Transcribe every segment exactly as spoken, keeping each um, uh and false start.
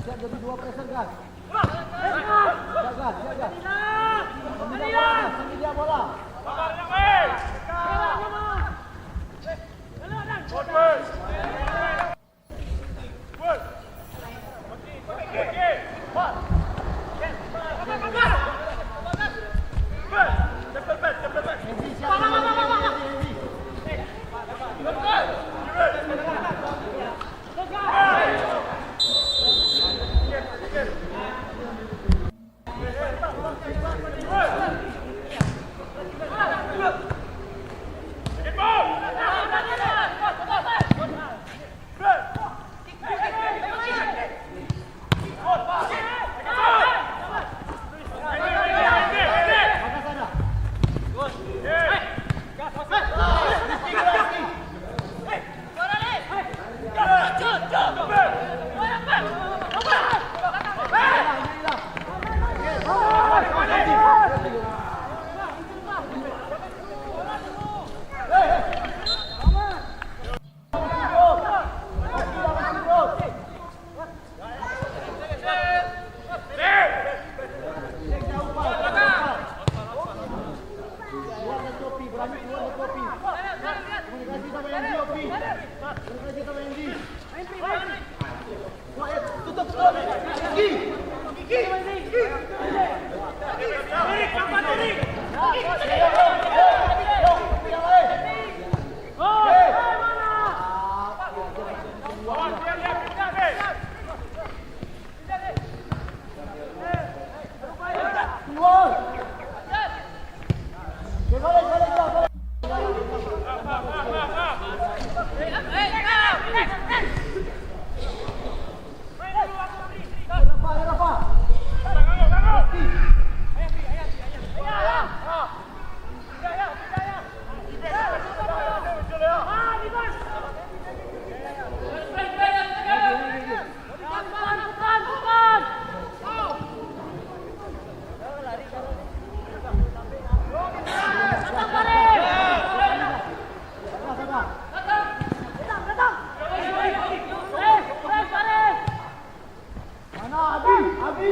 Siap jadi dua pressure, guys. Siap, guys. Siap, guys. Ambil dia bola, ambil dia bola. Mana Abi? Abi.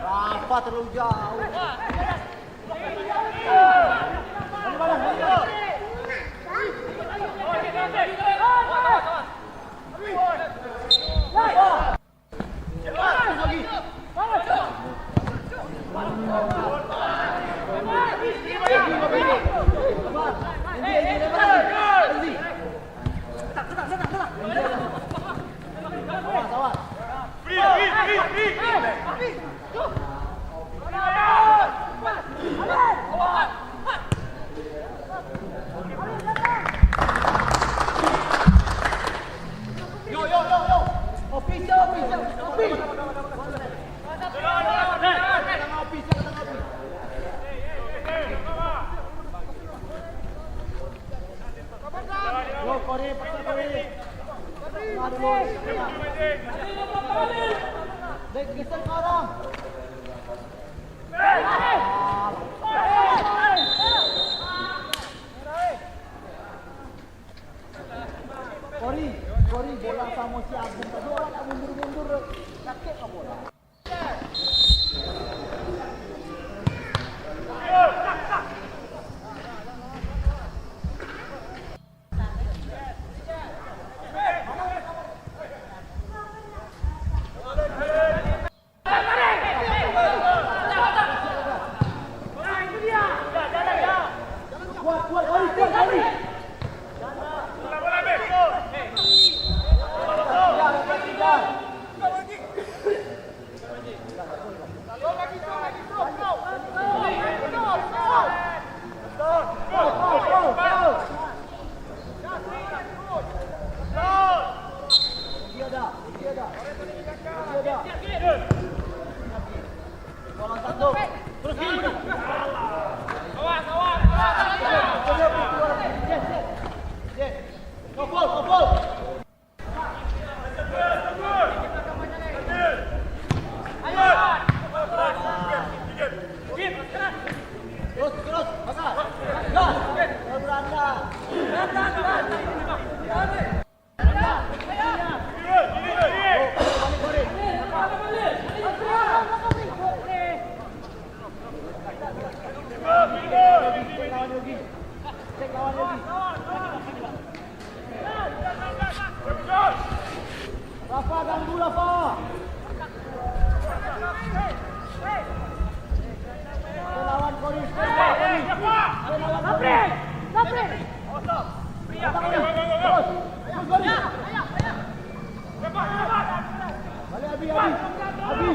Rafa terlalu jauh. Yo, yo, yo, yo. Official, official, official. Yo, Kori, paksa Kori. Aduh. Geser sekarang. Kori, Kori, bola samo si Agung tadi, awak nak mundur-mundur, sakik ka bola. Rafa, ganggu, Rafa. Lawan Kori, lawan Kori. Lawan Kori. Terus, terus, Kori. Balik, Abi, Abi. Abi.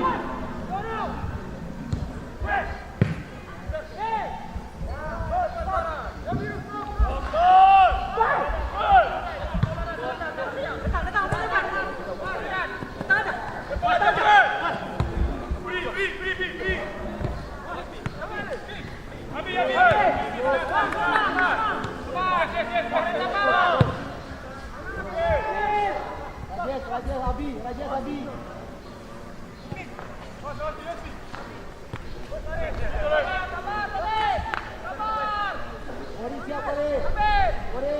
Rajesh, Rajesh, Abi, Rajesh, Abi. Kori siap, Kori. Kori.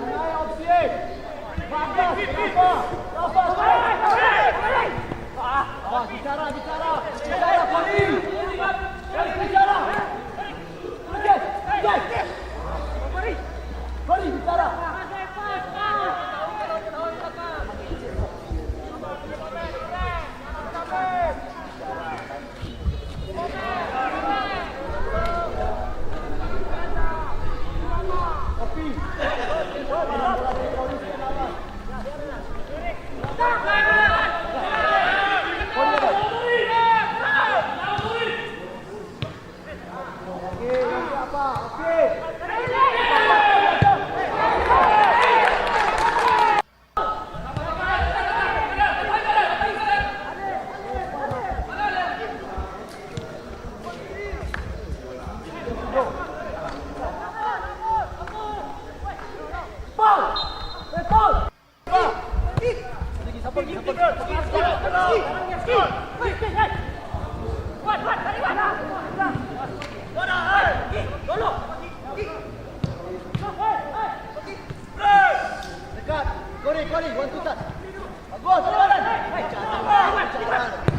Ayo, opsi. Bagus, Rafa. Rafa, Kori. Ah, bicara, bicara. Bicara, Kori. Kori, bicara. Dekat. Kori, Kori, one two touch. Bagus, jalan. Jalan.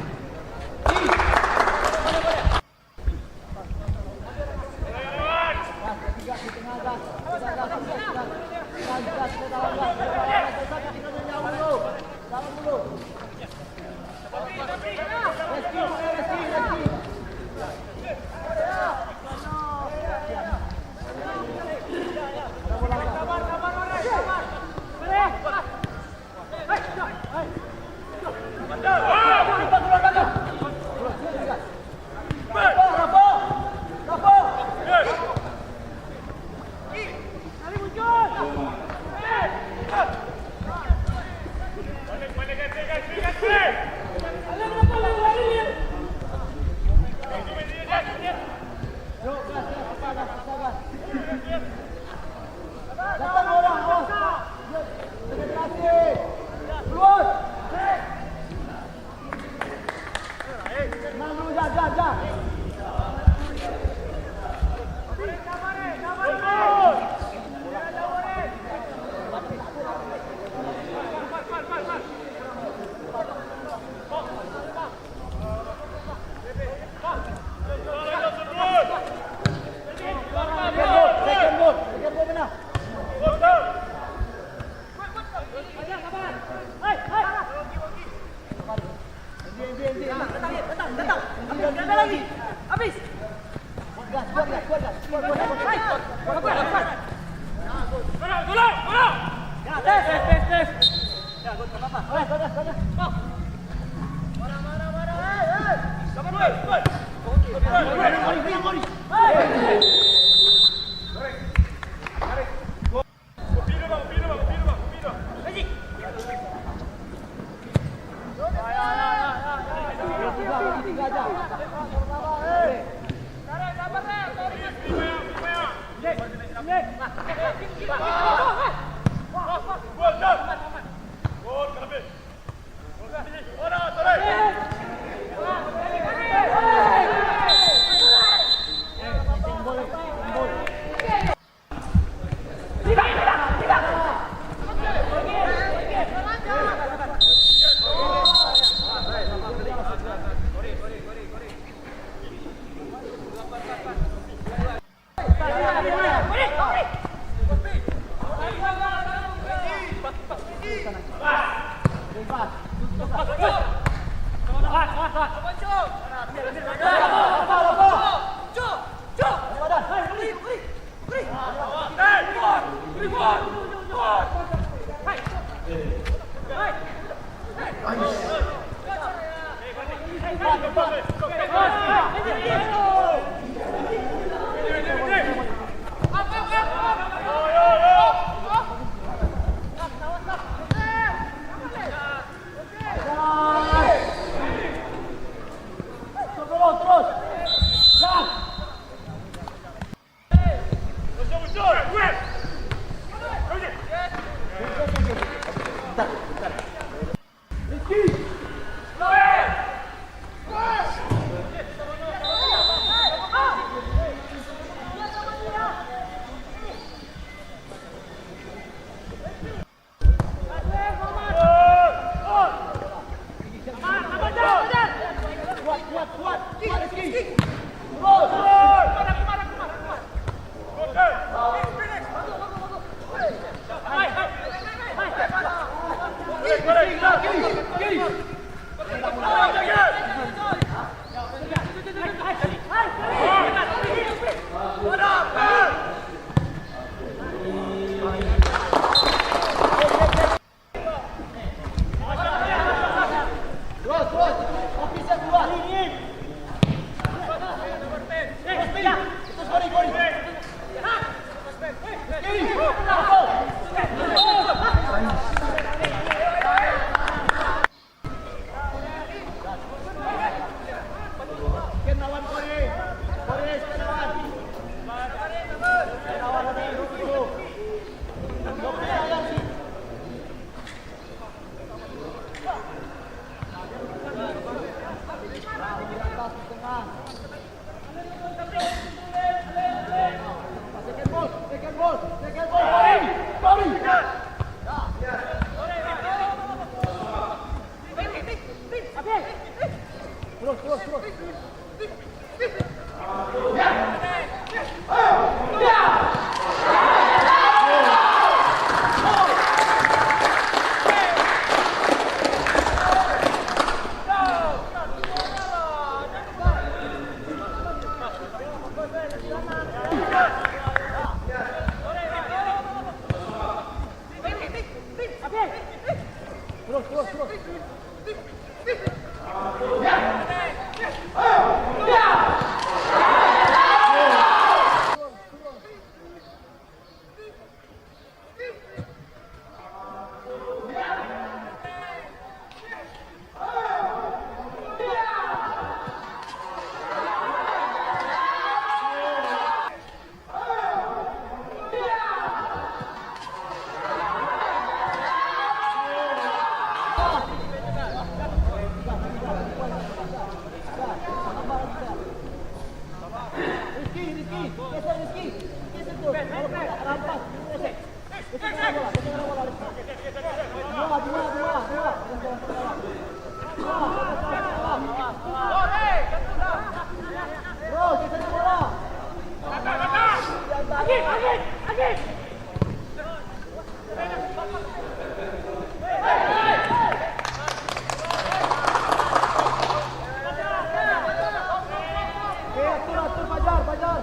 Eh, atur, atur, Fajar, Fajar.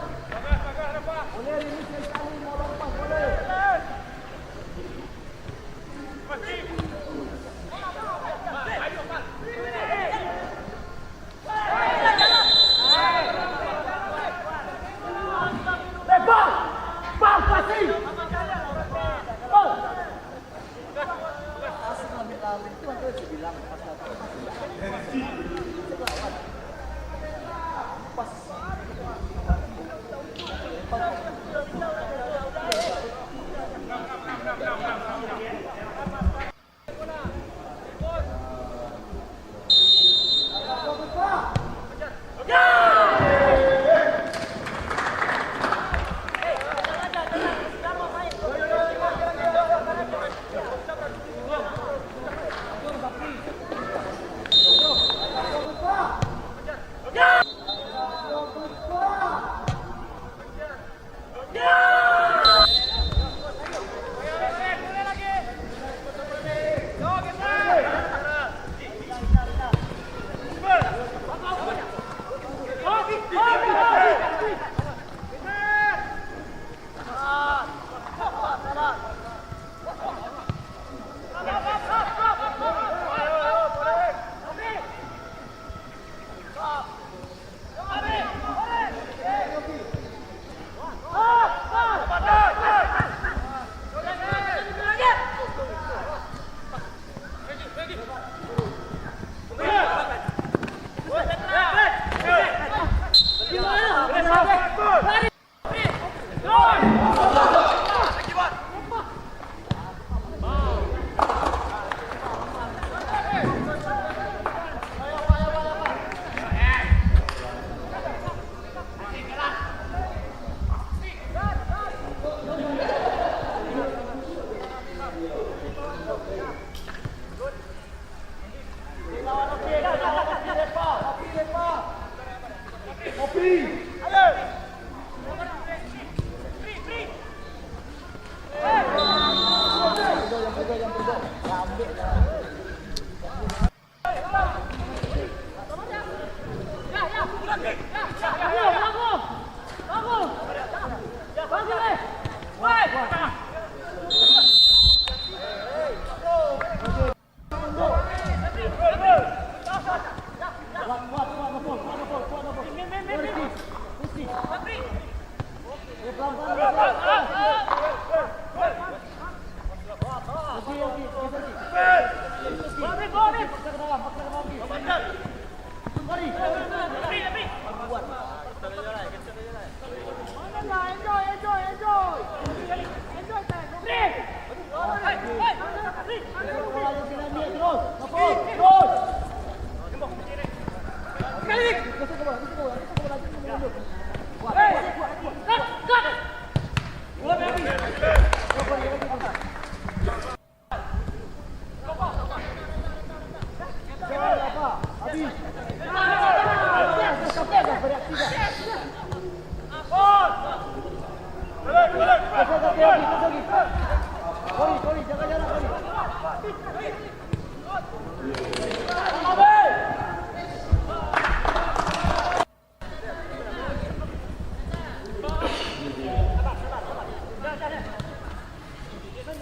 Boleh rilis sekali, mau lompat, boleh.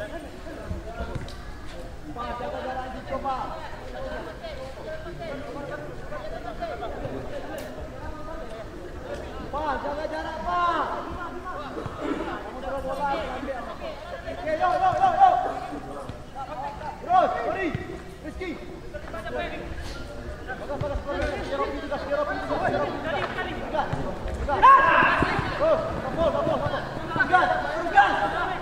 Pak, jaga jarak, Pak. Kamu suruh bola, ambil. Oke, yo, yo, yo, yo. Terus, sorry. Rizky. Bagas, bagas, bagas. Gas, gas. Gas. Gas. Gas. Gas. Gas.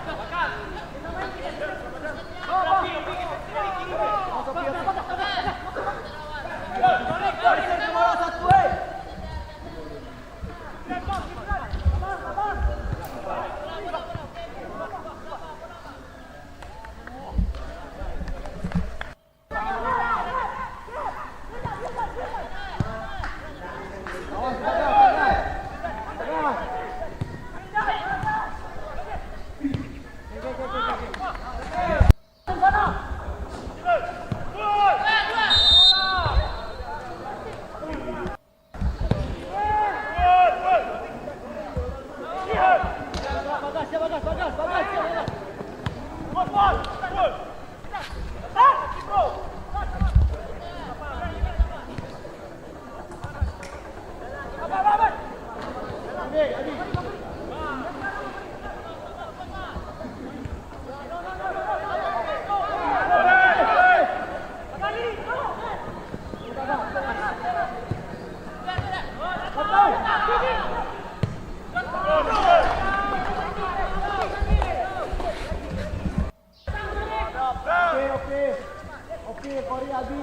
Oke, oke. Oke, Kori Abi.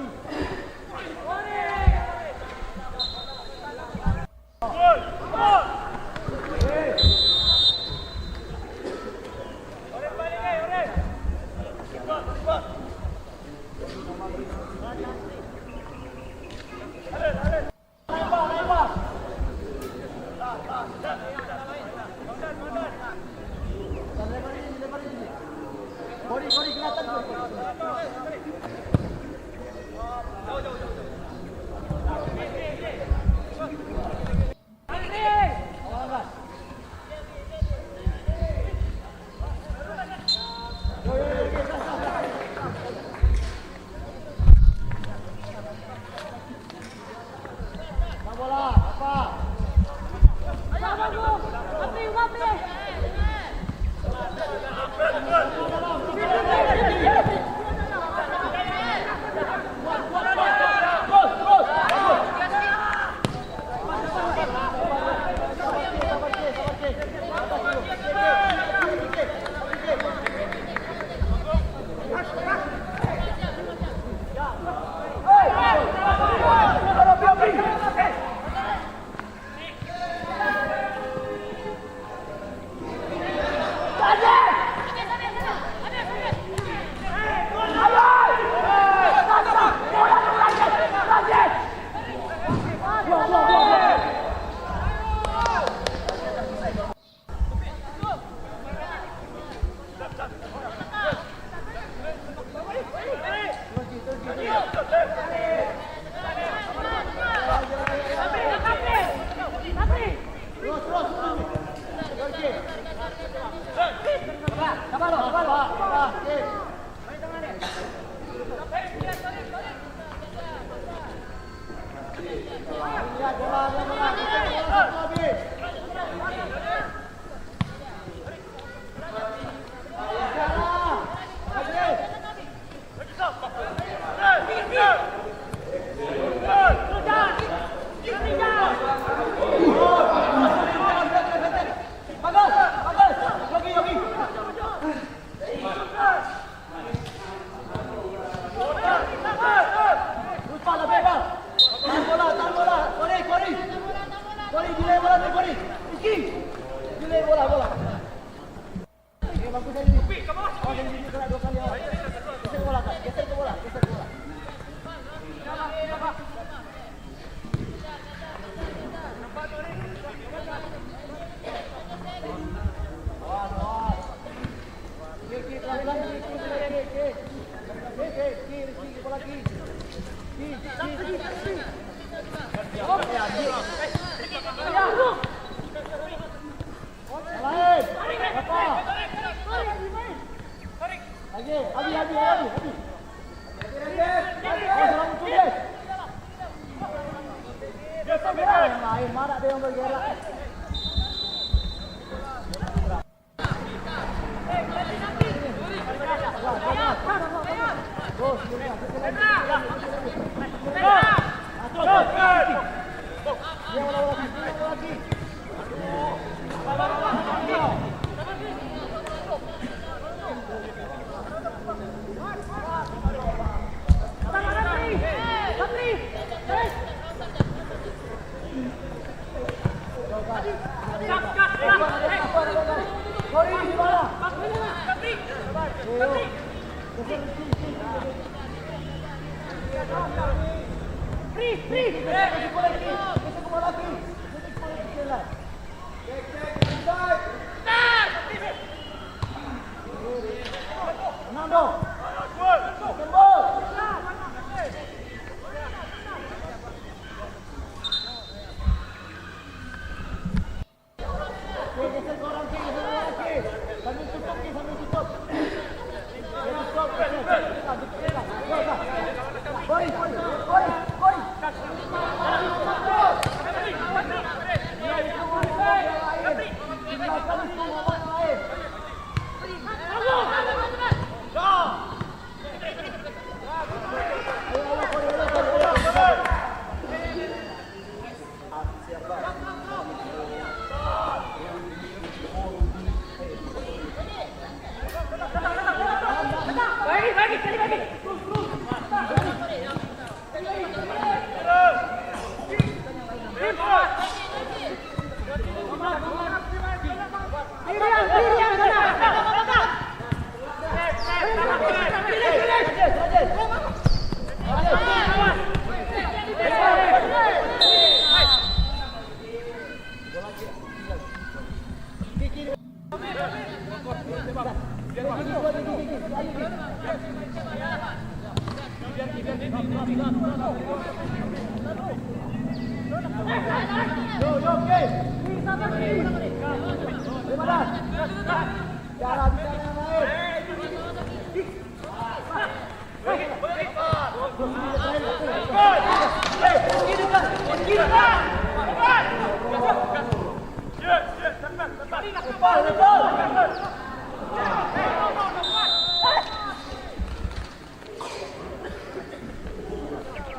Lagi, lagi, lagi, lagi, lagi. Awas, orang muncul, guys. Gerak yang lain, mana ada yang bergerak?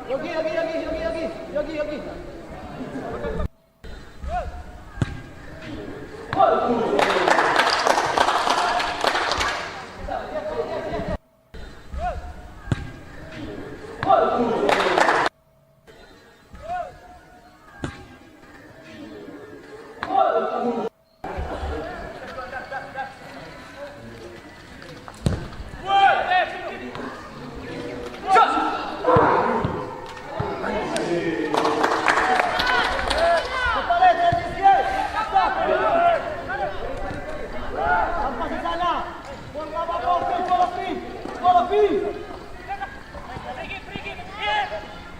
Yogi, Yogi, Yogi, Yogi, Yogi, Yogi, Yogi.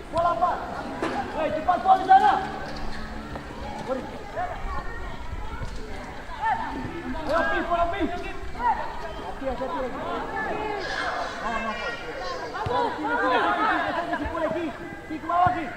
Bola, Pak. Hei, cepat gol di sana. Ayo, Pi, bola, Pi. Hati, hati, hati. Awas, awas. Pi, Pi, Pi, Pi, Pi, Pi, Pi, Pi, Pi, Pi, Pi, Pi, Pi, ke bawah, Pi.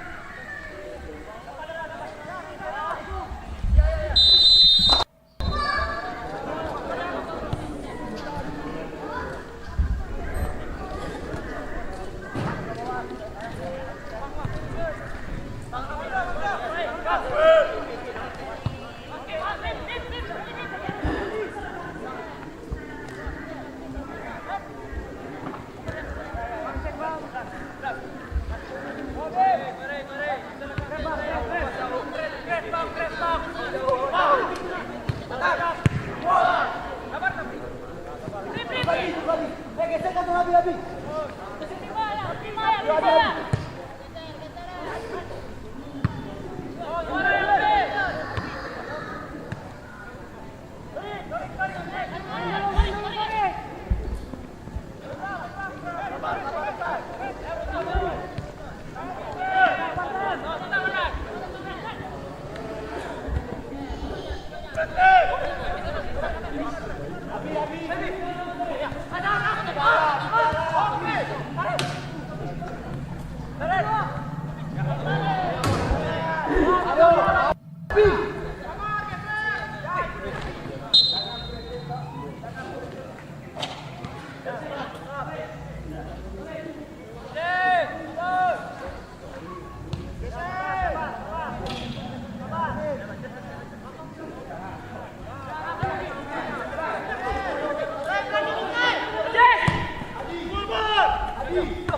Ini.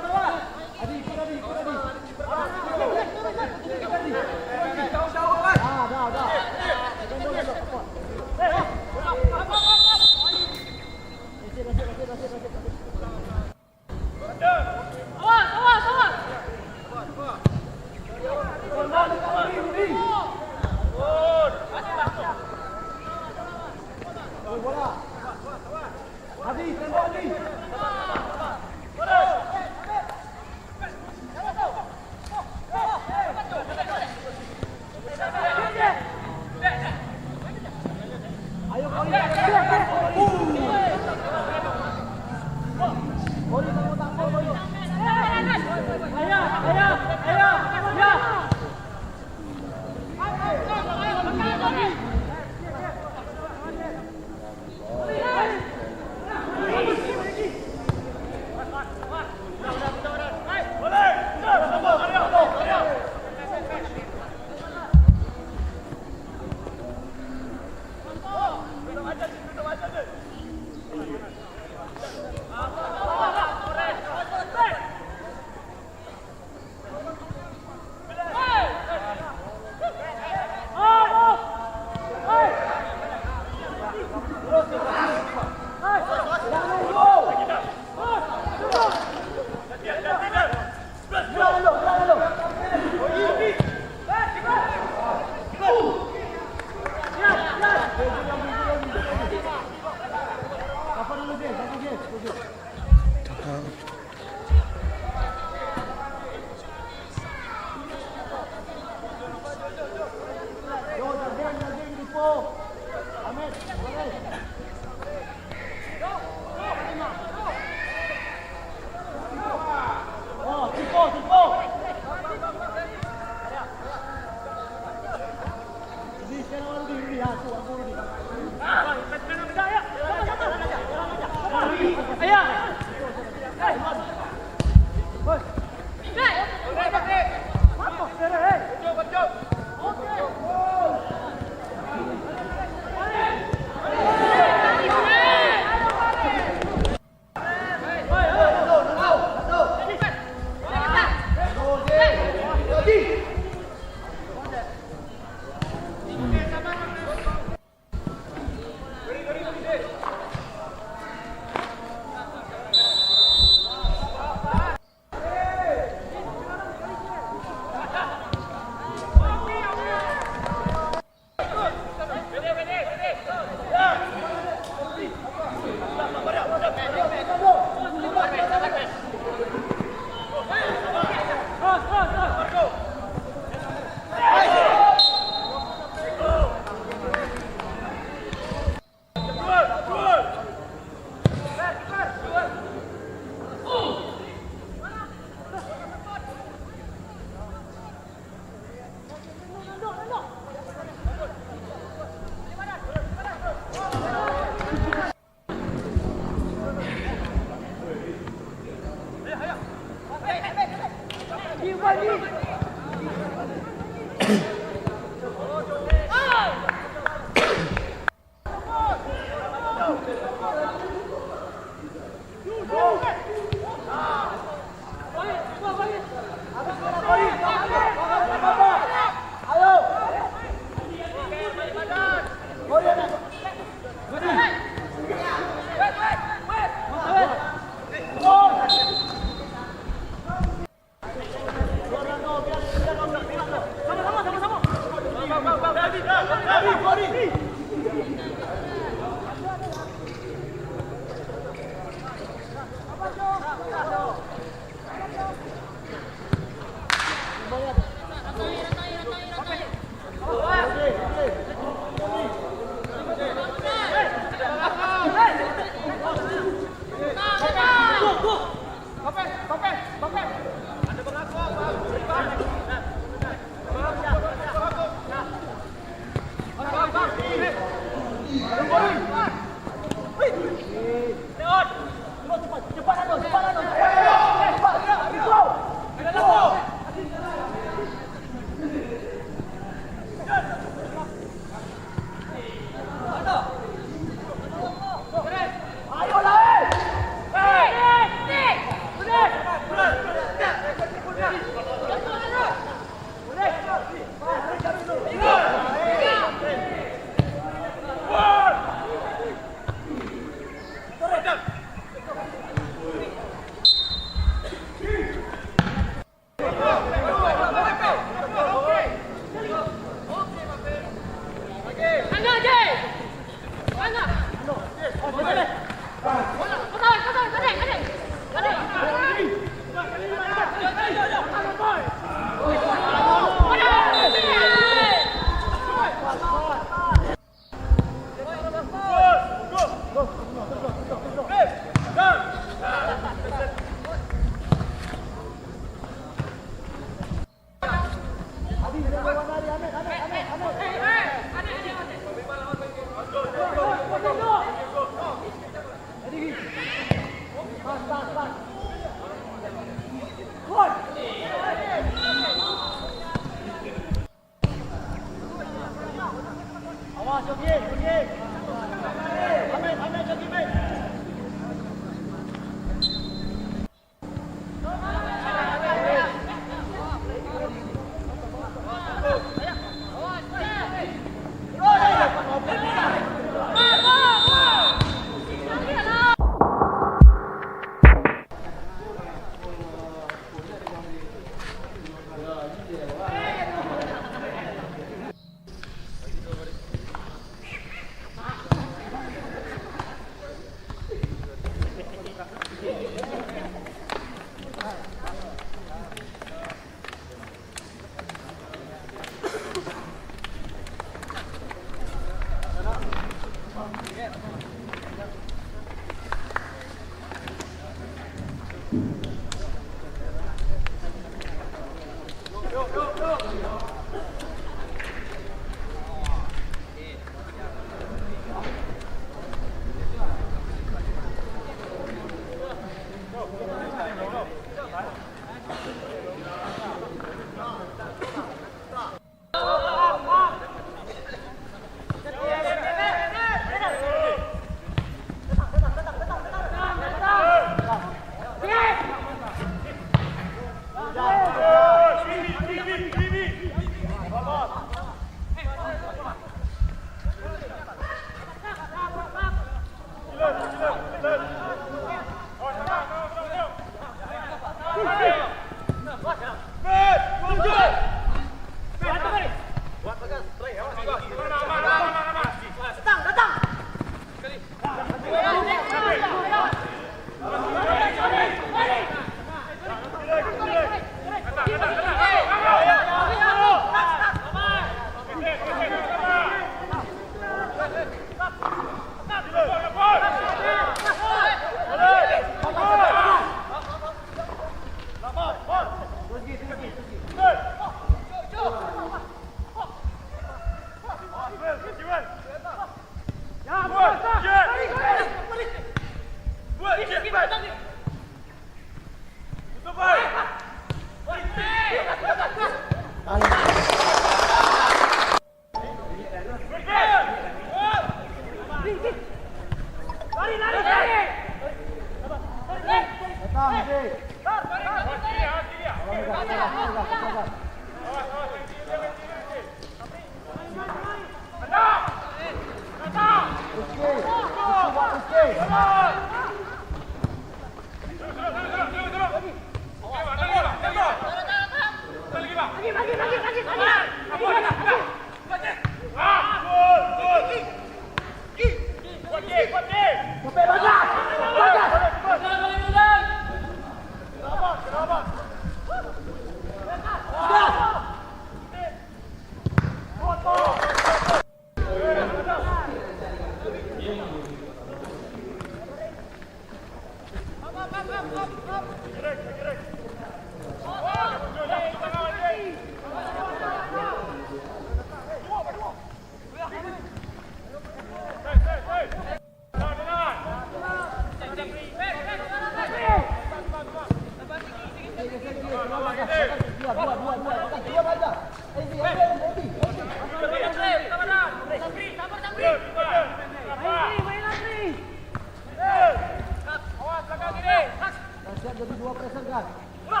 Siap jadi dua pressure, Gas. Siap,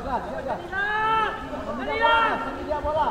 Gas, siap, Gas. Ambil dia bola, Gas. Ambil dia bola.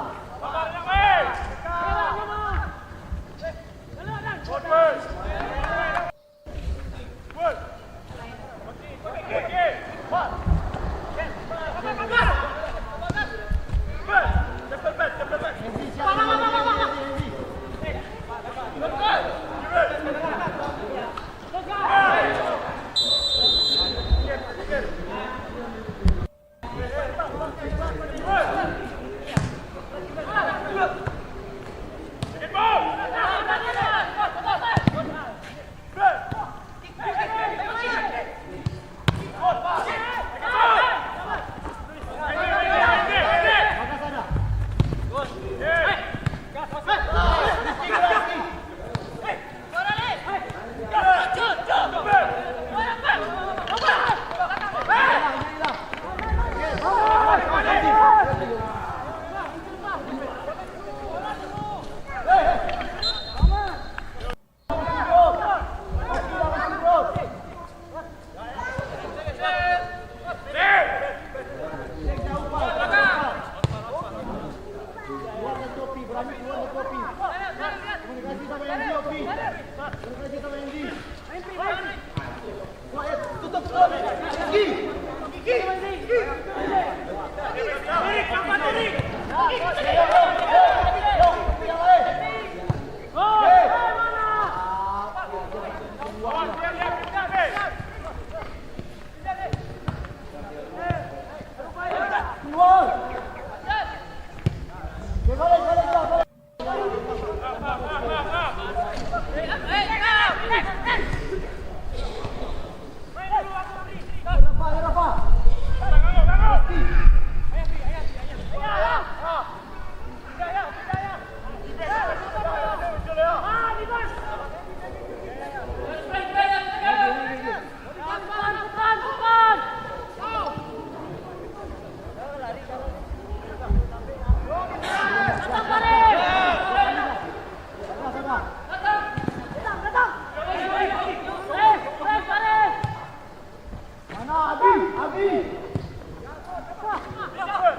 Mana Abi? Abi!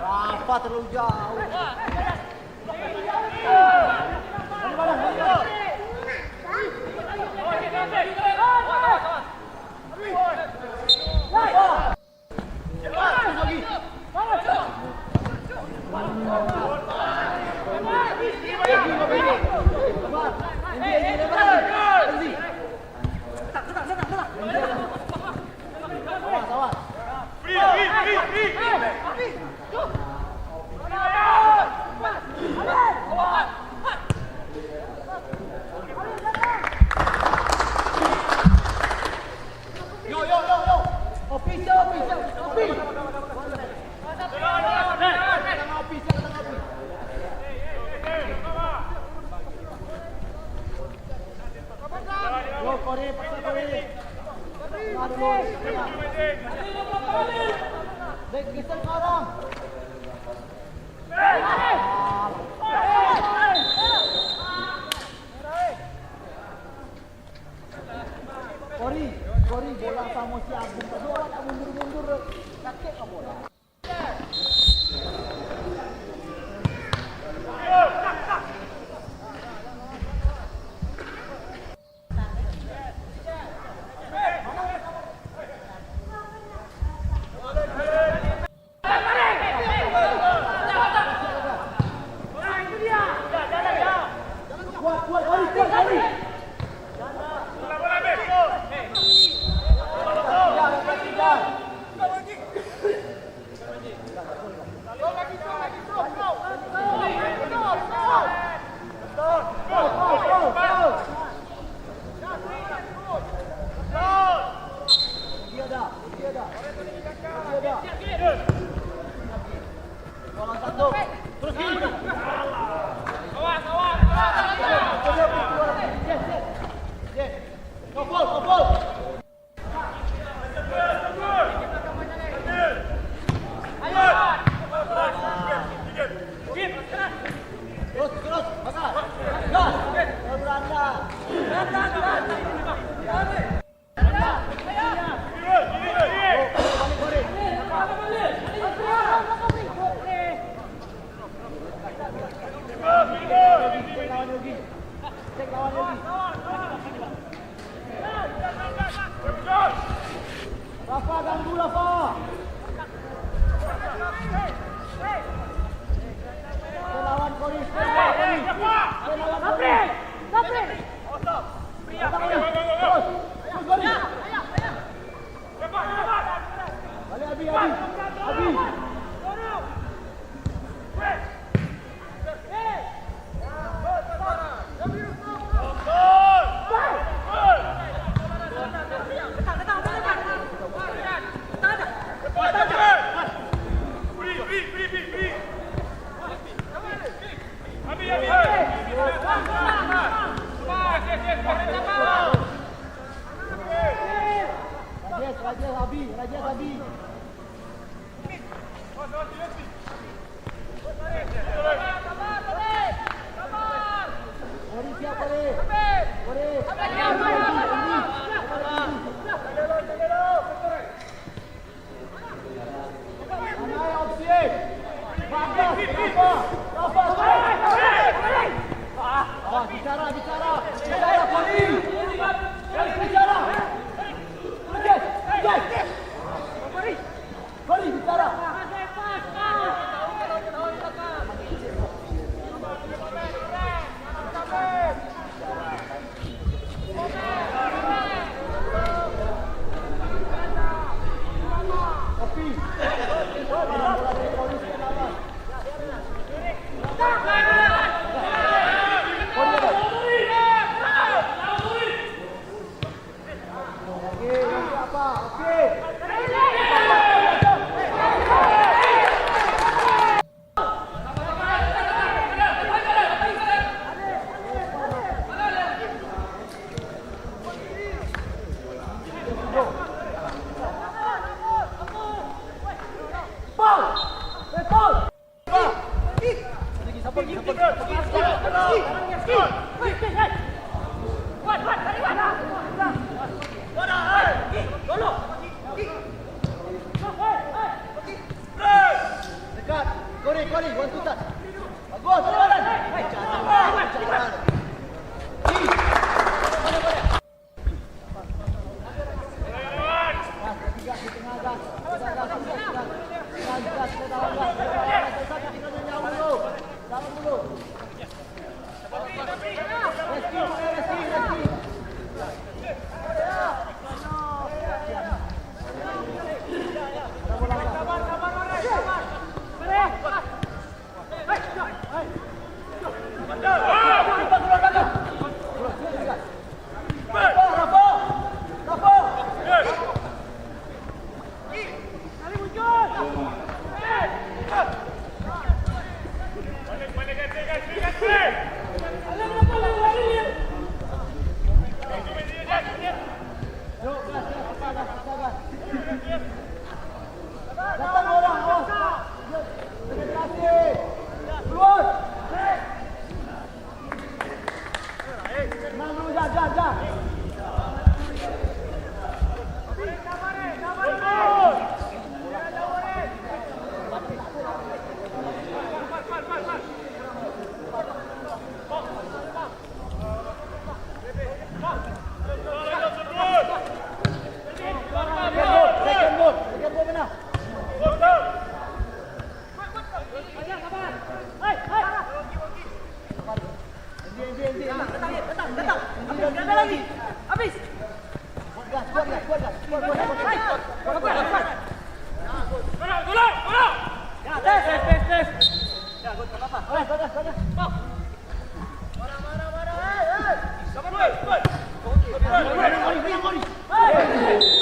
Rafa terlalu jauh. Kori, Kori, bola samo si Agung tadi, awak tak mundur-mundur, sakik ka bola. Rafa, ganggu Rafa. Lawan Koris, lawan Koris. Lawan Koris. Datang, Koris. Terus. Terus, Koris. Balik, Abi, Abi. Abi. Rajesh, Rajesh, Abi, Rajesh, Abi. Bicara, bicara. Bicara, Fahri. Fahri, bicara. Yes, yes. Fahri, bicara. Dekat. Kori, Kori, one two touch. Bagus, Alan. Bicara, bicara. Ih. Mana, mana? Gas, gas, gas, gas, gas. Gas, gas, gas, gas. Gas, gas, gas, gas. Gas, gas, gas, gas. Dalam dulu. Habis, habis. Buat gas, buat gas, buat gas, buat gas, buat gas. Tolong, tolong, tolong. Ya, tes, tes, tes, tes. Ya, good, tak apa-apa. Bagus, bagus, bagus. Sabar, sabar, sabar. Hei, hei. Sabar, sabar, sabar. Hei, hei.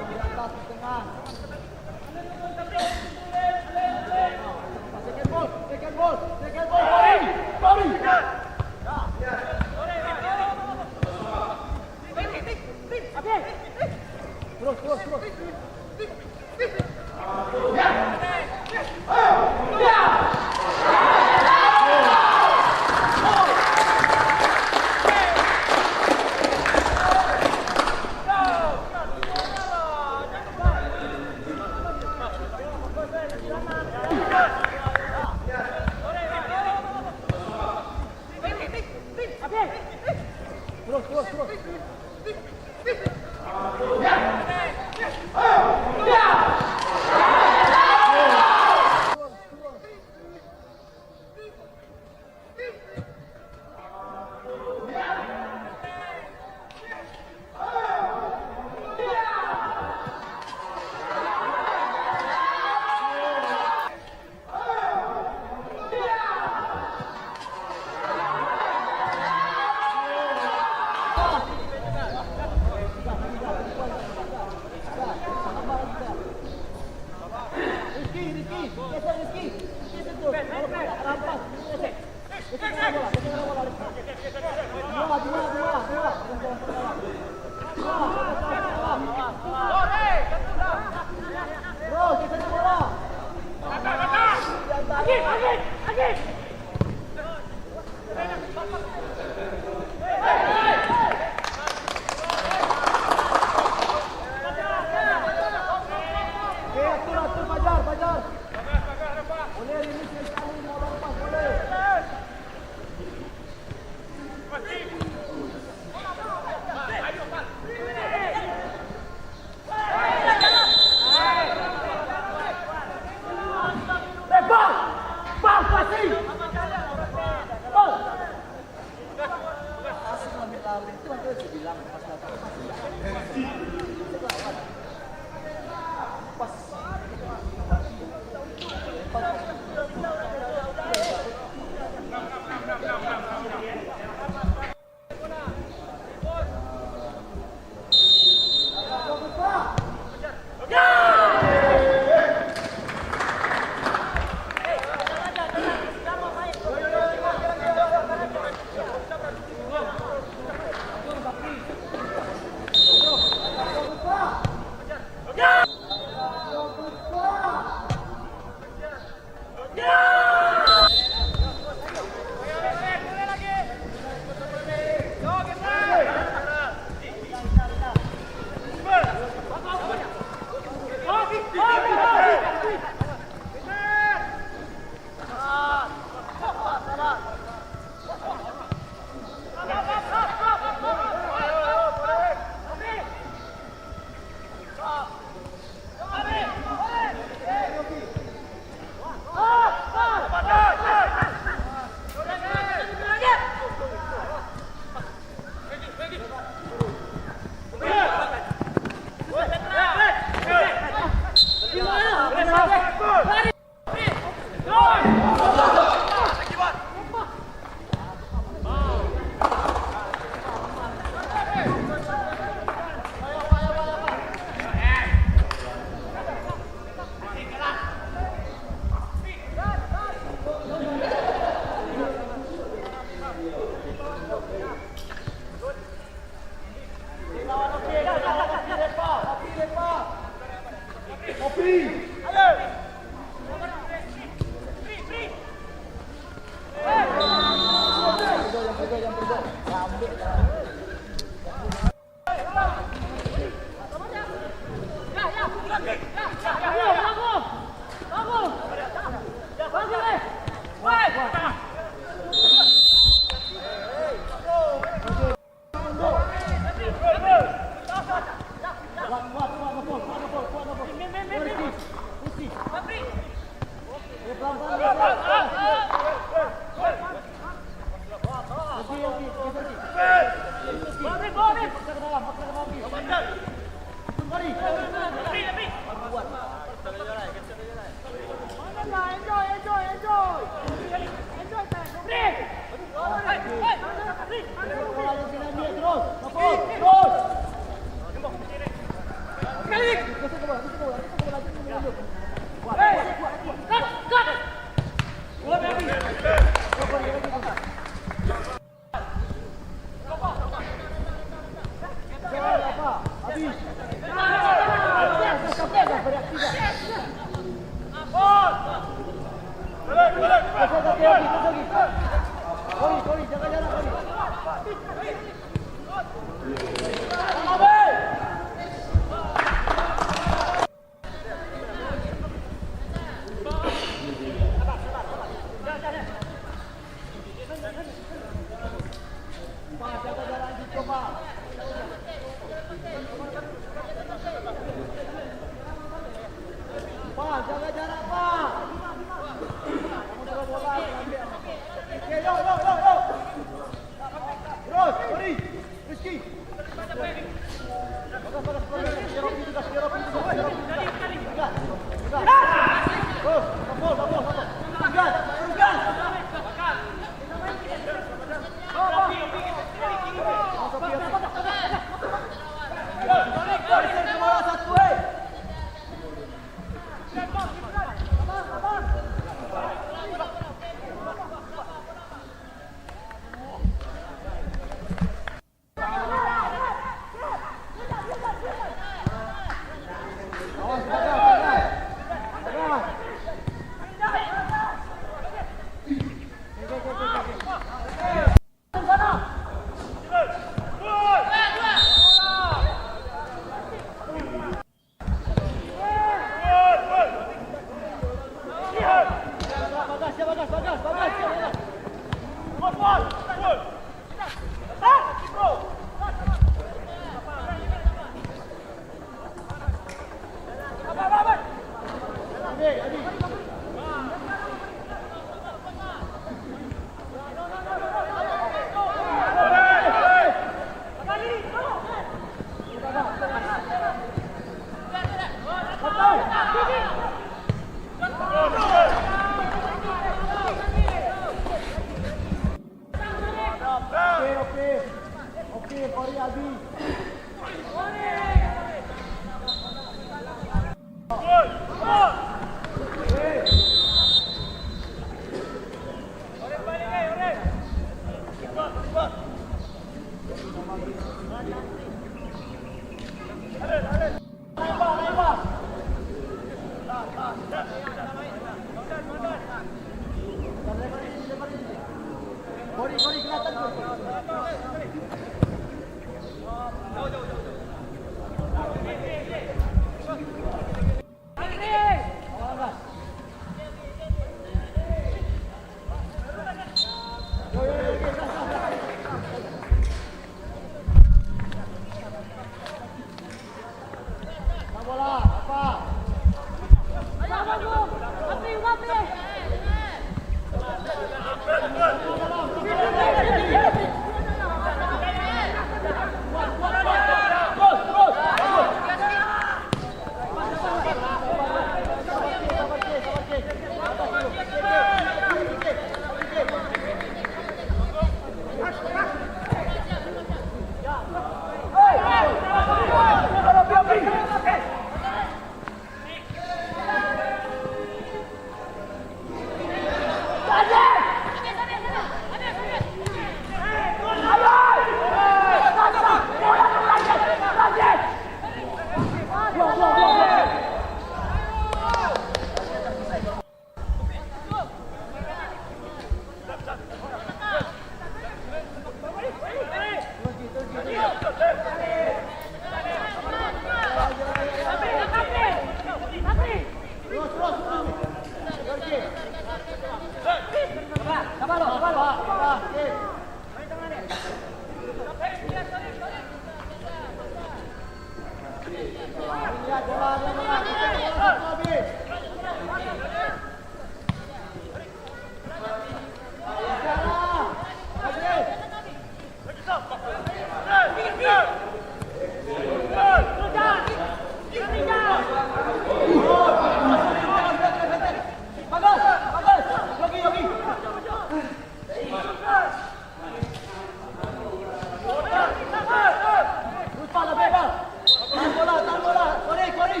Tahan bola, tahan bola. Kori, kori.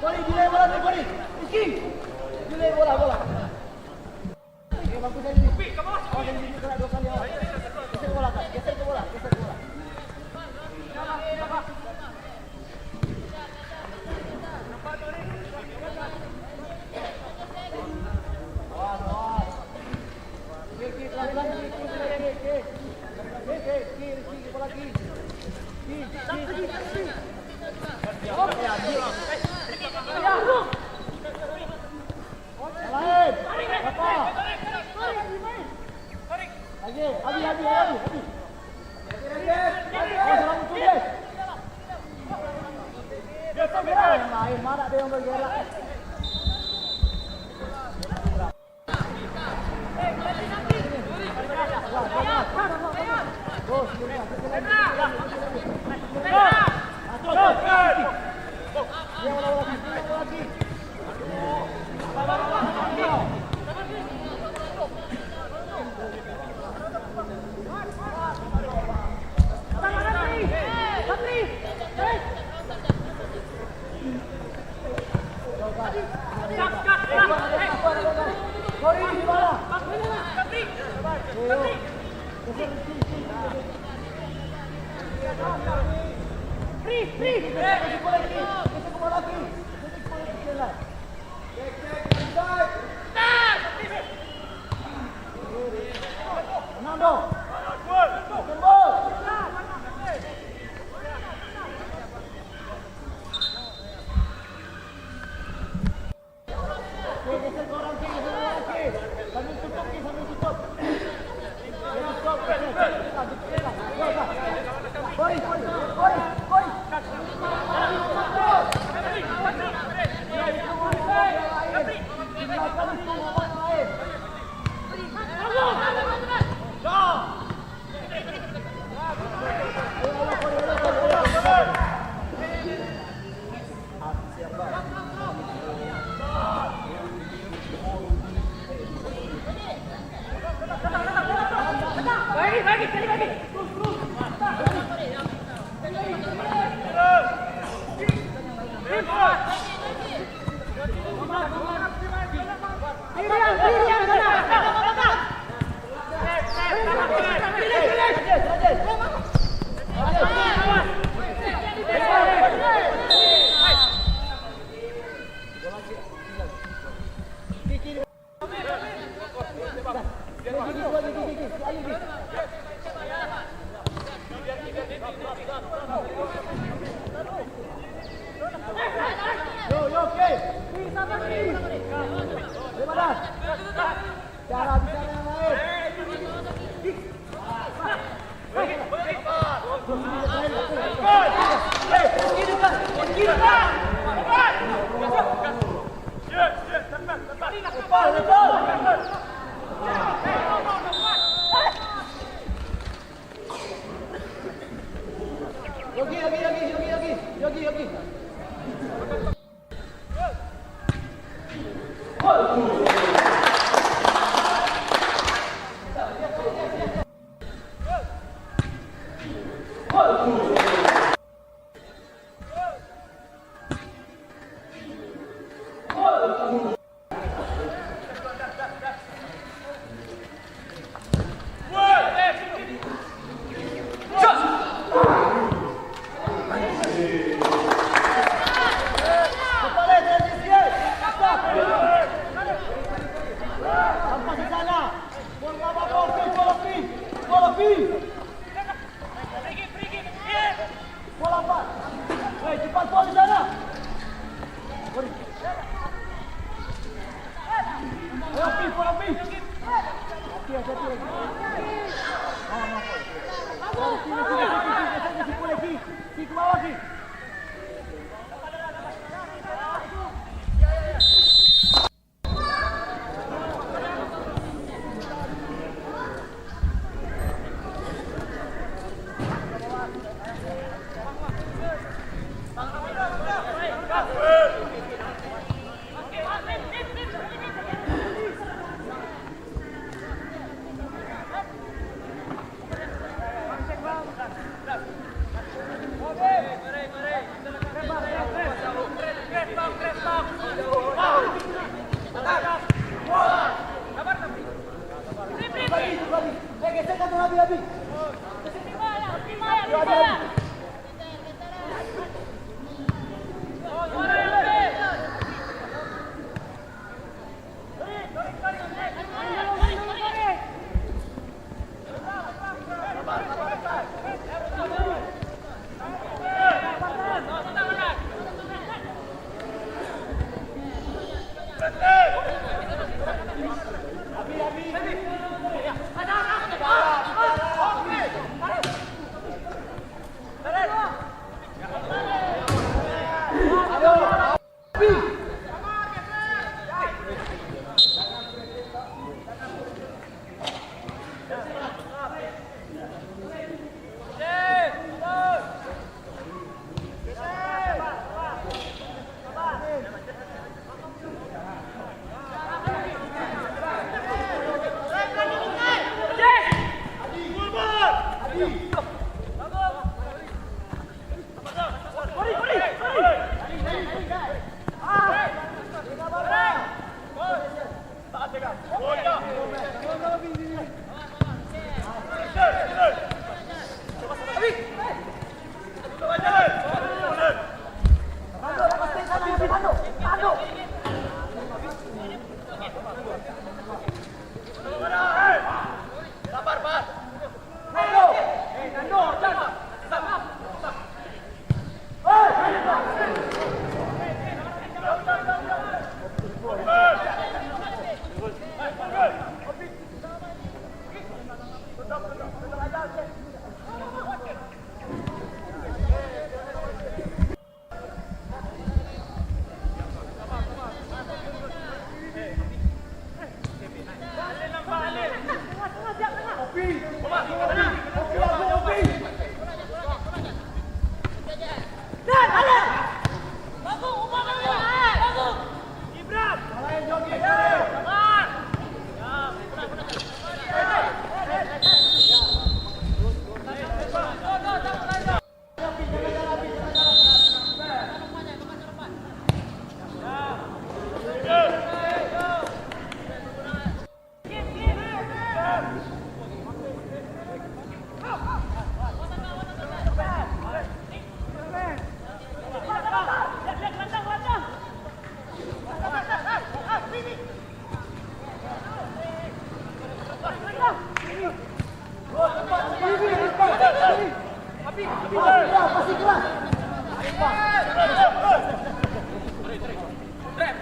Kori, delay bola tu, kori. Rizky. Delay bola, bola. Eh, bagus tadi ni. Awas, tadi ni kena dua kali, awas. Geser bola, Kak. Geser ke bola, geser ke bola. Lain. Apa? Lagi, habis, habis, habis, habis. Oh, salah musuh, guys. Geser yang lain, mana ada yang bergerak? Yo, yo, oke. Wih, sabar, Wih. Daripada. Cara bicara yang lain. Yogi, Yogi, Yogi, Yogi, Yogi, Yogi, Yogi.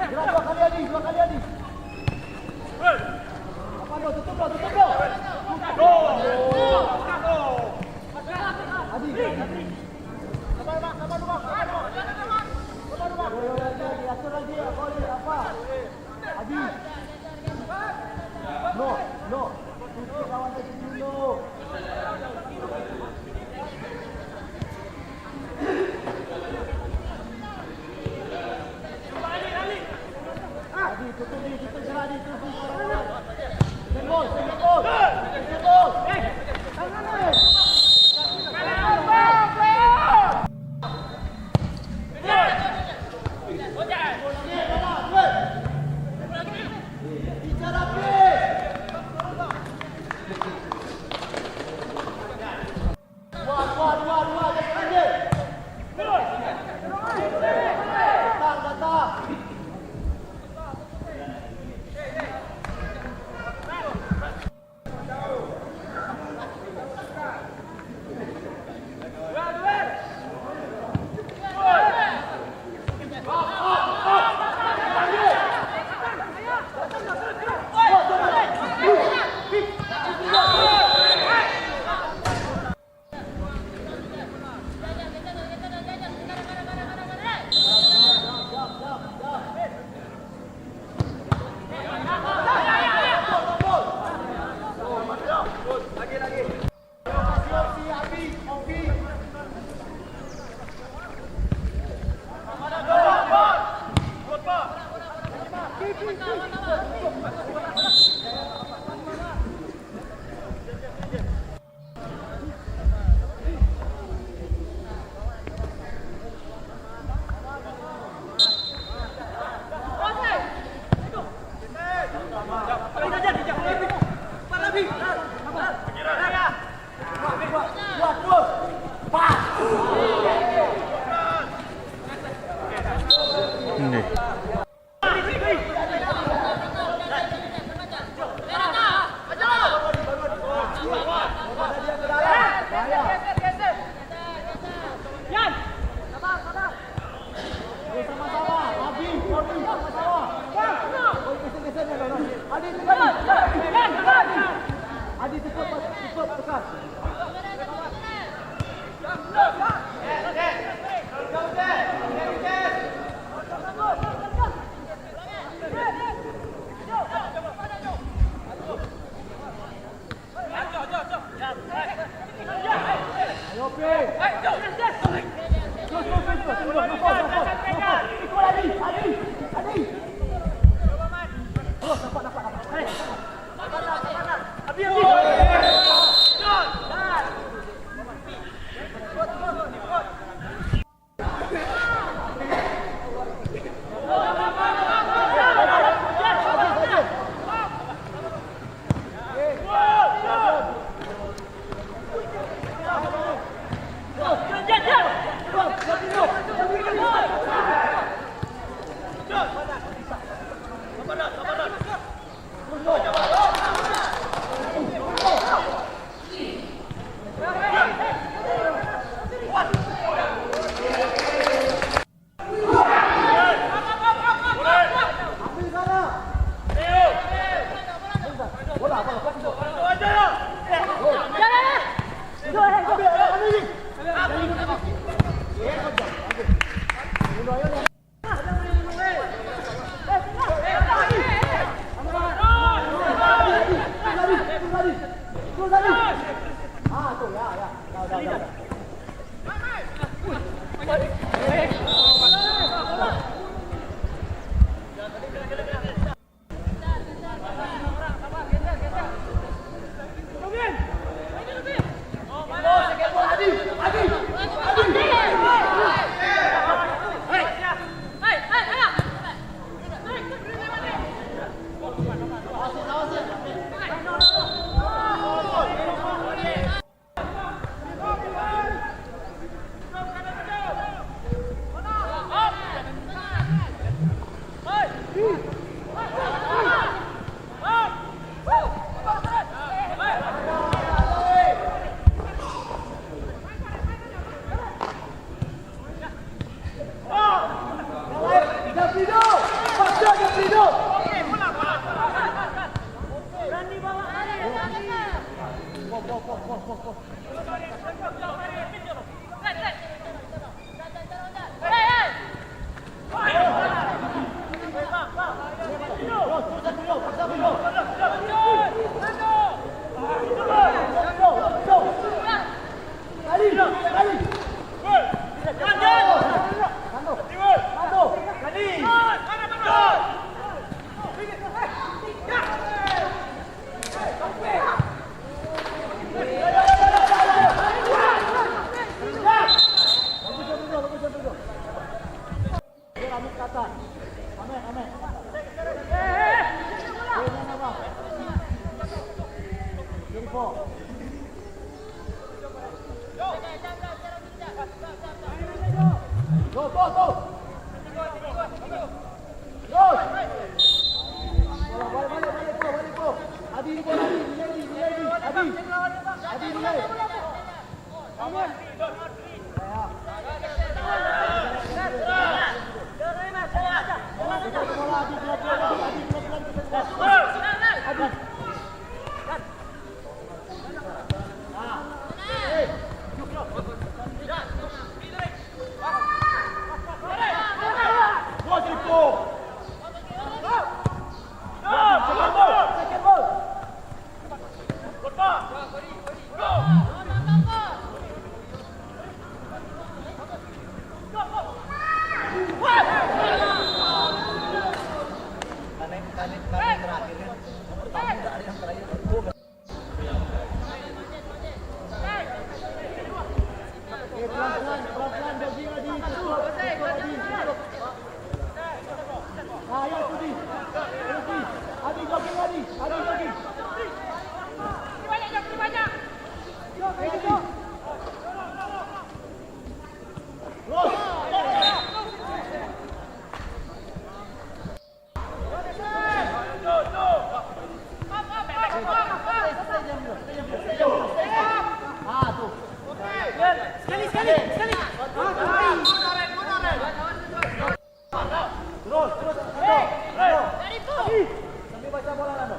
Gerak dua kali, Adi, dua kali, Adi. Apa, Bro? Tutup, Bro, tutup, Bro. Adi, Adi. Sabar, Bang, sabar, Bang. Sabar, Bang. Sabar, Bang. Yo, yo, yo, yo, diatur lagi, yo, boleh, apa? Adi. No, no. Tutup lawan tadi dulu. Adi, tutup, Di, tutup, gerak, Di, tutup. Tembus, tembus. Tembus. Sekali, sekali, sekali. Ah, sekali. Terus, terus, terus. Sambil baca bola, Nando.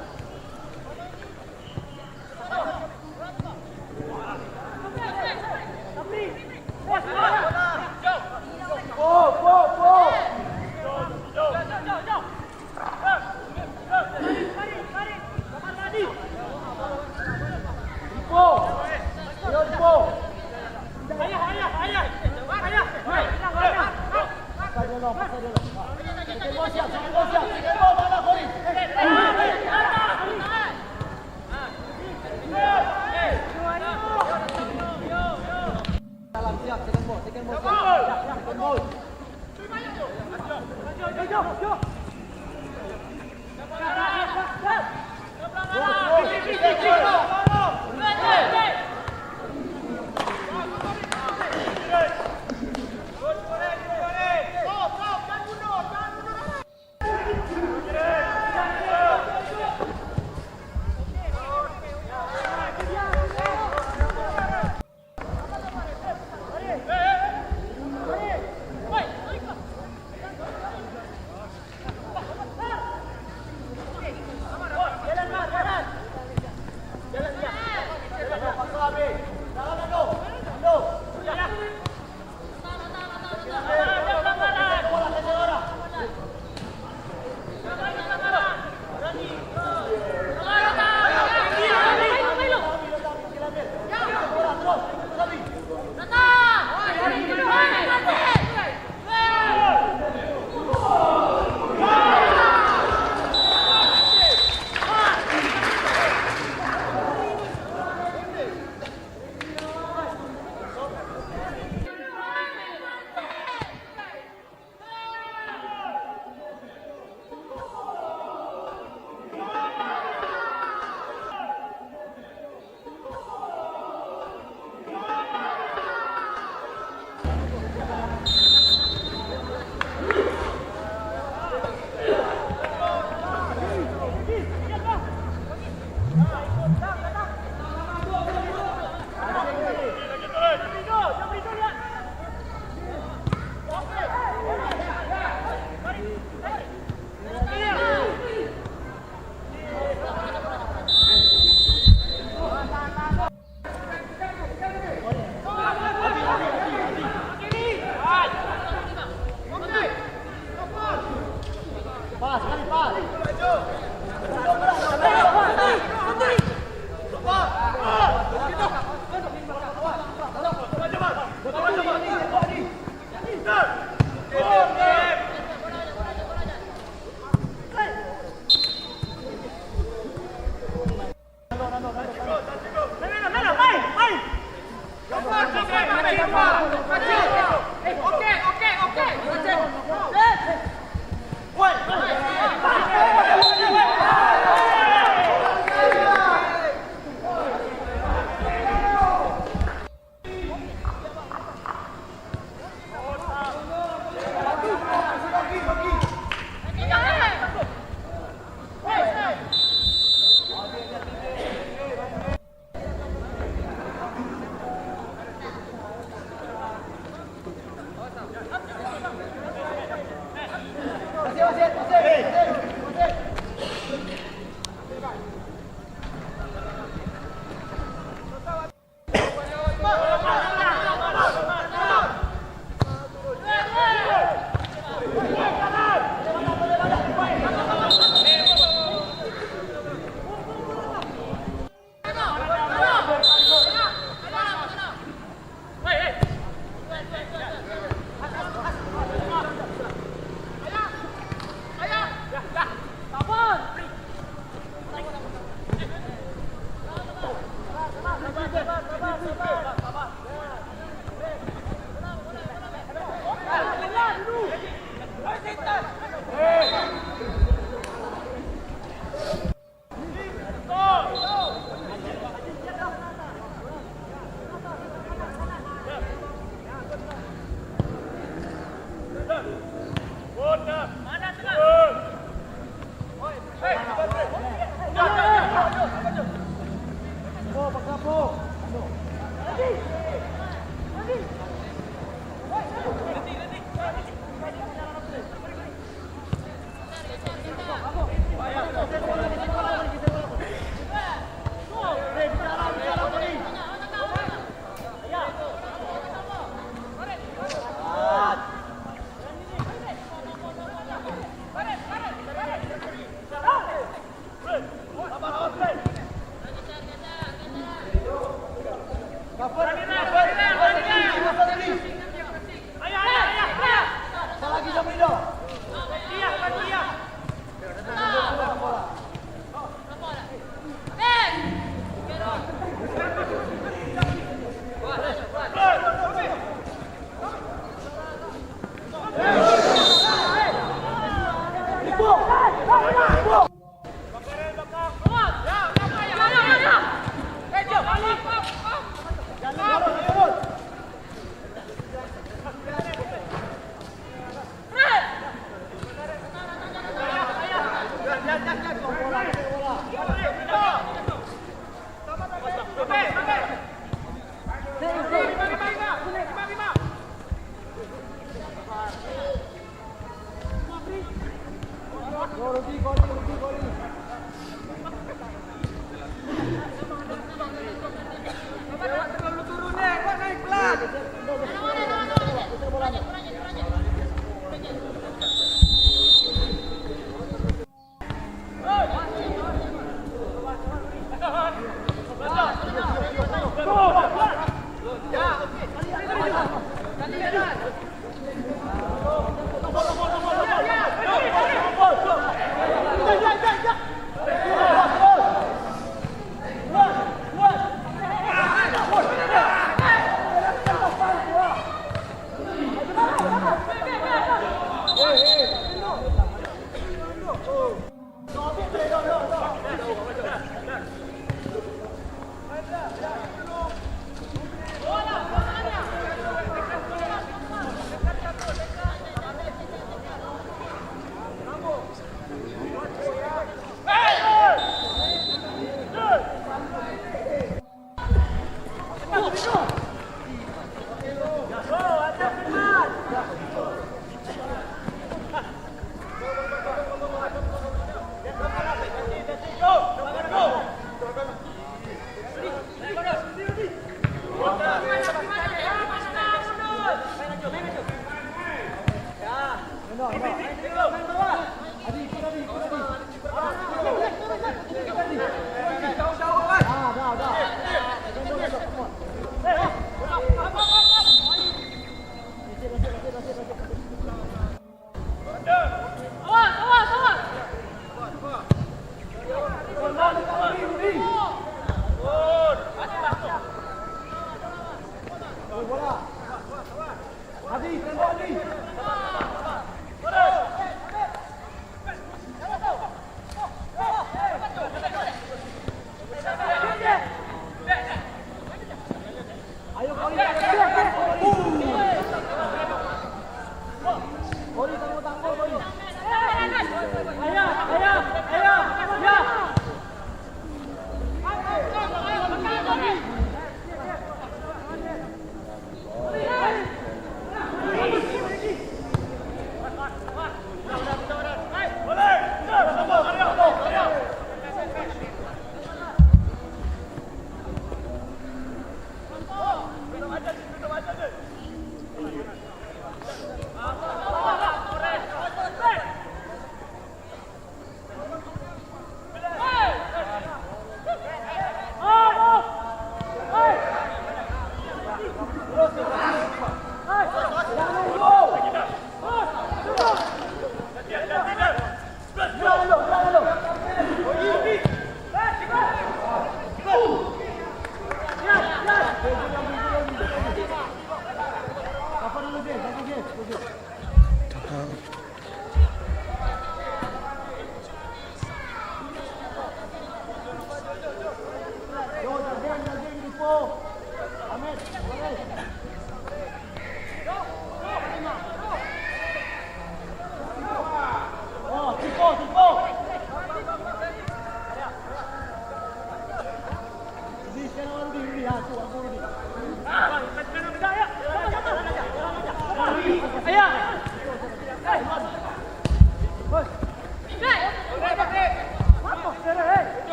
Salah lagi, Sabrina.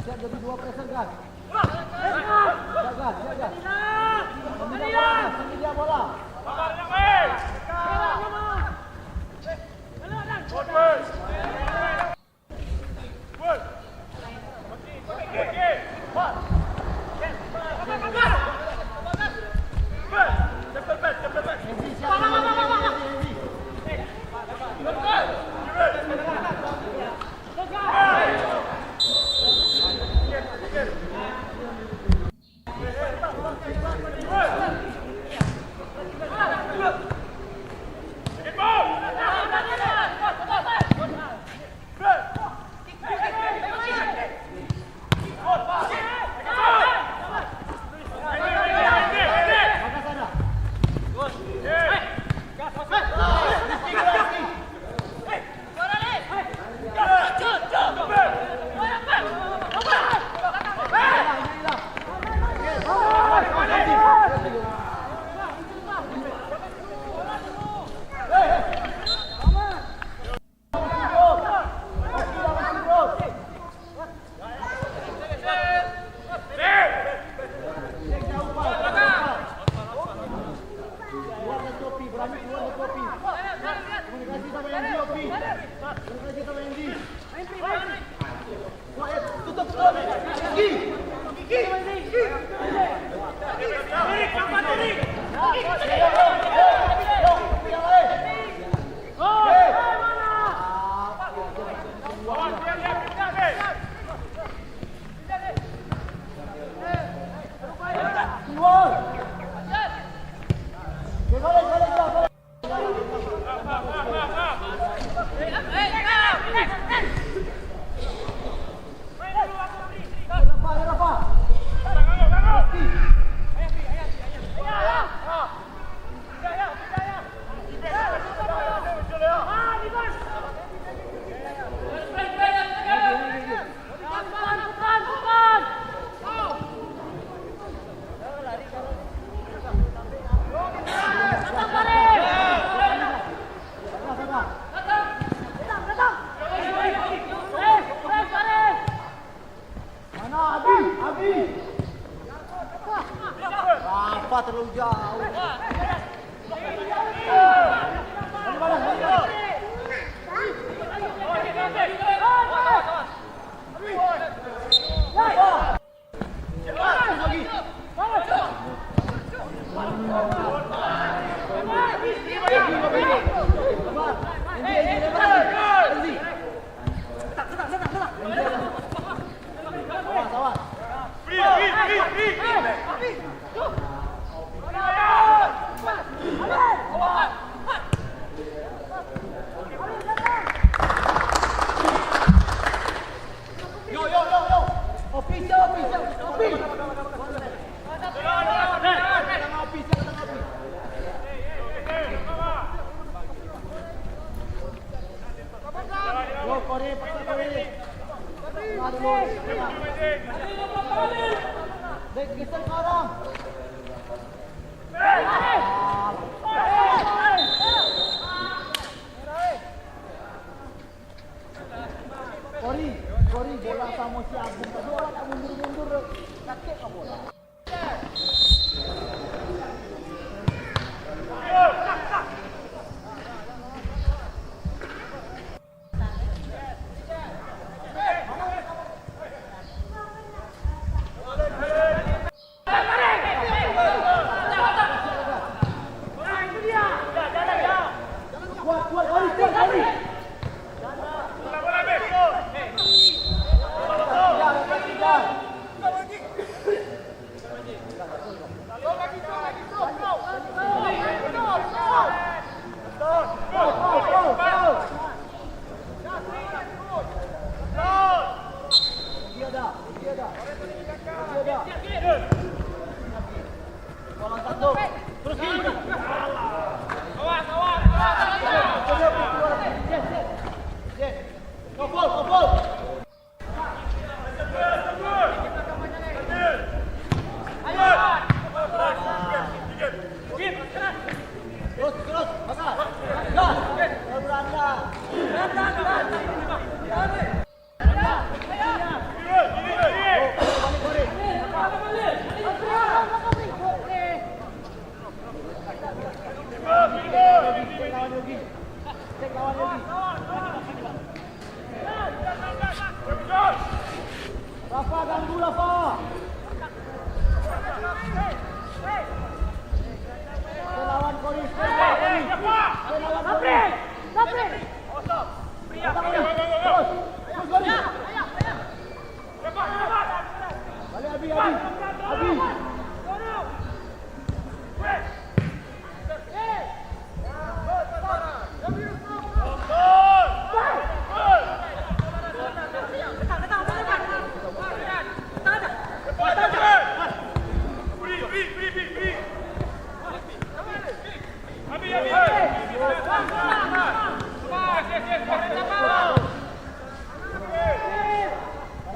Siap jadi dua pressure, guys. Siap, guys, siap, guys. Sambil dia bola, sambil dia bola. Mana Abi? Abi. Apa terlalu jauh? Yo, yo, yo, yo. Official, official, official. Yo, Kori, paksa Kori. Tengah dulu, tengah. Dek, geser ke orang. Kori, Kori, bola samo si Agung tadi, awak tak mundur-mundur, katik ka bola.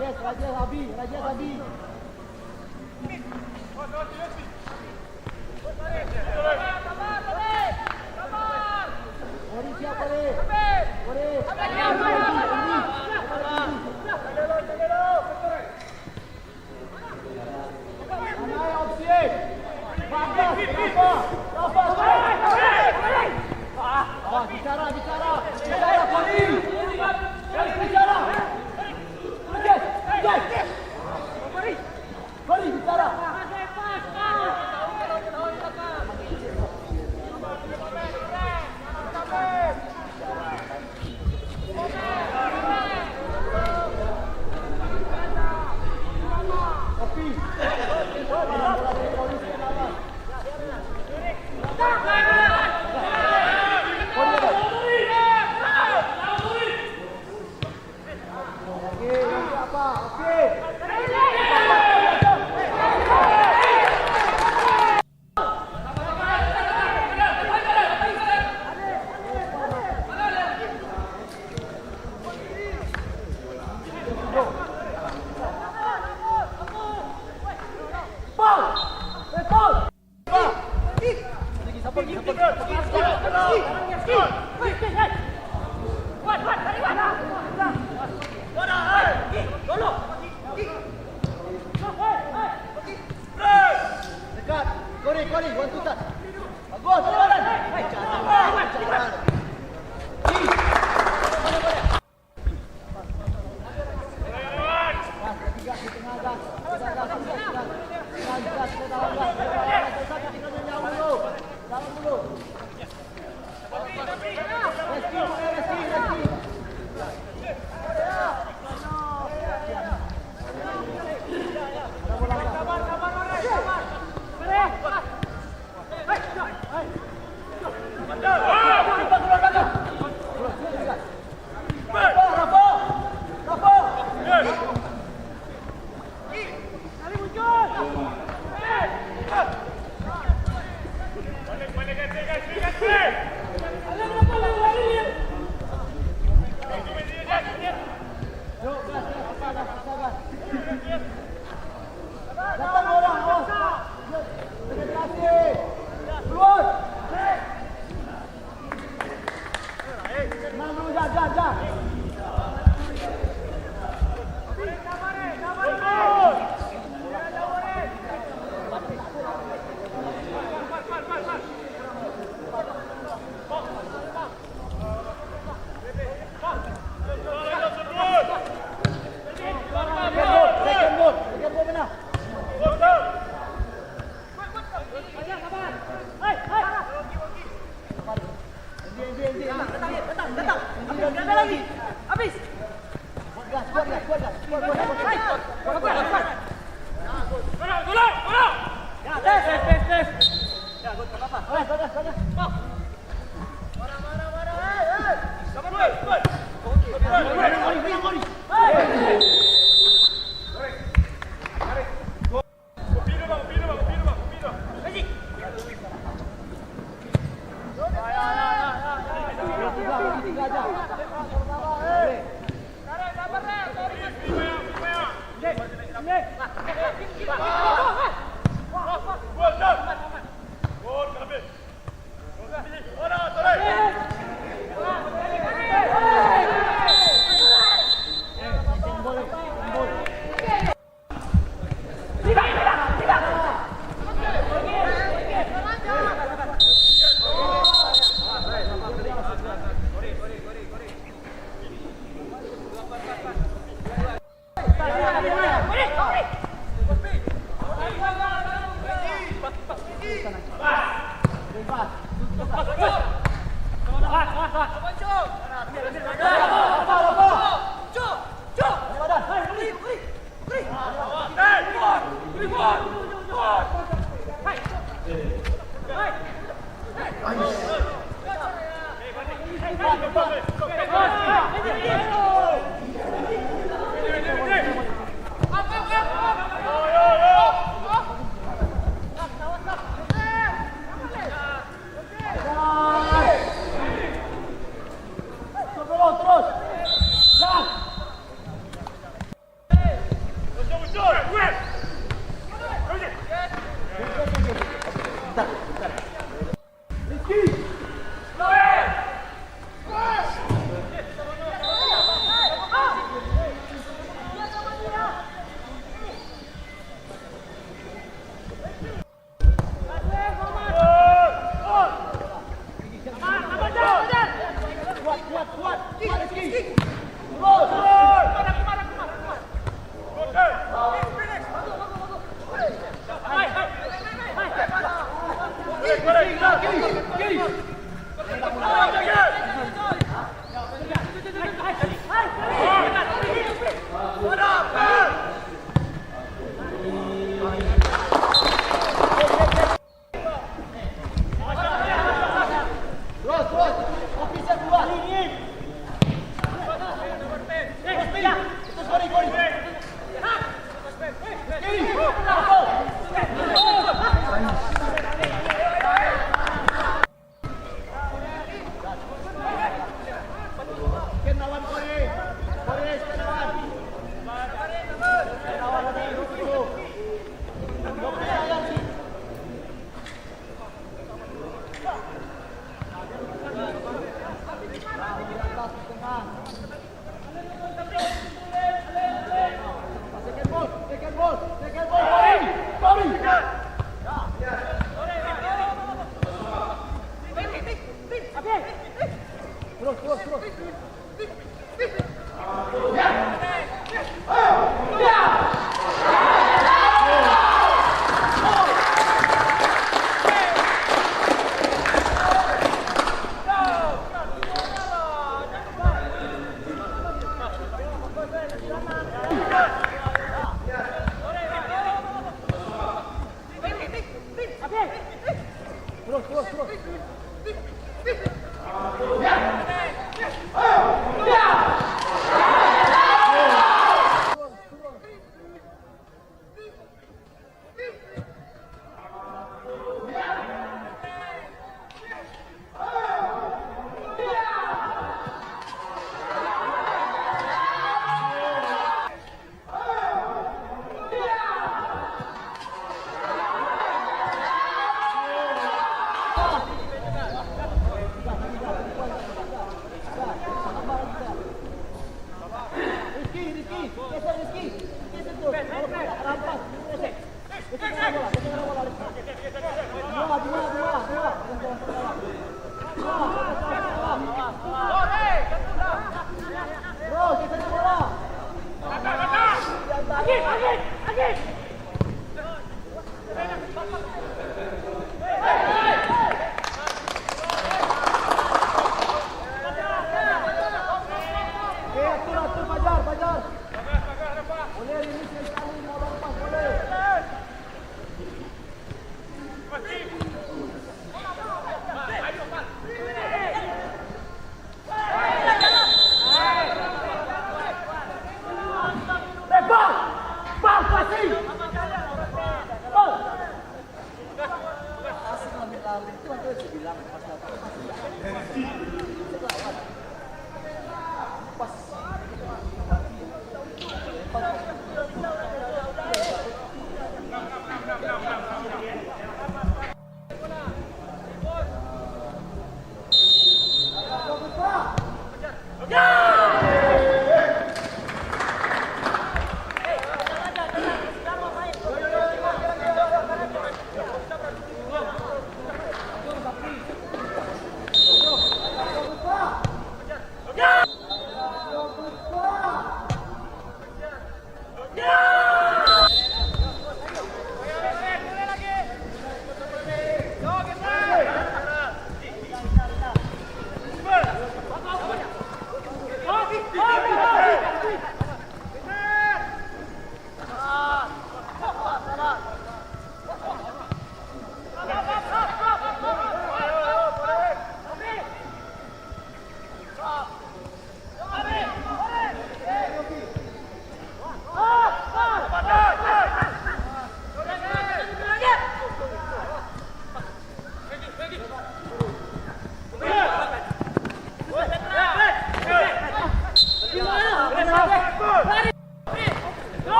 Rajesh, Rajesh, Abi, Rajesh, Abi. Kori siap, Kori. Kori. Anai opsi. Bagas, Rafa. Rafa, strike. Ah, bicara, bicara. Bicara, Kori. Kori, bicara. Yes, yes. Kori, bicara. Dekat. Kori, Kori, one two touch. Bagus, Kori, Kori. Bicara, bicara. Ih. Mana, mana? Gas, gas, gas, di tengah, gas. Gas, gas, gas, gas. Gas, gas, gas, dalam, gas. Dalam, gas. Satu, tiga, jauh dulu. Dalam dulu.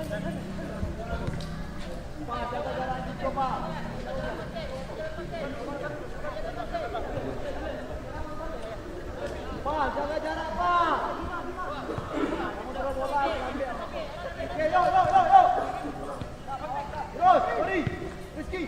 Pak, jaga jarak, Pak. Kontrol bola, ambil. Oke, yo, yo, yo, yo. Terus, Rizky.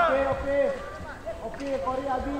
Oke, oke. Oke, Kori Abi.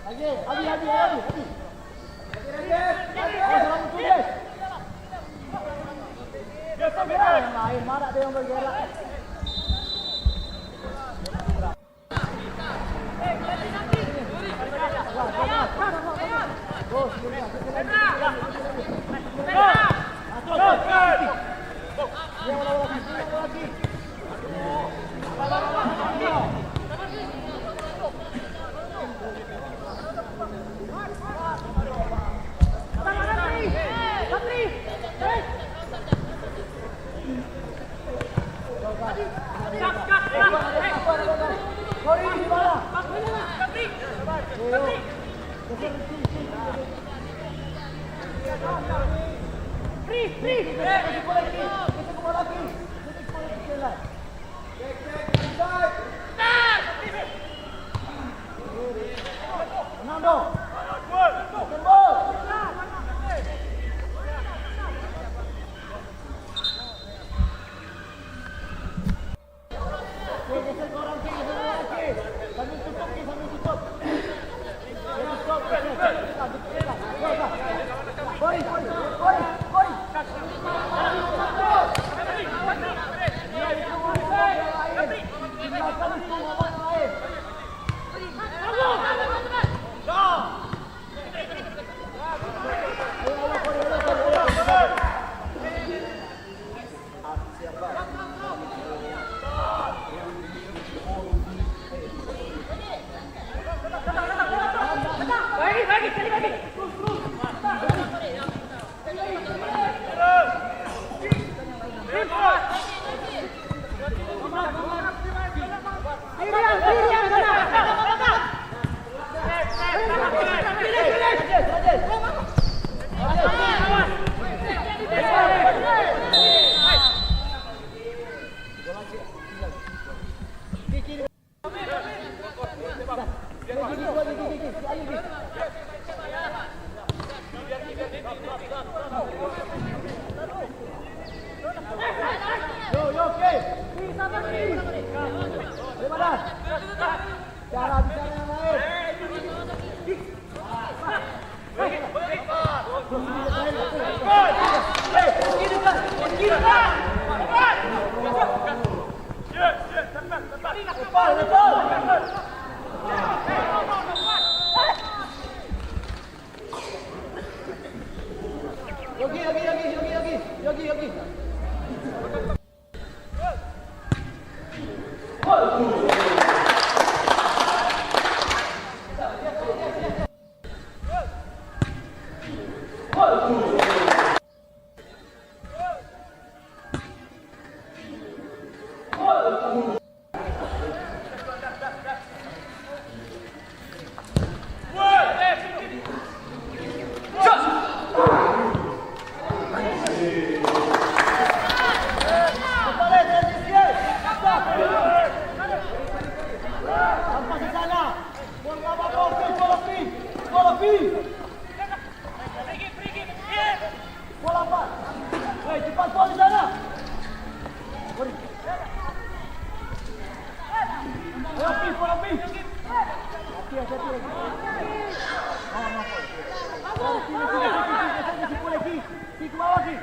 Lagi, habis, habis, habis, habis. Awas, orang muncul, guys. Gerak yang lain, mana ada yang bergerak? Yo, yo, oke. Daripada. Cara bicara yang lain. Yogi, Yogi, Yogi, Yogi, Yogi, Yogi, Yogi. Bola apa? Hei, cepat, bola di sana. Beri. Ayo, Pi, bola, Pi. Hati, hati, hati lagi. Awas, awas. Pi, Pi, Pi, Pi, Pi, Pi, Pi, Pi, Pi, Pi, Pi, Pi, ke bawah, Pi.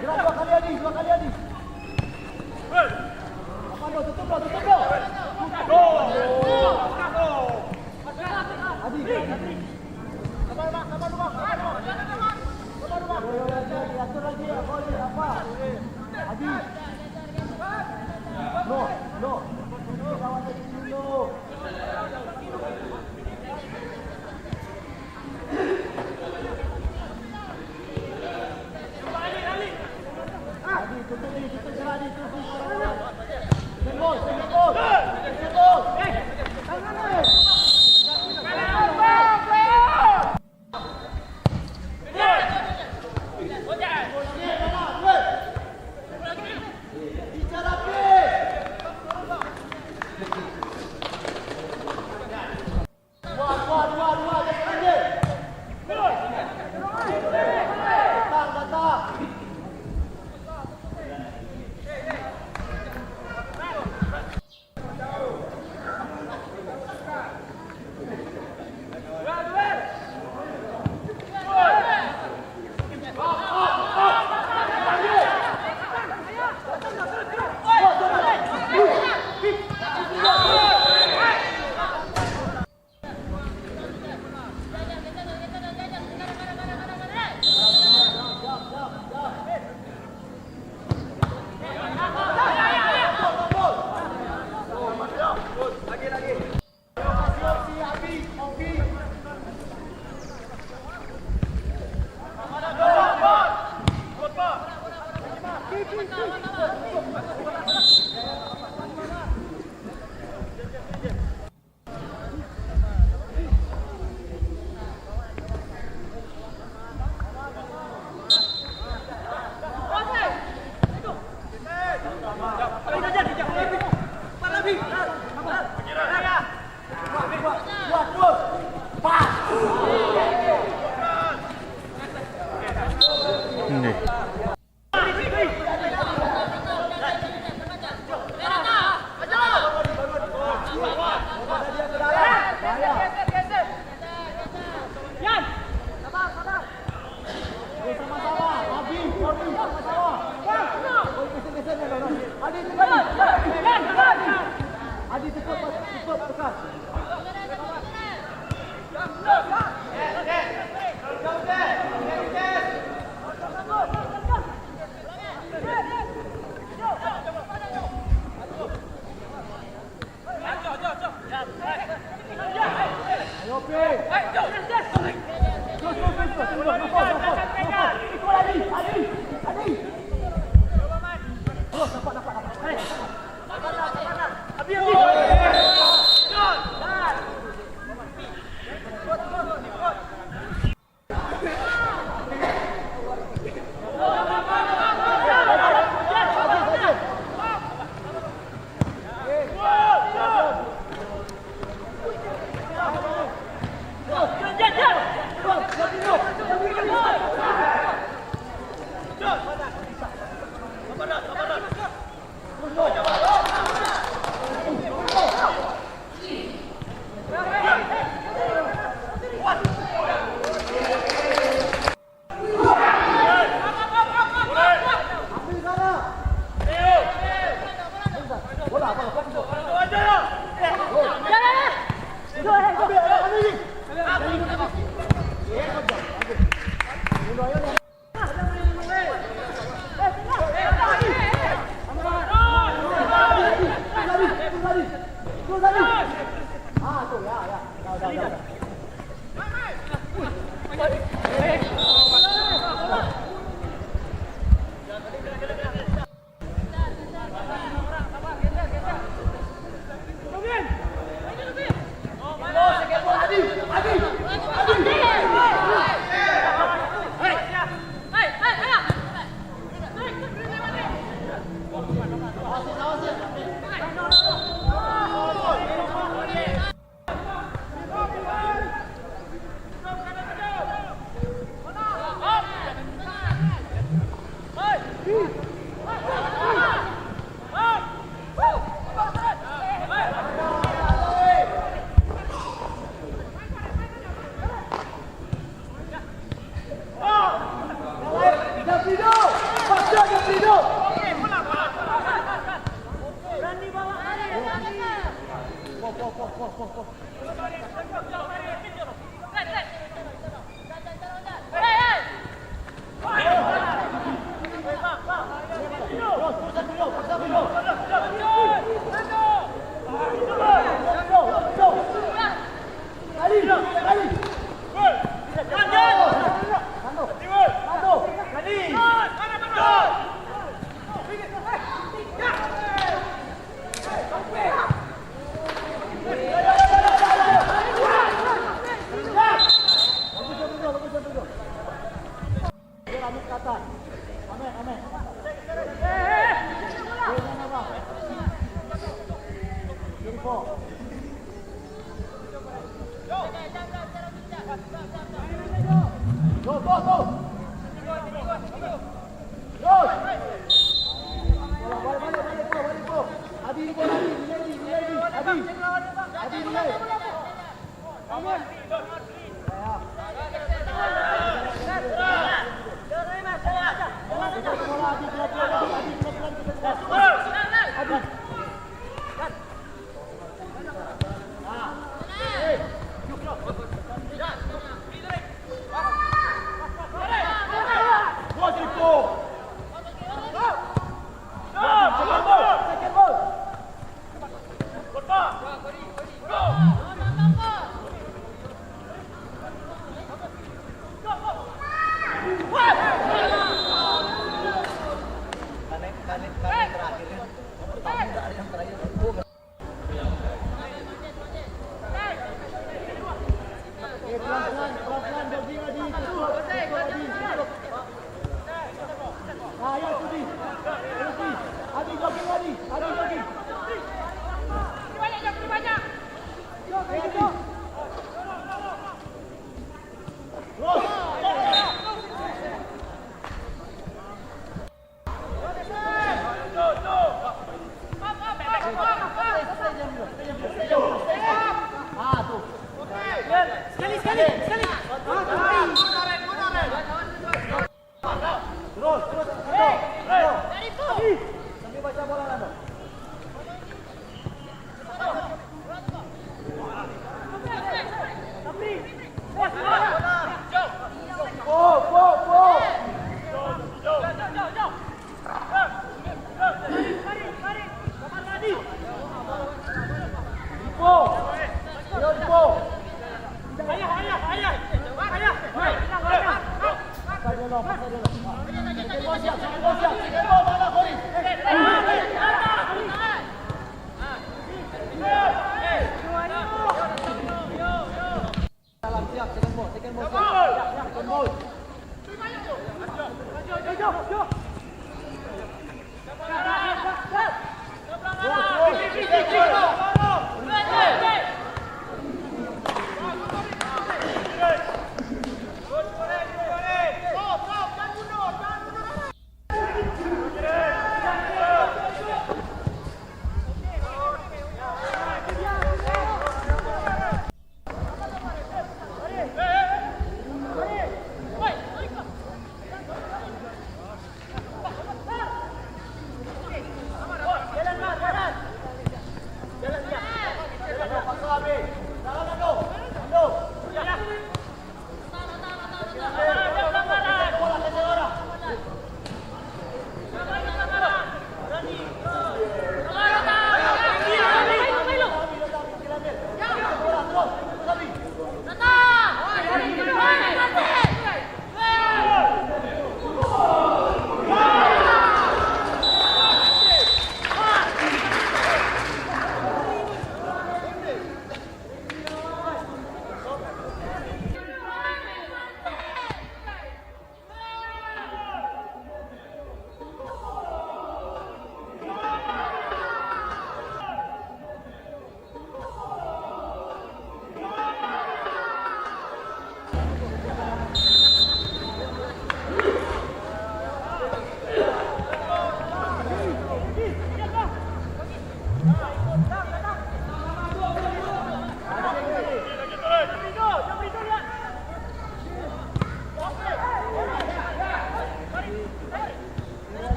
Gerak dua kali, Adi, dua kali, Adi. Apa, Bro? Tutup, Bro, tutup, Bro. Adi, Adi. Sabar, Bang, sabar, Bang, sabar, Bang. Sabar, Bang. Yo, yo, yo, yo, atur lagi, yo, gol, yo, apa? Adi. No, no. Lawan dari sini, no. Terus, Adi. Ah, tu, ya, ya. Dah, dah, dah.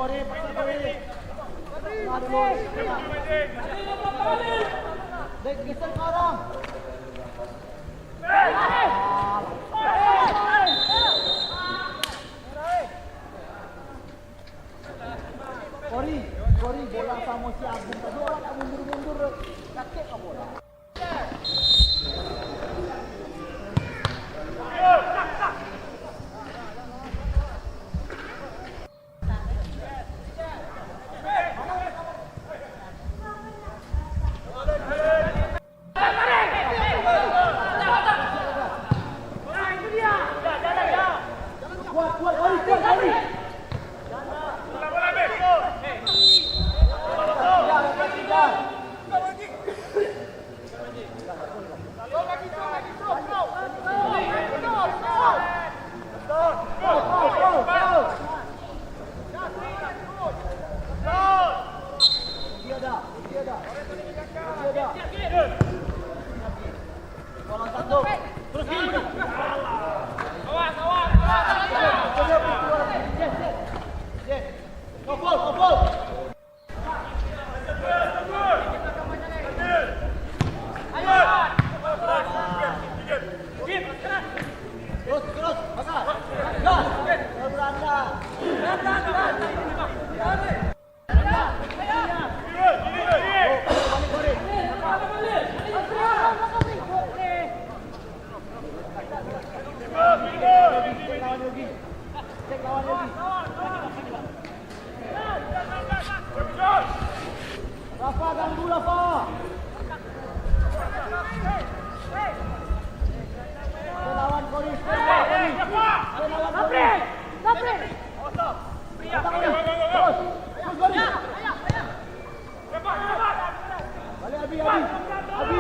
Dek, geser sekarang. Kori, Kori, bola samo si Agung tadi, awak nak mundur-mundur, katek ka bola. Rafa, ganggu, Rafa. Lawan Kori, lawan Kori. Lawan Kori. Datang, Kori. Terus. Terus, Kori. Balik, Abi, Abi. Abi.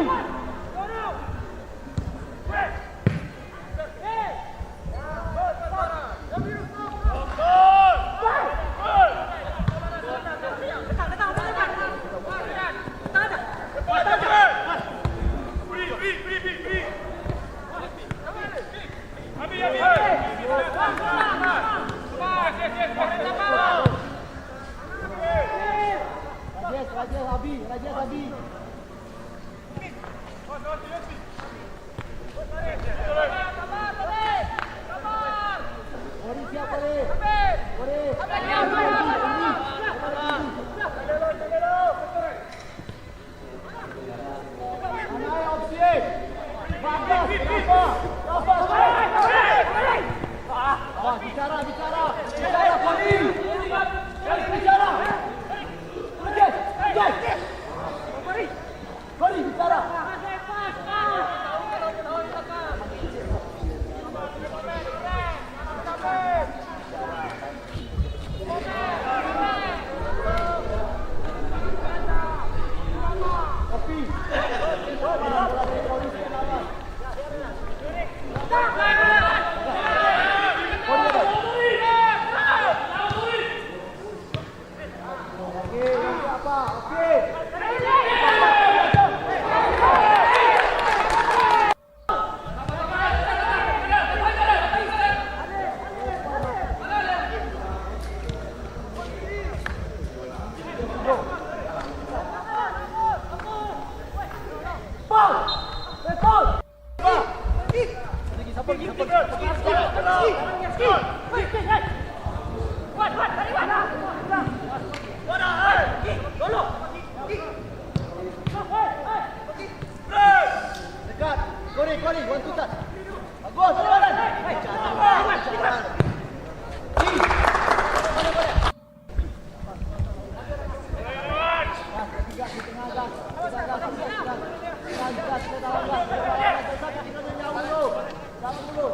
Rajesh, Rajesh, Abi, Rajesh, Abi. Bicara, bicara. Bicara, Fahri. Bicara. Yes, yes. Mari bicara. Dekat. Kori, Kori, one two touch. Bagus, Kori. Gas, gas, gas, gas, gas. Gas, gas, gas, gas. Dalam dulu. Dalam dulu.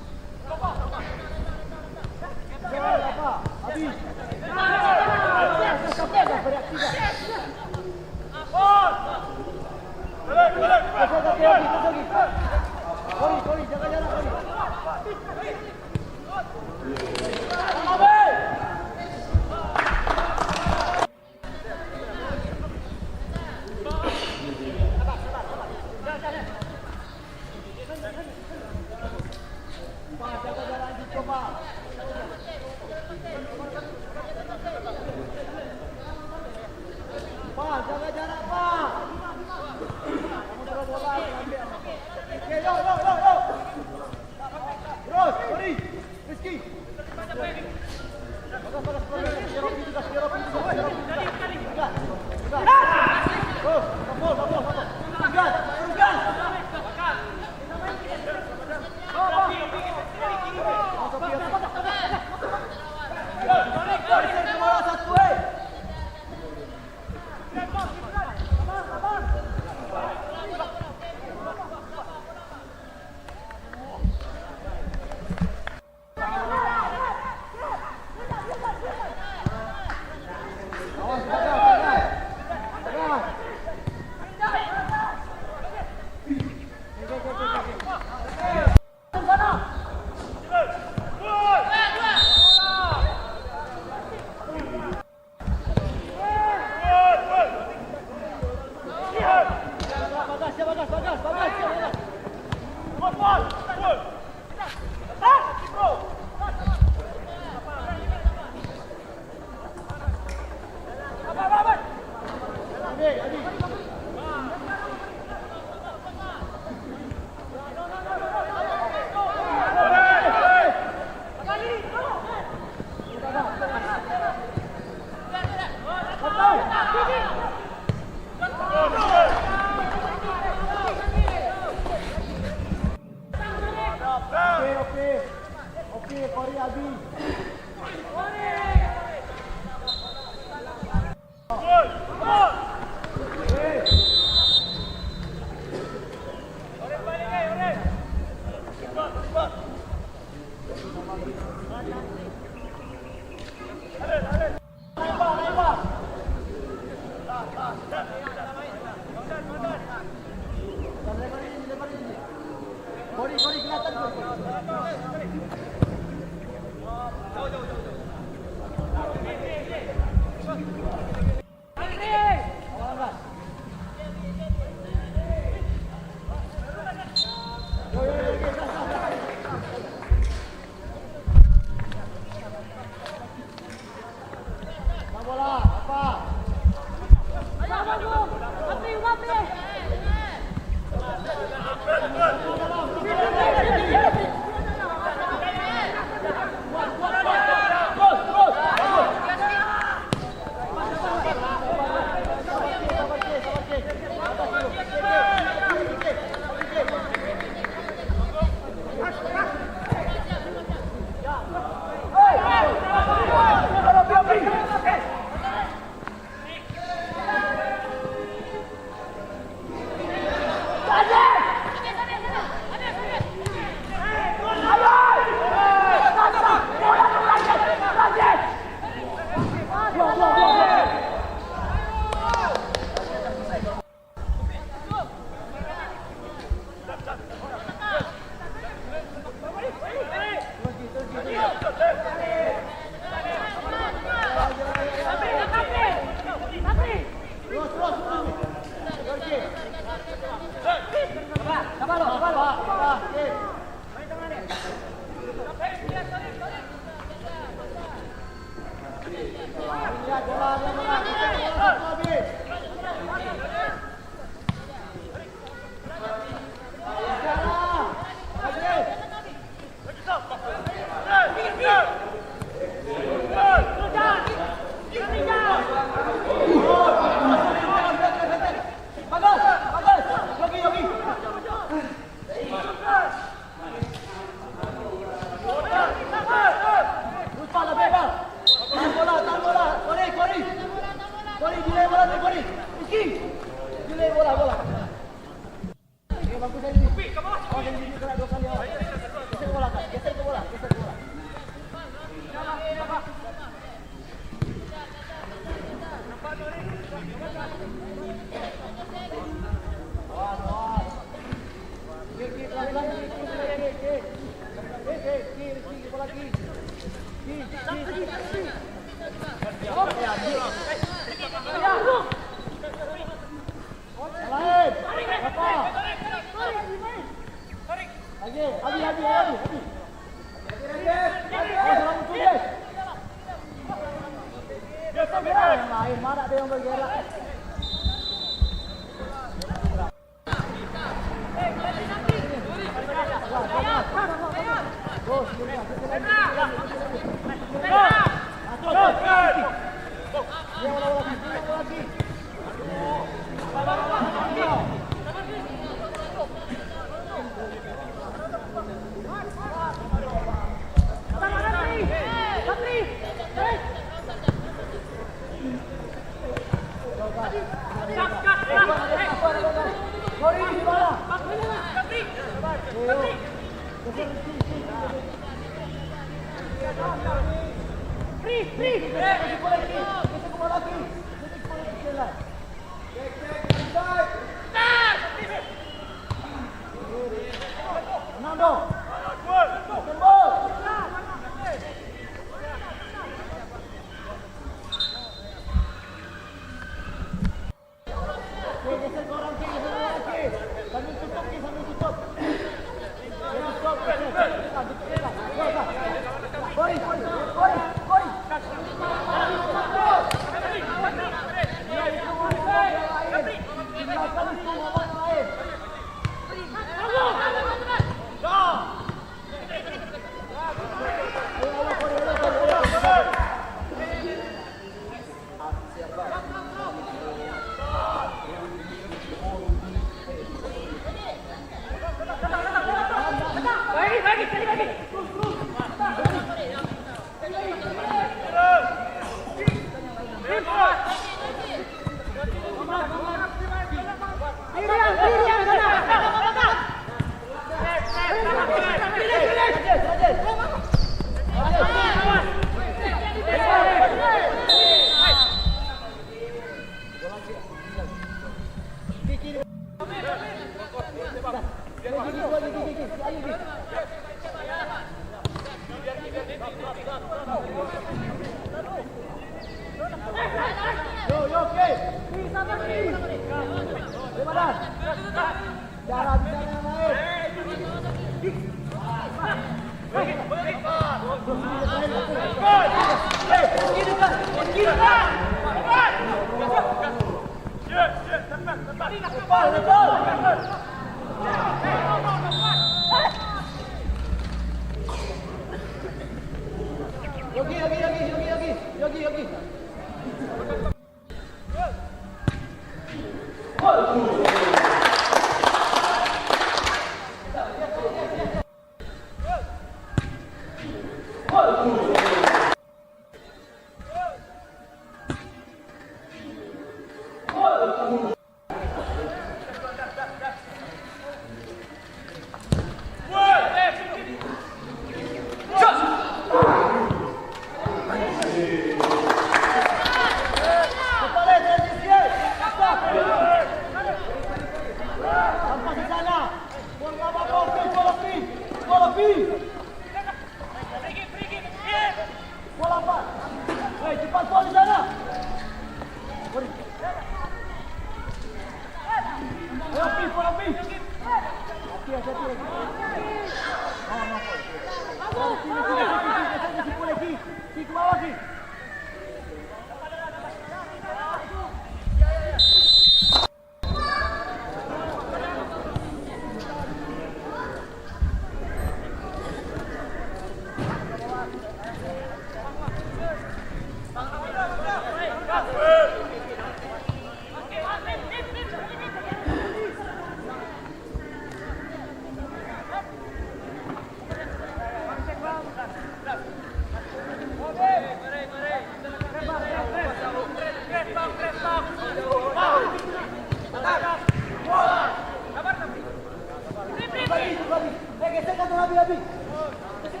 Geser ka tengah, Abi, Abi. Abi, Abi.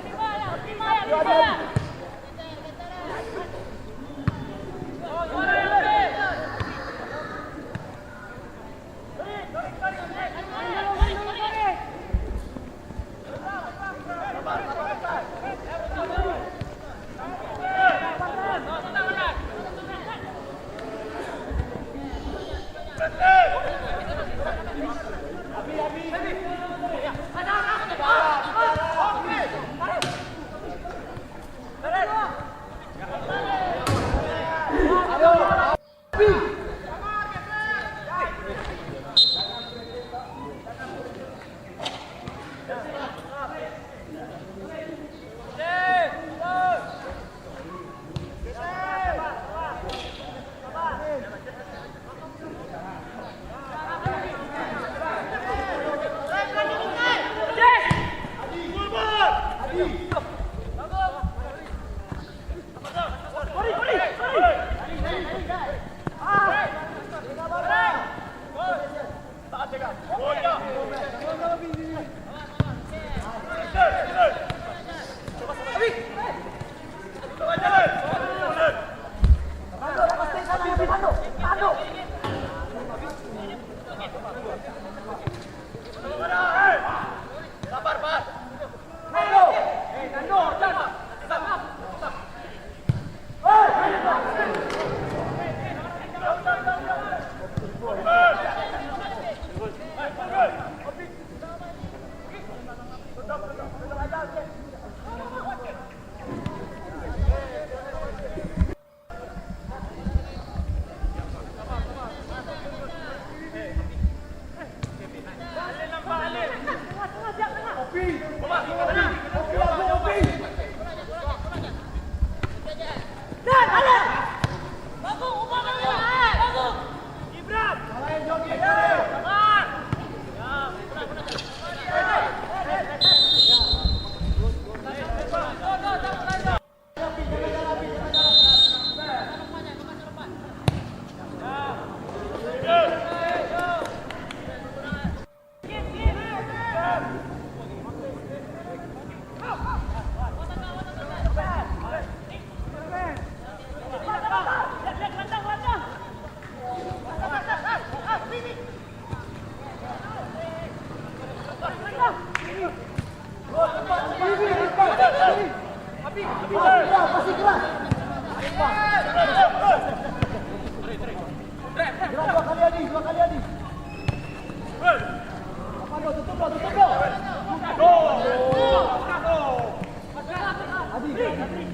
Gerak dua kali, Adi, dua kali, Adi. Apa, Ado? Tutup, Ado, tutup, Ado. Adi, Adi.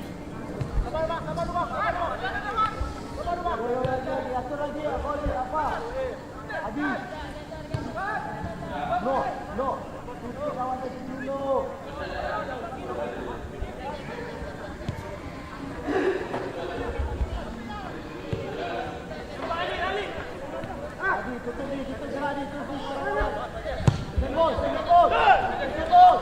Sabar, Bang, sabar, Bang, sabar, Bang. Sabar, Bang. Yo, yo, yo, yo, atur lagi, yo, boleh, apa? Adi. No, no. Tutup lawan tadi dulu. Adi, tutup ni, tutup jalan ni, tutup ni. Tembus, tembus. Tembus.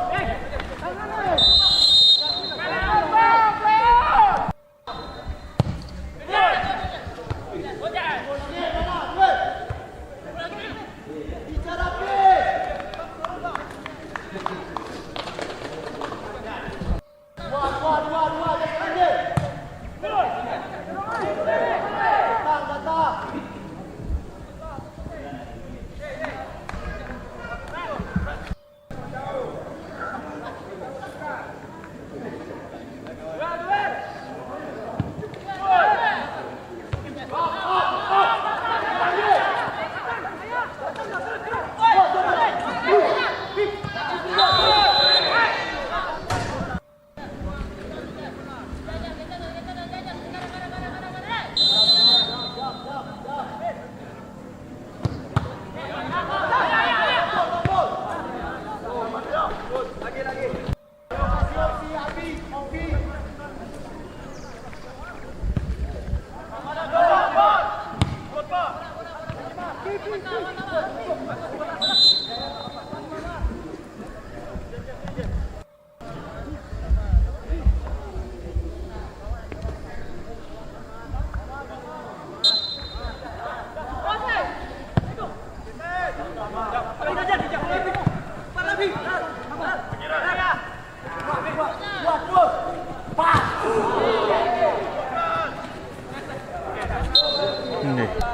Ini.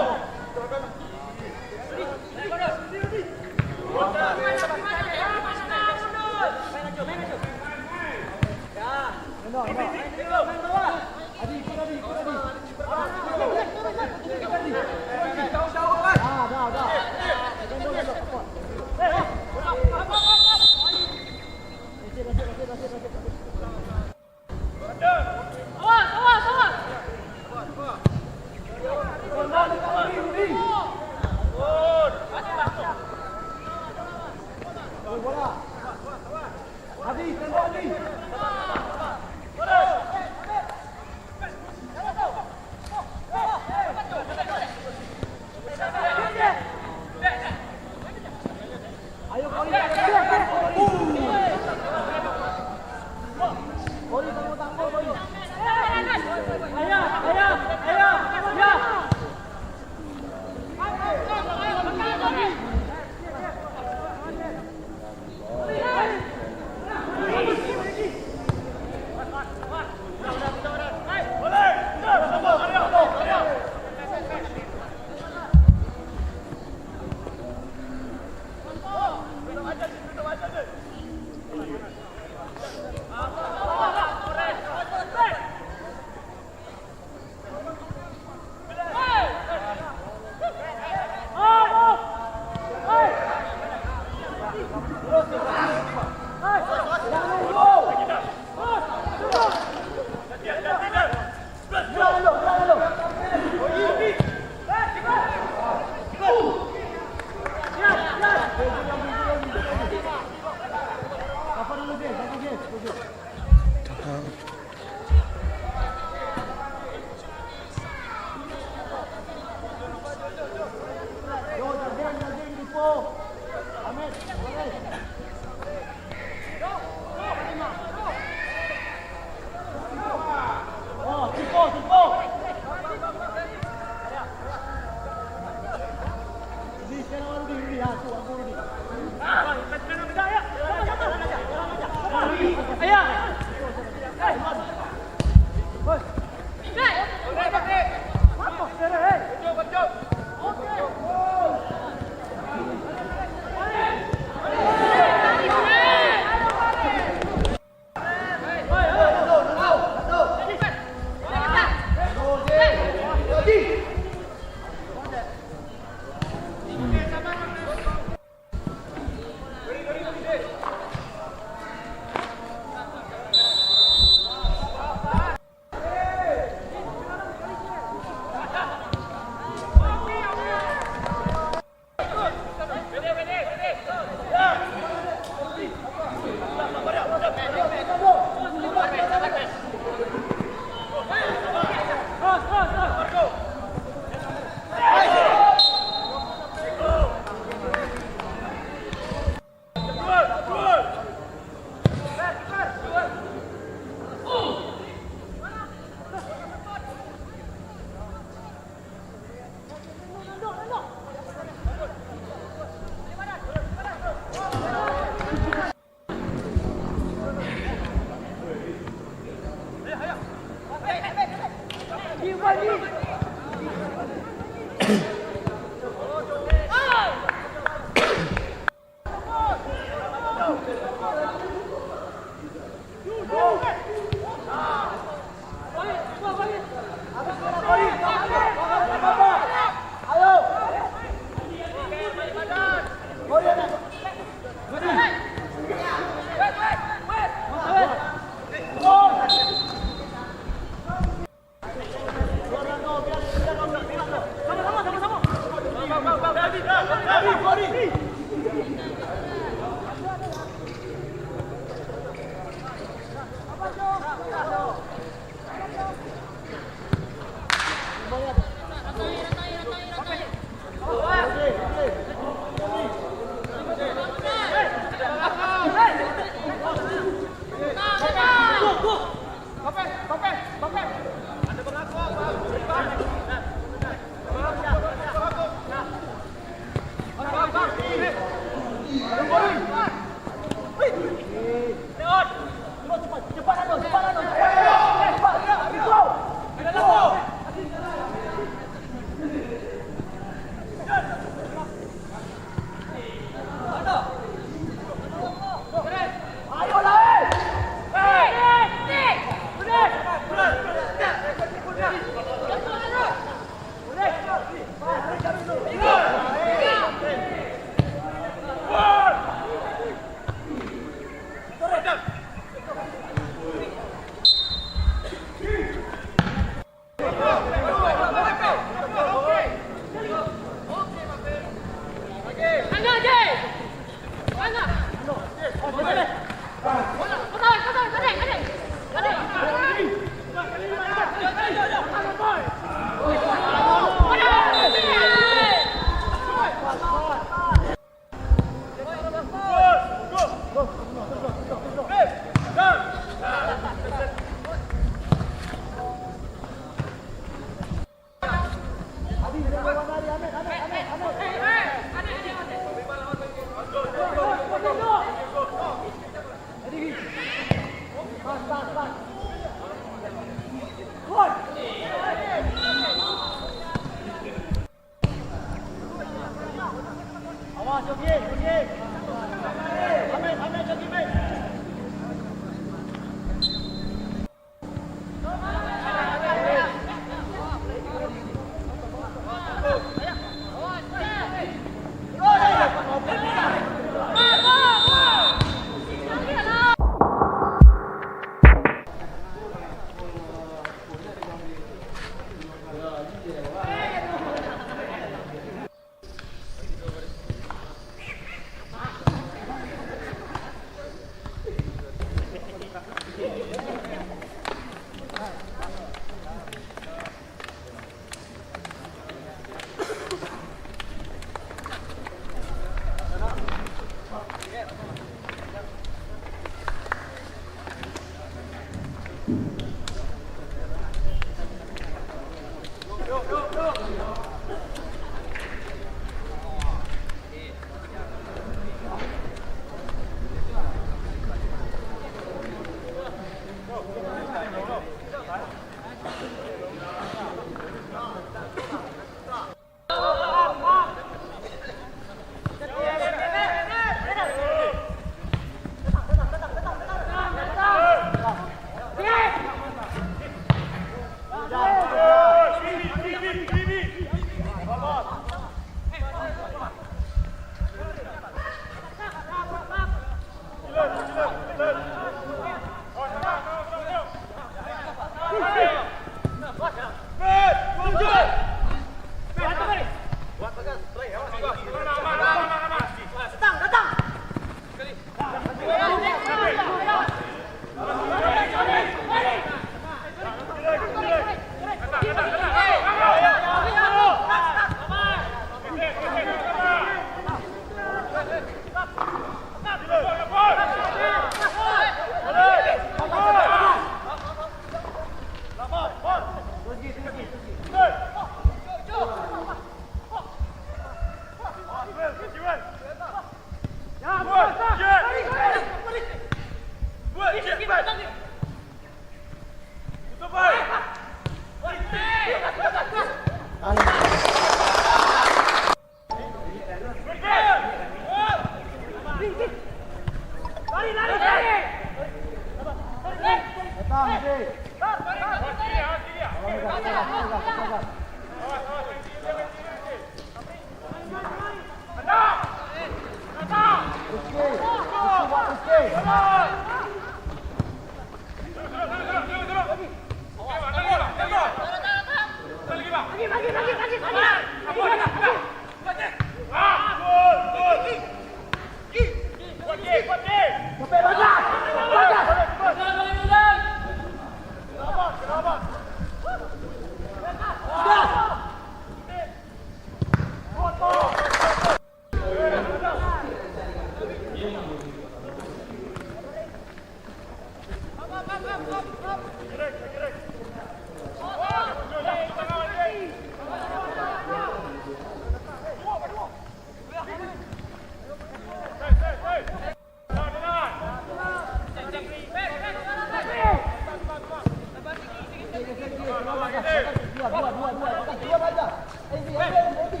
Dua, dua, dua, dua, dua, dua, dua. Endi, Endi, Endi, Endi.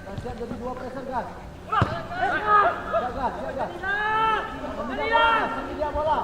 Gas, siap jadi dua pressure, gas. Siap, gas, siap, gas. Sambil dia bola, sambil dia bola.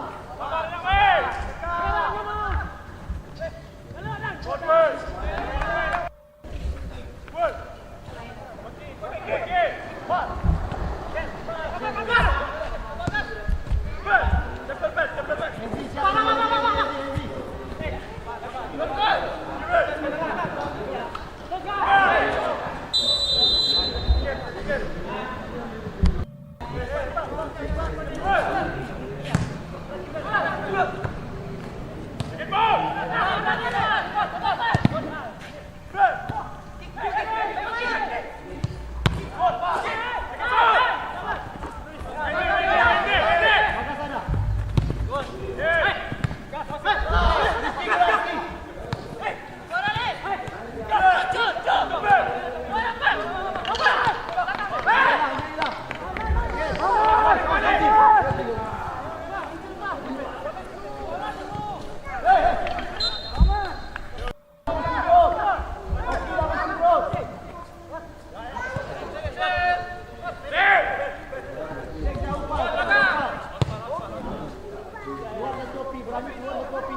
Keluarkan topi, berani keluarkan topi.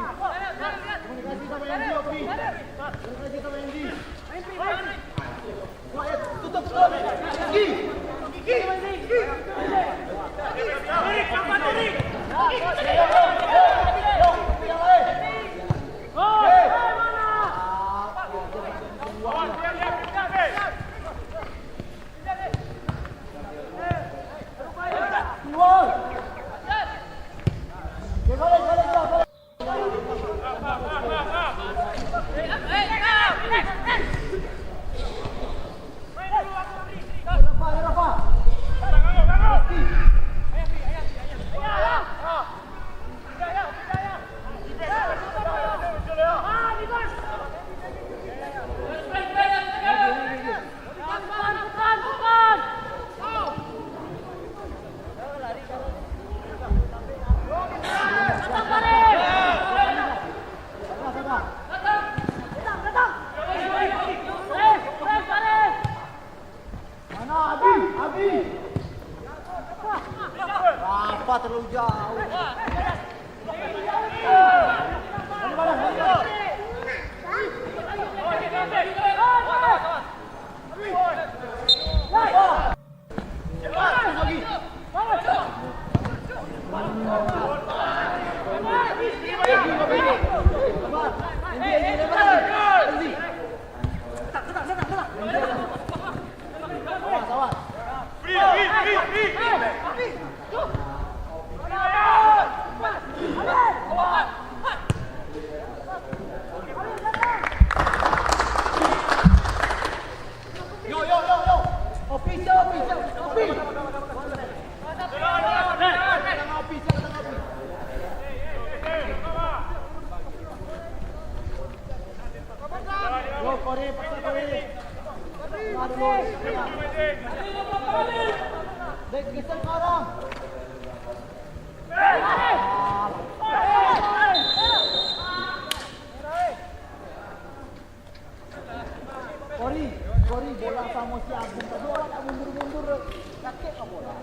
Komunikasi sama Endi, Opi. Komunikasi sama Endi. Tutup, tutup. Gigi. Gigi. Mana Abi? Abi. Rapat terlalu jauh. Yo, yo, yo, yo. Official, official, official. Yo, Kori, paksa Kori. Aduh. Dek, geser ke orang. Kori, Kori, bola samo si Agung tadi, awak tak mundur-mundur, sakik ka bola.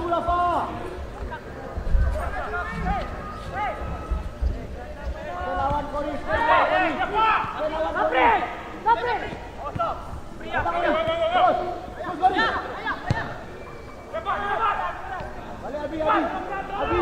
Rafa. Lawan Koris, lawan Koris. Lawan Koris. Datang Koris. Terus. Terus Koris. Balik Abi, Abi. Abi.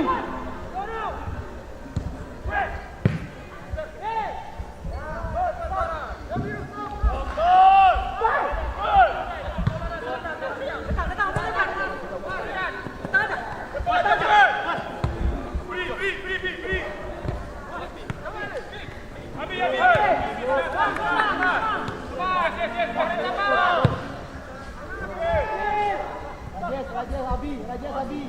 Rajesh, Rajesh, Abi, Rajesh, Abi.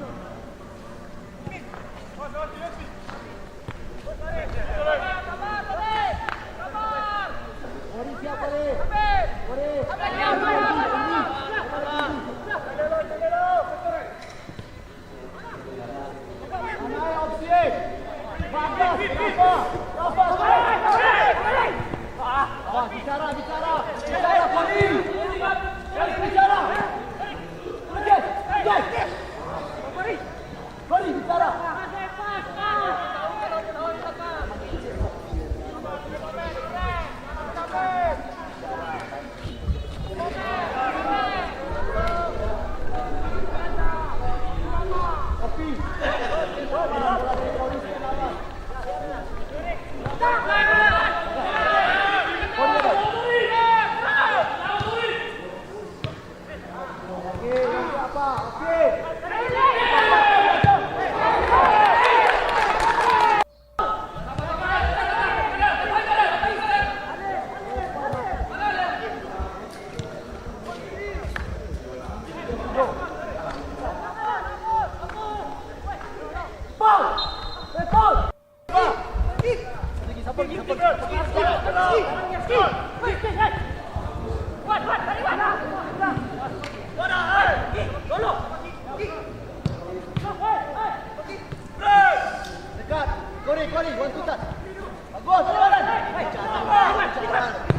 Bicara, bicara. Bicara, Fadli. Fadli, bicara. Mari, bicara. Kopi. Dekat. Kori, kori, one two touch. Bagus, jalan. Jalan. Jalan.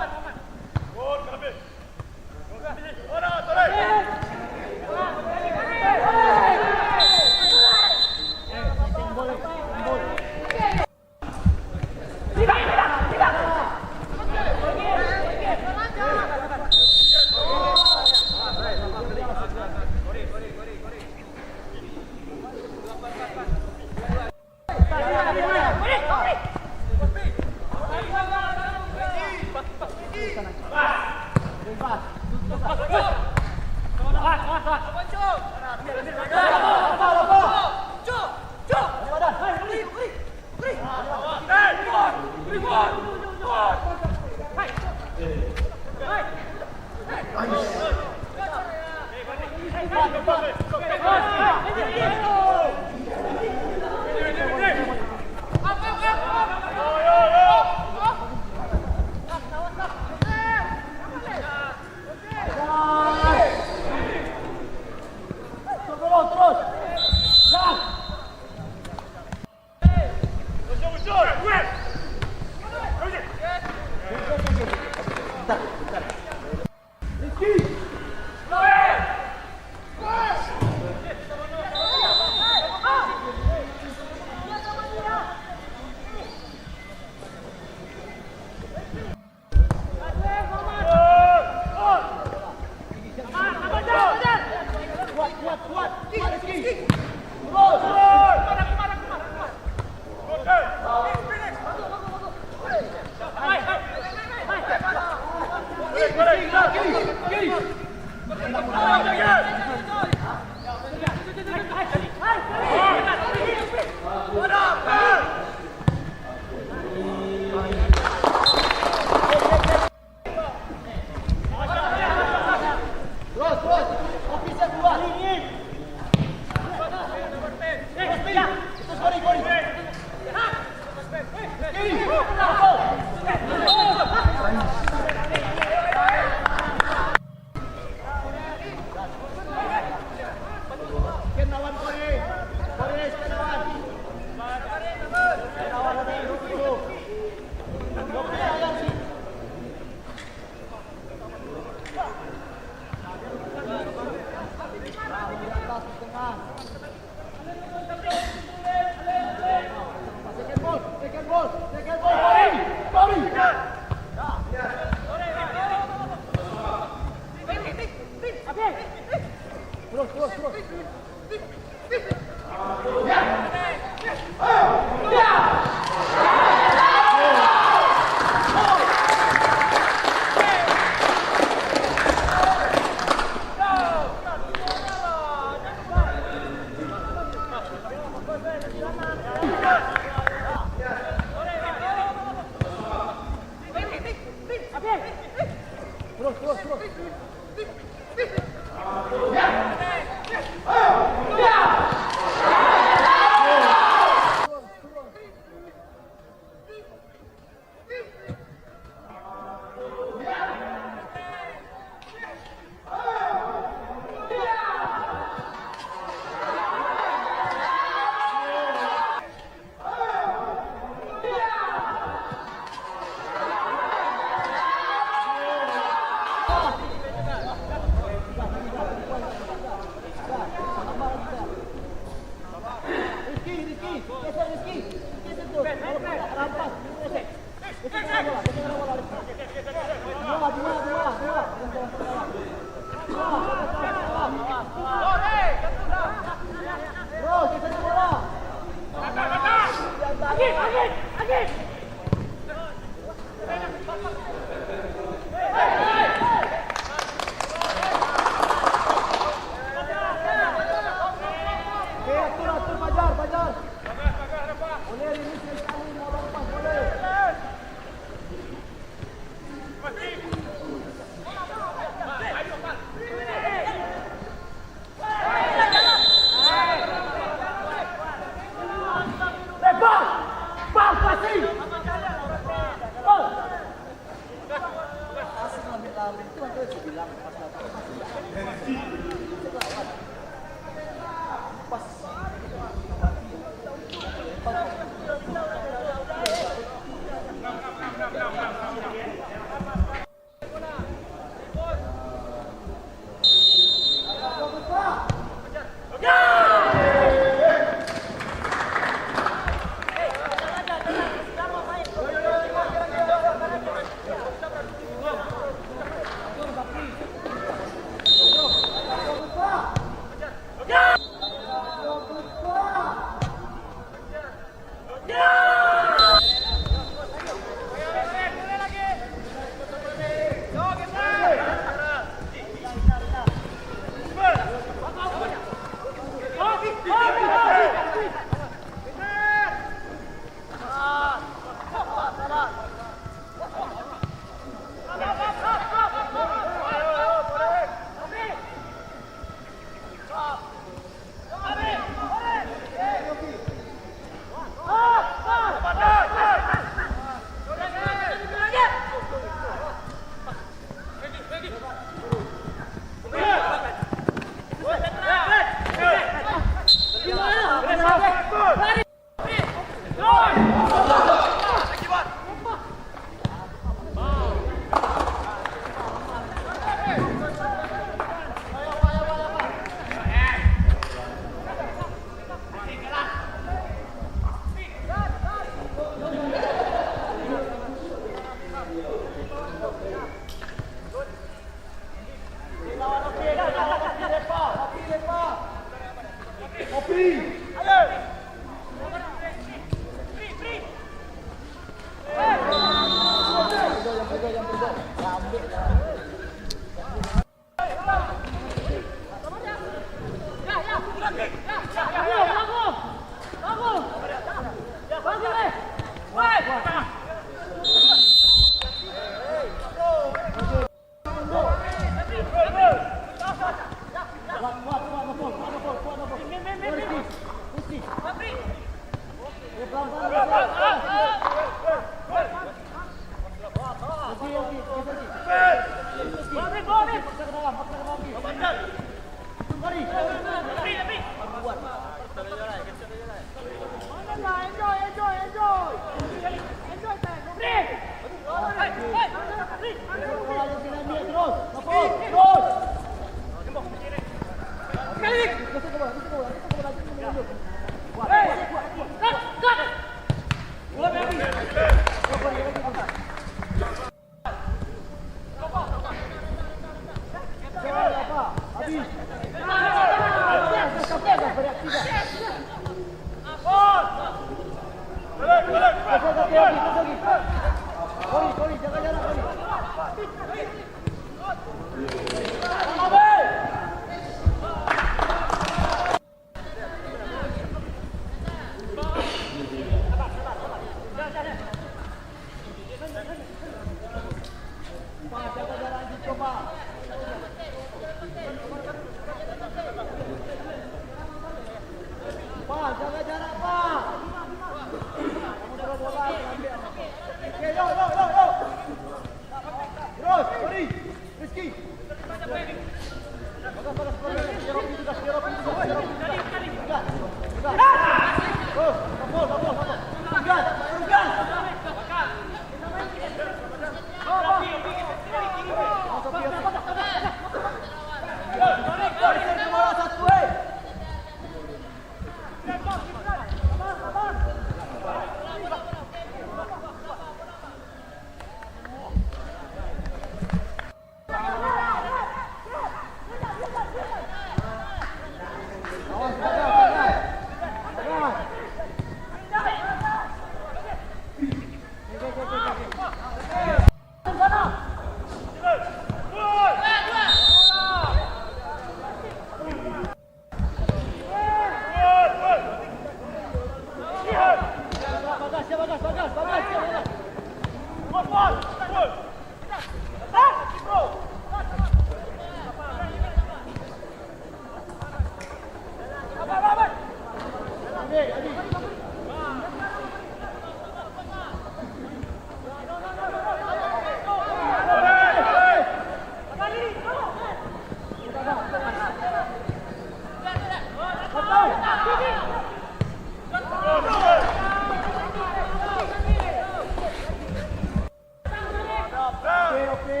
Oke, oke.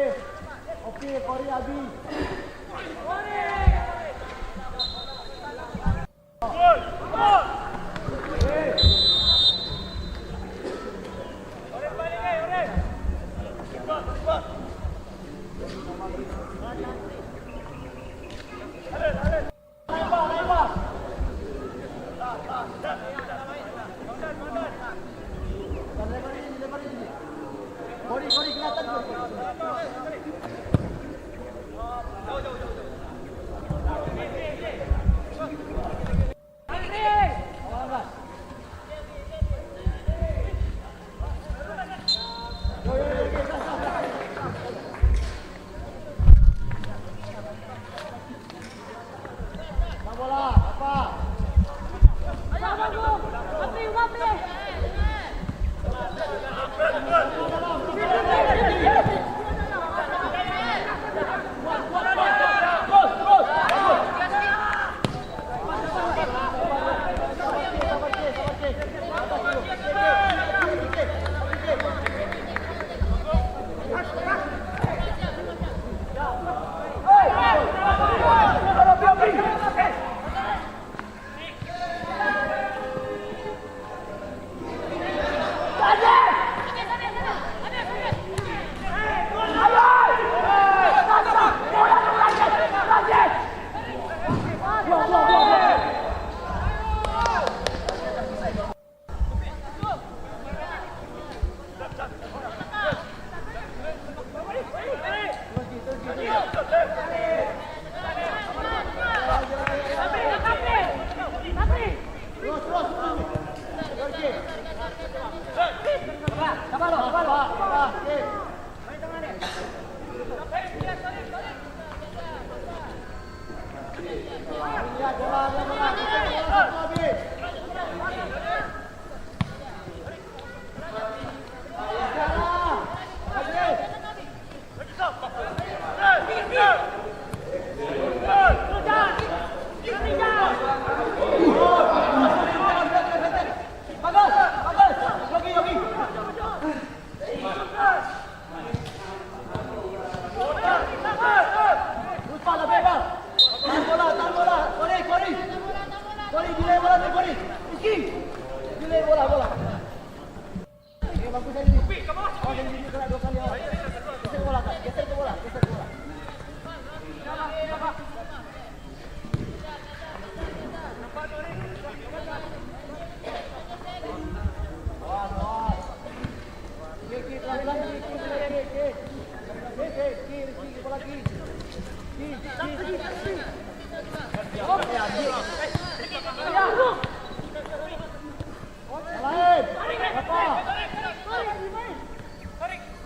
Oke, kori abih.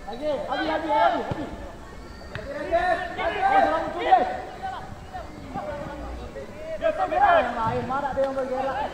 Lagi, Abi, Abi, Abi, Abi. Awas, orang muncul, guys. Gerak yang lain, mana ada yang bergerak?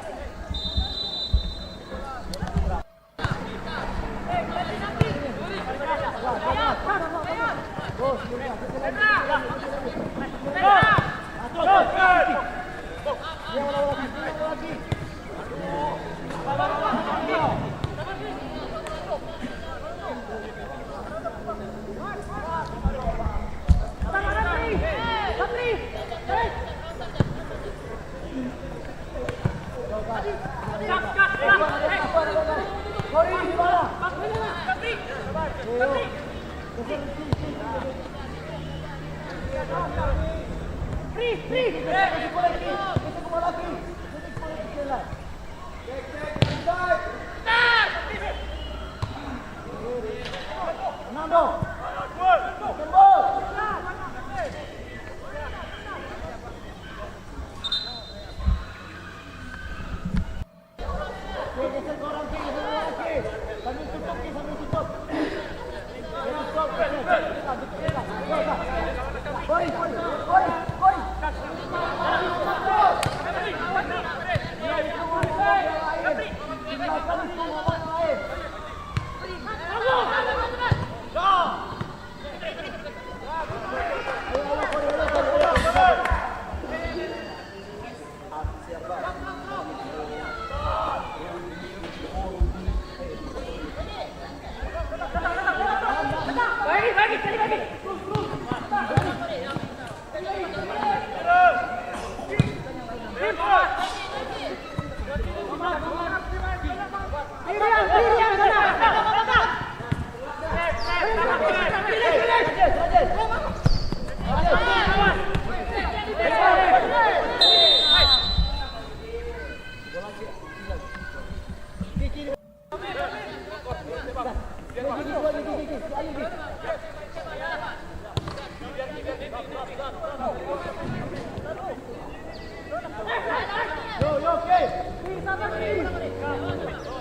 Yo, yo, oke.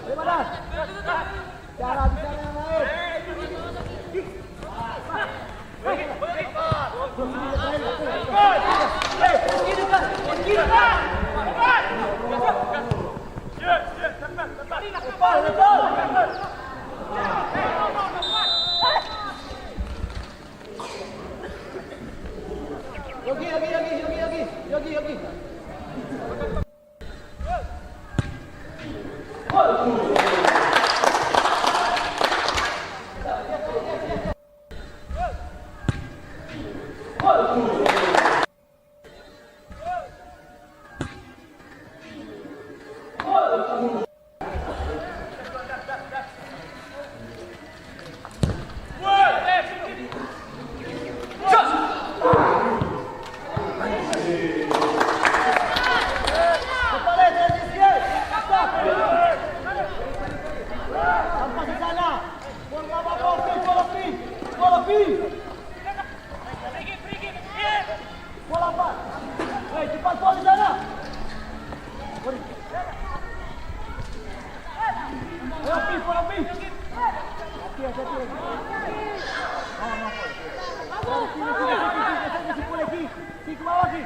Daripada. Cara bicara yang lain. Yogi, Yogi, Yogi, Yogi, Yogi, Yogi, Yogi. Bola apa? Hei, cepat gol di sana. Ayo, Pi, bola, Pi. Hati, hati, hati. Awas, awas. Pi, Pi, Pi, Pi, Pi, Pi, Pi, Pi, Pi, Pi, Pi, Pi, ke bawah, Pi.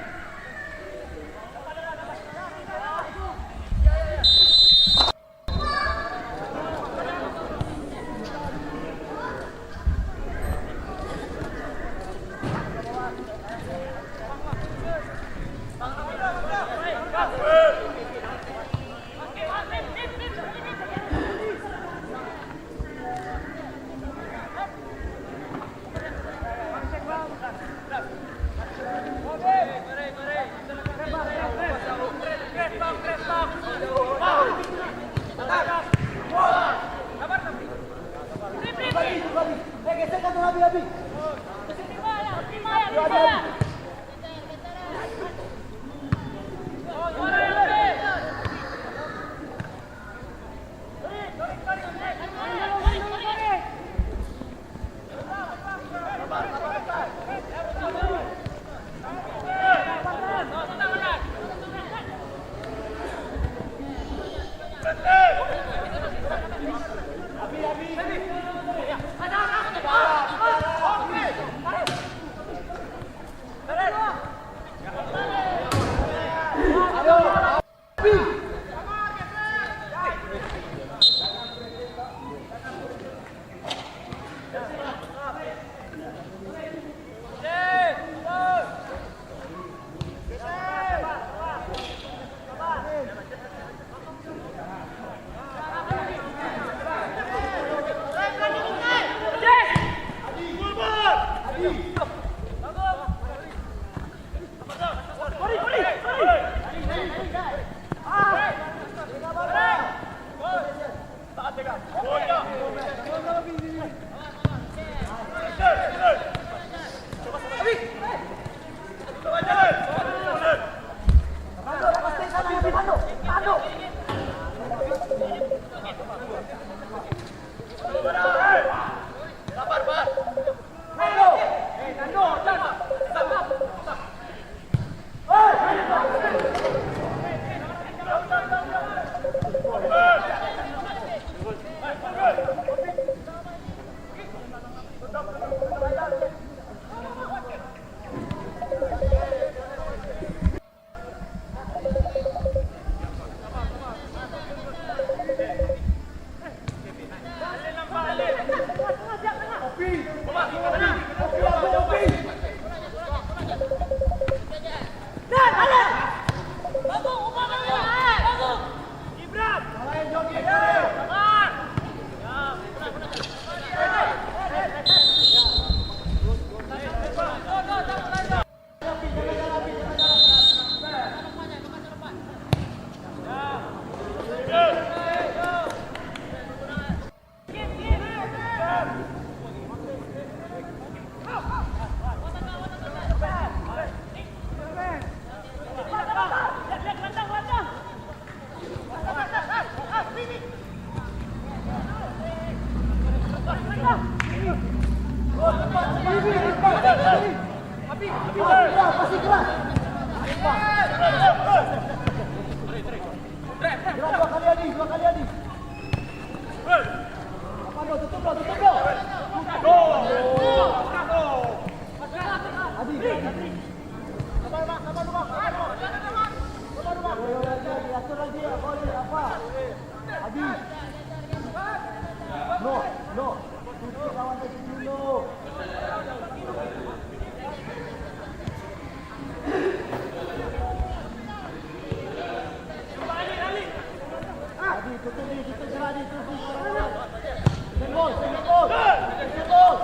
Gerak dua kali, Adi, dua kali, Adi. Apa, bro? Tutup, bro, tutup, bro. Adi, Adi. Sabar, Bang, sabar, Bang. Sabar, Bang. Yo, yo, lagi, lagi. Atur lagi, ya, boleh, apa? Adi. No, no. Tutup lawan tadi dulu. Adi, tutup ni, tutup jalan ni, tutup ni. Tembus, tembus. Tembus.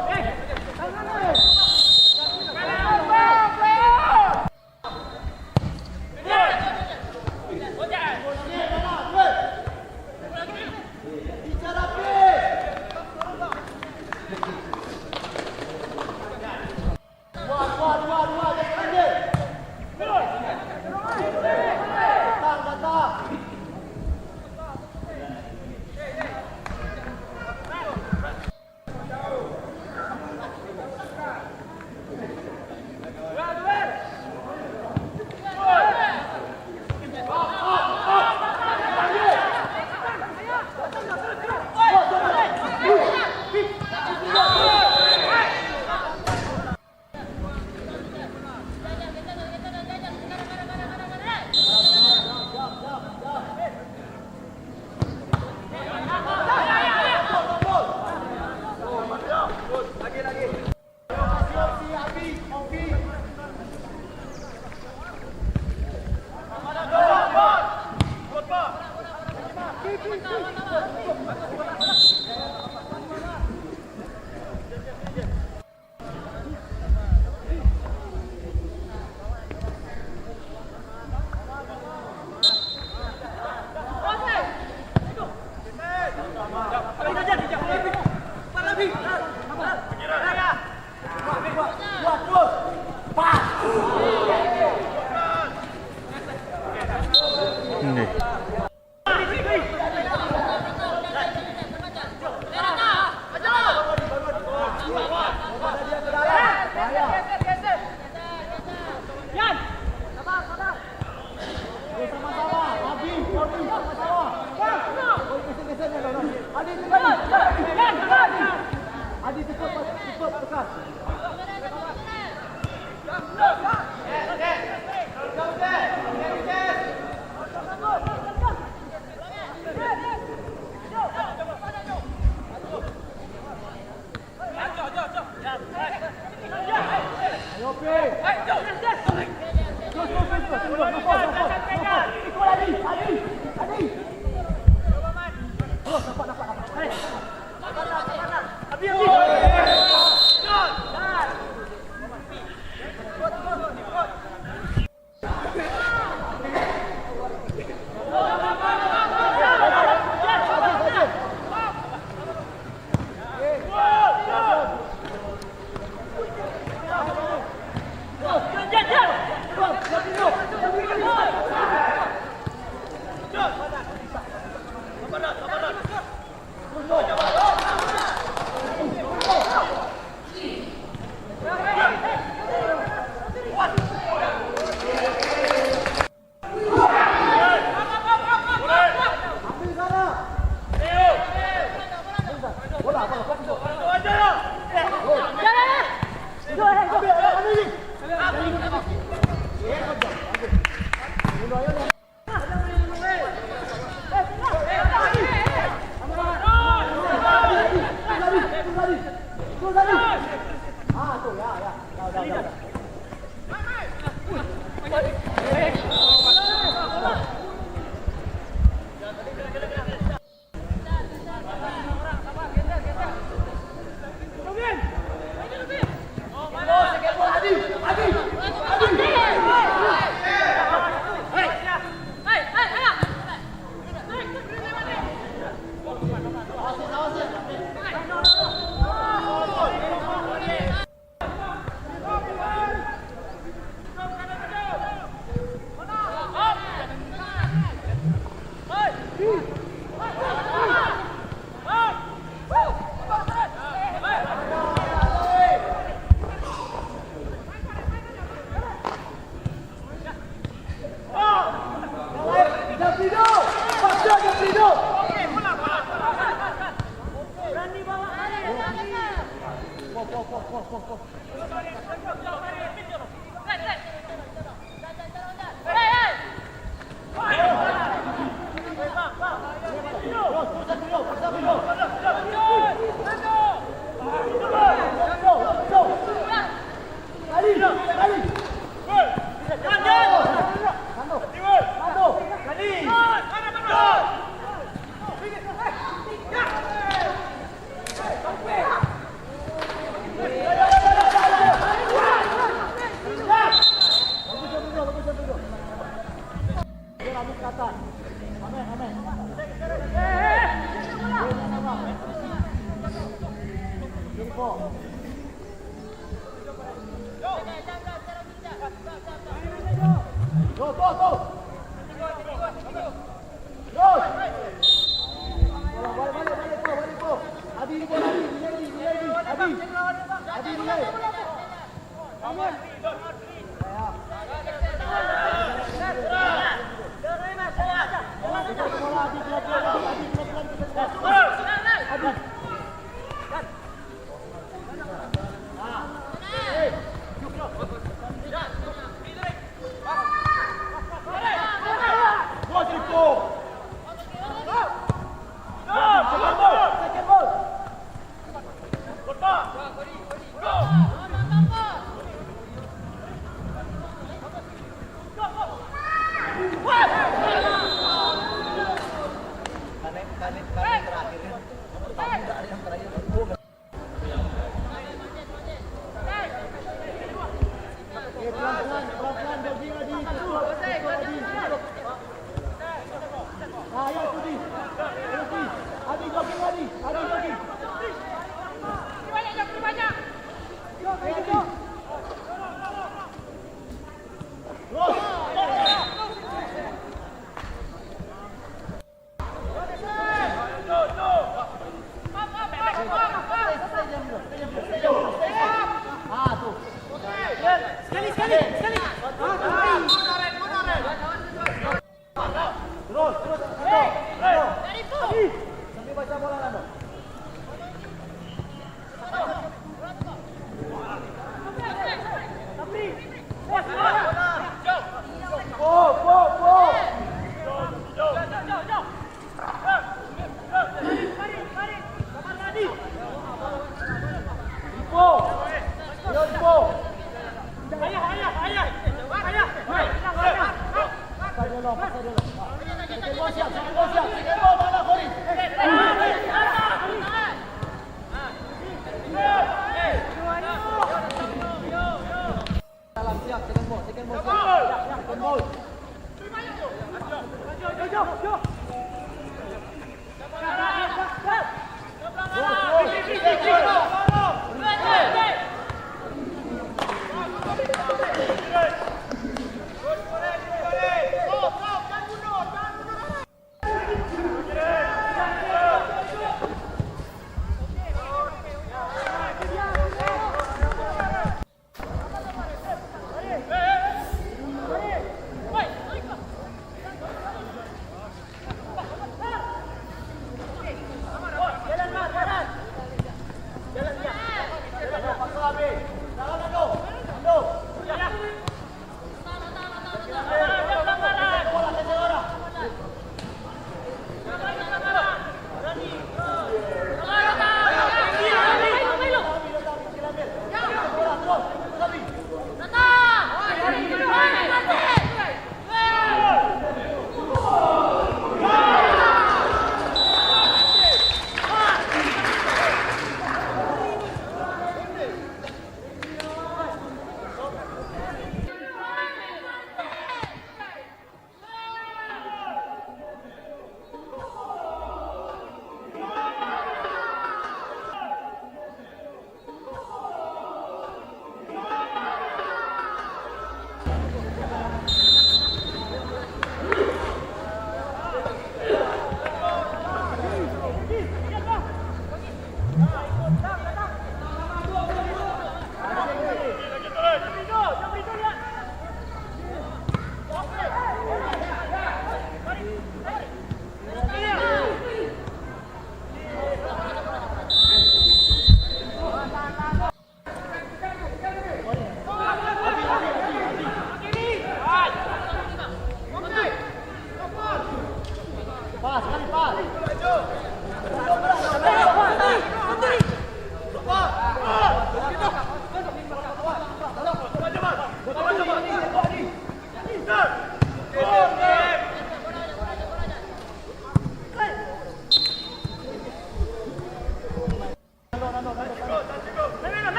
Go, go, go! Terus! Balik, balik, balik, bro, balik, bro. Adi, Adi, Adi, Adi, Adi, Adi. Adi, Adi, Adi. Aman. Adi. Eh, pelan-pelan, pelan-pelan, jogging, Adi. Tutup, tutup, Adi. Tutup. Ah, ya, Adi. Adi, Adi, jogging, Adi. Adi, jogging. Ya, Adi. Terus. Ipo! Yo, Ipo! Ayah, ayah, ayah!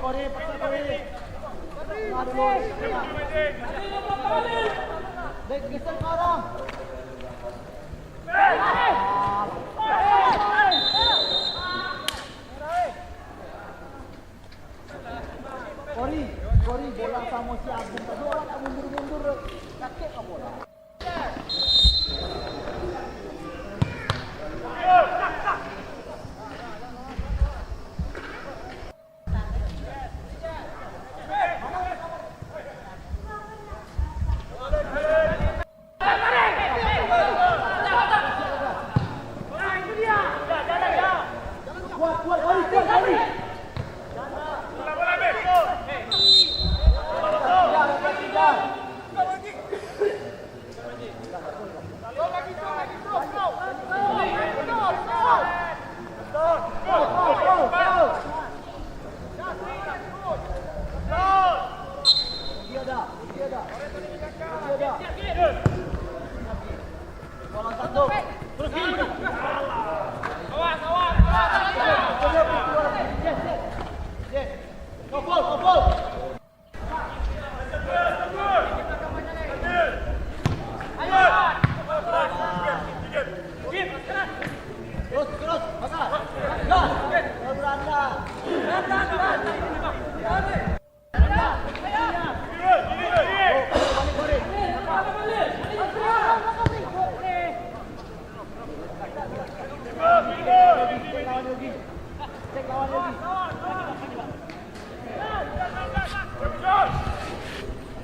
Kori, paksa kori. Tengah dulu, tengah. Dek, geser ke arah. Kori, kori, bola samo si Agung tadi, orang tak mundur-mundur. Sakik ka bola.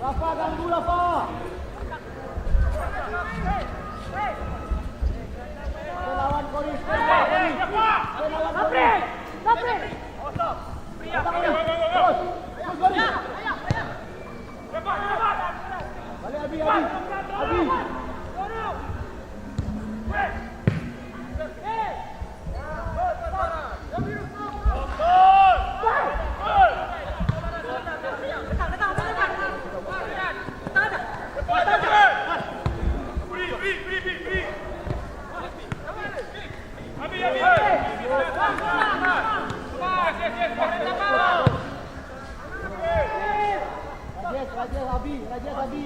Rafa, ganggu, Rafa. Lawan Koris, lawan Koris. Lawan Koris. Terus, terus, Koris. Balik, Abi, Abi. Abi. Rajesh, Rajesh, Abi, Rajesh, Abi.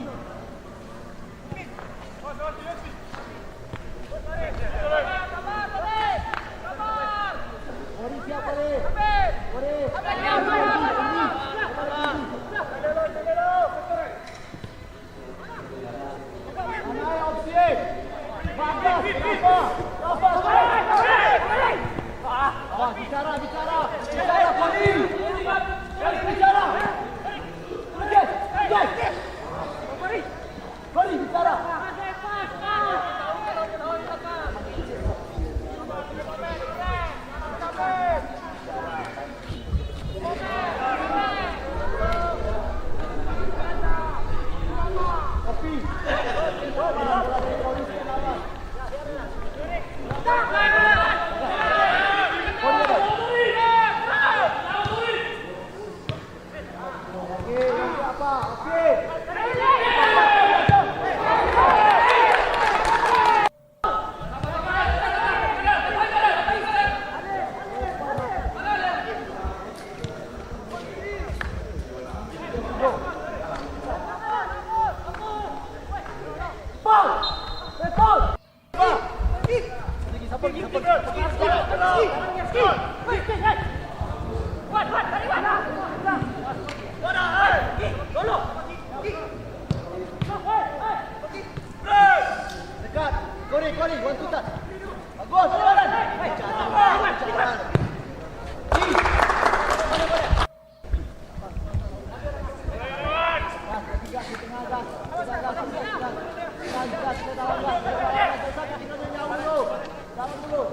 Kori siap, Kori. Kori. Anai opsi. Bagas, Rafa. Rafa, Rafa. Ah, bicara, bicara. Bicara, Kori. Kori, bicara. Yes, yes. Kori, bicara. Dekat. Kori, Kori, one two touch. Bagus, jalan. Jalan. Gas, gas, gas, di tengah, gas. Gas, gas, gas, gas. Gas, gas, kita lawan, gas. Kita lawan, gas. Kita jauh dulu. Jauh dulu.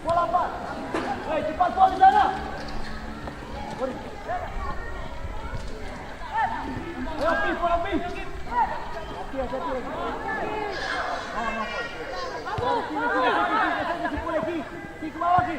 Bola, Pak. Hei, cepat, Pak, di sana. Ayo, Pi, bola, Pi. Hati, hati, hati. Awas, awas. Pi, Pi, Pi, Pi, Pi, Pi, Pi, Pi, Pi, Pi, Pi, ke bawah, Pi.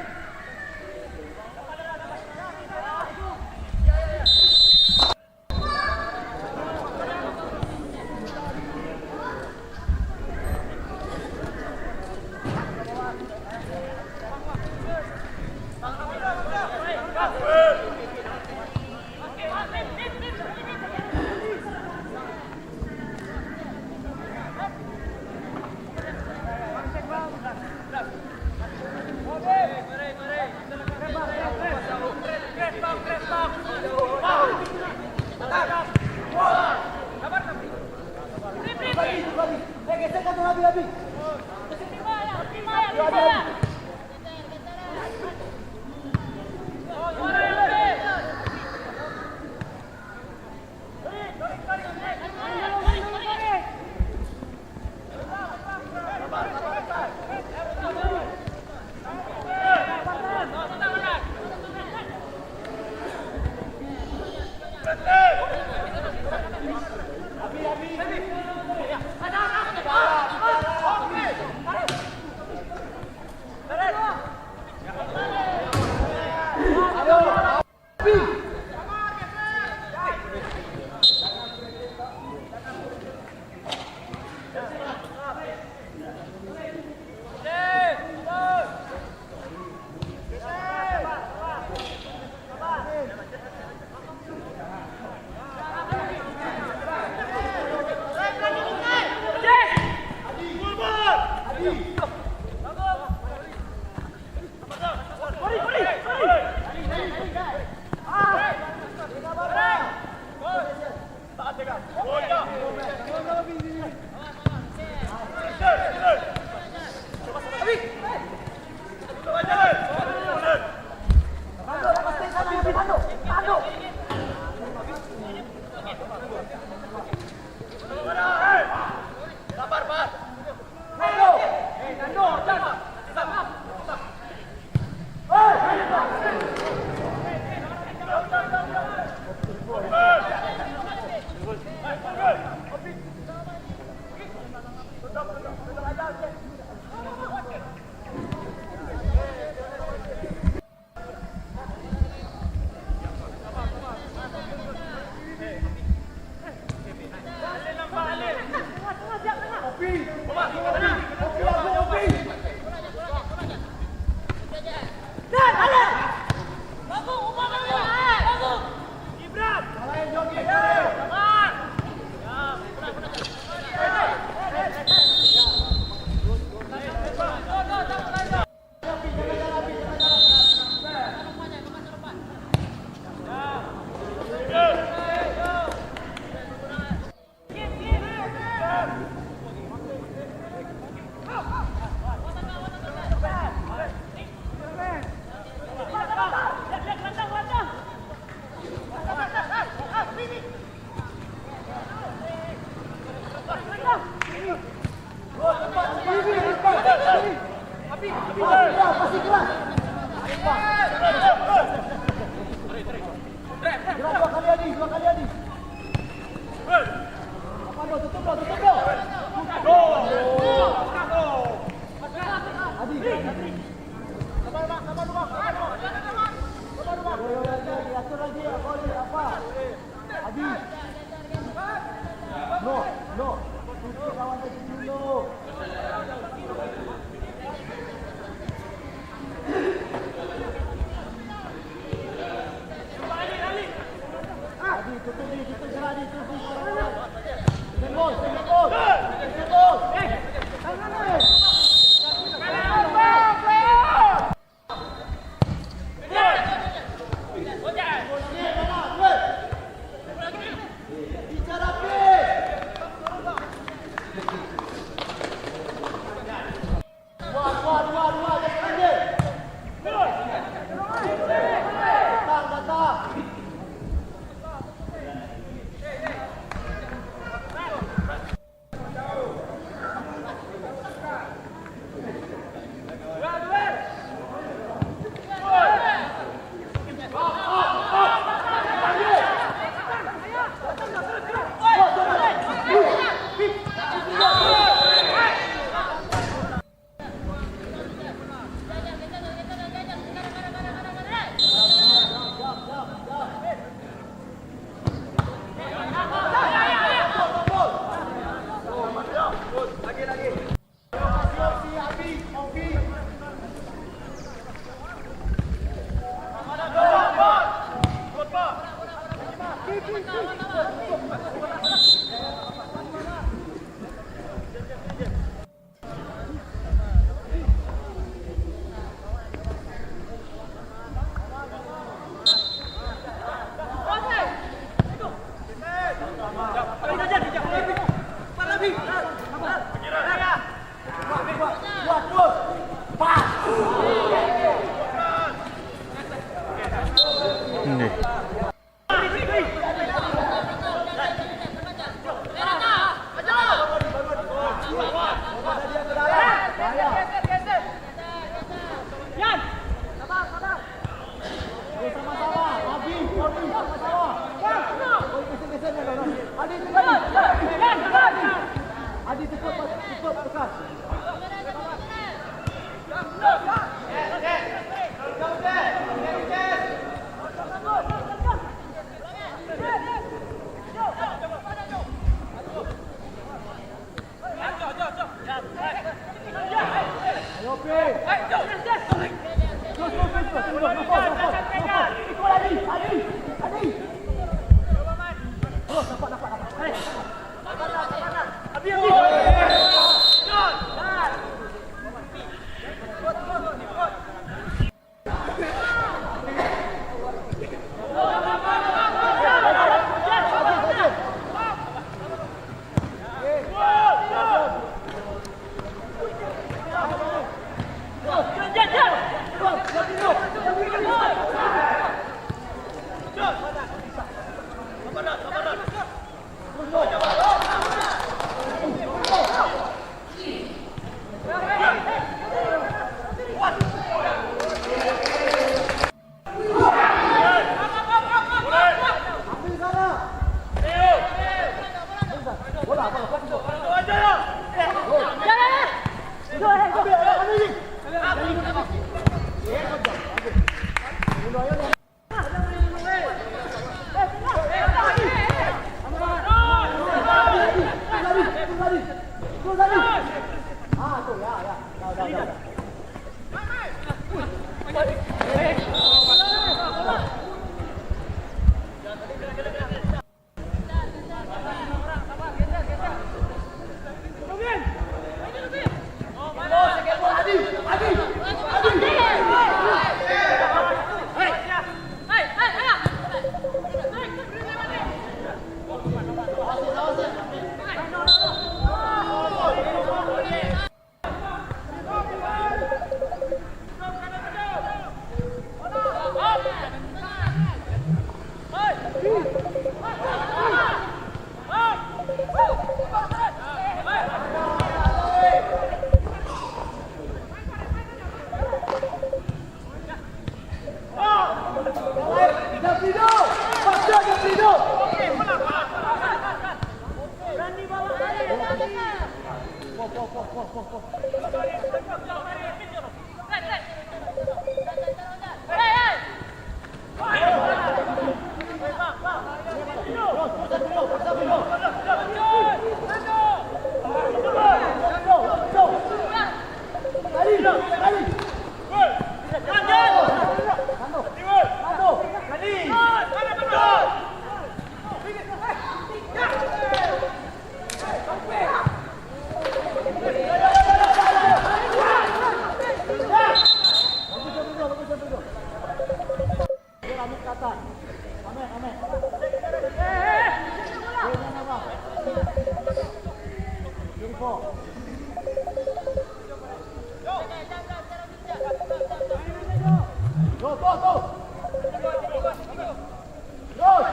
Terus.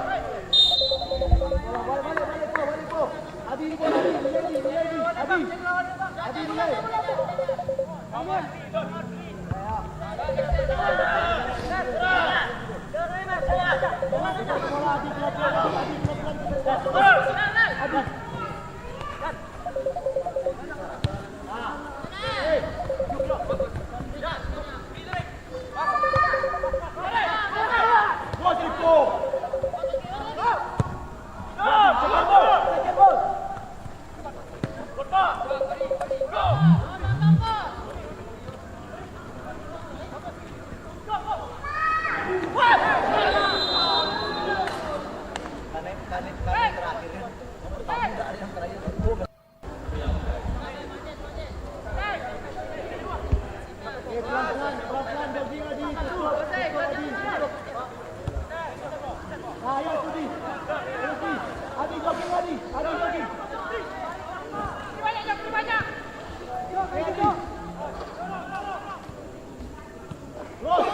Balik, balik, balik, balik, balik, balik. Adi, Adi, Adi, Adi, Adi. Adi, Adi. Eh, pelan-pelan, pelan-pelan, jogging, Adi. Tutup, tutup, Adi. Tutup. Ah, ya, Adi. Adi, Adi, jogging, Adi. Adi, jogging. Eh, Adi. Terus.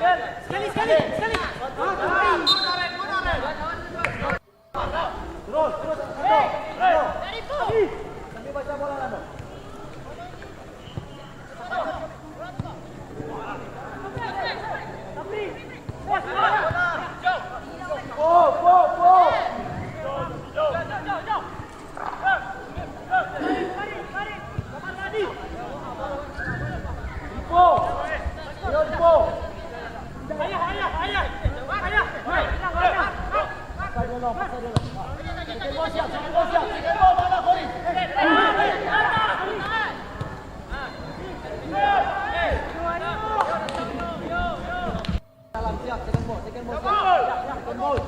Sekali, sekali, sekali. Terus, terus, terus. Sambil baca bola lah, Bang. Salam, siap, second ball, second ball, siap. Second ball.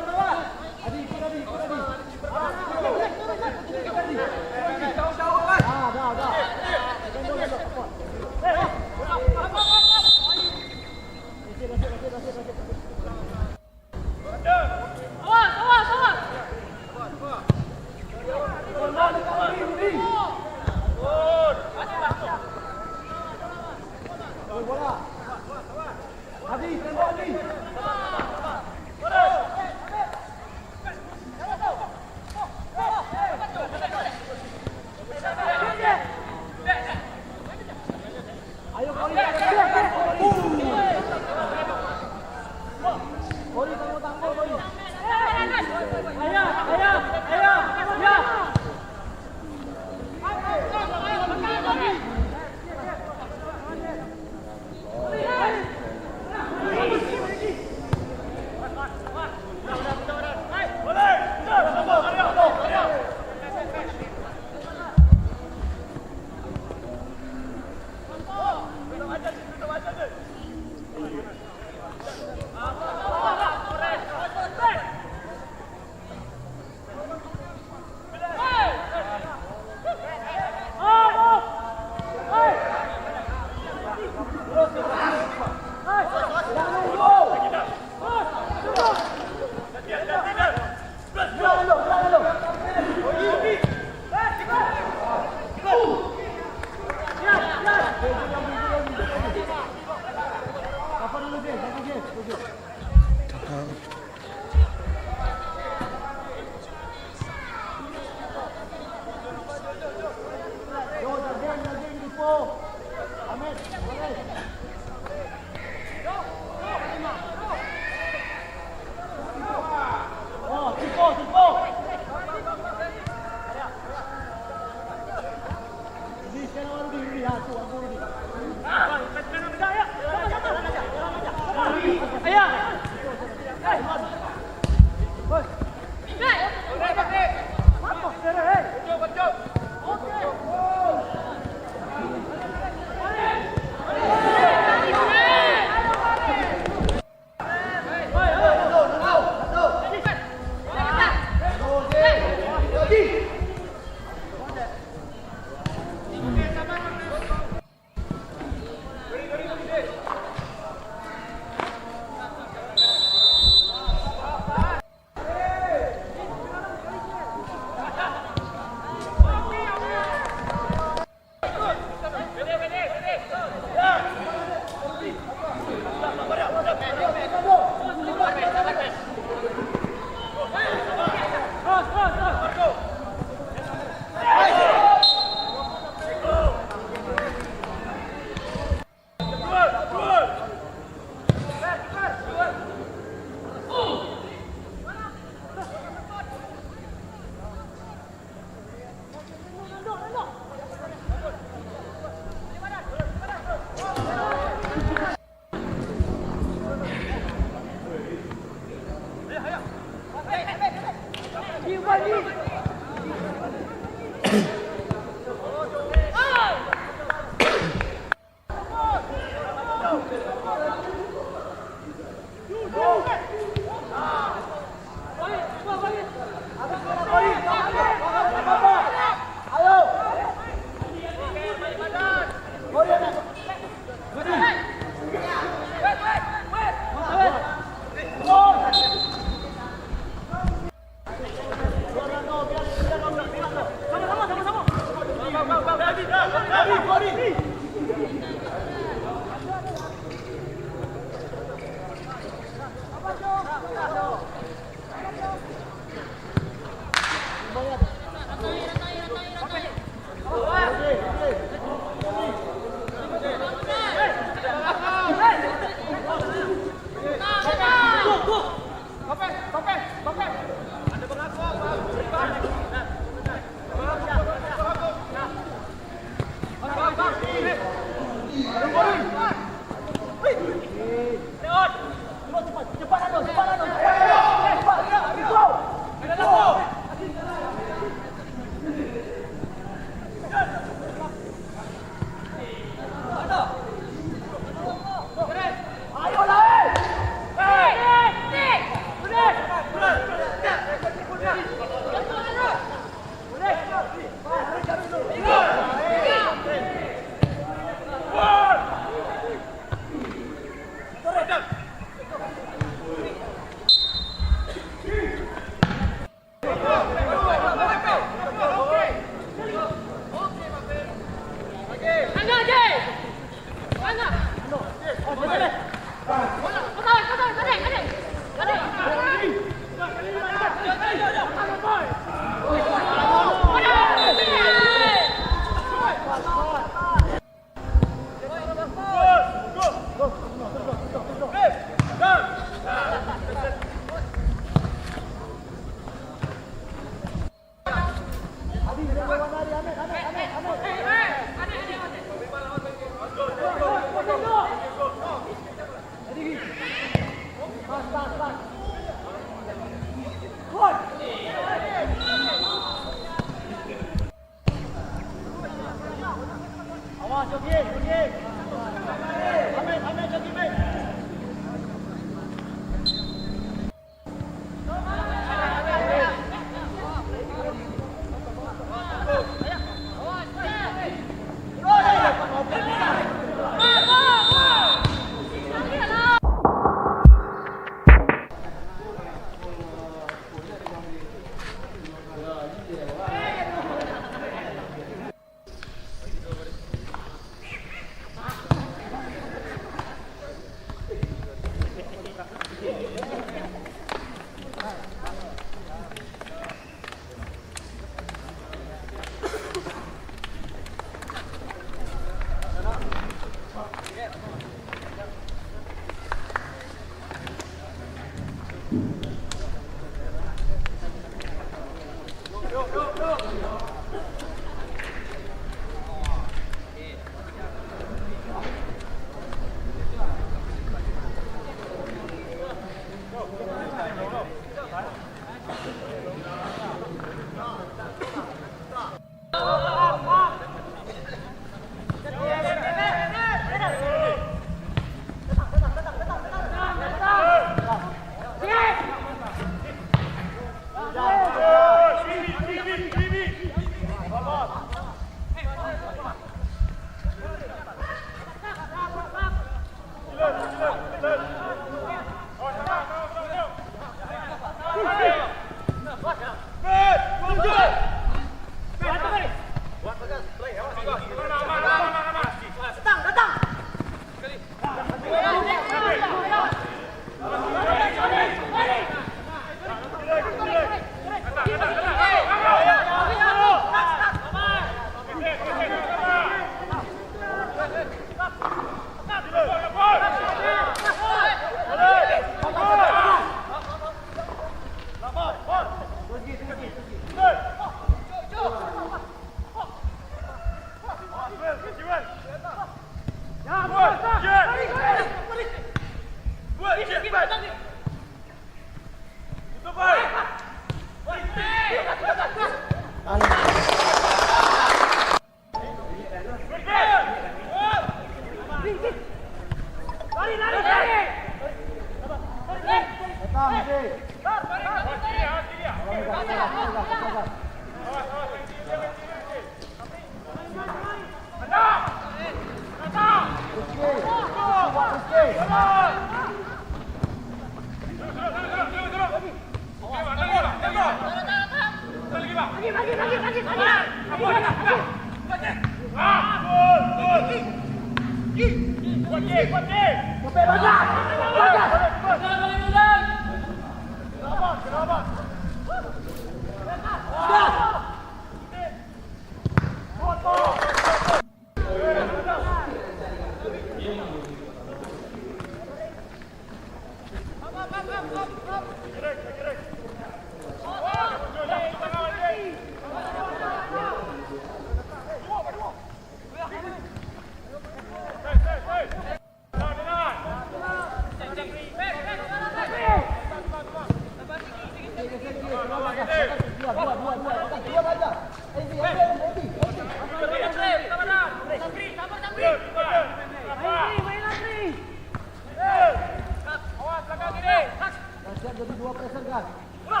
Siap jadi dua pressure, Gas. Siap,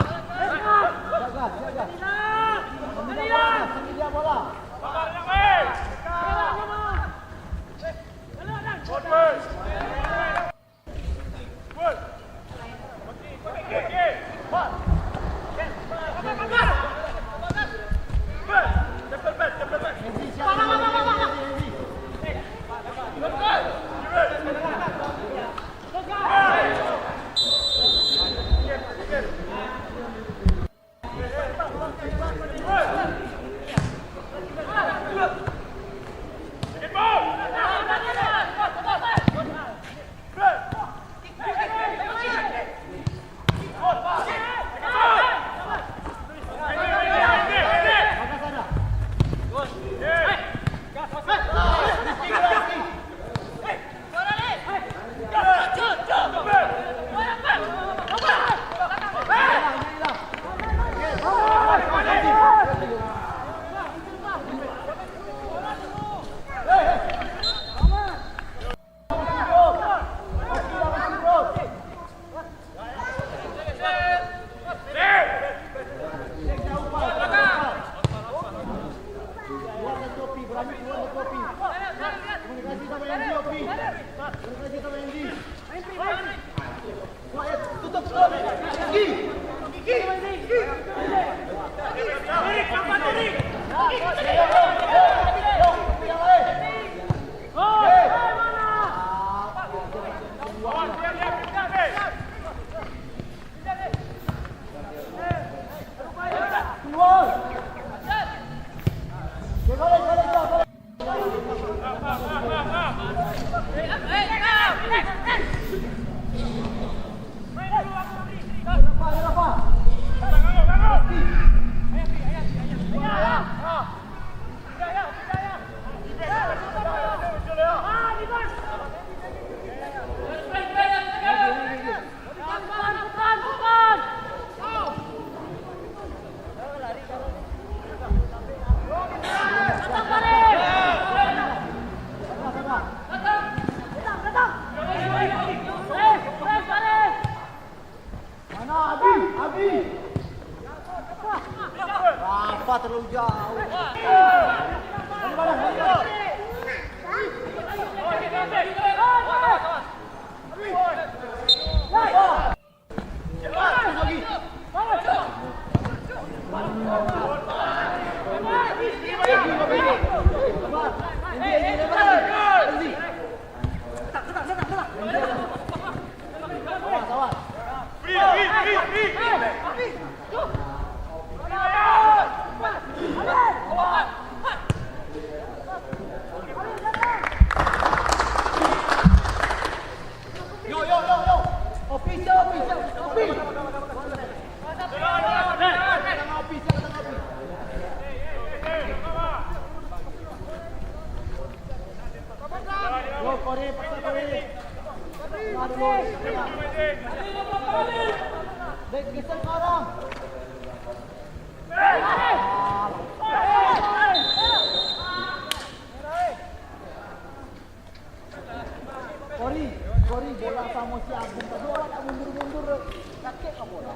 Gas, siap, Gas. Sambil dia bola, sambil dia bola. Mana Abi? Abi! Rafa terlalu jauh. Balik, balik, balik. Yo, yo, yo, yo. Official, official, official. Yo, Kori, paksa Kori. Tengah dulu, tengah. Dek, geser ke orang. Kori, Kori, bola samo si Agung tadi, awak nak mundur-mundur, sakik ka bola.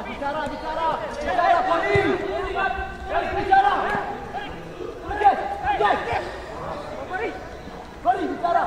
Bicara, bicara. Bicara, Kori. Bicara. Kori, bicara.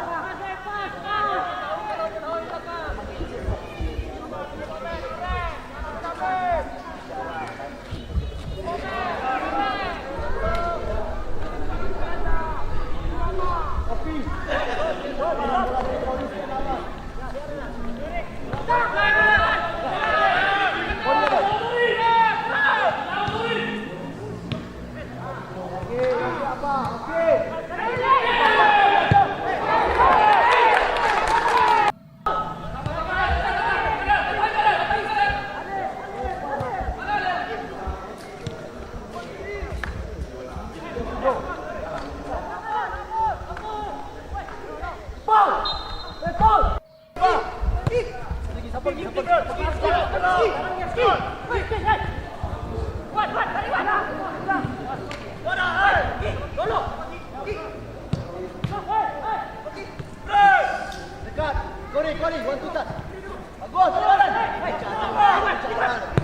Dekat. Kori, Kori, one two touch. Bagus, Kori, Kori. Bicara, bicara.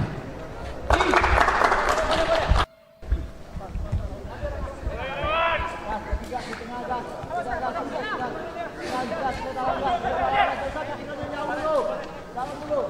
Gas, gas, gas, di tengah, gas. Gas, gas, gas, gas. Gas, gas, gas, gas, gas. Dalam dulu. Dalam dulu.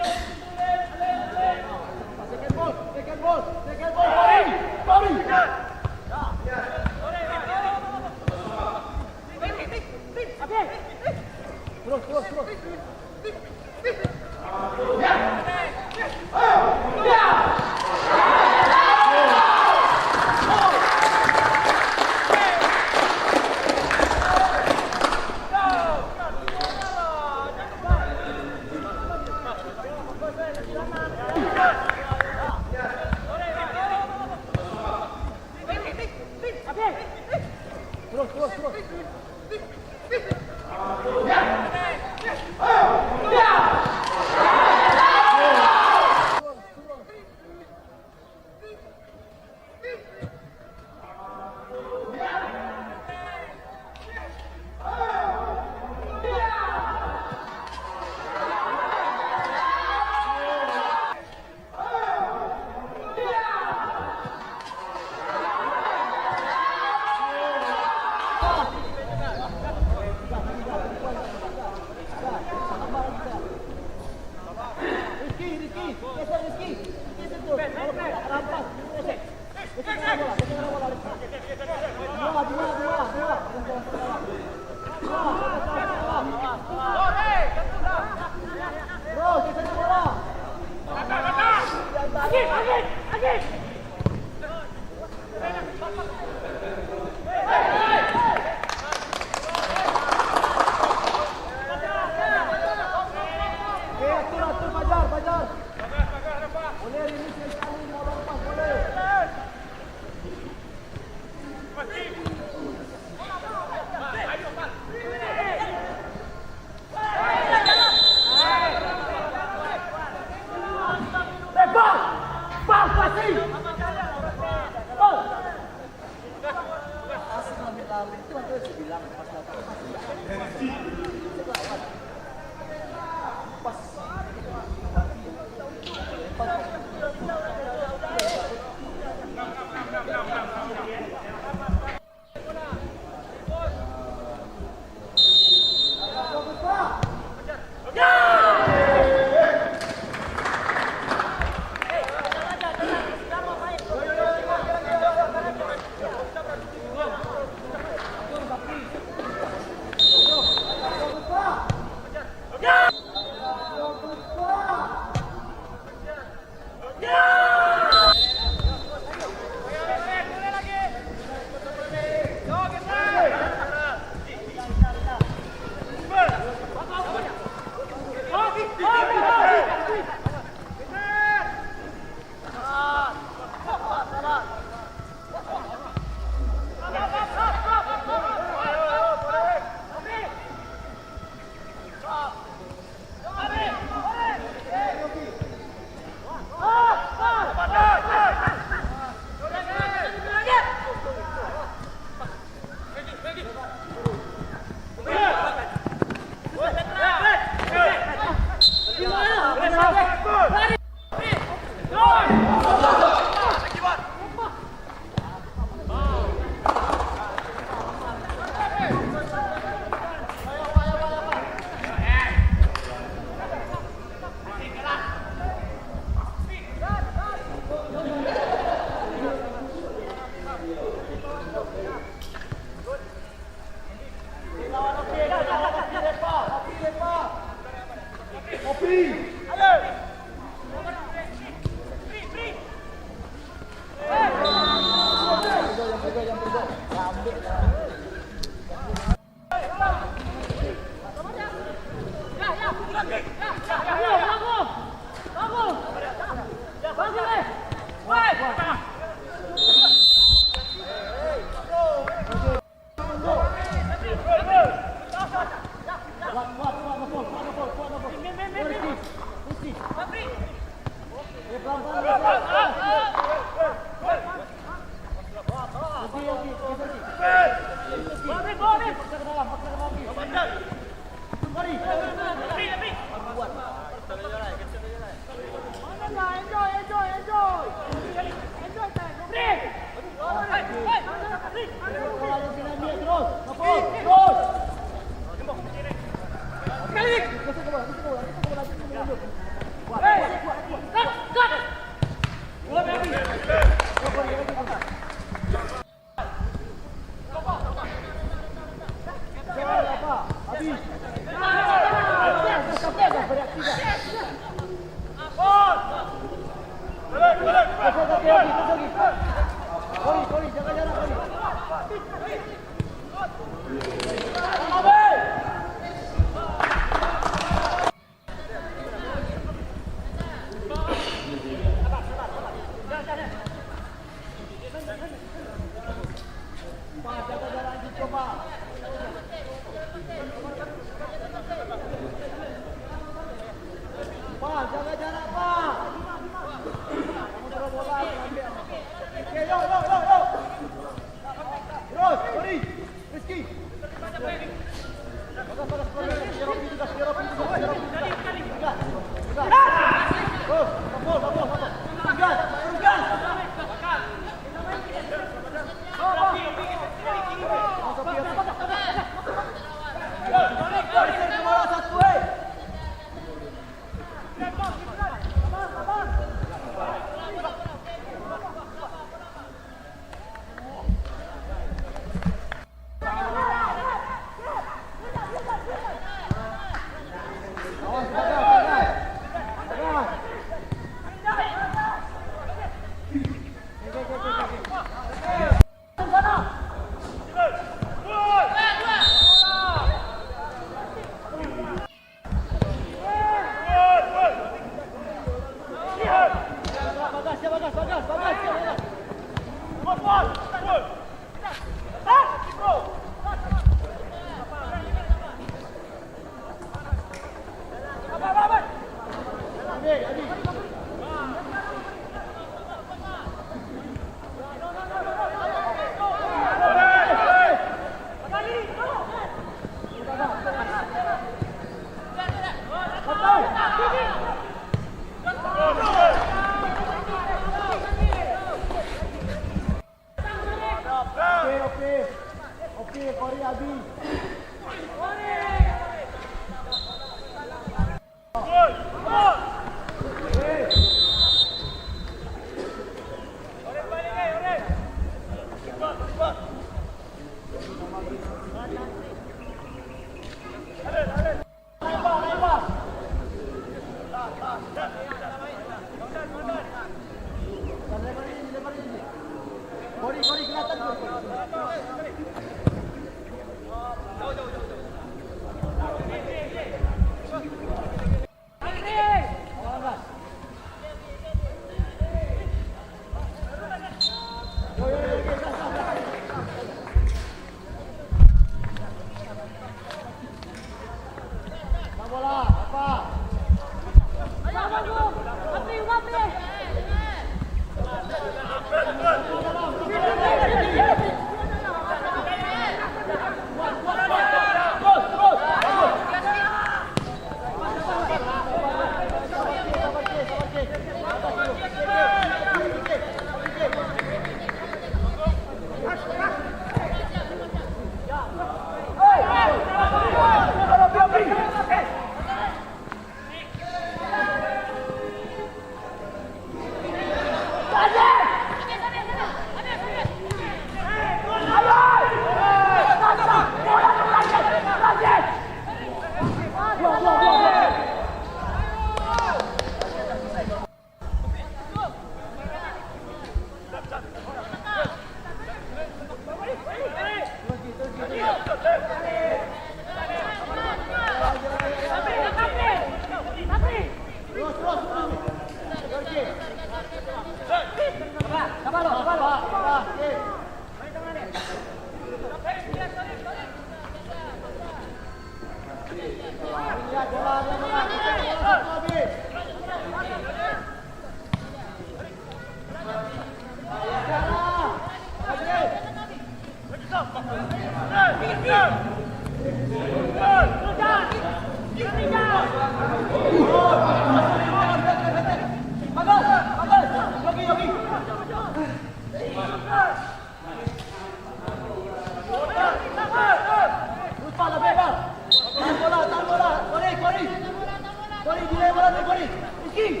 Kori, delay bola tu, Kori. Rizky.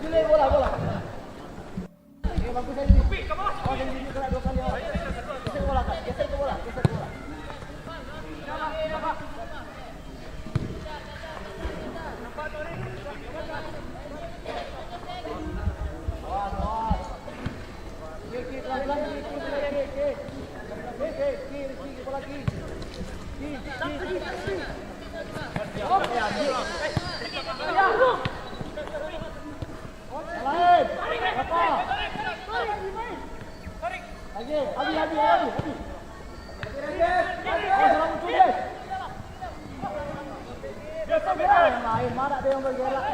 Delay bola, bola. Eh, bagus tadi. Awas, tadi dia kena dua kali, awas. Geser bola, Kak. Geser ke bola, geser ke bola. Awas, awas. Kiri, kiri, pelan-pelan, kiri, kiri, kiri, kiri. Kiri, kiri, kiri, kiri, kiri, kiri. Kiri, kiri, kiri, kiri. Lain. Apa? Lagi, habis, habis, habis, habis. Oh, salah muncul, guys. Biasa, biasa. Yang lain, mana ada yang bergerak?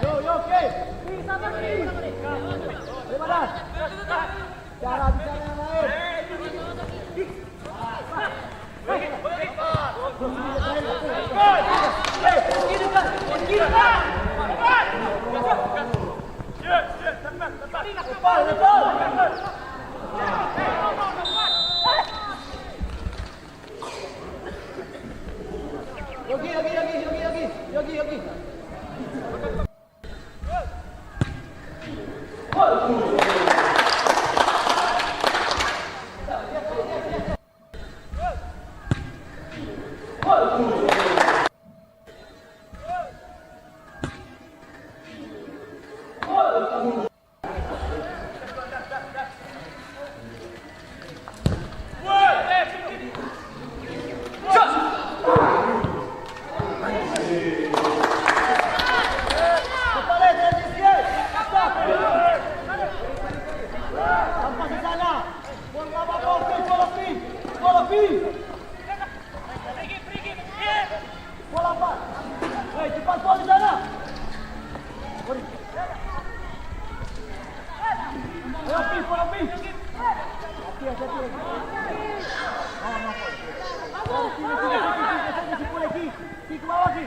Yo, yo, oke. Cara bicara yang lain. Yogi, Yogi, Yogi, Yogi, Yogi, Yogi, Yogi. Bola, Pak. Hei, cepat, Pak, di sana. Ayo, Pi, bola, Pi. Hati, hati, hati. Awas, awas. Pi, Pi, Pi, Pi, Pi, Pi, Pi, Pi, Pi, ke bawah, Pi.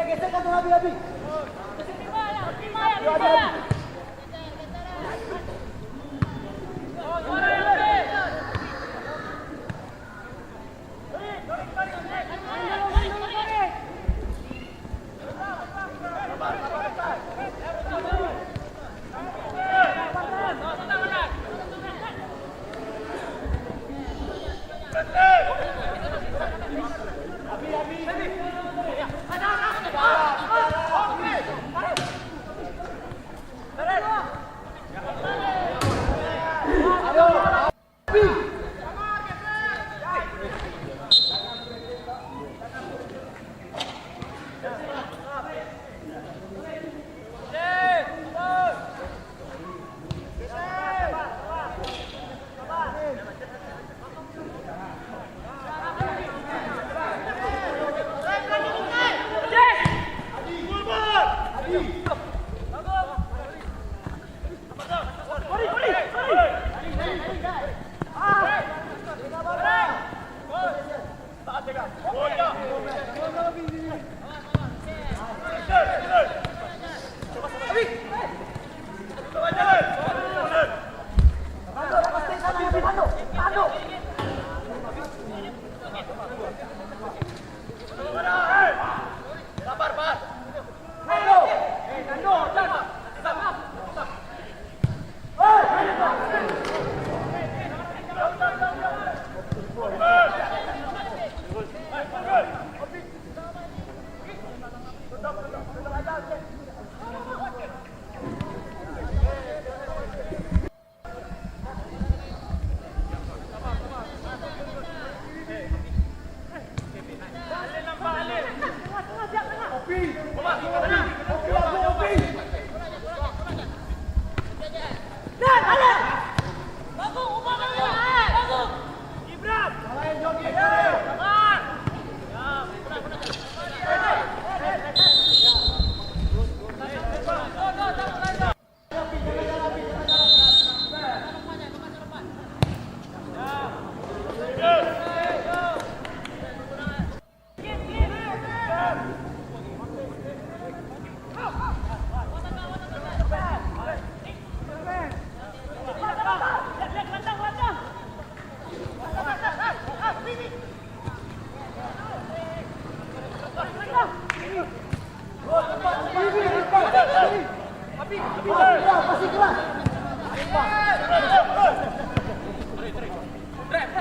Geser kantong Abi, Abi. Abi, Abi.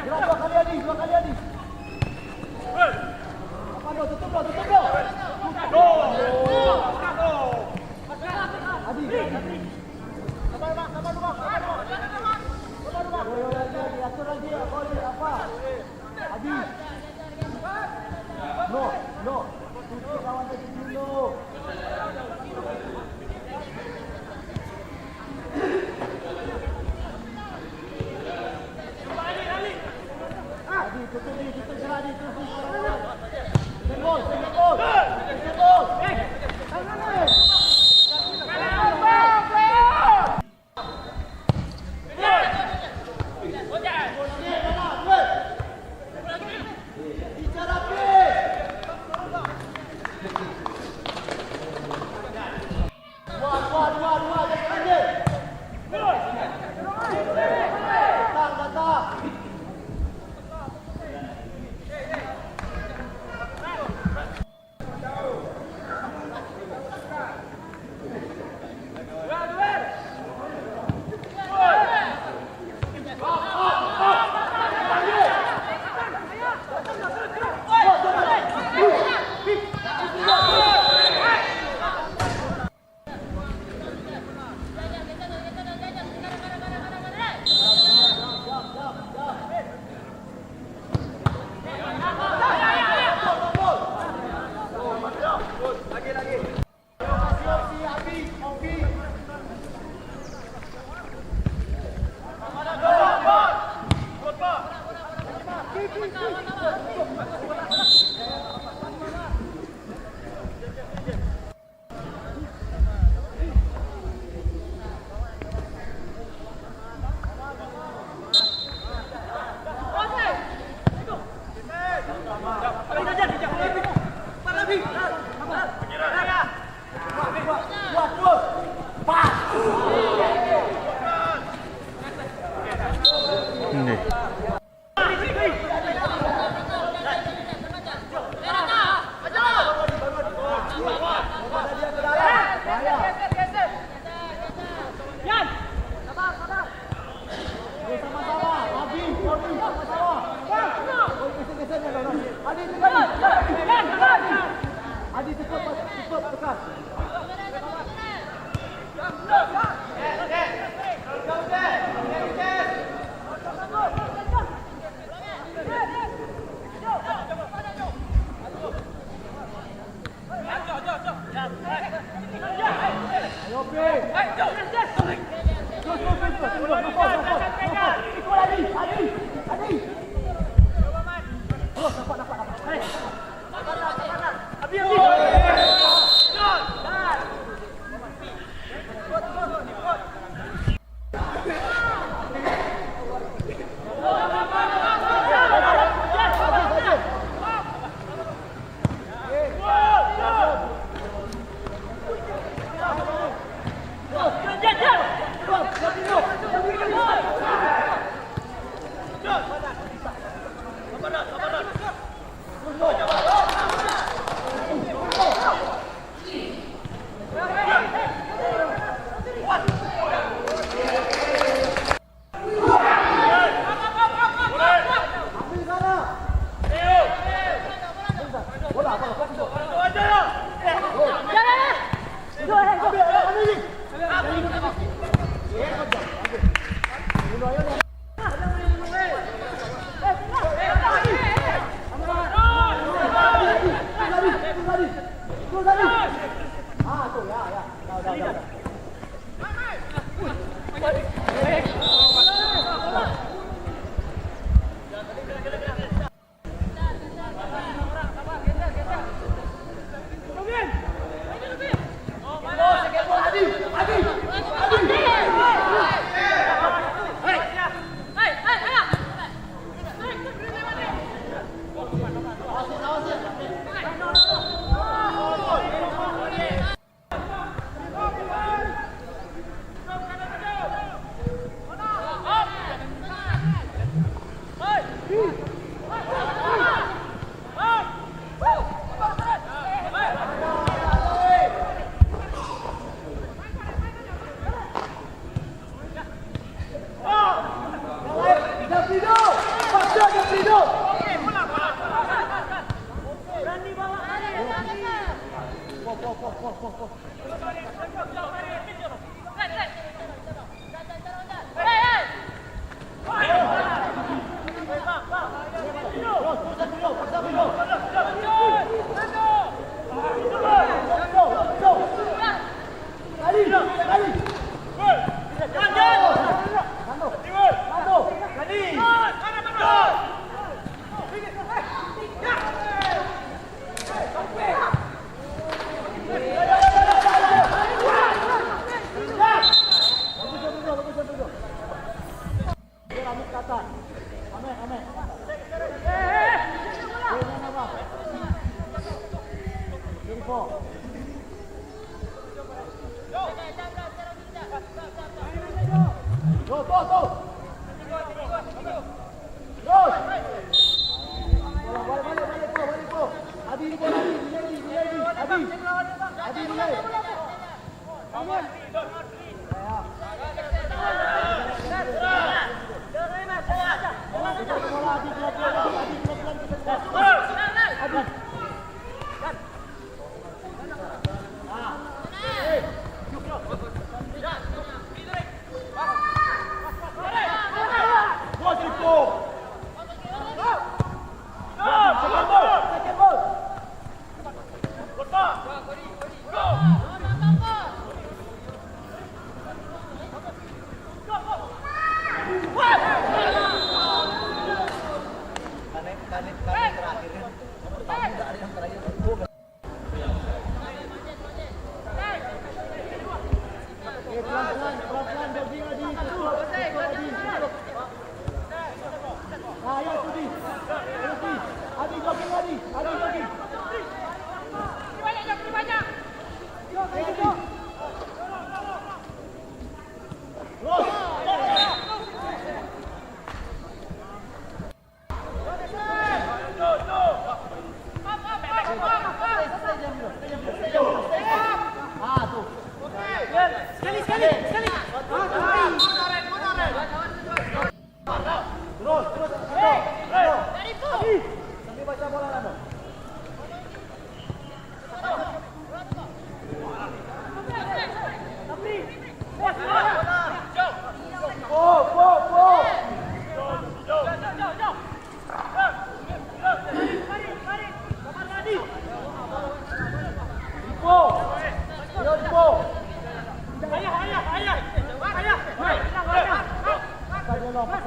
Gerak dua kali, Adi, dua kali, Adi. Apa, Ado? Tutup, Ado, tutup, Ado. Adi, Adi. Yo, yo, lagi, lagi. Atur lagi, apa, Adi? Apa? Adi. No, no. Tutup lawan tadi dulu. Adi, tutup, Adi, tutup, Adi, tutup. Tembus, tembus. Tembus. Ya, tak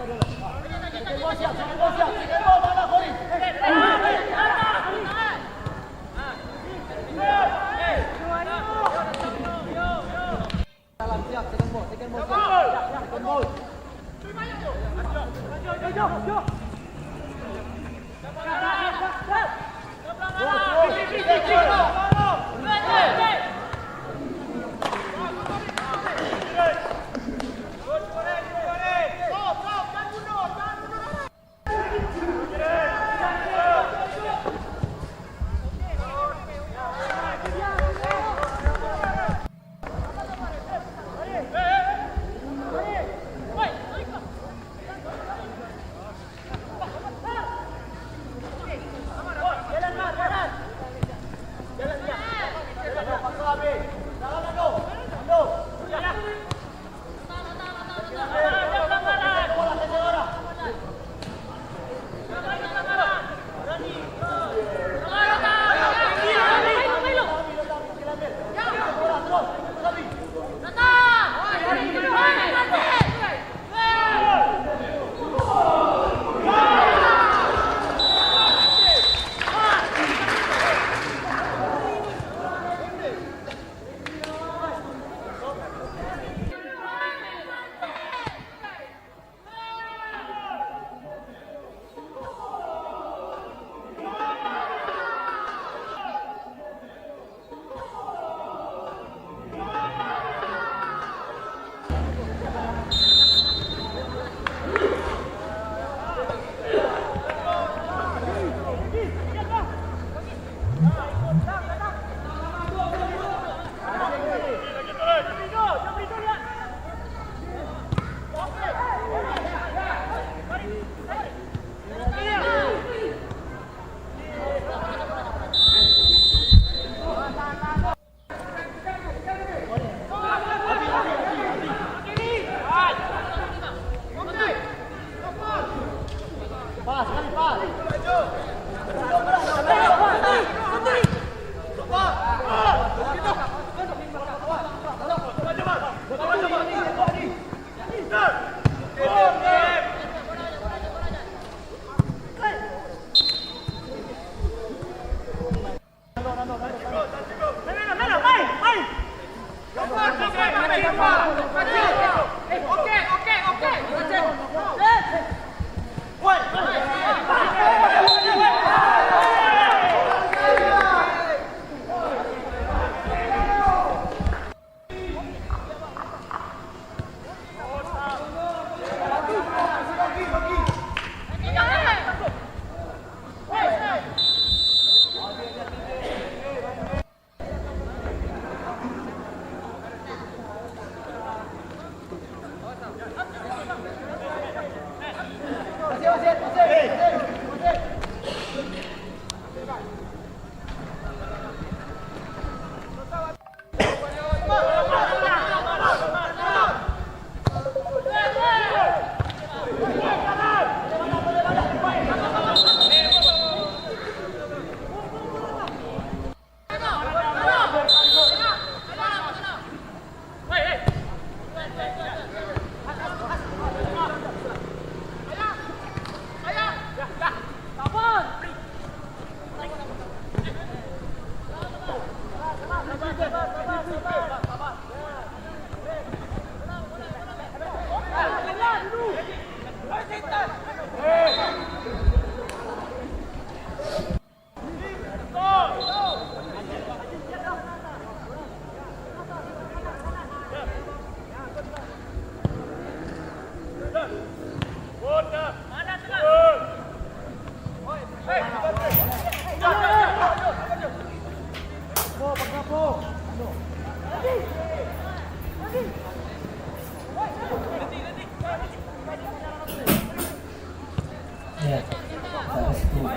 restu.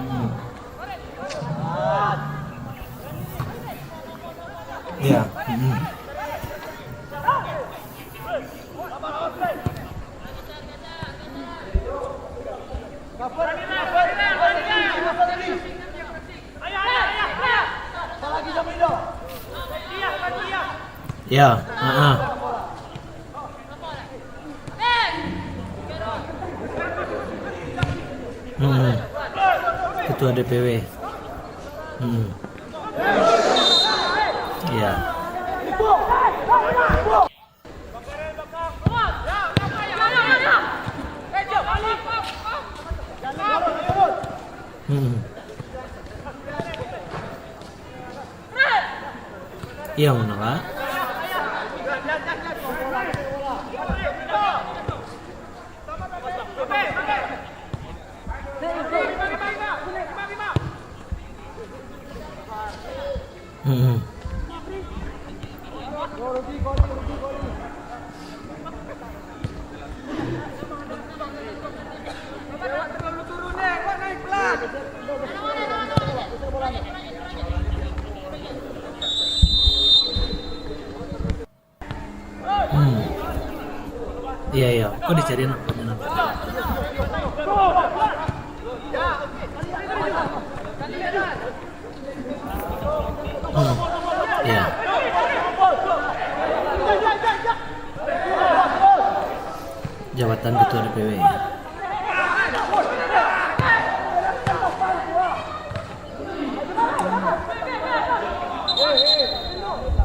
Hmm. Ya. Hmm. Ya, heeh. Hmm. Ketua D P W. Hmm. Ya. Hmm. Iyo, mano, Pak? Hmm. Hmm. Iya, iya. Kok dicari nak? Hmm. Iya. Jabatan ketua D P W.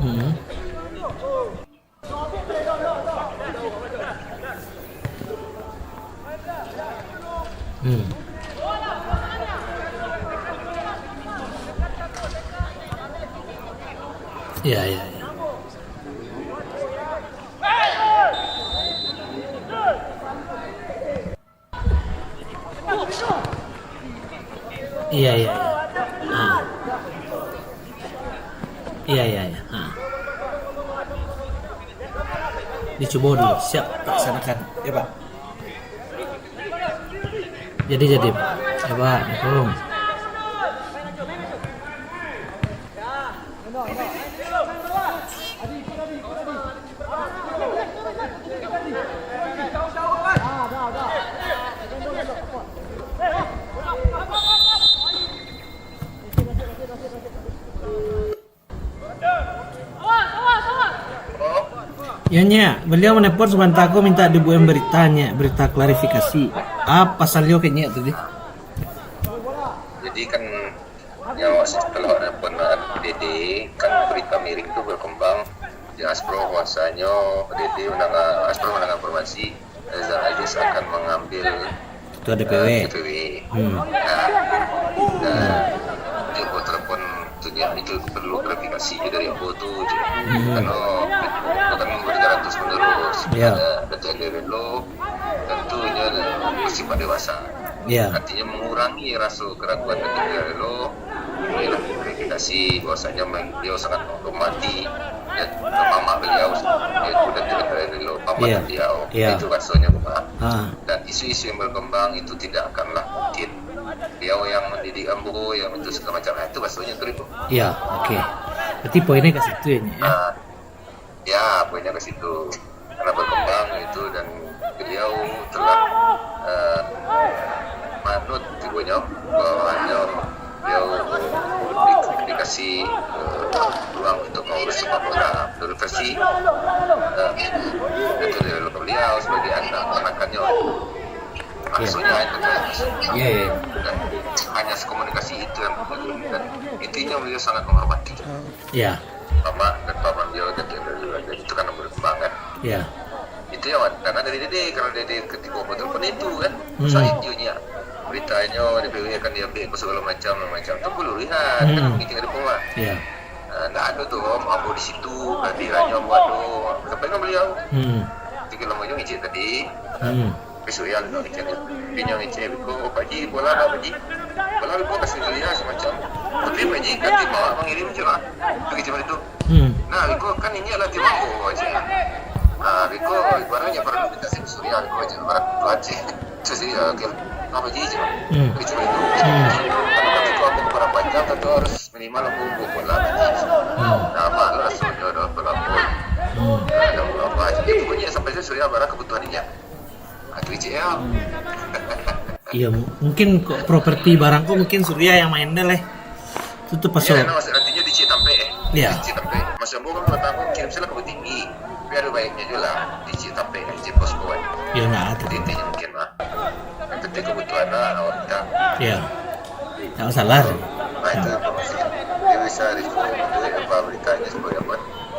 Hmm. Hmm. Ya, ya, ya. Iya, iya, iya. Ha. Iya, iya, iya. Ha. Dicubo dulu. Siap, laksanakan. Ya, Pak. Jadi, jadi, Pak. Ya, Pak. Assalamualaikum. Ya, Nyiak, baliau manelpon sabanta ko minta dibuek berita, Nyiak, berita klarifikasi. Apo pasal yo ka Nyiak tadi? Jadi kan, nyo setelah awak nelpon Dede, kan berita miring tu berkembang di Asproh, bahwasanyo Dede mandanga, Asproh mandanga informasi Rizal Aziz akan mengambil, Ketua D P W. eh, D P W. Hmm. Nah, nah, di ambo telepon tu, Nyiak, itu perlu klarifikasi dari ambo tu, Nyiak. Hmm. Karena bukan memberi terus menerus. Ya. Ada, ada tender lo, tentunya bersifat dewasa. Ya. Artinya mengurangi rasa keraguan dan tender lo. Inilah klarifikasi bahwasanya beliau sangat menghormati dan mamak beliau, yaitu Datuk Ibrahim Rilo, paman Ya. beliau. Ya. Itu rasanya, Pak. Ha. Dan isu-isu yang berkembang itu tidak akanlah mungkin beliau yang mendidik ambo, yang itu segala macam. Nah, itu rasanya tu, Riko. Ya, oke. Berarti poinnya ke situ ya, Nyiak, ya? Ah, Ya, poinnya ke situ. Karena berkembang itu, dan beliau telah, eh, manut tibonyo bahwanya beliau dikasih, eh, peluang untuk mengurus sepak bola. Menurut versi, eh, itu dari beliau sebagai anak, anaknya. Maksudnya itu kan. Ya, ya. Dan hanya sekomunikasi itu yang, dan intinya beliau sangat menghormati. Ya. Mamak dan paman beliau, Datuk Ibrahim Rilo, itu kan berkembang kan. Ya. Itu yang karena dari Dede, karena Dede ketika betul pun itu kan. Hmm. Saat itu, Nyiak, beritanyo D P W akan diambil ke segala macam, macam tu, bulu lihat kan. Hmm. Mungkin ada rumah. Ya. Ah, ndak ada tu, Om, ambo di situ, hadirannya ambo ada. Sampai dengan beliau. Hmm. Tiga lama juga ngecek tadi. Hmm. Besok ya, nak ngecek. Pinjam ngecek, Biko, Pak Ji, bola dah, Pak Ji. Bola Biko kasih beliau semacam. Tapi Pak Ji, kan tim awak mengirim je lah. Pergi macam itu. Hmm. Nah, Biko kan ini adalah tim ambo aja. Ah, Biko, ibaratnya pernah minta si Surya, Biko aja, ibarat Tuhan sih. Itu sih, ya, oke. Apa Ji, cuma? Hmm. Oke, cuma itu. Hmm. Kalau kami kelompok barang panjang, tentu harus minimal aku buku lah. Hmm. Nah, apa lah, soalnya ada apa-apa. Hmm. Ada apa-apa. Jadi, pokoknya sampai saya Surya barang kebutuhan dia. Itu icik ya. Iya, mu-, mungkin kok properti barang kok mungkin Surya yang main deh, leh. Itu tuh pas. Iya, so- nah, maksud artinya di Cik Tampek, eh. Iya. Di Cik Tampek. Semua kan pertama kirim salam ke tinggi. Tapi ada baiknya juga lah, di cik tapek, di cik posko kan. Yo, nah, tu. Intinya mungkin lah. Yang penting kebutuhan lah, awak minta. Ya. Tak masalah. Nah, itu informasi. Dia bisa di apa beritanya sebagai apa.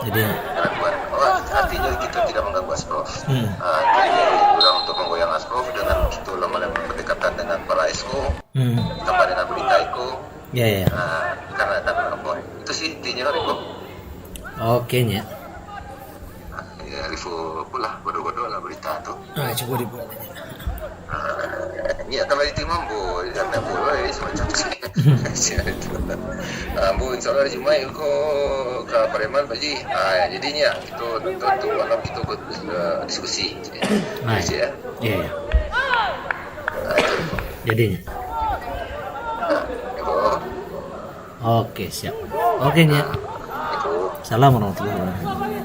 Jadi, gangguan. Oh, artinya kita tidak mengganggu Asprof. Hmm. Ah, jadi orang untuk menggoyang Asprof dengan kita lama-lama berdekatan dengan para esko, hmm, tambah dengan berita iko. Ya, ya. Ah, karena tak apa. Itu sih intinya, Riko. Oke, nya. Ah, ya, Riko pula bodoh-bodoh lah berita tu. Ah, cuba dibuat aja. Ah, ya, tambah diterima, ambo, jangan ambo, eh, semacam tu. Ah, ambo, insya Allah, hari Jumaat ko ka Pariaman, Pak Ji. Ah, ya, jadinya, kita nonton tu malam kita ber-, eh, diskusi. Nah, diskusi, ya. Iya, iya. Ah, itu. Jadinya. Ah, itu. Oke, siap. Oke, Nyak. Assalamualaikum warahmatullahi wabarakatuh.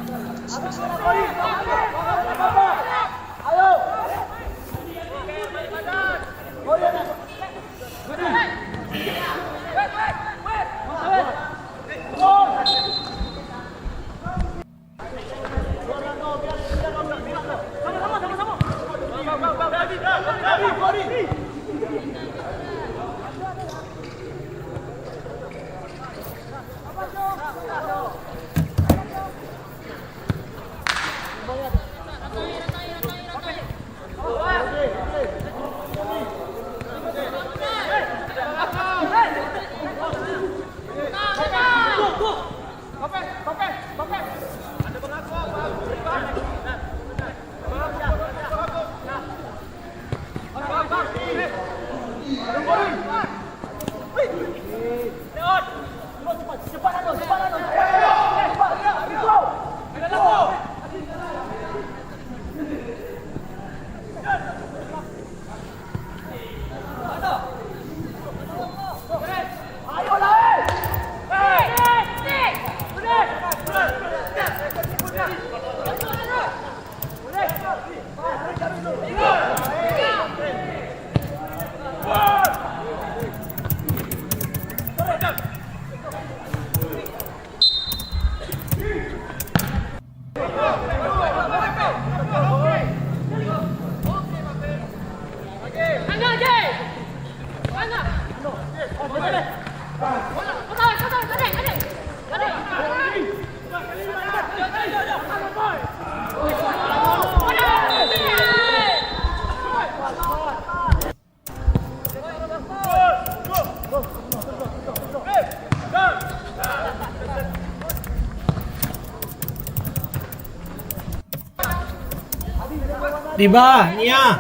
Tiba, Nia.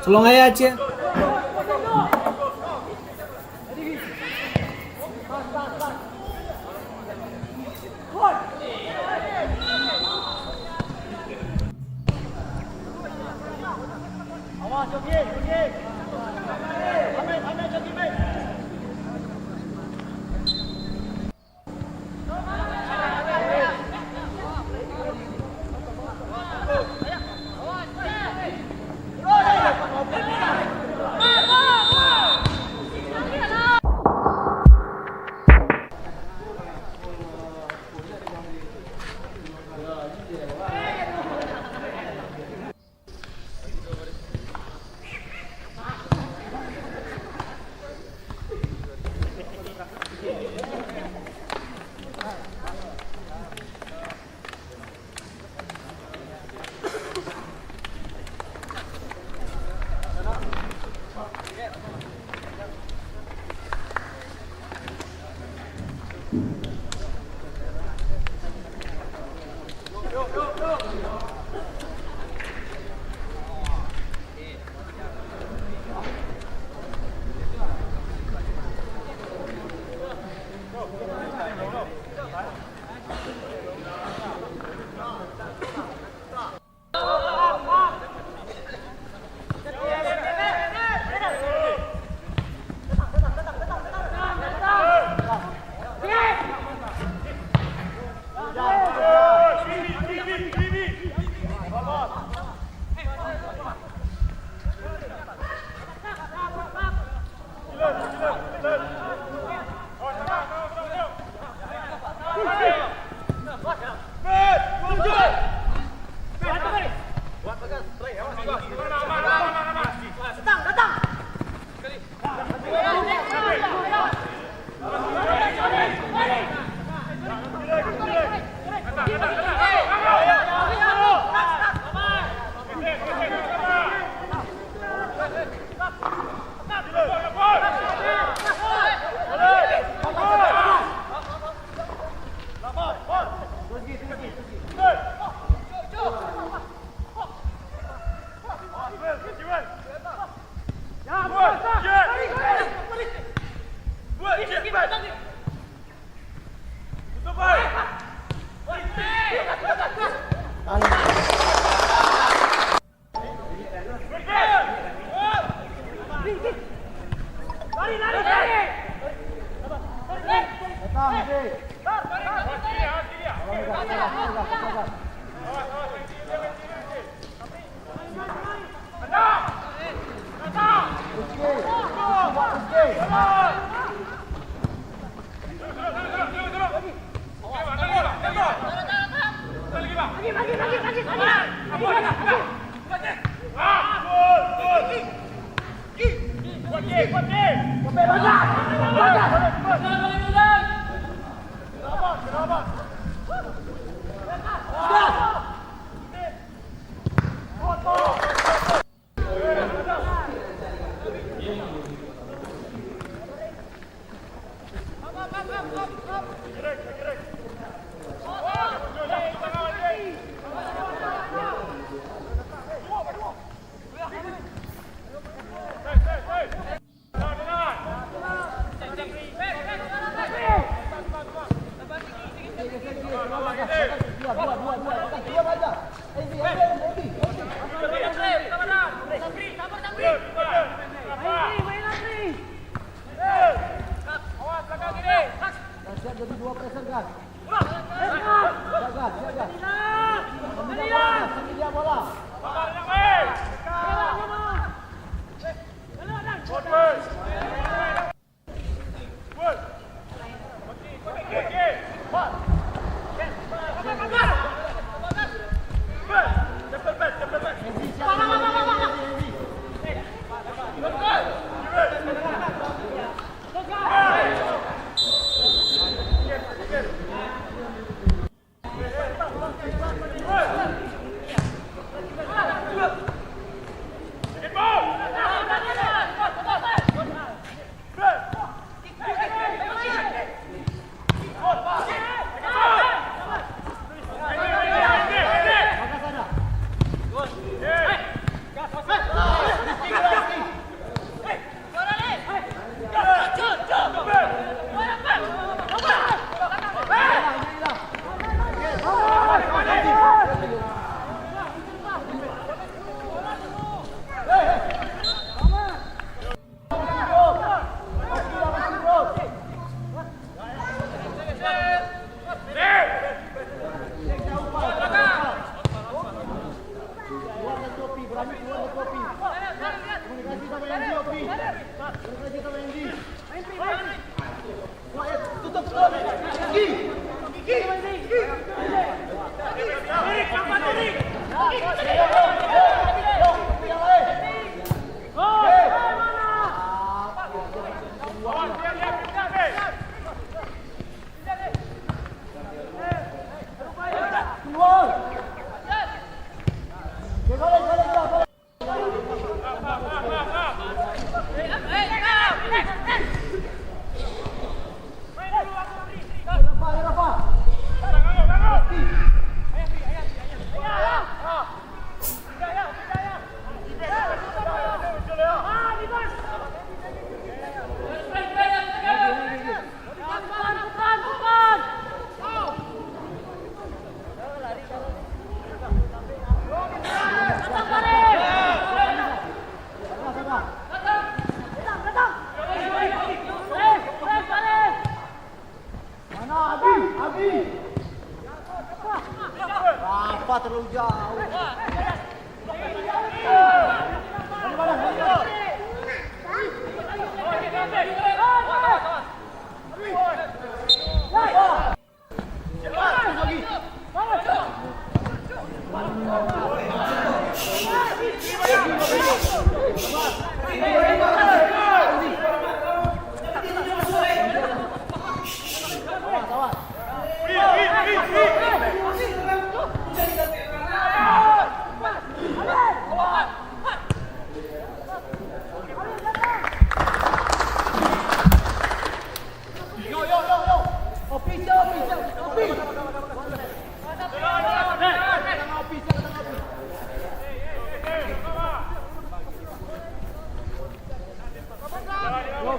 Tolong aja, Acil.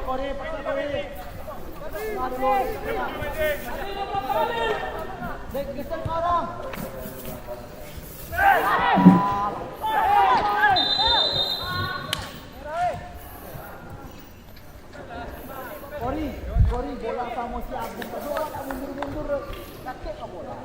Kori, paksa kori. Tengah dulu, tengah. Dek, geser ke orang. Kori, kori, bola samo si Agung. Aduh, awak nak mundur-mundur. Katik ka bola.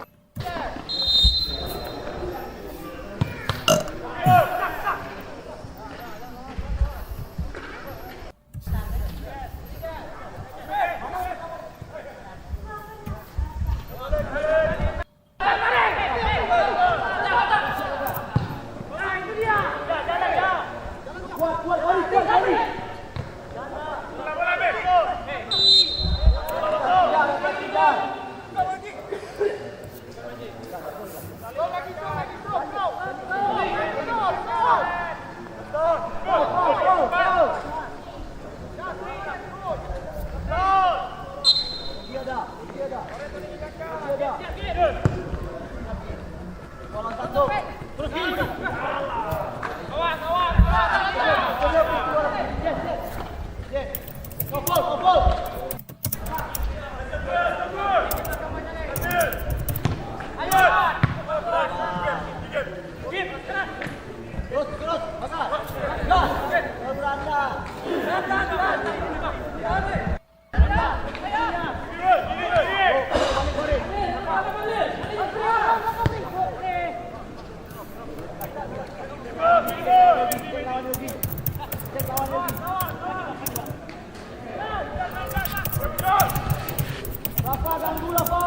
Rafa, ganggu, Rafa.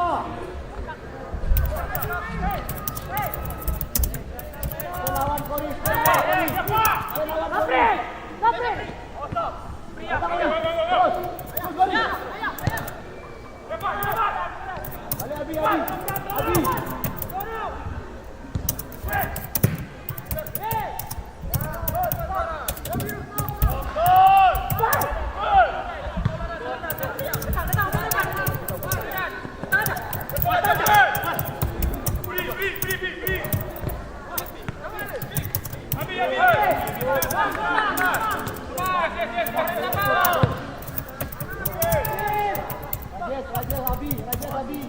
Lawan Kori, lawan Kori. Lawan Kori. Datang, Kori. Terus. Terus, Kori. Balik, Abi, Abi. Abi. Rajesh, Rajesh, Abi, Rajesh, Abi.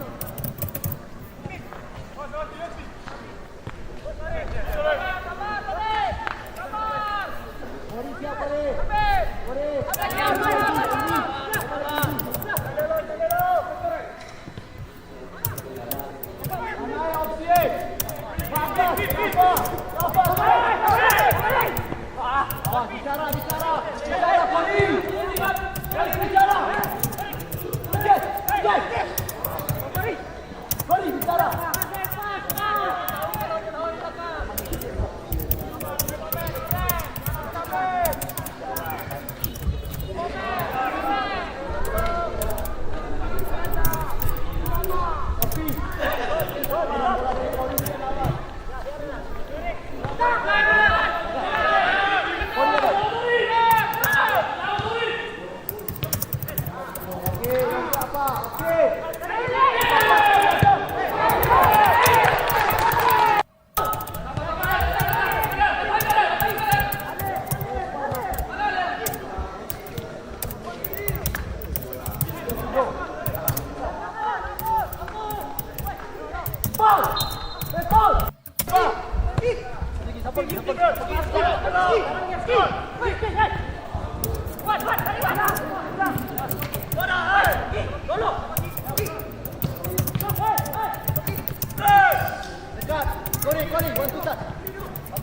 Dekat. Kori, Kori, bantu tak?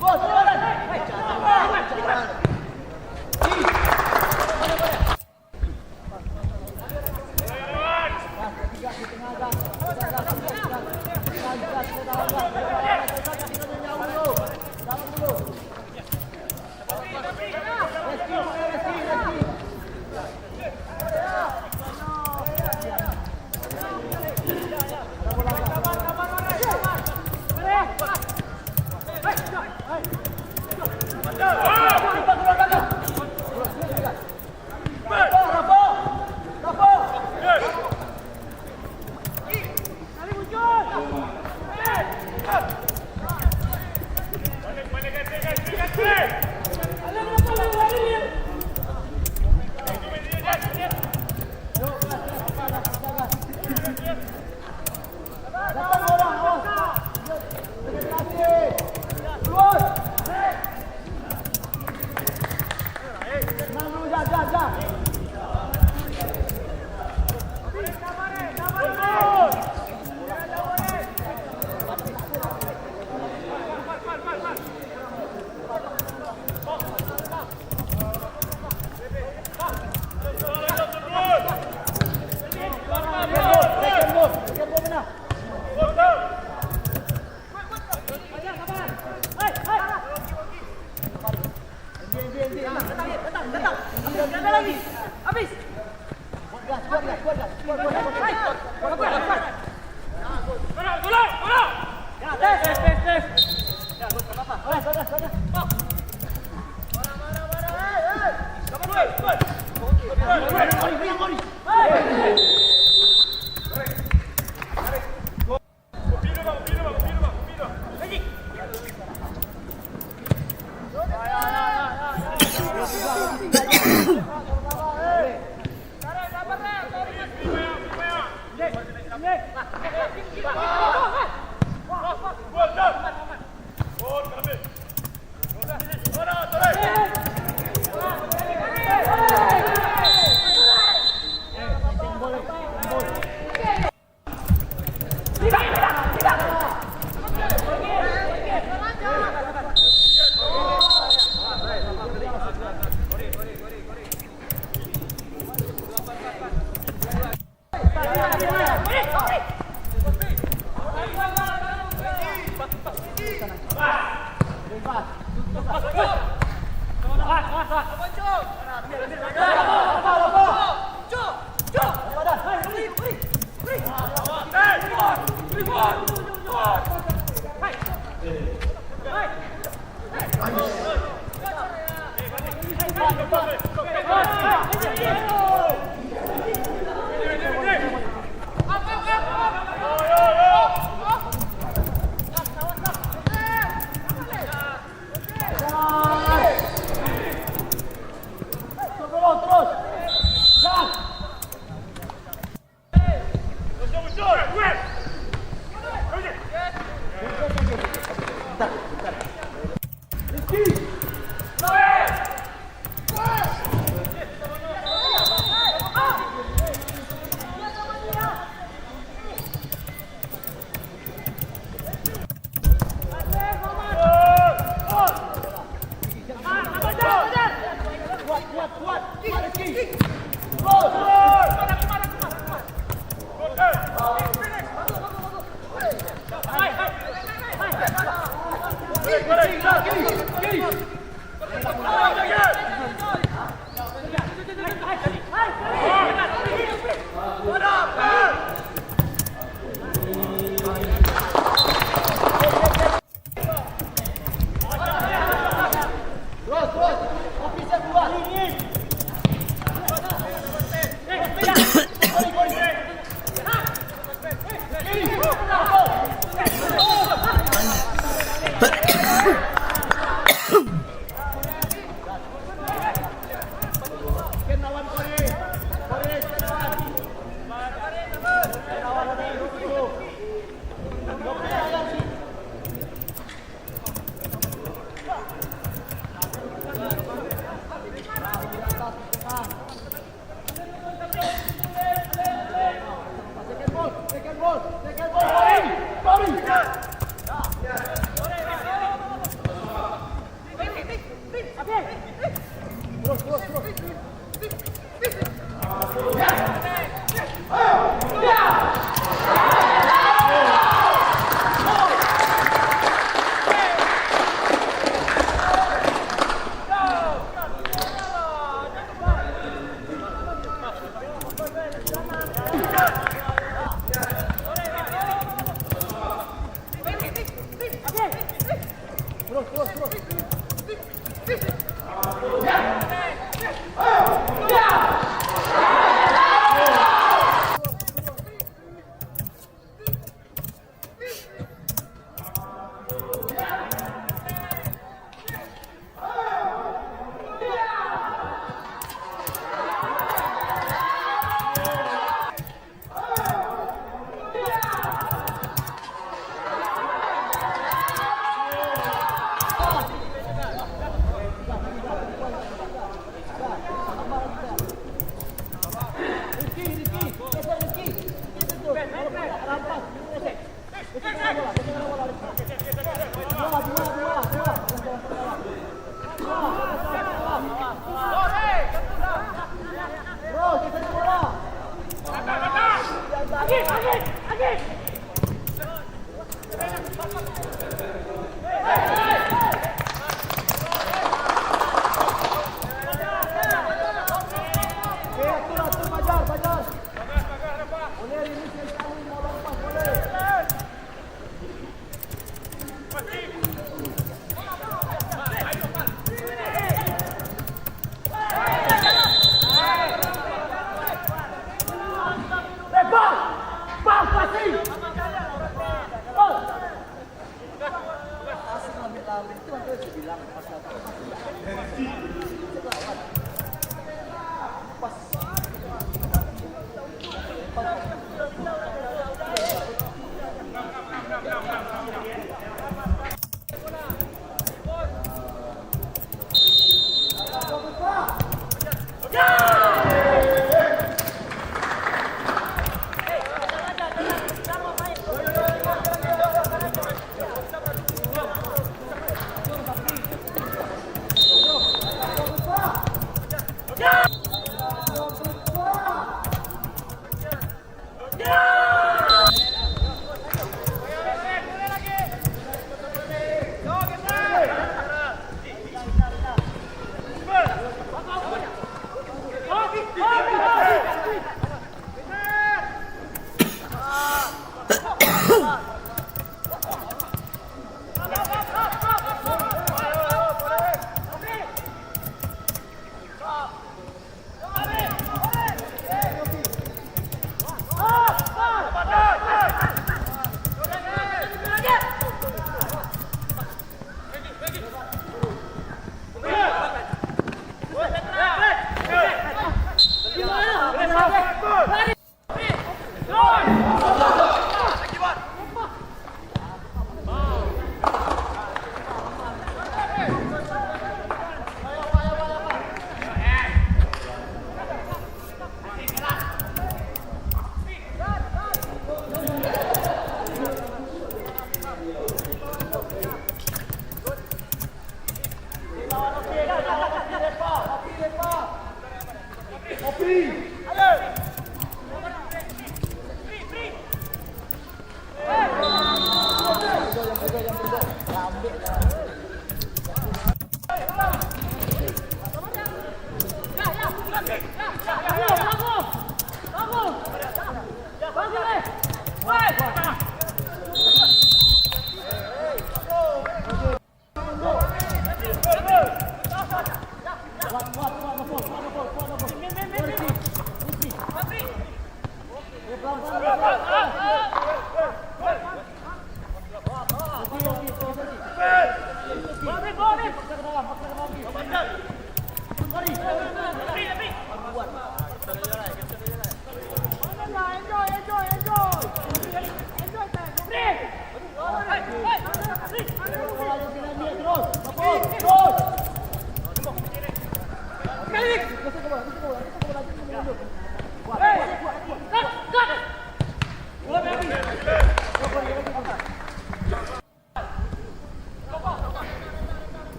Bagus, Kori.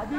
Adi.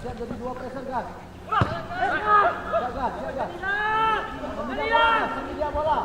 Siap jadi dua pressure, Gas. Siap, Gas. Siap, Gas. Ambil dia bola, ambil dia bola.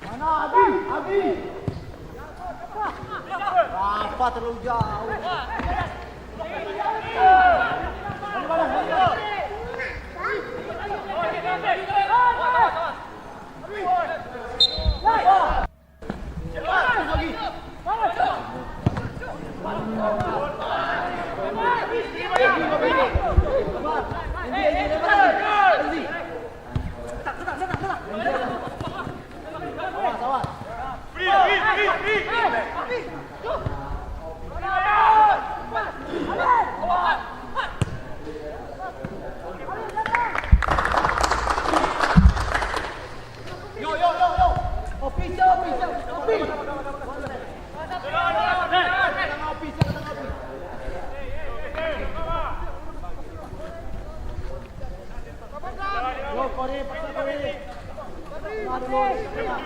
Mana Abi? Abi! Rafa terlalu jauh. Yo, yo, yo, yo. Official, official, official. Tengah official, tengah official. Yo, Kori, paksa Kori. Tengah dulu, tengah.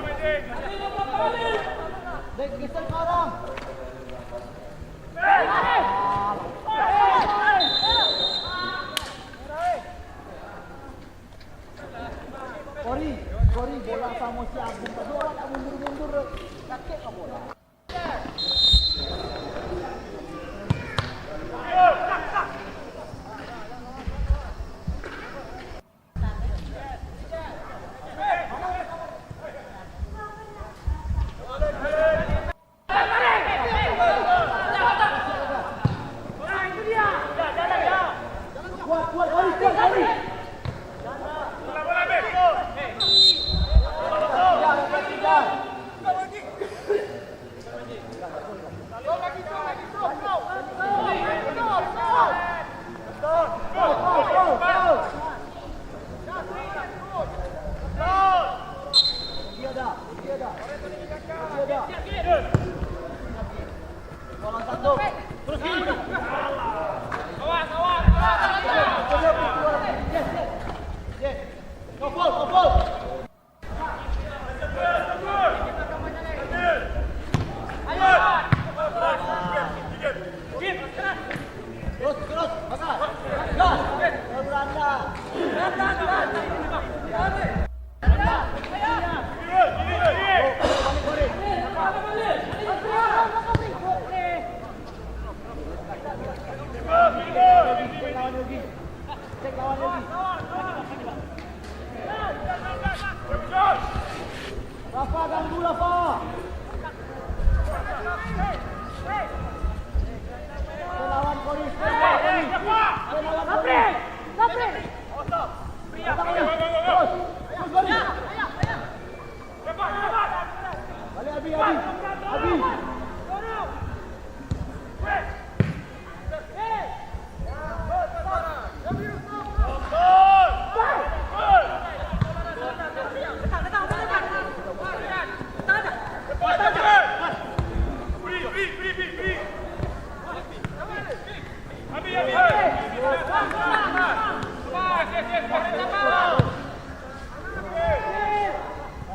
Dek, geser ke orang. Kori, Kori, bola samo si Agung. Tadi awak nak mundur-mundur,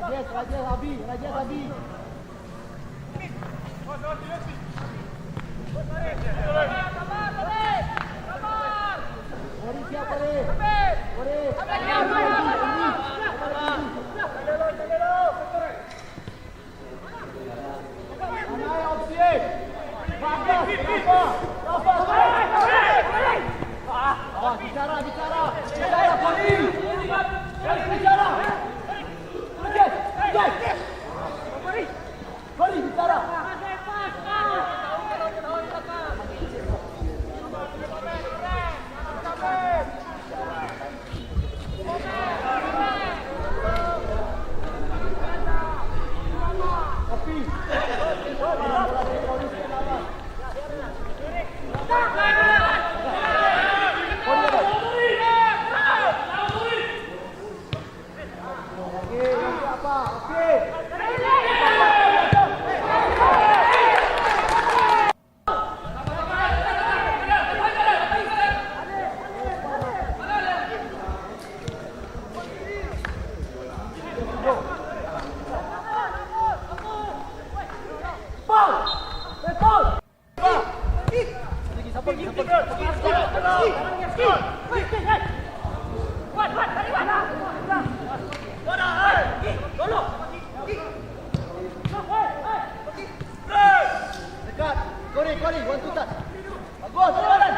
Rajesh, Rajesh, Abi, Rajesh, Abi. Kori siap, Kori. Kori. Mana opsi? Rafa, Rafa, Rafa. Ah, bicara, bicara. Bicara, Kori. Kori, bicara. Rajesh, Rajesh. Kori, bicara. Dekat. Kori, Kori, one two touch. Bagus, jalan.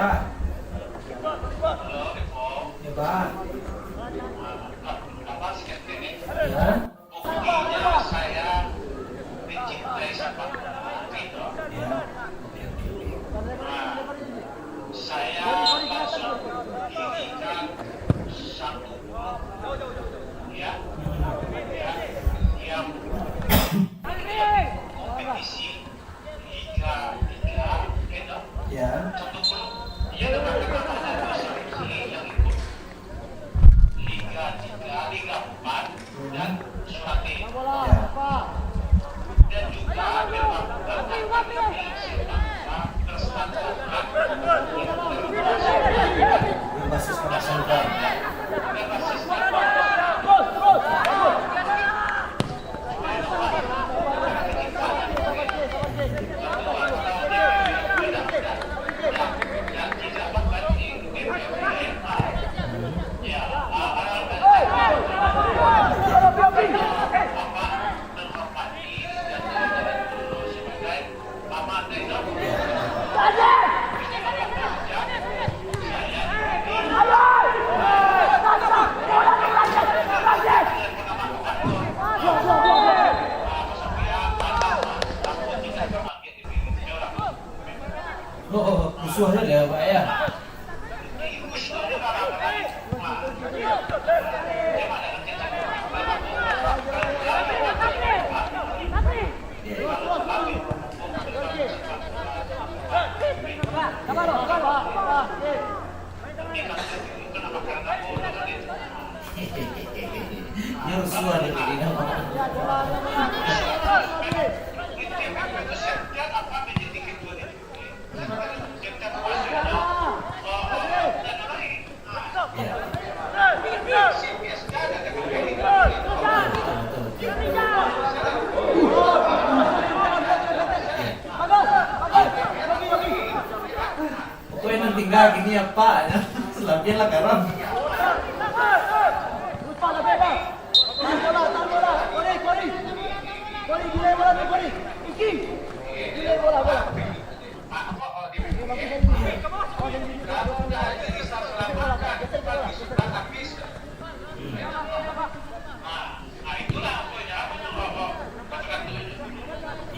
Ya, Pak. Ya. Ya. Oke, oke, oke. Ya. Berbasis pada program. Oh, oh, musuah sajo, Pak, ya. Nyo rusuah dek diri, no. Ya. Betul, betul, betul. Ya. Pokoknyo nan tingga kini apo, salabiahnyo lah karam.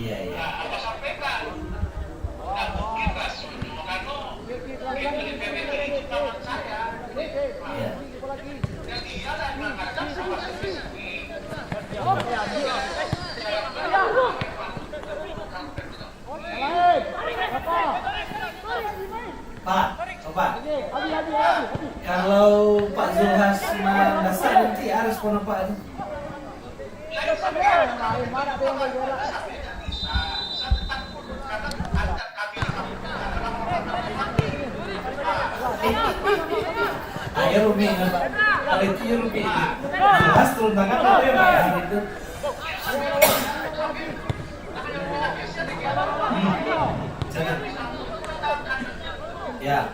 Iya, iya. Iya. Pak, Pak. Kalau Pak Zulhas mandasak, nanti a respon Apak tu. Ayo rumik, Pak. Kalau itu yo rumik. Zulhas turun tangan, apa yang Pak Zulhas itu? Ya.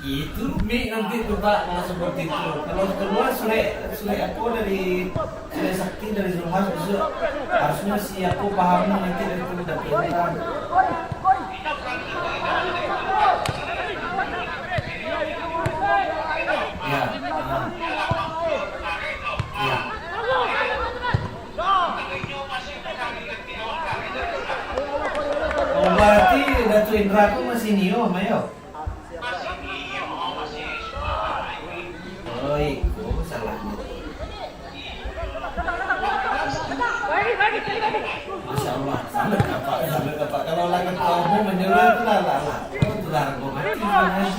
Itu rumik nanti tu, Pak, kalau seperti itu. Kalau keluar surek, surek apa dari, surek sakti dari rumah, besok harusnya si apa pahamnya nanti dari itu udah pintar. Ya. Ya. Oh, berarti Datu Indra tu masih nio, Mayo? Oh, iko salahnyo. Masya Allah, salut Apak, salut Apak. Kalau lah ketua umum manyuruah tu lah, lah, lah. Oh, tu lah harga mati sebenarnya.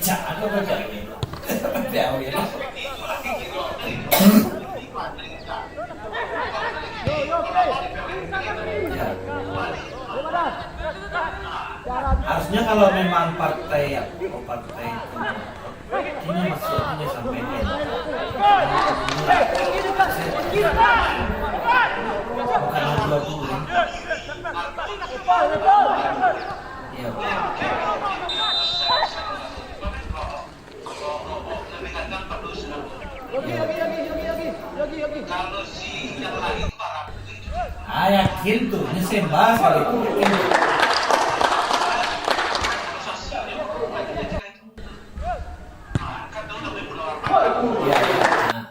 Jangan lupa jangan. Jangan lupa. Ya. Harusnya kalau memang partai, ya, partai itu, ini maksudnya sampai ke bukan dua dulu, ya. Ya. Ah, yakin tu, ni sembah sekali tu, yakin tu. Ya, ya. Nah.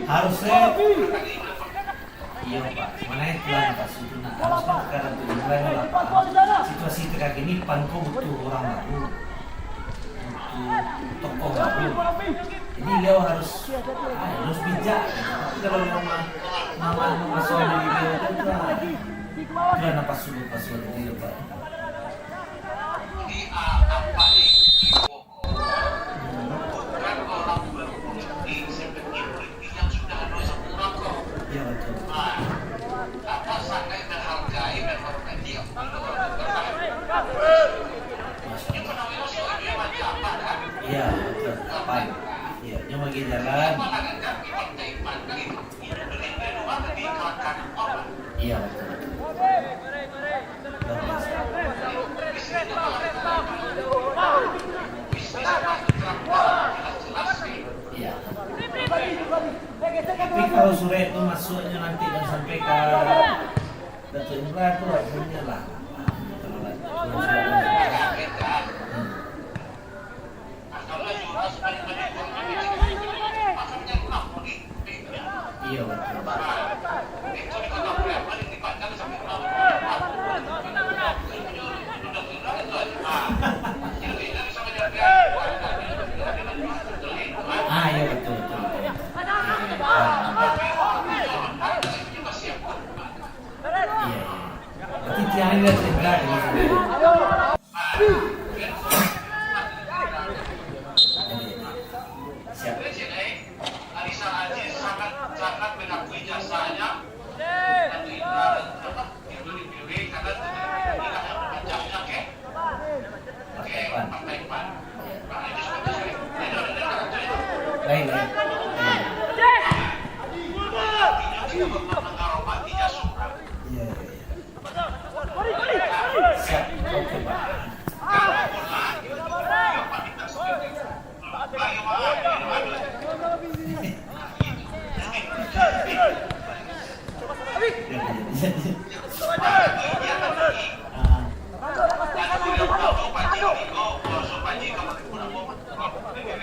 Harusnya Iyo, Pak. Mana itu lah nafas itu, nak. Harusnya sekarang tu, mulai lah, Pak. Situasi terkini, PAN ko butuh orang baru. Butuh tokoh baru. Jadi, beliau harus, ah, harus bijak. Tapi kalau beliau ma-, ma-, ma-, mengasuh diri beliau itu, ah, itu lah nafas sulit, nafas sulit itu, Pak. Bukan orang berpolitik seperti politik yang sudah ada sekurang kok. Ya, betul. Ah, apa sangat menghargai dan hormati yang perlu orang bertahan. Maksudnya, penampilan seorang yang macam apa, kan? Iya, betul. Apa? Iya, dia bagi jalan. Apa nak ganti partai pandang itu? Iya, betul, betul. Iya. Tapi kalau surek tu masuknyo nanti dan sampai ka Datuk Indra tu, akhirnyo lah. Kalau lah, kalau surek tu. Hmm. Iyo, betul. Ah, iyo, betul, betul, betul. Ah. Iyo, iyo. Berarti tiang ini dah tegak ini sebenarnya. Siap. Baik, baik. Iya, iya, iya. Siap. Oke, Pak. Iya.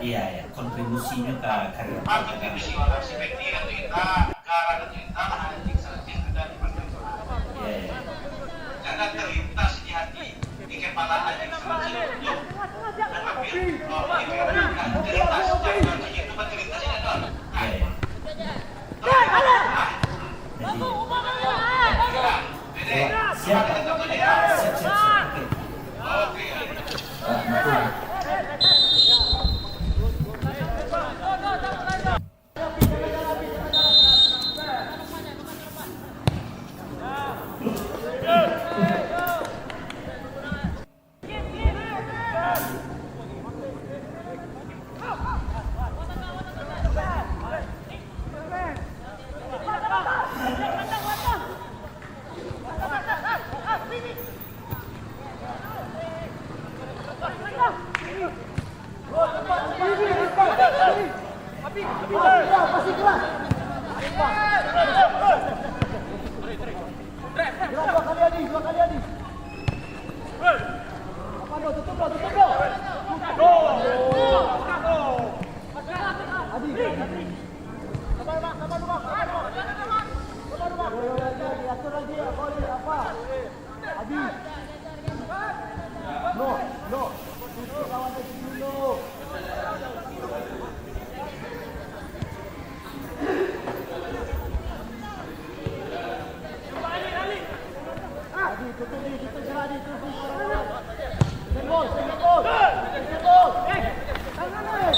Iya, iya, kontribusinyo ka karya. Iya, iya. Jangan terlintas di hati. Siap. Siap, siap, siap. Oke. Pas, pas, pas, pas. Gerak dua kali, Adi, dua kali, Adi. Apa, bro? Tutup, bro, tutup, bro. Adi, Adi. Sabar, Bang, sabar, Bang, sabar, Bang. Sabar, Bang. Yo, yo, yo, yo, diatur lagi, ya, boleh, apa? Adi. No, no. Tutup lawan dari sini, no. Adi, tutup, Adi, tutup, gerak, Adi, tutup. Senggol, senggol. Senggol. Eh, tangan, eh.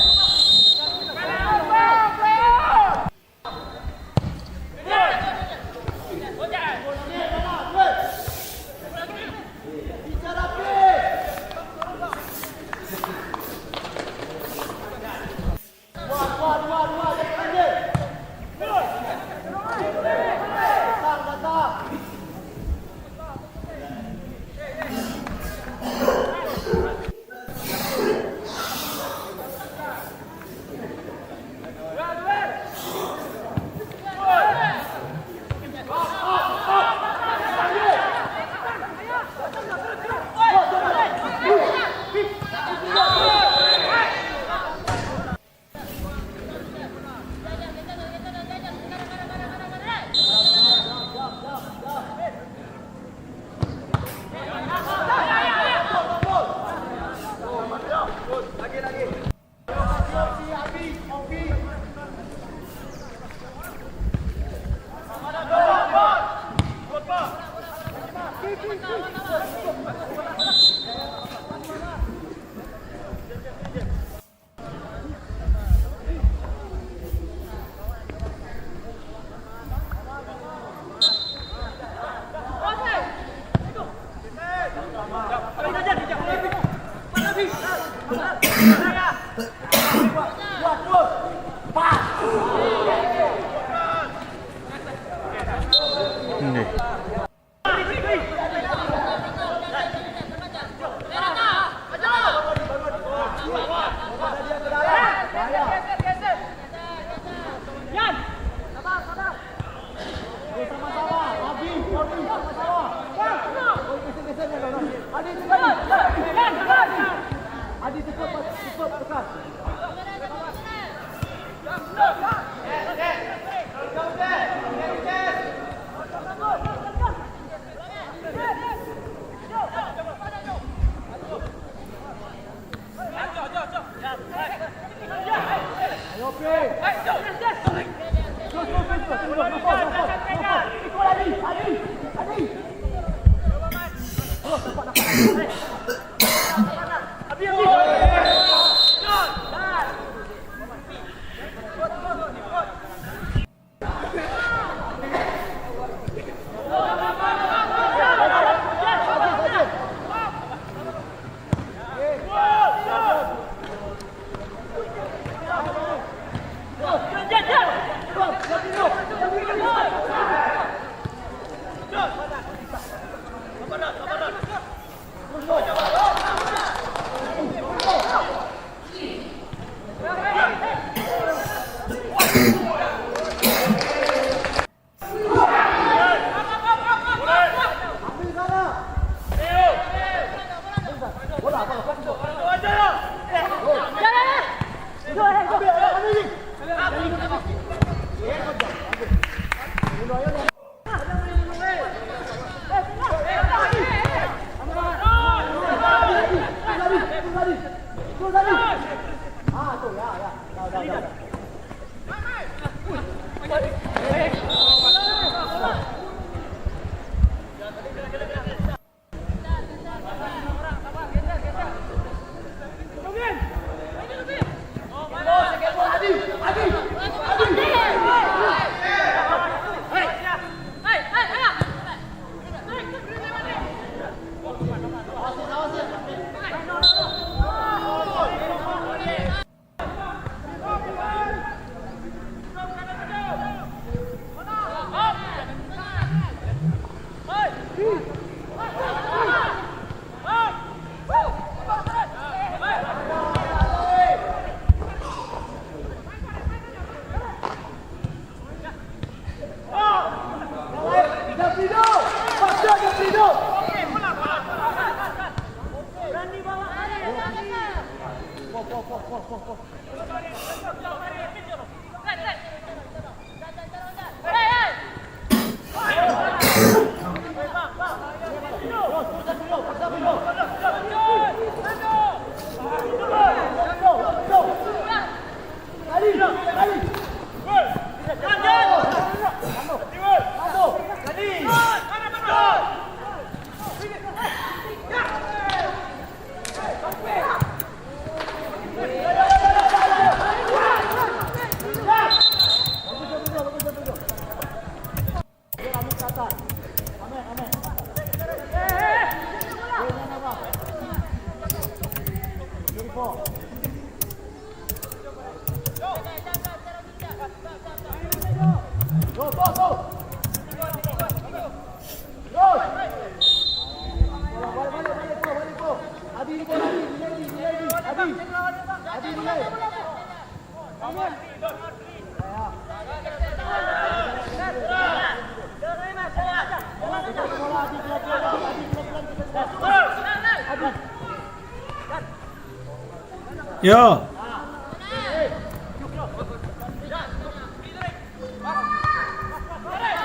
Yo.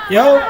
Yo.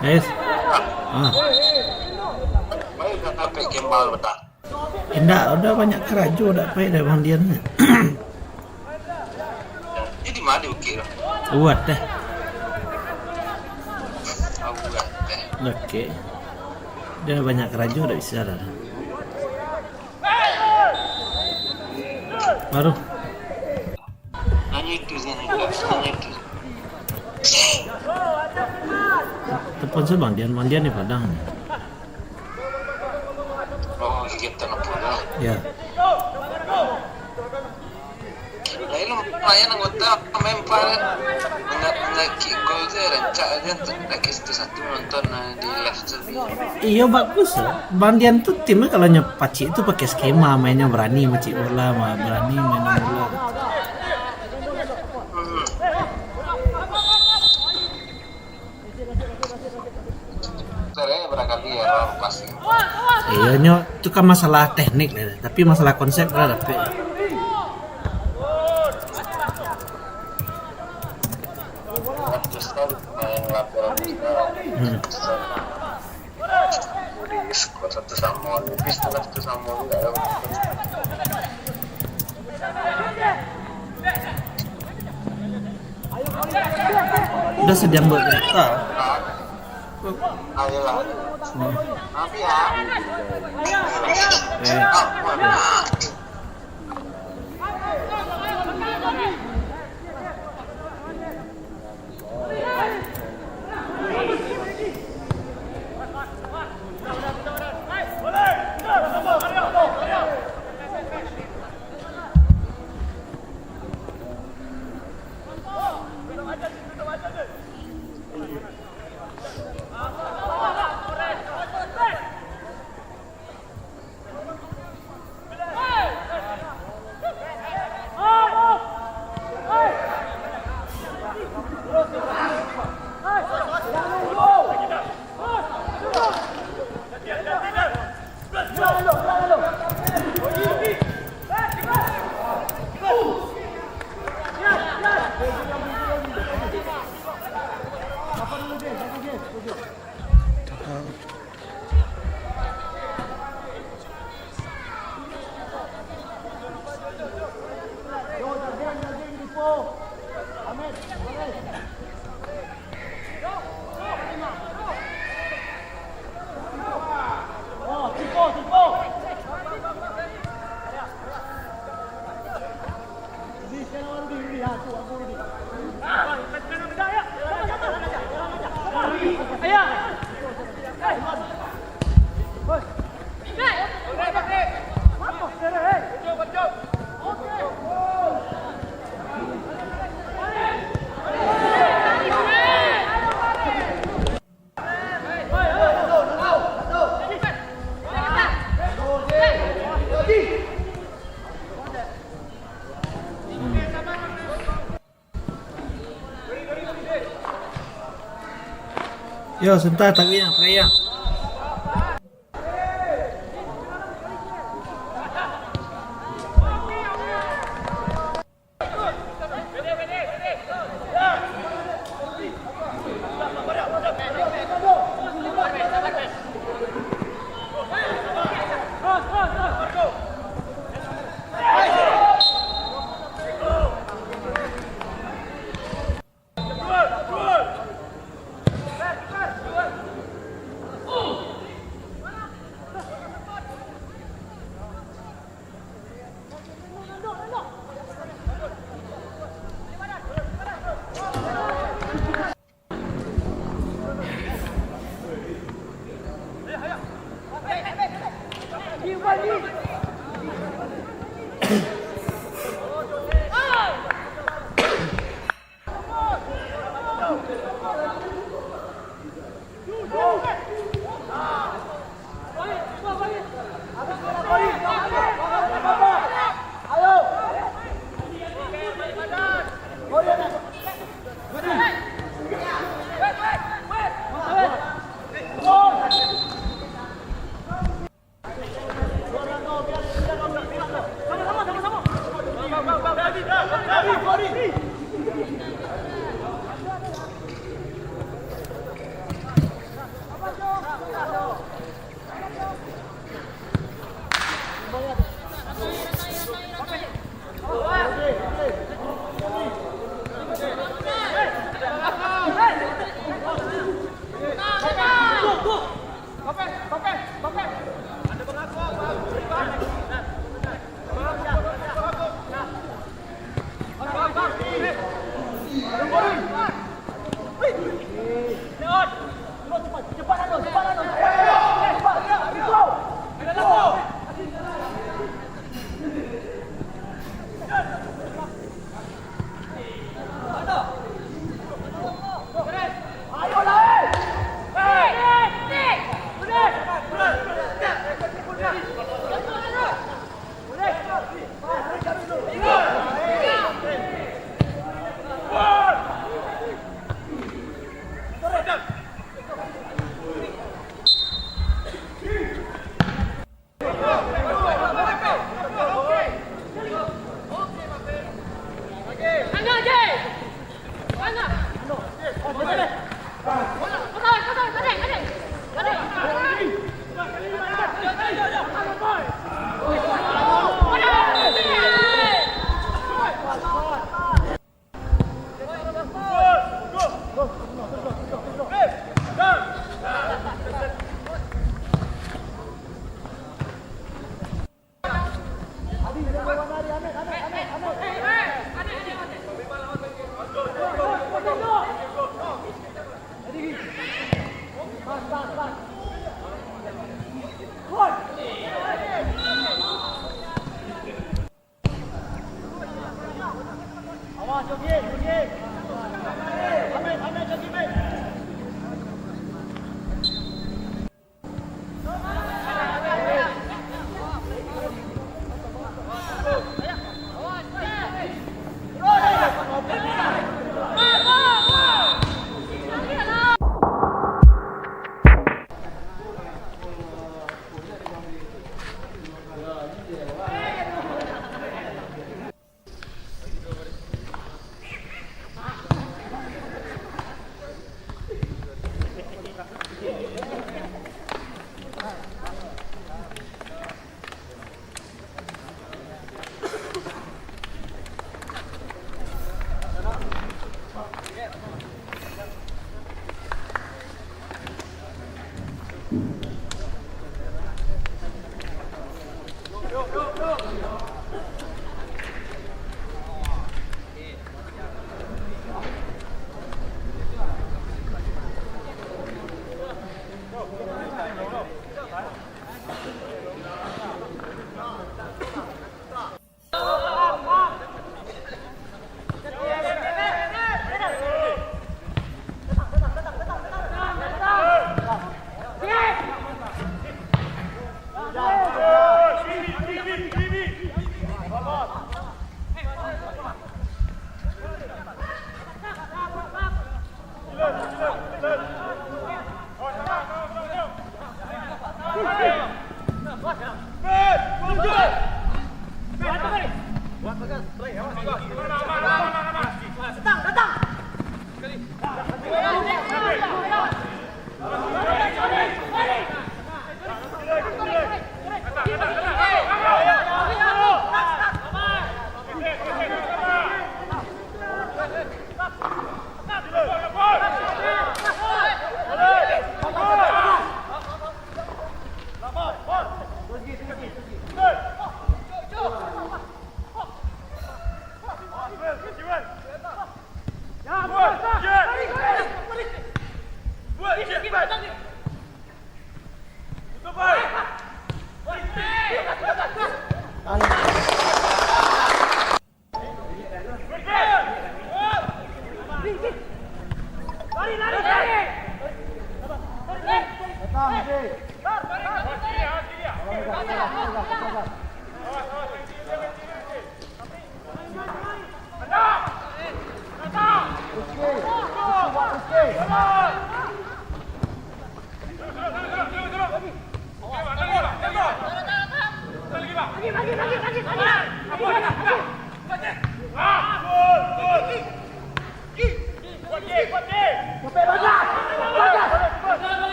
Guys. Ah. Baik, dah sampai Kembal, betul. Indak, udah banyak karajo, dak pai dah Bang Dian ni. Jadi mana di Bukit tu? Uwat deh. Oh, Uwat deh. Oke. Dia banyak karajo, dak bisa dah. Baru. Nanyo itu, nanyo itu, nanyo itu. Telepon sajo Bang Dian, Bang Dian di Padang ni. Oh, kegiatan apa lah? Ya. Lain lumayan anggota main paret. Manga-, mangakik gol tu rancak aja tu. Lagi satu-satu nonton, eh, di live tu. Iyo, bagus lah. Bang Dian tu timnya kalau nyo pacik tu pakai skema, mainnya berani, pacik bola, ma-, berani main bola. Hmm. Sebenarnya barangkali ya, orang pasti. Iyo, nyo tu kan masalah teknik lah, tapi masalah konsep lah dapek. Hmm. Di skor satu sama, lebih setengah satu sama juga. Udah sediam buat berita. Ayolah. Hmm. Maaf ya. Eh. Yo, sebentar, tarik yang, tarik yang.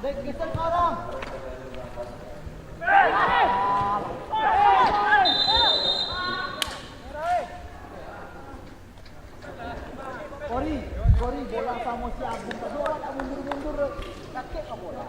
Dek, geser ke orang. Kori, Kori, bola samo si Agung tadi, awak nak mundur-mundur, katik ka bola.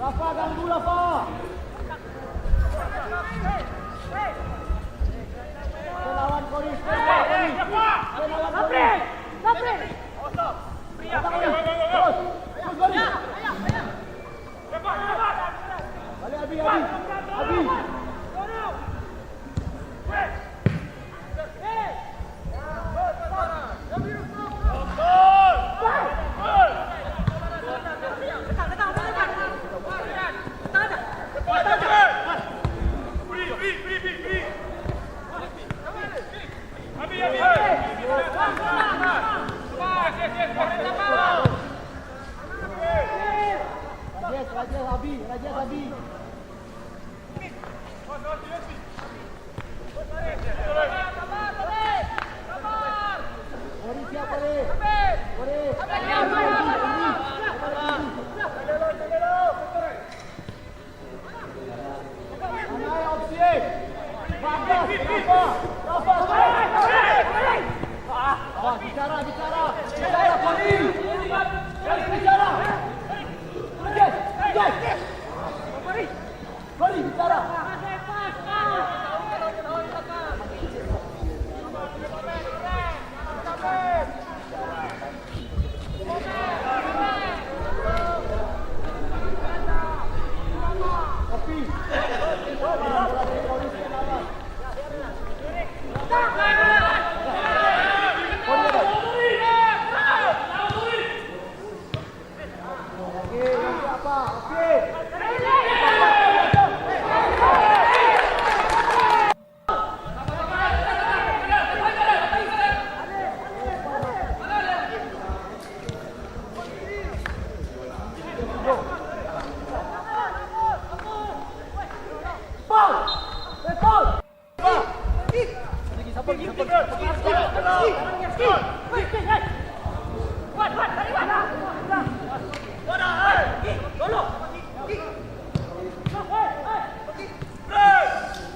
Rafa, ganggu, Rafa. Lawan Kori, lawan Kori. Lawan Kori. Datang, Kori. Terus. Terus, Kori. Balik, Abi, Abi. Abi. Rajesh, Rajesh, Abi, Rajesh, Abi. Kori siap, Kori. Kori. Anai opsi. Bagus, Rafa. Rafa, Rafa. Ah, bicara, bicara. Bicara, Kori. Kori, bicara. Yes, yes. Kori, bicara.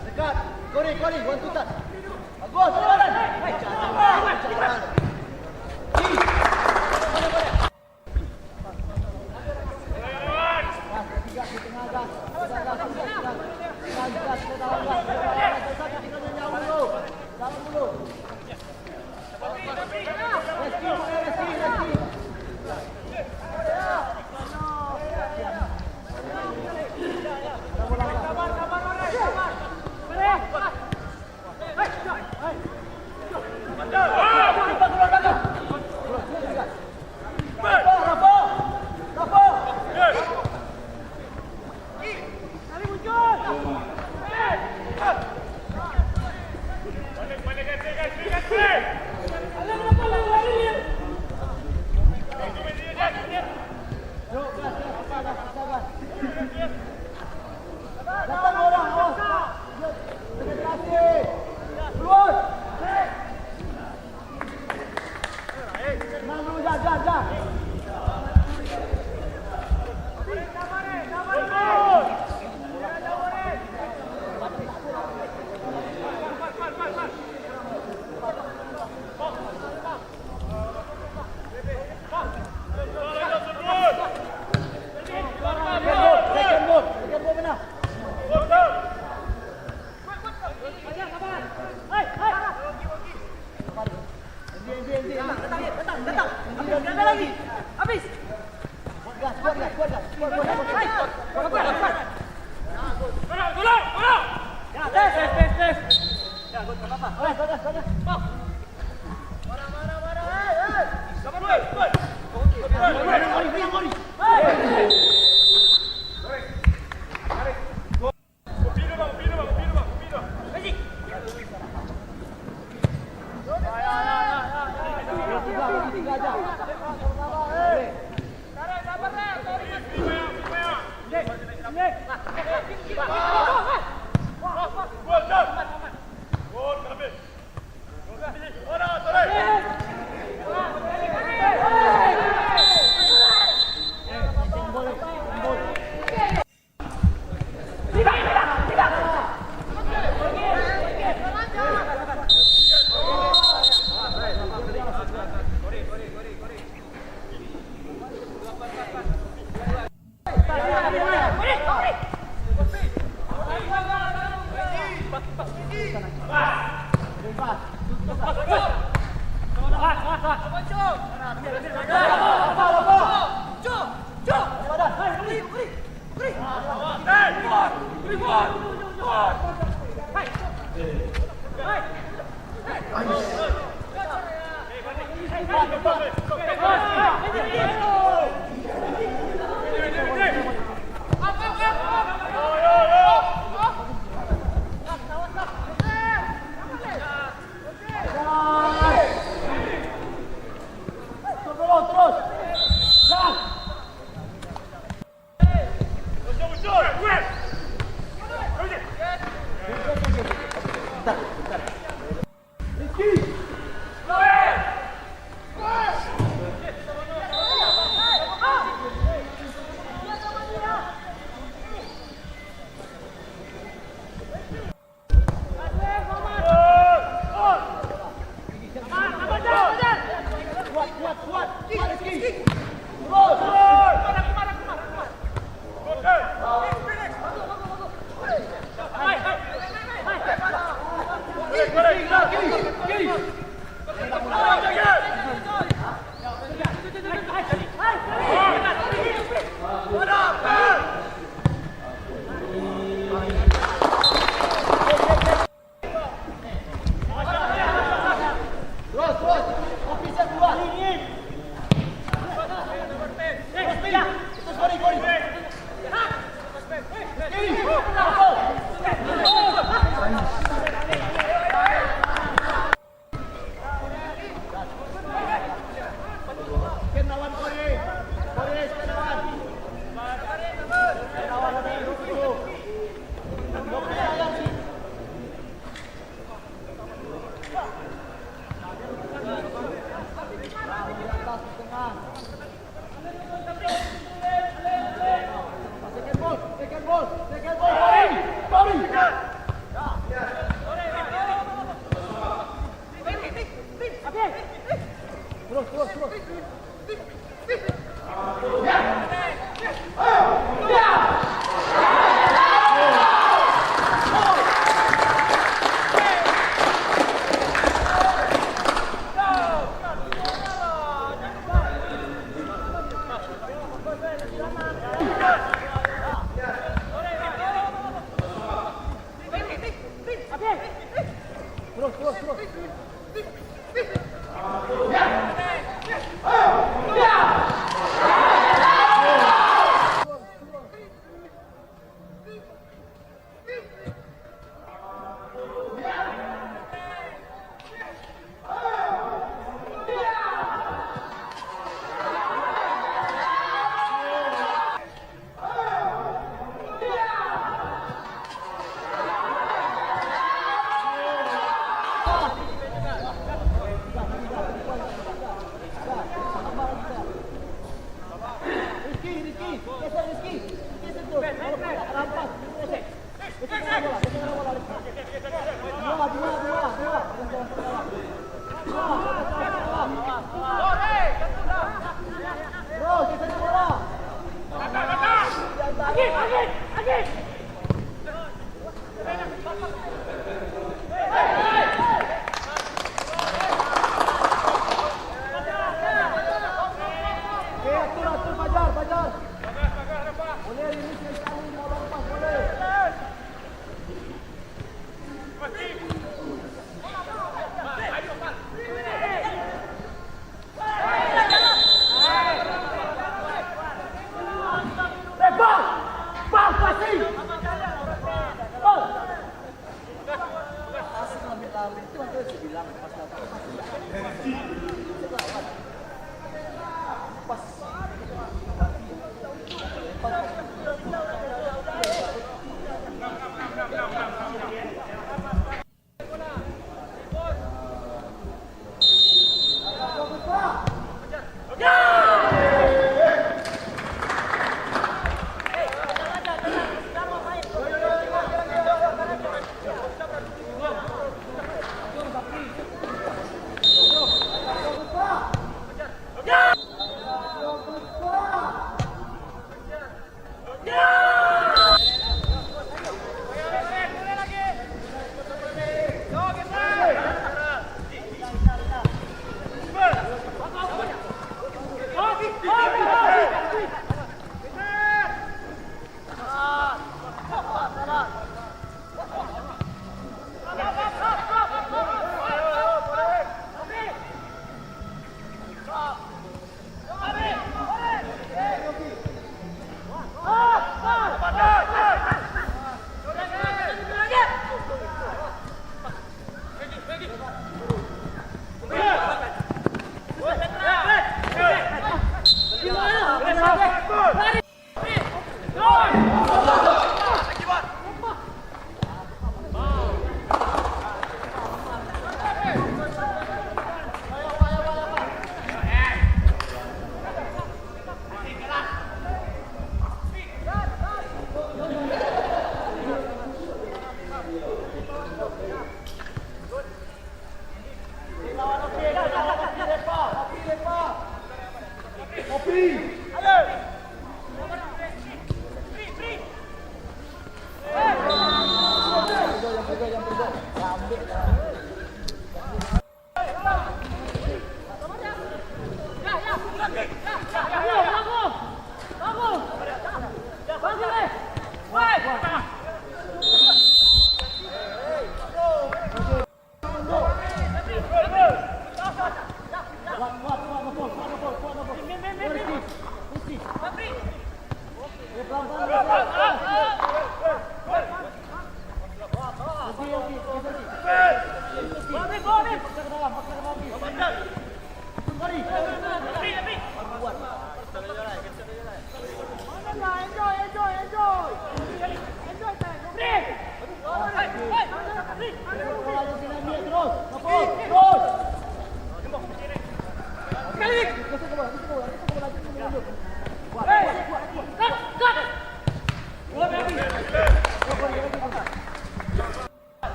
Dekat. Kori, Kori, one two touch. Bagus, jalan. Jalan. Jalan. Gas, gas, gas, gas, gas, gas, gas. Gas, gas, gas, gas, gas, gas, gas, gas, gas, gas, gas, gas, gas, gas, gas, gas. Reski, reski, reski. Datang, datang, datang. Habis, habis. Buat gas, buat gas, buat gas. Buat, buat, buat, buat. Hai. Tolong, tolong, tolong. Ya, tes, tes, tes, tes. Ya, good, tak apa-apa. Bagus, bagus, bagus. Marah, marah, marah. Hei, hei. Sabar, boy, boy. Boy, boy, boy. Boy, boy, boy. Hei.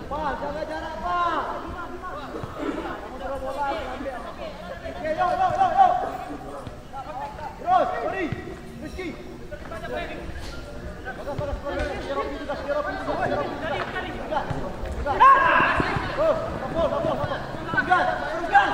Pak, jaga jarak, Pak. Kamu terus bola, ambil. Oke, yo, yo, yo, yo. Terus, Rodi. Rizky. Bagas, bagas, bagas. Biar Rodi tugas, biar Rodi tugas, biar Rodi tugas. Tugas. Tugas. Oh, kapol, kapol, kapol. Tugas, tugas.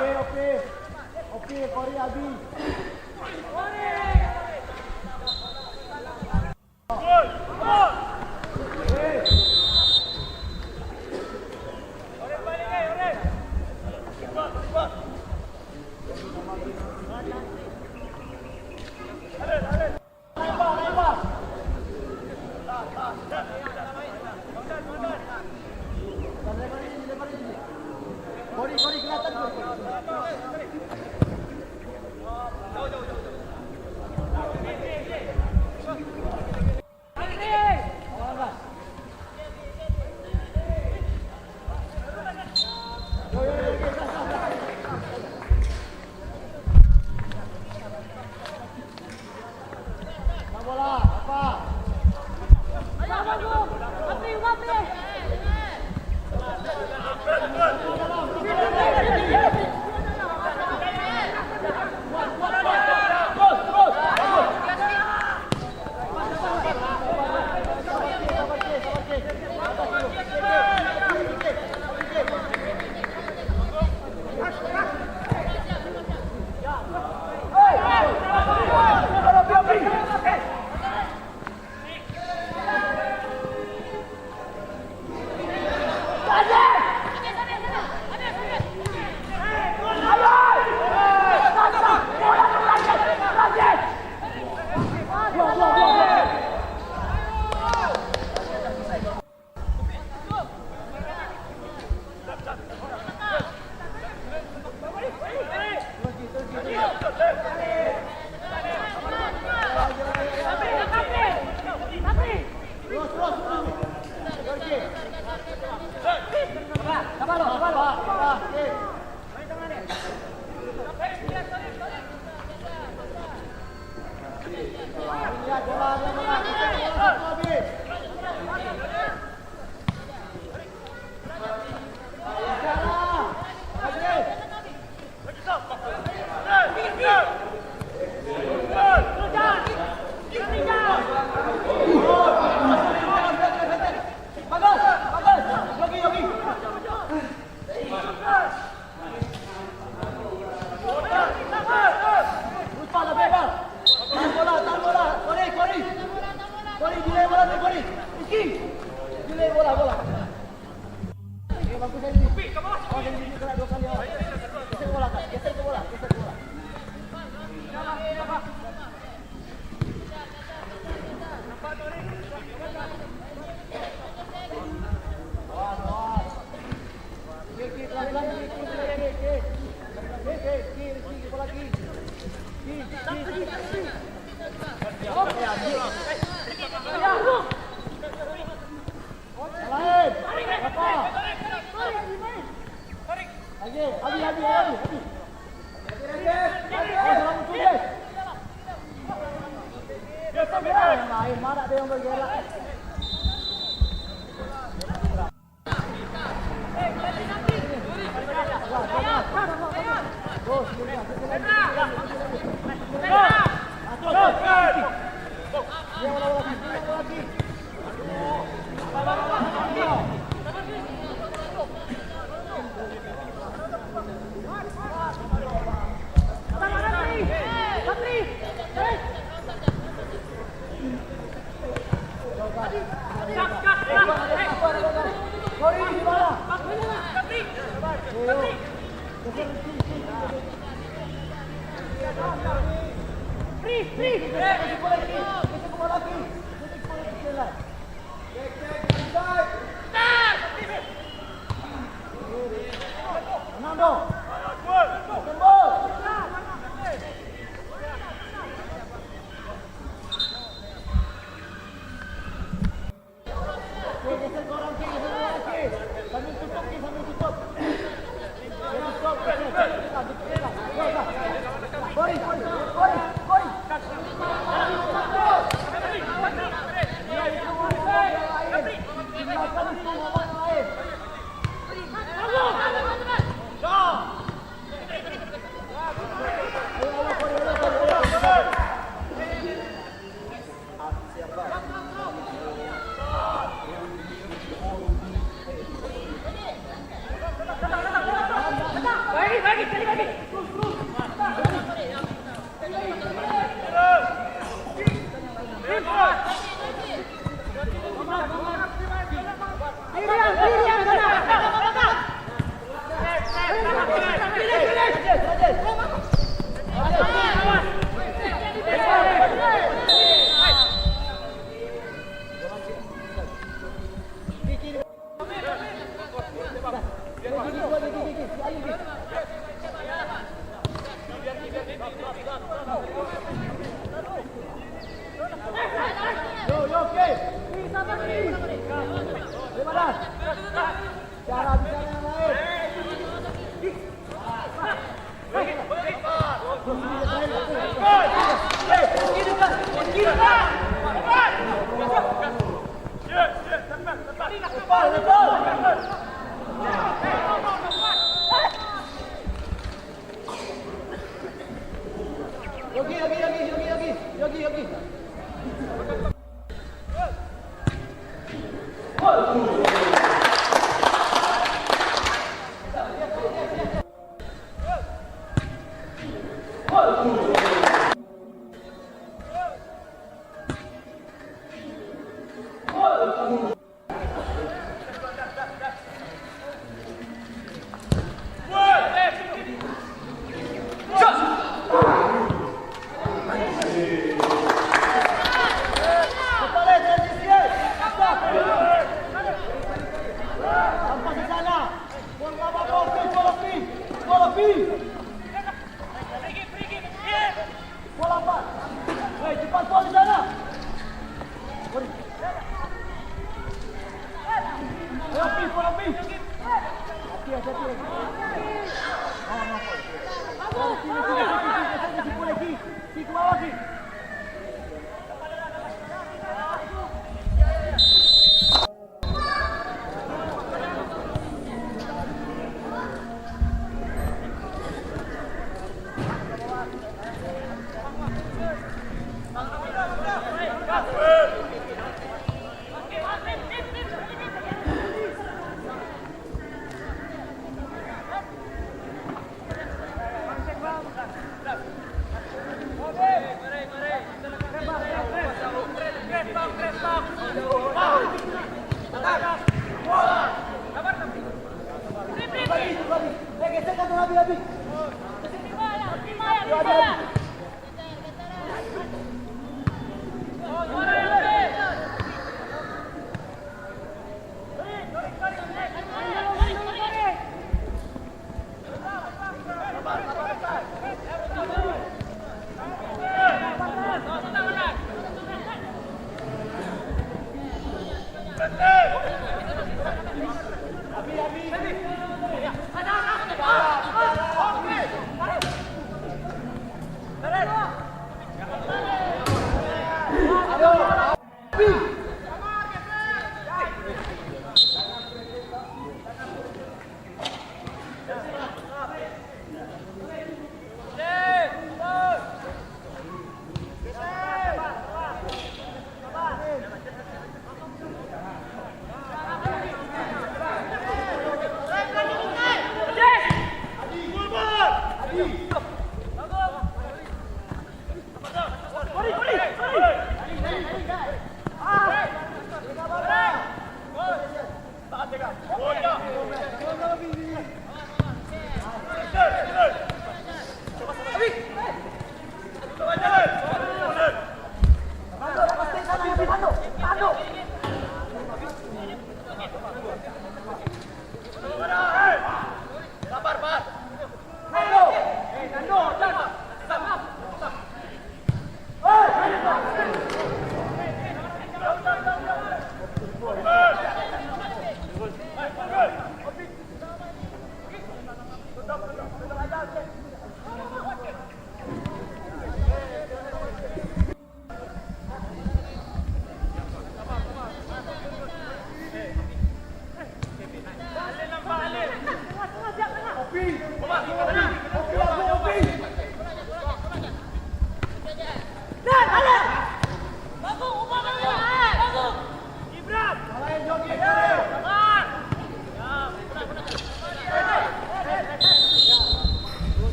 Oke, oke. Oke, Kori abih.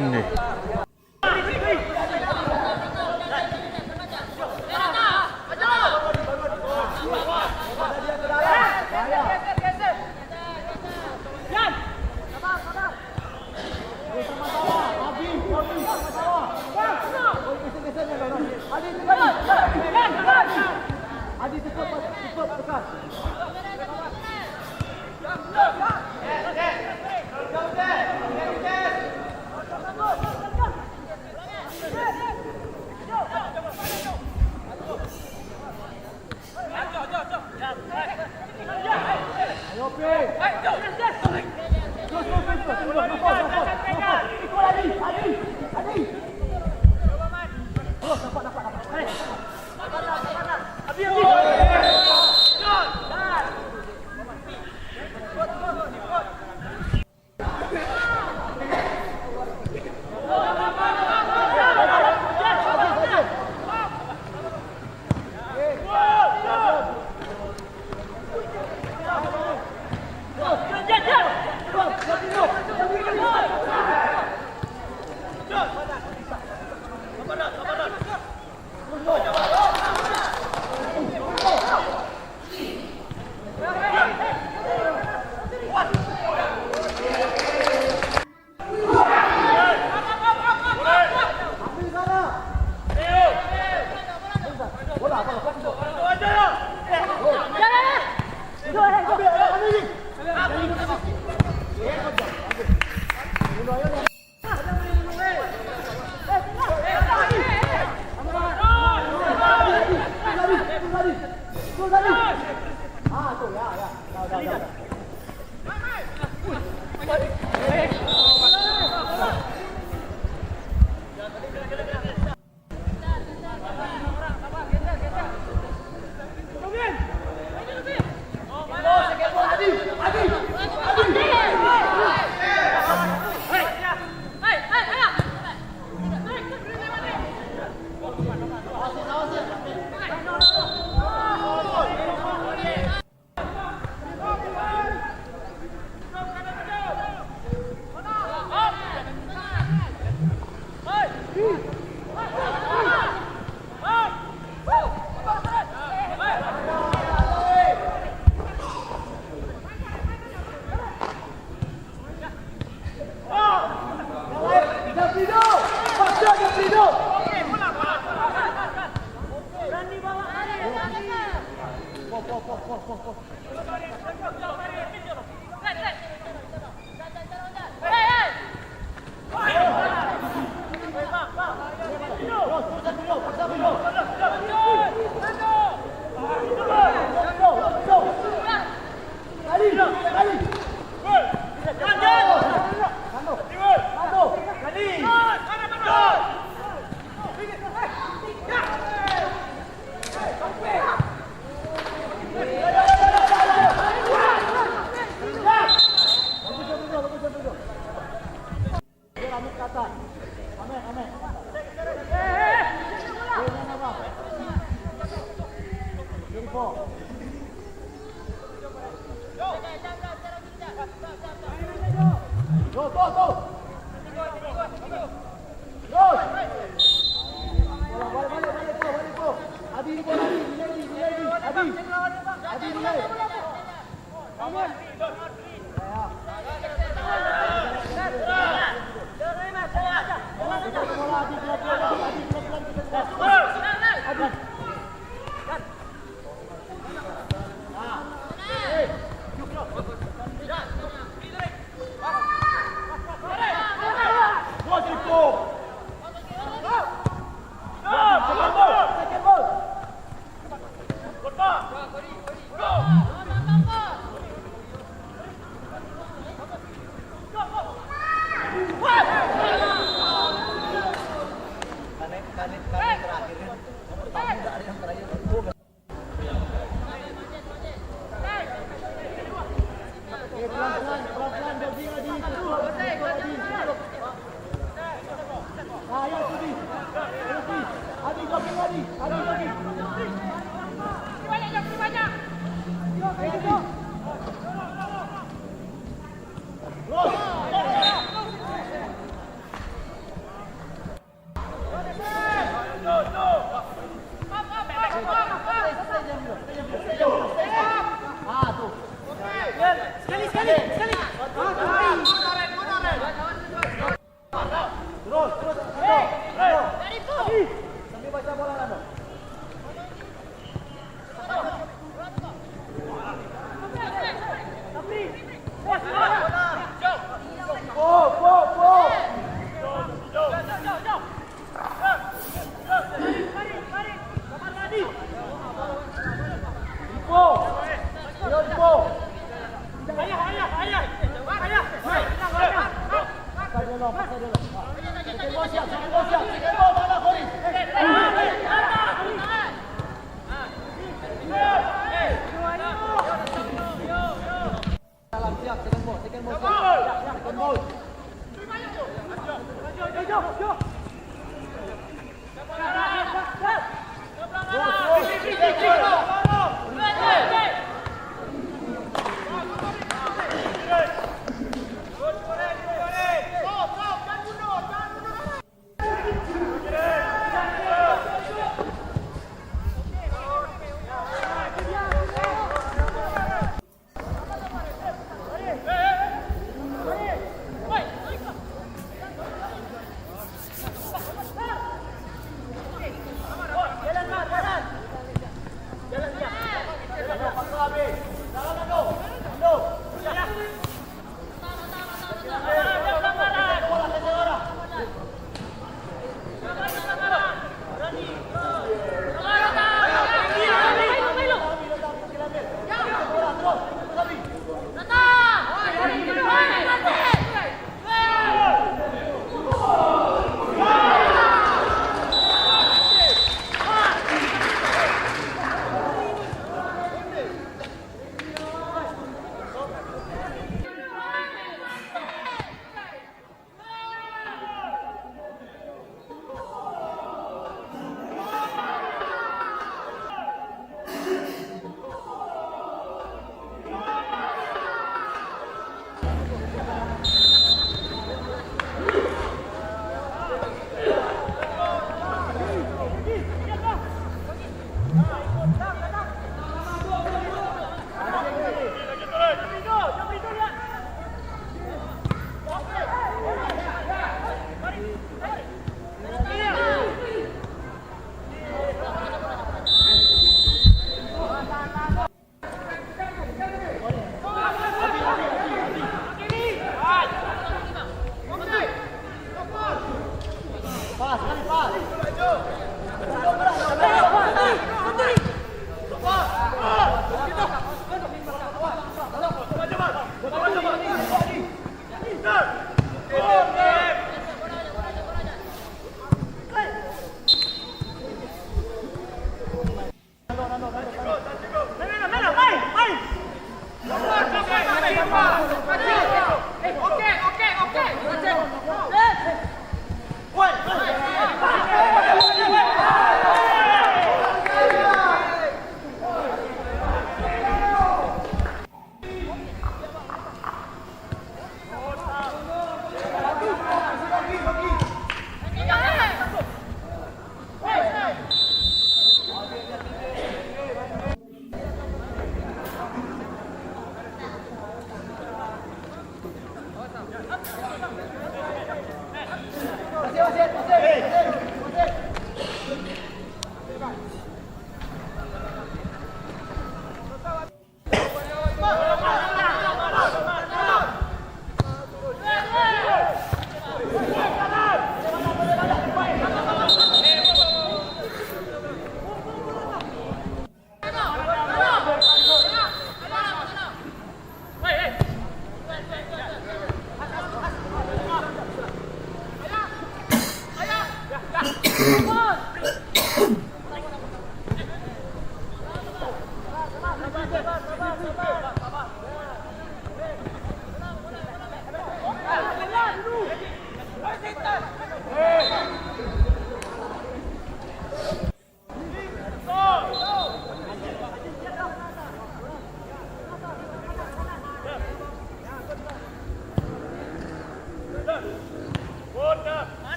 Ini.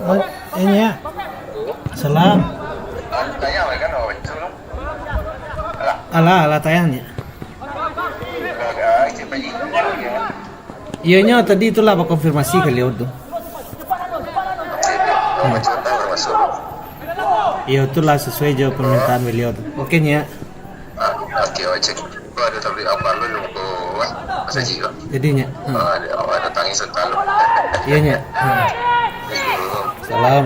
Oh, ini ya. Salam. Alah, alah, tayang ni. Iyo nyo tadi tu lah bakonfirmasi ka baliau tu. Iyo tu lah sasuai jo permintaan baliau tu. Oke nyo. Ah, oke, oke. Ko ado tablik apa lu, lu ko, ah, masajik ko. Jadi nyo. Hmm. Ah, dia awak datangi Sultan lu. Iyo nyo. Hmm. Assalamualaikum. Salam.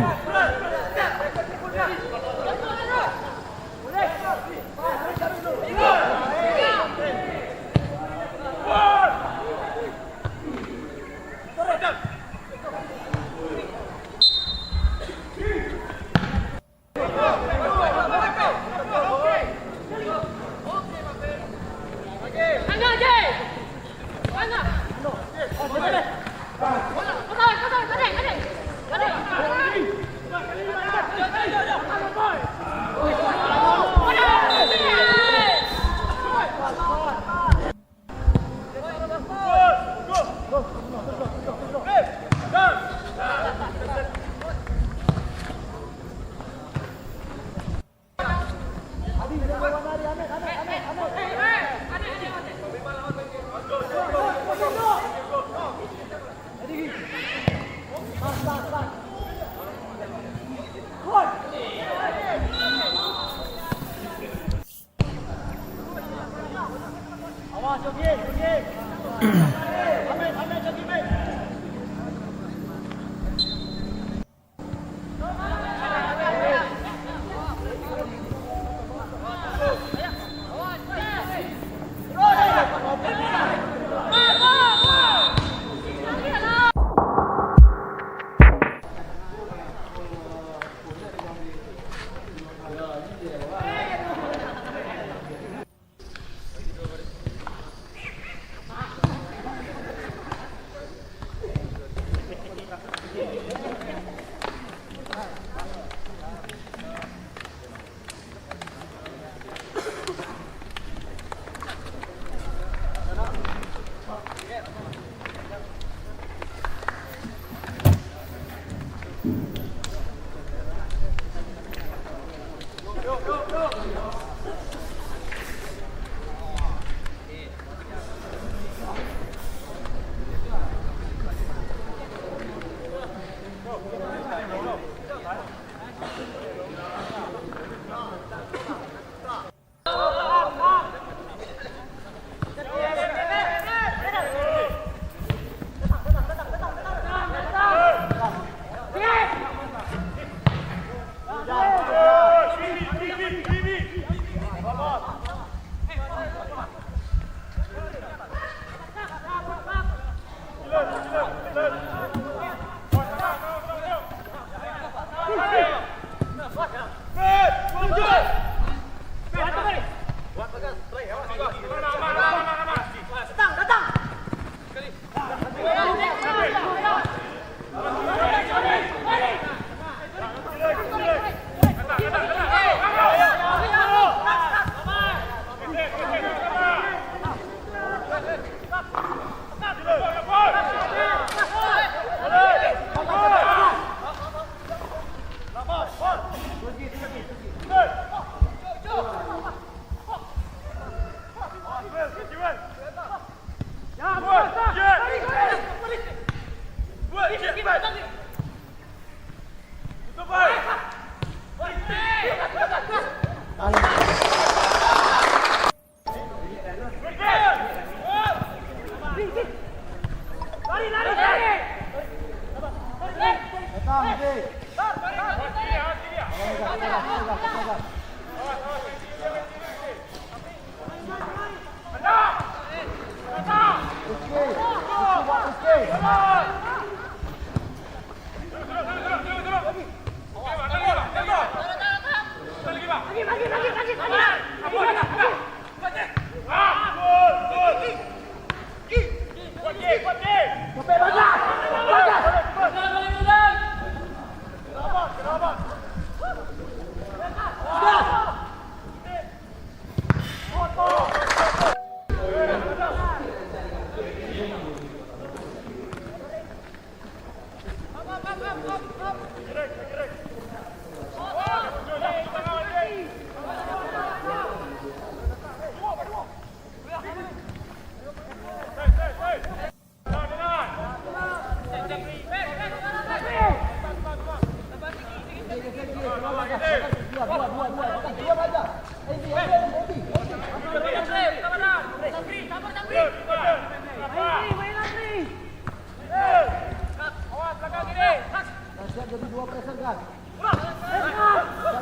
Siap jadi dua pressure, Gas. Siap,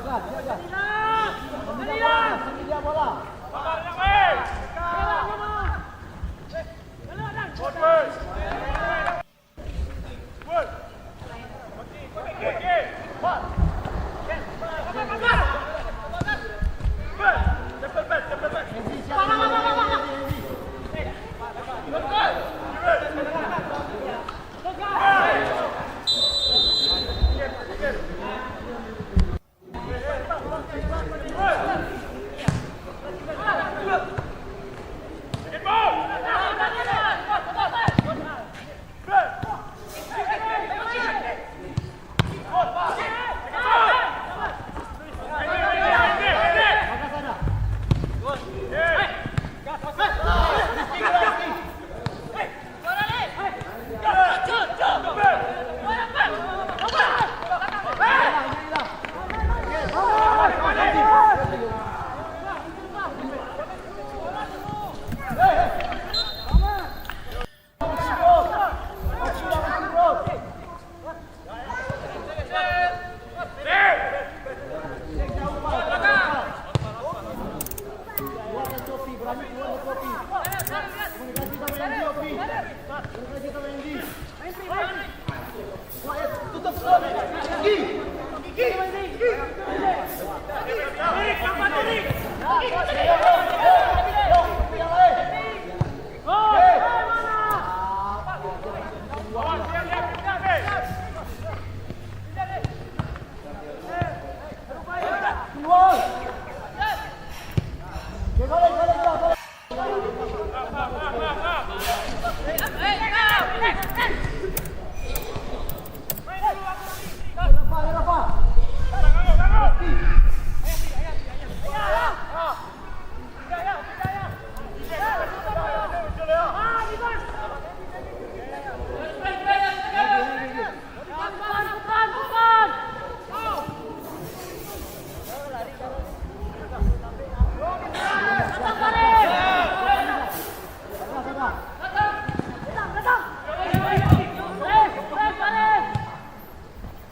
Gas, siap, Gas. Ambil dia bola, ambil dia bola.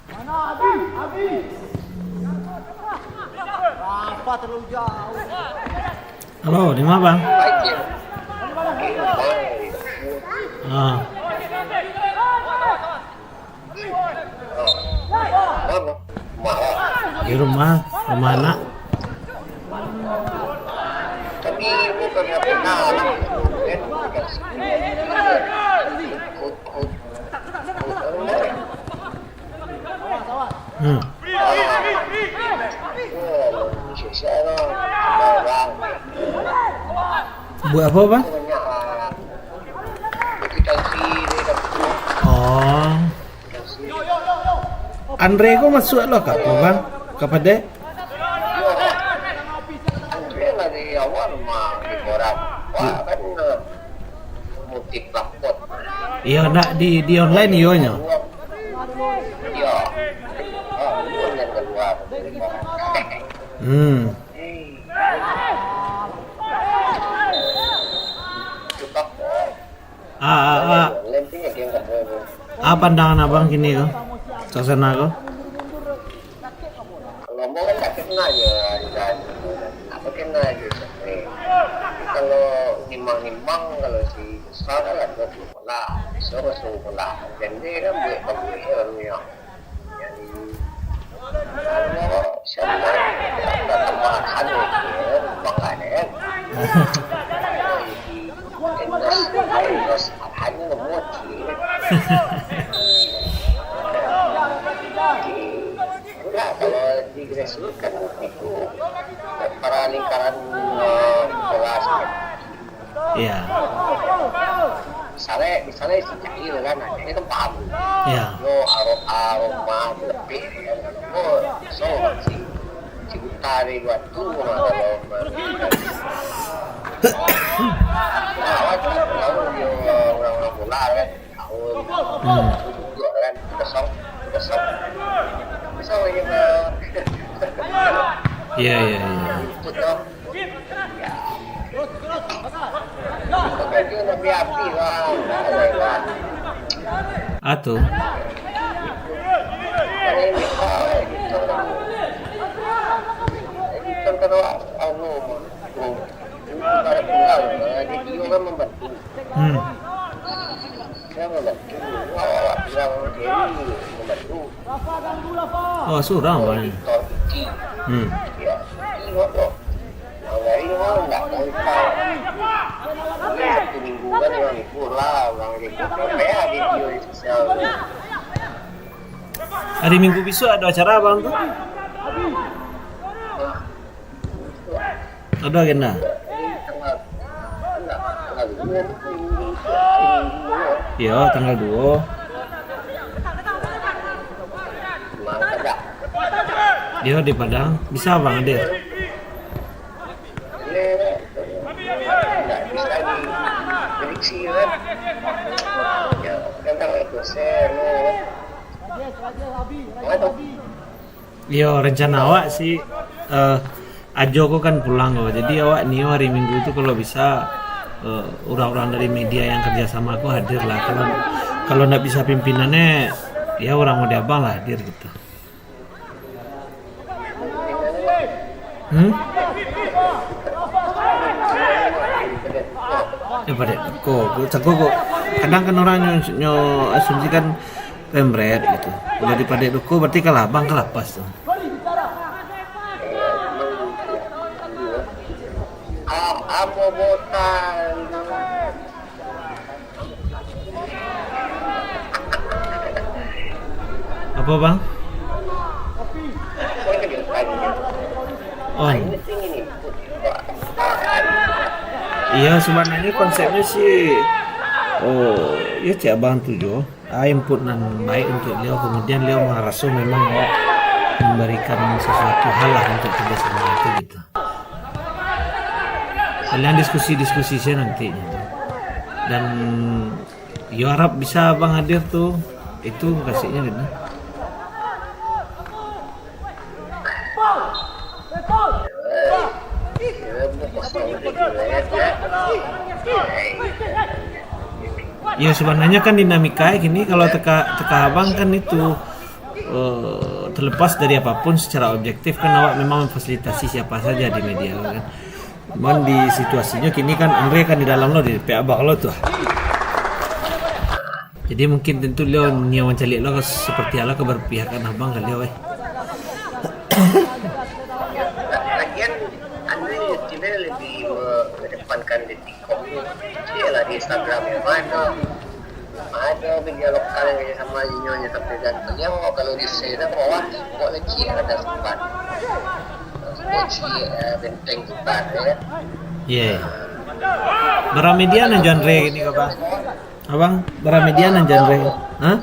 Mana Abi? Abi. Rapat terlalu jauh. Halo, di mana, Bang? Ah. Di rumah, rumah anak. Tapi bukan apa nak. Hmm. Buat apa, Bang? Oh. Andre ko masuak lo ka apa, Bang? Ka padek? Andre lah di awal mah di koran. Wah, kan, eh, motif lapor. Iyo, ndak di, di online iyo nyo. Iyo. Ah, online keluar. Hmm. Ah, ah, ah. Ah, pandangan abang kini ko? Suasana ko? Kalau ambo kan tak kenal je, Rizal. Tak kenal je siapa. Kalau nimbang-nimbang, kalau si Besar kan lah dua puluh bola. Besar dua puluh bola. Jadi kan buat bagus je baru ni. Jadi, kalau siapa tak tambah hal ni, nimbang kan, kan? Jadi, endorse, endorse hanya buat je. Jadi, Enggak, kalau di grassroots kan itu para lingkaran, eh, bola. Iya. Misalnya, misalnya si Cahil kan, nah, dia kan paham. Iya. Yo, aro-, aroma lebih kan. Oh, so, si, si Buta dari Batu, nah, kalau, nah, awak tu kan tahu dia orang-orang bola kan. Hmm. Iya, iya, iya. Ah, tu. Hmm. Oh, surang, Bang. Hmm. Hari Minggu bisuak ado acara, Bang, tu? Ado agenda? Iyo, tanggal duo. Iyo, di Padang. Bisa Abang hadir? Iyo, rencana awak sih, eh, Ajo ko kan pulang ko. Jadi awak nio hari Minggu tu kalau bisa, eh, urang-urang dari media yang kerja sama ko hadir lah. Kalau, kalau ndak bisa pimpinannyo, ya urang model abang lah hadir gitu. Hmm? Ya, Padek Duko, ko, cako ko. Kadang kan orang nyo, nyo asumsikan pemret gitu. Kalau di Padek Duko berarti kalah abang, kalah pas tu. Apa, Bang? Oh. Iya, sebenarnya konsepnya sih, oh, ya cek abang tu jo. Ah, input nan baik untuk beliau, kemudian beliau merasa memang awak memberikan sesuatu hal lah untuk kerjasama itu gitu. Kalian diskusi-diskusi saja nantinya. Dan yo harap bisa abang hadir tu, itu kasihnya gitu. Ya, sebenarnya kan dinamika kini kalau teka, teka abang kan itu, eh, terlepas dari apapun secara objektif kan awak memang memfasilitasi siapa saja di media kan. Cuman di situasinya kini kan Andre kan di dalam lo, di pihak abang lo tu. Jadi mungkin tentu beliau nio mancaliak lo seperti apa keberpihakan abang ka beliau, eh. Lagian Andre kini lebih mengedepankan Detikom. Iyalah di Instagram yang mana? Ada media lokal yang sama inyo nya sampai dan beliau kalau di sana bawah kok lagi ada sempat. Kok cik, eh, benteng sempat ya. Iya. Bara media nan genre gini ko, Bang? Abang, bara media nan genre? Hah?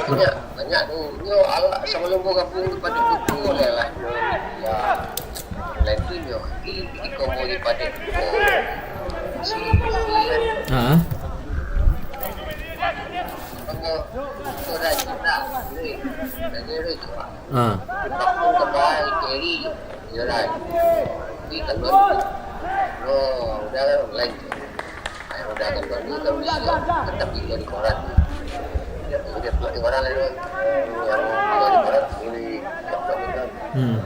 Banyak, banyak tu. Nyo ala sebelum gua gabung di Padek Duko lah. Ya. Lain tu nyo. Iko mau di Padek Duko. Si, si, ha. Nyo, nyo dah cinta. Ni, dah ni, ni, cuba. Ha. Aku kembali ke Eri. Yo lah. Ni kalau, no, udah lain. Ai, udah kan bagus, kan bisa tetap video di koran. Dia pulang di mana lah tu? Yang kalau di mana, di, di, di, Hmm.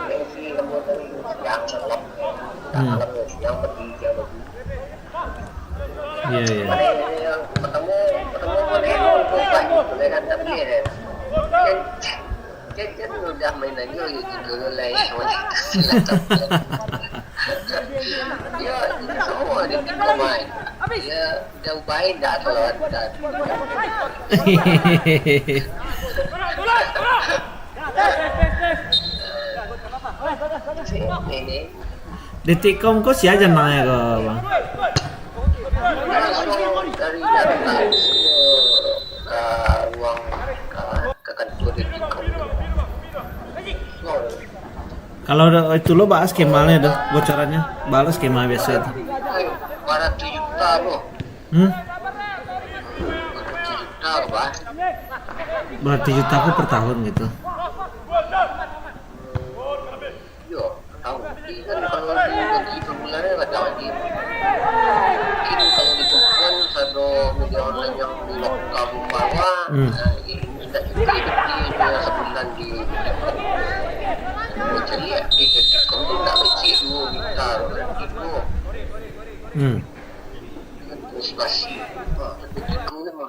Yang si lembut tadi, yang malam. Hmm. Malam tu, yang pergi, yang pergi. Iya, iya. Mana yang pertama, pertama pun dia tu, tu, tu, dia kan tak boleh dia. Dia, dia, dia tu dah main aja, dia tidur dulu lah, eh. Dia, dia semua dia tidur main. Dia, dia ubahin dah kalau ada. Ini. Detikkom ko sia janang ko, Bang? Langsung dari dalam ke ruang, ke, ke kantor Detikkom. Kalau itu lo bahas skemanya tu, bocorannya. Bahas skema biasa itu. Lima ratus juta, bro. Hmm? Lima ratus juta ke, Bang? Berarti juta aku per tahun gitu. Yo, tahu. Tapi kan kalau di gaji per bulan kan kadang lagi. Mungkin kalau dikumpulkan sado miliar orang yang di lokal bawah, Hmm. nah, ini minta cuti, cuti dua sebulan di Detikkom. Kalau caliak di Detikkom tu nak becik dua juta, tiga. Hmm. Antisipasi. Wah, begitu memang.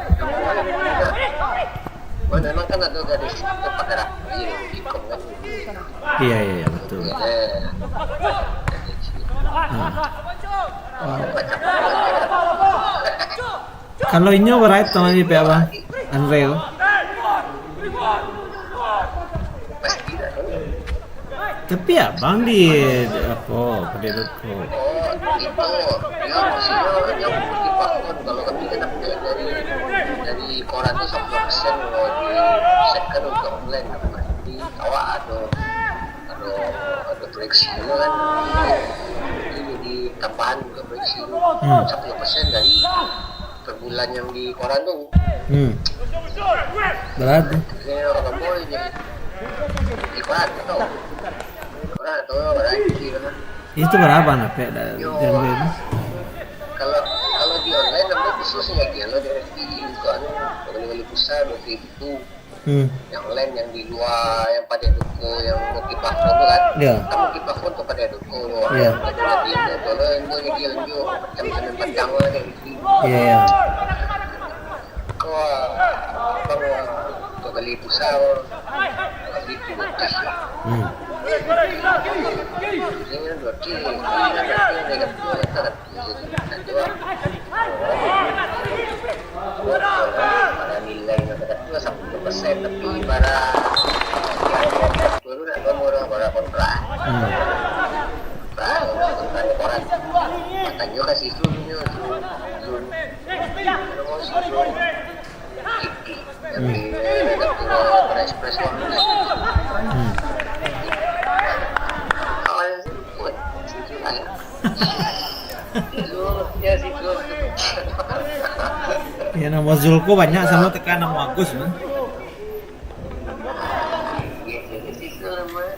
Mana memang kan ada garis kepakaran. Iya, Detikkom kan. Iya, iya, iya, betul. Eh, Ah. Kalau inyo berait sama di pihak Bang Andre ko. Tapi abang di, di apo, Padang Duko. Oh, itu. Dia maksudnya dia mungkin bangun. Kalau kami kan dari, dari koran tu sepuluh persen kalau di second untuk online. Jadi awak ada, ada, ada proyeksi tu kan. Jadi tambahan juga proyeksi tu. Hmm. Sepuluh persen dari per bulan yang di koran tu. Hmm. Berat tu. Jadi orang boy je. Di koran tu. Koran tu, koran kiri kan. Itu berapa nak pek dah? Yo. Jam berapa? Kalau, kalau di online namanya khusus lagi. Kalau di F B I juga tu, kali-kali pusat, dua ribu. Hmm. Yang lain yang di luar, yang Padang Duko, yang Multiplafon tu kan. Ya. Kan Multiplafon tu Padang Duko tu. Ya. Ada lagi yang tu, kalau yang tu jadi lanjut, macam Padang Padang lah dia. Ya, ya. Kau, abang, kau beli pulsa, beli tu bekas. Hmm. Ini dua kilo, ini dua kilo, ini dua kilo, tak ada. Para nilai yang dekat tu sepuluh persen, tapi para yang tu nak nomor, para kontra. Hmm. Nah, kontra ni orang. Tanyo ka situ, tu, tu, tu. Nomor situ. Tapi, tapi, express one. Hmm. Kawan tu pun, situ lah. Situ, ya, situ. Ya, nama Zulko banyak sama tekan nama Agus, nah. Ya, situ nama.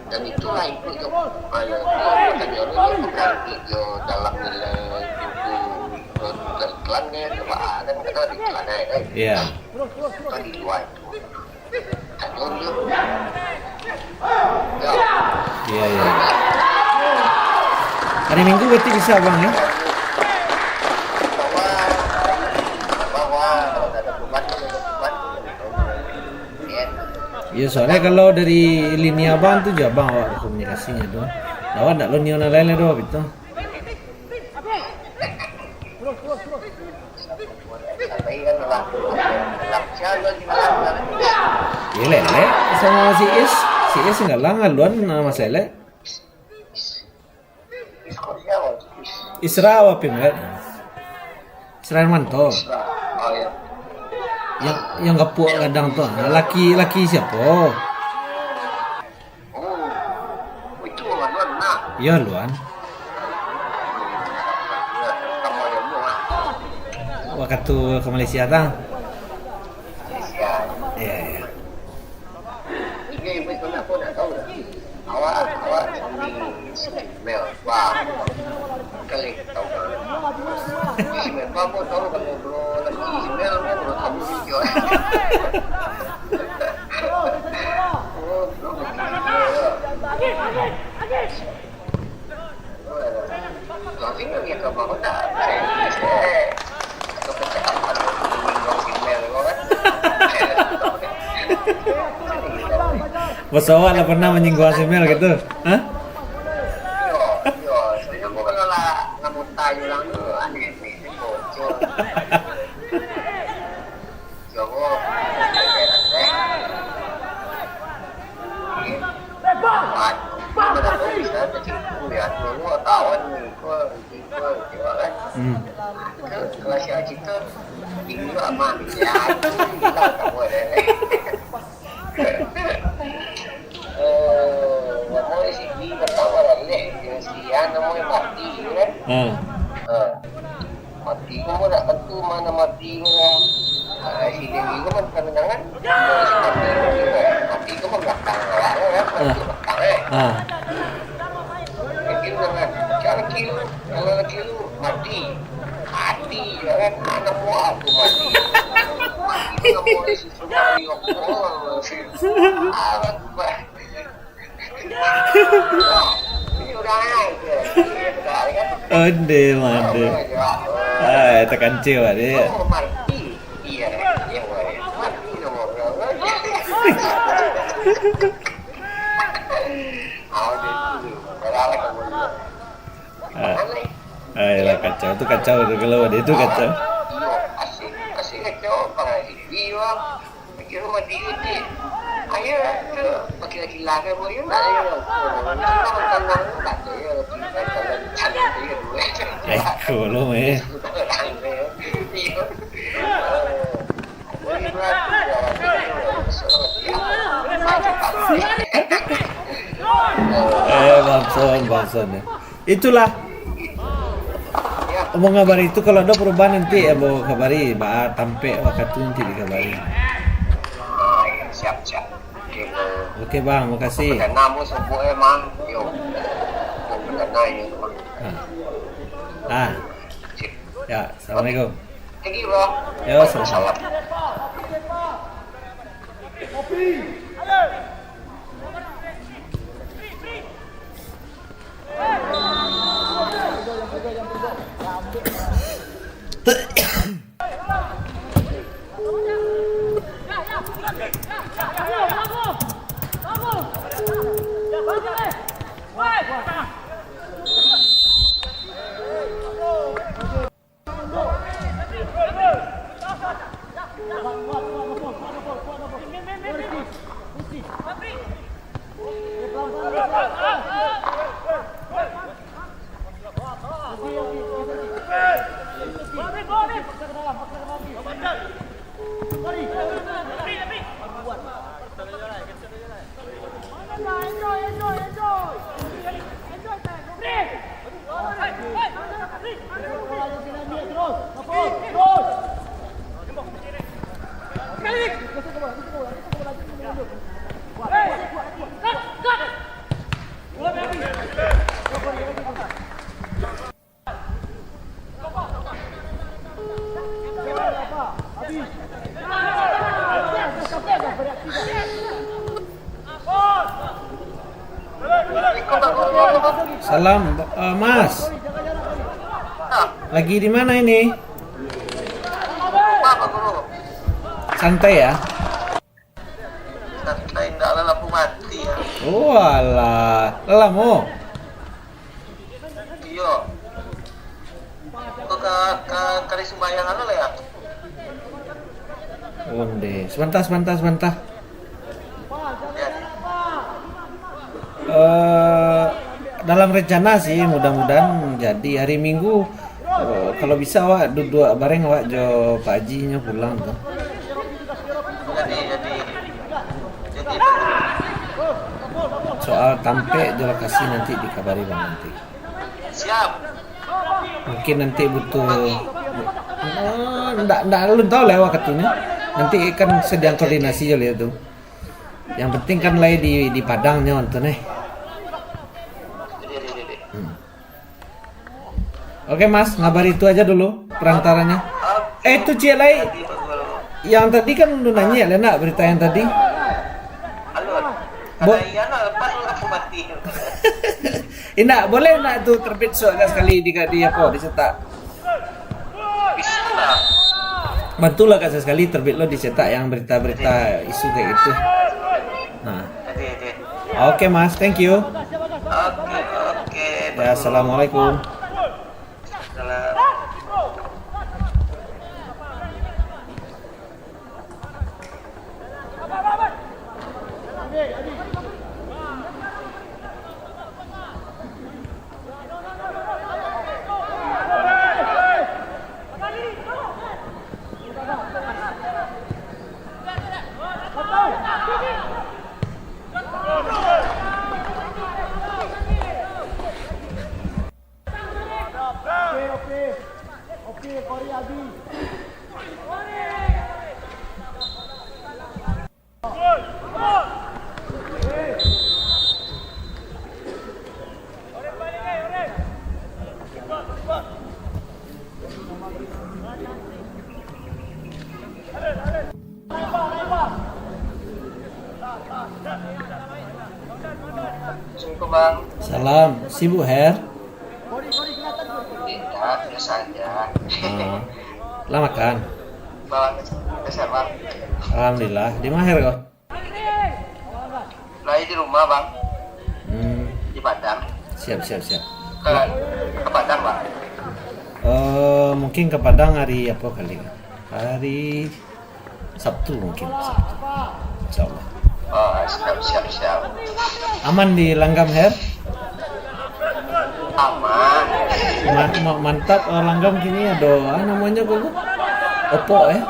Dan itulah itu tu. Kalau dia tanya orang, dia bukan dia dalam nilai itu, iklan dia, sebab kan kita di iklan dia, kan? Iya. Bukan di luar itu. Tanya dia. Ya. Iya, iya. Hari Minggu berarti bisa, Bang, ya? Bahwa, bahwa kalau tak ada beban, kalau ada beban, ya. Ya, soalnya kalau dari lini abang tu je abang awak komunikasinya tu. Awak ndak lo nio nan lain lah doh, gitu. Tapi kan lah, lah, siapa lagi malam, lah. Ya, lele sama si Is. Si Is enggak lah ngaluan nama selek. Is kau siapa? Is. Isra apa pin, kan? Isra Hermanto. Oh, ya. Yang, yang gapuk gadang tu, ah, laki, laki siapa? Oh, itu orang luar nah. Ya, Luan. Ya, sama dia semua. Waktu ke Malaysia, tang? Malaysia. Ya, ya. Ini, ini Awak, awak di Mel, wah, kali tahu. Di Mel, apa tahu kalau bro lagi di Mel, bro, kamu video. Oh, bro, lagi di Mel. Lagi, lagi, lagi. Bos awak lah pernah menyinggung si Mel gitu? Hah? Hmm. Hmm. Mati ko nak tantu ma nan mati ko lah. Ah, si Dewi ko mantang tangan. Mati ko mati ko kan. Mati ko manggatang lah kan. Mati Ah. batang eh. Ah. Mungkin dengan cara kilu, kalau kilu mati. Mati ya kan. Anak buah tu mati. Mati ko nak buah si Sumari ko. Anak buah. Onde mande. Ai, takancil lah dia. Ah, ai lah kacau tu, kacau tu kalau dia tu kacau. Kira mandi kan, dia pakai laki-laki lah, kan, boy, kan, ada yang, oh, macam mana, tak ada yang, macam mana, macam mana, macam mana, Eh, kau lo, eh. Iya. Eh, bangson, bangson, eh. Itulah. Mau ngabari tu, kalau ada perubahan nanti, eh, mau kabari, ba tampek wakatu nanti dikabari. Siap, siap. Oke, bang. Oke, bang, makasih. Perdana mu subuh, eh, Mang. Yo. Perdana ini, Mang. Ah. Ah. Sip. Ya, assalamualaikum. Thank you, bro. Yo, sama-sama. Waalaikumsalam. Salam, eh, Mas. Lagi di mana ini? Santai ya? Santai, ndak lah, lampu mati ya. Oh, alah. Lah lamo? Iyo. Kau ka, ka, ka di sumbayang anu lah ya? Onde. Sabanta, sabanta, sabanta. Ya. Eh, dalam rencana sih, mudah-mudahan jadi hari Minggu. Oh, kalau bisa awak duduak bareng awak jo Pak Haji nyo pulang tu. Jadi, jadi, jadi. Soal tampek jo lokasi nanti dikabari bang nanti. Siap. Mungkin nanti butuh, oh, ndak, ndak alun tahu lah waktunyo. Nanti kan sedang koordinasi jo liau tu. Yang penting kan lai di, di Padang nyo tu neh. Hmm. Oke, Mas, ngabari itu aja dulu perantaranya. Eh, itu ciek lai. Yang tadi kan udah nanya lah, nak, berita yang tadi. Bo- Indak, boleh nak tu terbit surat sekali di, di apa, dicetak? Bisa lah. Bantulah kak sekali terbit lo dicetak yang berita-berita isu kayak gitu. Nah. Oke, Mas, thank you. Oke, oke. Ya, assalamualaikum. Salam. Assalamualaikum, Bang. Salam. Sibuk, Her? Tidak, biasa aja. Ah. Lah makan? Bang, biasa, Bang. Alhamdulillah. Di mana, Her, kau? Lah di rumah, Bang. Hmm. Di Padang. Siap, siap, siap. Ke, ke Padang, Bang. Eh, mungkin ke Padang hari apa kali? Hari Sabtu mungkin, Sabtu. Insyaallah. Oh, siap, siap, siap. Aman di Langgam, Her? Aman. Ma-, ma-, mantap, eh, Langgam kini ado, ah, namanya apa tu? Opok, eh?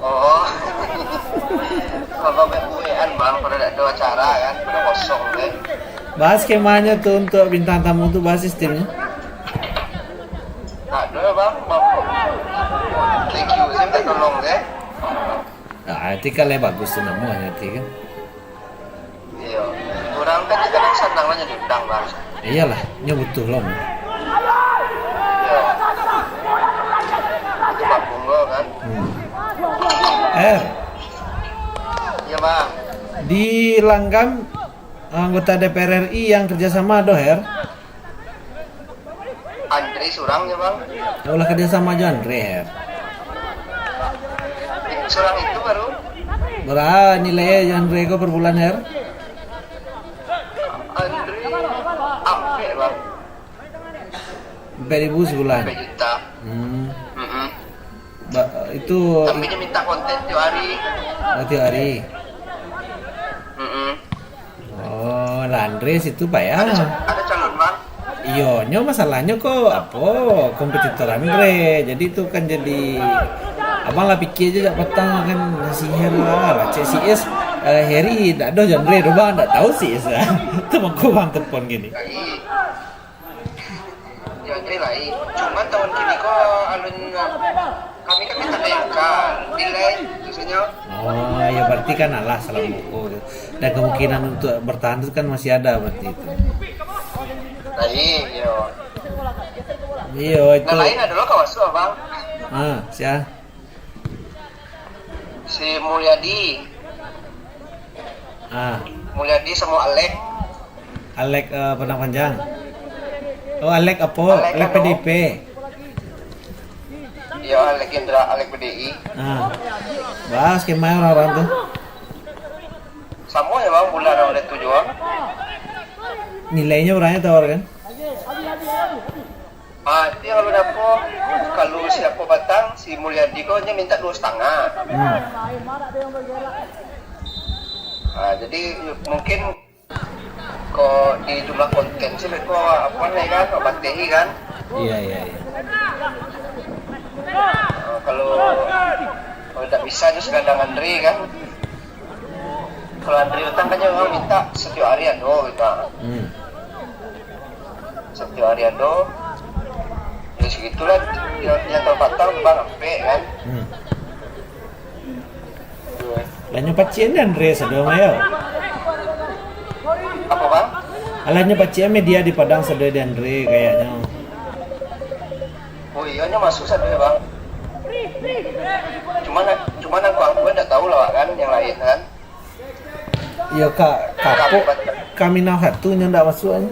Oh. Kalau buekan, Bang, pada dak ado acara kan, pada kosong kan. Bahas skemanya tu untuk bintang tamu tu, bahas sistemnya. Ado lah, Bang, Bang. Thank you, saya minta tolong, ya. Ah, itu kan lah bagus tu namanya, itu kan. Iyo. Urang kan kadang sanang lah diundang, Bang. Iyalah, nyo butuh lo. Iyo. Itu Bang Bungo, kan. Hmm. Eh, Iyo, Bang. Di Langgam, anggota D P R R I yang kerjasama ado, Her? Andre surang nyo, Bang. Ulah kerjasama jo Andre, Her. Surang itu baru. Bara nilai Andre ko per bulan, Her? Andre ampek, Bang. Ampek ribu sebulan. Ampek juta. Hmm. Mm-mm. Ba-, itu. Tapi dia minta konten tiap hari. Oh, tiap hari. Mm-mm. Oh, lah Andre situ payah. Ada ca-, ada calon, Bang. Iyo, nyo masalahnya ko apo, kompetitor Andre. Jadi tu kan jadi, abang lah pikir je jak patang kan, si Her lah, lah cek si S, eh, Heri, dak ado jo Andre tu, Bang, dak tahu si S lah. Tu mangko Bang telepon gini. Jadi, ya, jadi lain. Cuma tahun kini ko alun, kami kan minta P K, bila, maksudnya. Oh, ya berarti kan alah salah buku tu. Dan kemungkinan untuk bertahan tu kan masih ada berarti itu. Lain, yo. Iyo, itu. Nah, lain ado lo ka masuk, Bang. Ah, sia? Si Mulyadi. Ah. Mulyadi samo Alek. Alek, eh, Padang Panjang. Oh, Alek apo? Alek Alek anu. P D I P. Iyo, Alek Indra, Alek P D I. Ah. Bahas kemah urang-urang tu. Samo ya, Bang, bulan awak tu juo. Nilainyo urangnya tawar kan? Ah, itu yang kalau dapo, kalau siapo batang, si Mulyadi ko nyo minta duo setengah. Hmm. Ah, jadi mungkin ko di jumlah konten sih, ko apo ni kan, batehi kan. Iya, iya, iya. Ah, kalau, kalau dak bisa tu segadang Andre kan. Kalau Andre datang kan nyo minta setiap hari ado gitu. Hmm. Setiap hari ado. Ya segitulah yang, yang terpatah Bang ampek kan. Hmm. Lah nyo pacik ni Andre sado mayo. Apo, Bang? Alah, nyo pacik media di Padang sadonyo di Andre kayaknyo. Oh iyo, nyo masuk sadonyo, Bang. Cuman, cuman angku-angku kan ndak tahu lah, Wak, kan, yang lain kan. Iyo, Kak, kapok kami nang satu nyo ndak masuk kan.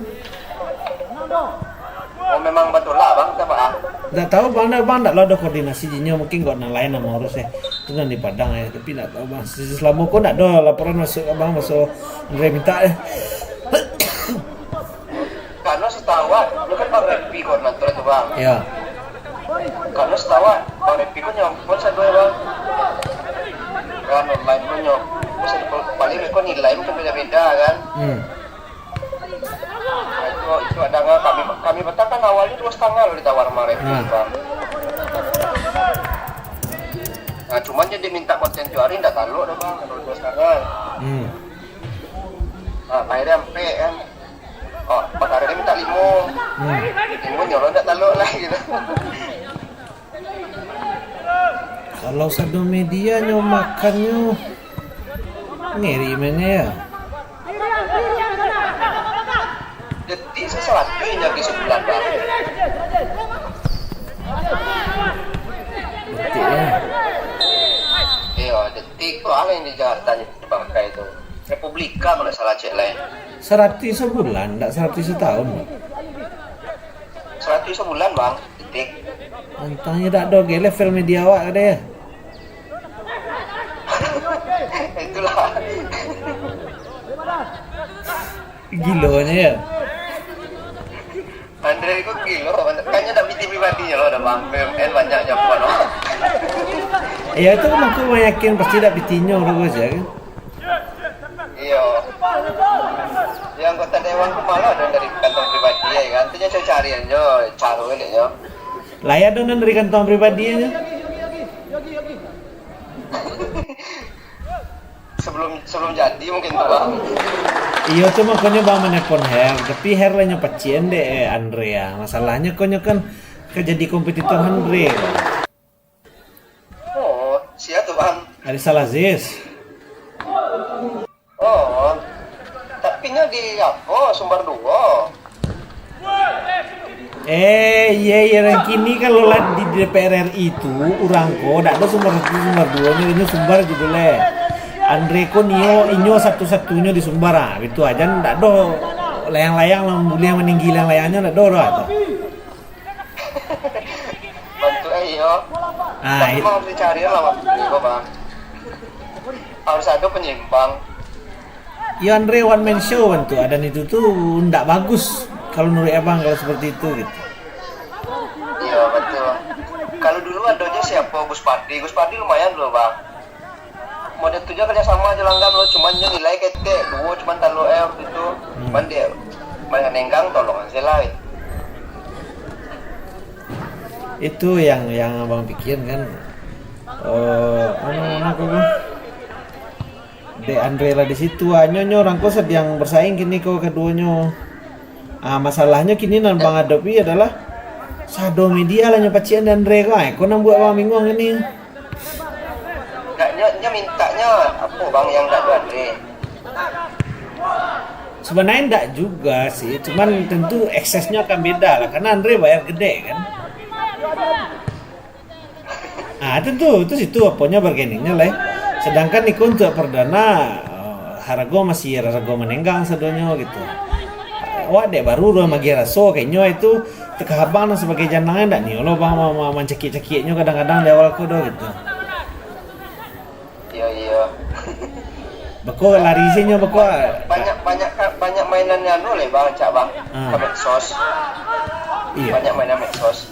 Oh, memang batulak, Bang, atau apo, ah? Ndak tahu, Bang, ndak, Bang, ndak lo ado koordinasi jinyo, mungkin kok nan lain nan maurus, eh. Itu nan di Padang, eh, tapi ndak tahu, Bang. Selamo ko ndak ado laporan masuk, Bang, masuk Andre minta, eh. Karena setahu awak, lu kan Bang Repi koordinator tu, Bang. Ya. Karena setahu awak, Bang Repi kan nyampun sadonyo, Bang. Kan online kan nyo. Terus ada paling mereka nilai mungkin beda-beda kan. Hmm. Nah, itu, itu ada nggak kami, kami petang kan awalnya dua setengah lo ditawar sama Repi, nah. Bang. Nah, cuman dia diminta konten tiap hari ndak taluk dah, Bang, kalau dua setengah. Hmm. Nah, akhirnya sampai kan. Oh, Bang Karim minta limo. Hmm. Limo nyo lo ndak taluk lah gitu. Kalau sado media nyo makannyo ngeri mene ya. Detik se-, saratuih nyo di sebulan, Bang. Detik ya. Iyo, detik tu alah yang di Jakarta nyo dipakai tu. Republika kalau ndak salah cek lain. Saratuih sebulan, ndak saratuih setahun, Bang. Saratuih sebulan, Bang. Detik. Antangnyo dak ado ge level media awak kade ya. Itulah. Gilonyo ya. Andre ko gilo, kan nyo dak piti pribadi nyo lo, dah Bang, B M N banyak nyo pun lo. Iyo, itu kan aku yakin pasti dak pitinyo lo ko sajo kan. Iyo. Yang anggota dewan tu malah ado dari kantong pribadi ya kan. Tu nyo cari-cari nyo, caro elok nyo. Lah ya ado nan dari kantong pribadi nyo. Sebelum, sebelum jadi mungkin tu, Bang. Iyo tu makonyo Bang manelpon Her, tapi Her lah nyo pacian dek, eh, Andre ya. Masalahnyo konyo kan ka jadi kompetitor Andre. Oh, sia tu, Bang? Ari Salaziz. Oh, tapi nyo di apo, Sumber Duo? Eh, iyo, iyo, nan kini kalau lah di D P R R I tu, urang ko, dak ado sumbar satu, sumbar duo nyo, inyo sumbar juo lai. Andre ko nio, inyo satu-satunyo di sumbar, ah, bitu aja, dak ado layang-layang lah buliah maninggi layang-layangnyo, dak ado doh tu. Bantuak, eh, iyo. Ah, tapi it- mau dicari lah waktu ko, Bang. Harus ado penyeimbang. Yo, Andre one man show kan tu, adan itu tu ndak bagus kalau menurut abang kalau seperti itu gitu. Iyo, betul. Kalau dulu adonyo siapo, Gus Pardi. Gus Pardi lumayan dulu, Bang. Model tu jo kerjasama jo langgam lo, cuman nyo nilai ketek, duo cuman taluk eh waktu tu. Hmm. Cuman dek banyak nenggang, tolong aja lah. Itu yang, yang abang pikirin kan. Eh, anu, anu apa, Bang? Dek Andre lah di situ, ah, nyo, nyo urang ko sadiang bersaing kini ko kaduonyo. Ah, masalahnyo kini nan Bang adopi adalah sado media lah nyo pacian dek Andre ko, ah, ko nan buek Bang bingung kini. Ndak, nyo, nyo mintaknyo apo, Bang, yang ndak ado Andre? Sebenarnya ndak juga sih, cuman tentu eksesnya akan beda lah, karena Andre bayar gede kan. Ah, tentu, itu situ aponyo bargainingnyo lah. Sedangkan iko untuk perdana, eh, harago masih harago manenggang sadonyo gitu. Awak dek baru doh magiah raso, kayaknyo itu teka abang nan sebagai janang ndak nio lo bang ma-, ma-, mancakiak-cakiaknyo kadang-kadang di awal ko doh gitu. Iyo, iyo. Beko lari sinyo beko. Banyak, banyak, banyak mainan anu leh bang, cak bang. Ah. Ka medsos. Iyo. Banyak mainan medsos.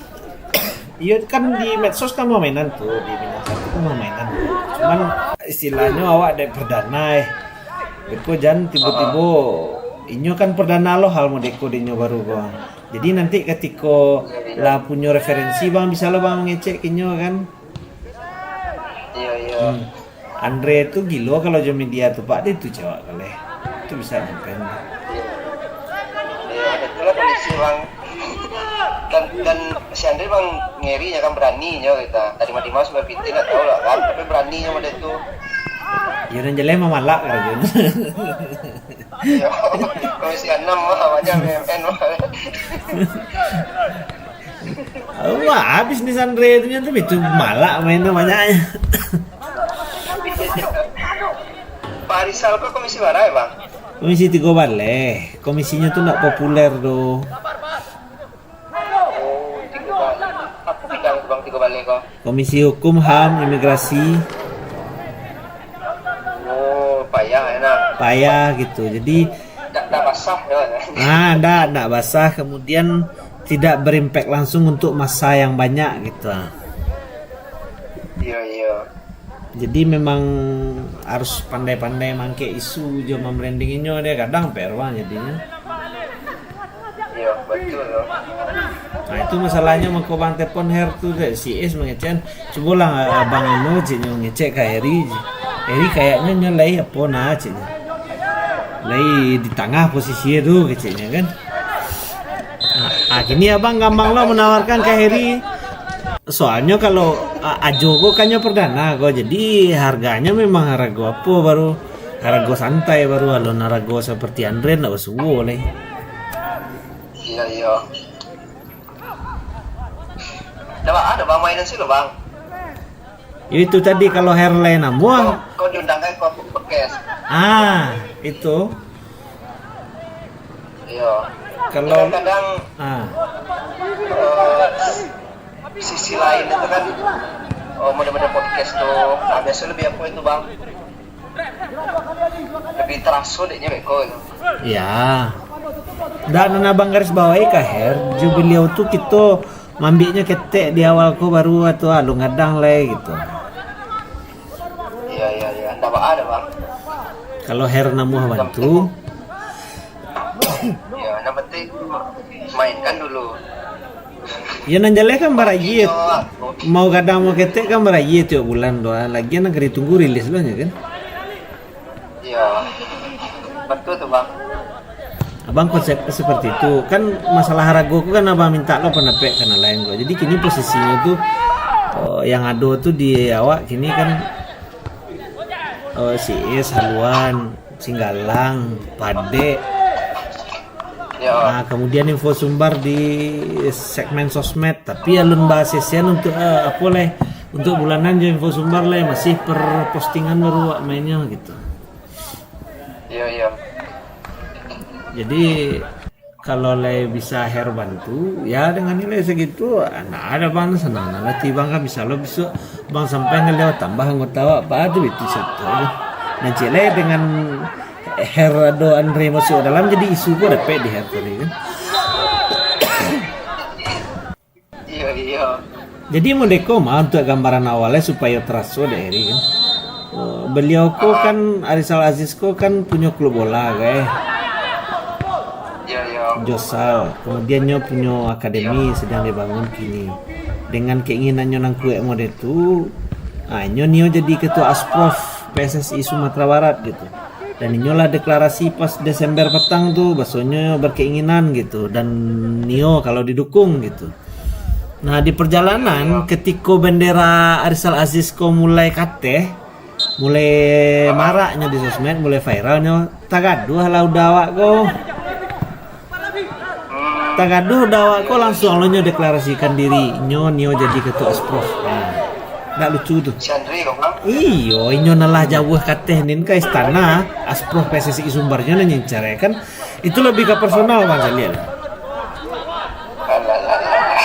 Iyo, kan di medsos kan mamainan tu, di Minang Satu kan mamainan tu. Cuman istilahnyo awak dek perdana, eh. Beko jan tibo-tibo, inyo kan perdana lo hal modeko dinyo baru ko. Jadi nanti katiko lah punyo referensi bang, bisa lo bang mangecek ka inyo kan. Iyo, iyo. Hmm. Andre tu gilo kalau jo media tu, Pak, dia tu cawak kaleh. Tu bisa nyampein. Iyo, itulah kondisi bang. Dan, dan si Andre bang ngeri nyo kan, berani nyo kita. Tadi mati malam sudah pitih ndak tahu lah kan, tapi berani nyo model tu. Yo, nan jaleh mamalak karajo. Iyo. Komisi anam mah, banyak B M N mah. Wah, habis ni Sandre tu, nyo tu itu malak main tu banyaknyo. Pak Rizal ko komisi bara, ya, Bang? Komisi tigo baleh. Komisinyo tu ndak populer tu. Oh, tigo baleh. Apa bidang tu, Bang, tigo baleh ko? Komisi Hukum, ham, Imigrasi. Oh, payah, ya, nak? Payah gitu. Jadi, ndak, ndak basah, ya, nak? Ah, ndak, ndak basah. Kemudian tidak berimpak langsung untuk masa yang banyak gitu. Iya, iya. Jadi memang harus pandai-pandai mangkek isu jo membranding inyo deh, kadang P R wang jadinyo. Iyo, betul tu. Nah, itu masalahnyo mangko Bang telepon Her tu deh, si Is mangecek. Cubolah Abang anu, ceknyo ngecek ka Heri. Heri kayaknyo nyo lai apo nah, ceknyo. Lai di tangah posisi tu, keceknyo kan. Ah, ah, kini Abang gampang lo menawarkan ka Heri. Soalnyo kalau, a-, Ajo ko kan nyo perdana ko, jadi harganyo memang harago apo baru, harago santai baru, alun harago seperti Andre ndak basuo lai. Iya, iya. Dah, Bang, ada, Bang, mainan sih lo, Bang. Yo itu tadi kalau Herley namuah. Kau, kau diundang kan kau podcast. Ah, itu. Iya. Kalau kadang-kadang, ah, eh, sisi lain itu kan, oh, model-model podcast tu, nah, biasa lebih apa itu, Bang? Lebih teraso deknya beko itu. Ya. Dan nan abang garis bawahi ka Her, jo beliau tu kito mambiaknyo ketek di awal ko baru atau alun gadang lai gitu. Iya, iya, iya. Ndak baa dah, Bang. Kalau Her namuah bantu. Iya, nan penting mainkan dulu. Ya, nan jaleh kan barayie. Iyo, aku. Mau gadang mau ketek kan barayie tiok bulan tu. Lagian nan ka ditunggu rilis lo nyo kan. Iya. Betul tu, Bang. Abang konsep seperti itu. Kan masalah harago ko kan abang minta lo pandapek ka nan lain ko. Jadi kini posisinyo tu, oh, yang ado tu di awak kini kan, oh, si Is, Haluan, Singgalang, Padek. Ya. Nah, kemudian info sumbar di segmen sosmed, tapi alun ba-session untuk, eh, apo lai, untuk bulanan jo info sumbar lai, masih per postingan baru awak mainnyo gitu. Iya, iya. Jadi, kalau lai bisa Her bantu, ya dengan nilai segitu, nah, ada bang senang lah. Ti bang kan bisa lo besok bang sampai ngeliau tambah anggota awak, apa tu itu satu. Dan cile dengan Her ado Andre masuk dalam, jadi isu ko dapek di Her tadi kan. Iya, iya. Jadi modeko mah untuk gambaran awalnya supaya teraso dek Eri kan. Eh, beliau ko kan, Arisal Aziz ko kan punyo klub bola kan. Iya, iya. Josal, kemudian nyo punyo akademi sedang dibangun kini. Dengan keinginannyo nan kuek mode tu, ah, nyo nio jadi ketua Asprof P S S I Sumatera Barat gitu. Dan inyo lah deklarasi pas Desember petang tu, basonyo berkeinginan gitu, dan nio kalau didukung gitu. Nah, di perjalanan, ketiko bendera Arisal Aziz ko mulai kateh, mulai maraknyo di sosmed, mulai viralnyo, tagaduah lah udah awak ko. Tagaduah udah awak ko, langsung lo nyo deklarasikan diri, nyo, nio jadi ketua Asprof. Nah, ndak lucu tu. Si Andre ko, Bang? Iyo, inyo nan lah jauah kateh nin ka istana, Asprof P S S I Sumbar nyo nan nyincare kan. Itu lebih ke personal, Bang Jalil. Alah, alah, alah.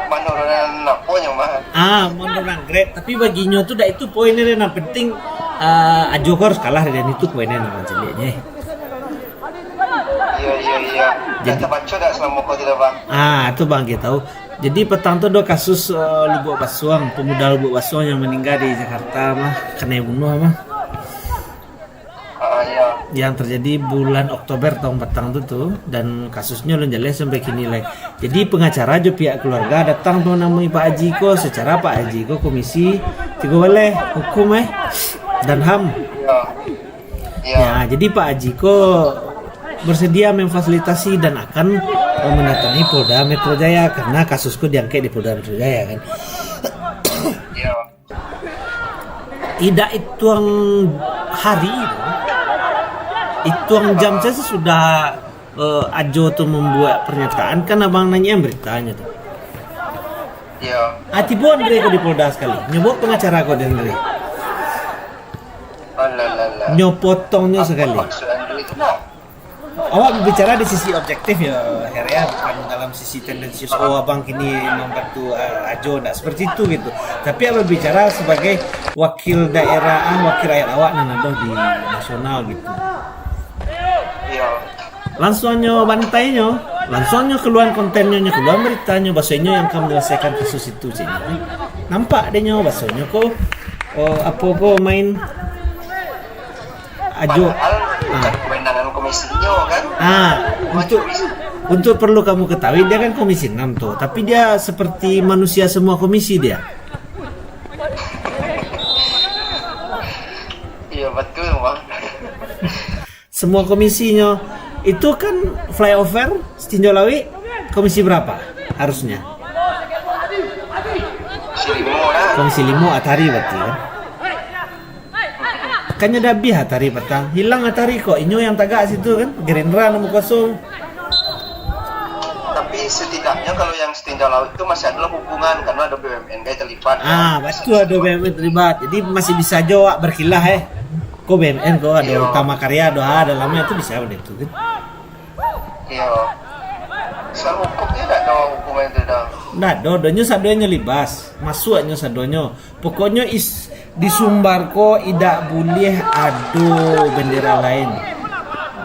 Manurunan apo nyo, Bang? Ah, manurunan grade. Tapi baginyo tu dak itu poinnya, nan penting, ah, Ajo ko harus kalah dari itu poinnya, Bang Jalil, eh. Iya, iya, iya. Jadi, tabaco dak selama ko tidak, Bang? Ah, tu Bang kita tahu. Jadi petang tu ado kasus, eh, Lubuak Basuang, pemuda Lubuak Basuang yang meninggal di Jakarta mah, kena bunuh mah. Ah, iya. Yang terjadi bulan Oktober tahun petang tu tu, dan kasusnya alun jaleh sampai kini lai. Jadi pengacara jo pihak keluarga datang tu menemui Pak Haji ko, secara Pak Haji ko komisi tigo baleh, hukum eh, dan ham. Iya. Iya. Ya, jadi Pak Haji ko bersedia memfasilitasi dan akan, eh, mendatangi Polda Metro Jaya karena kasus ko diangkek di Polda Metro Jaya kan. Iya. Idak ituang Hari tu, ituang jam sajo sudah, eh, Ajo tu mambuek pernyataan, kan abang nanyakan baritanyo tu. Iyo. Ah, tibo Andre ko di Polda sakali. Nyo bao pangacara ko di Andre. Alah, alah, alah. Nyo potongnyo sakali. Maksud Andre tu nak? Awak babicara di sisi objektif yo, Her, yo, bukan dalam sisi tendensius, oh, abang kini mambantu, ah, Ajo, ndak seperti itu gitu. Tapi awak babicara sabagai wakil daerah, ah, wakil rakyat awak nan ado di nasional gitu. Iyo. Langsuangnyo bantainyo, langsuangnyo kaluaan kontennyo, nyo kaluaan baritanyo, baso inyo nan ka manyalasaikan kasus itu, ceknyo. Nampak dek nyo, basonyo ko, oh, apo ko main Ajo. Padahal bukan kewenangan komisinyo, kan? Ah, untuk, untuk perlu kamu ketahui, dia kan Komisi enam tu, tapi dia seperti manusia semua komisi dia. Iyo, betul, Bang. Semua komisinyo itu kan flyover, setinjau lauik, komisi berapa harusnya? Komisi limo lah. Komisi limo Atari berarti, kan? Kan nyo dah abih Atari patang. Hilang Atari kok. Inyo nan tagak situ kan. Gerindra nan bakuaso. Tapi setidaknya kalau yang setinjau lauik tu masih adalah hubungan karena ada B U M N kan terlibat, kan? Ah, betul, ada B U M N terlibat. Jadi masih bisa jo awak berkilah, eh. Ko B U M N ko ada Utama Karya, ada, ah, ada lama itu bisa benda itu kan. Iyo. Secara hukum tu ndak ado hubungan tu dah. Ndak ado, donyo sadonyo libas. Masuaknyo sadonyo. Pokoknyo is-, di Sumbar ko indak buliah ado bendera lain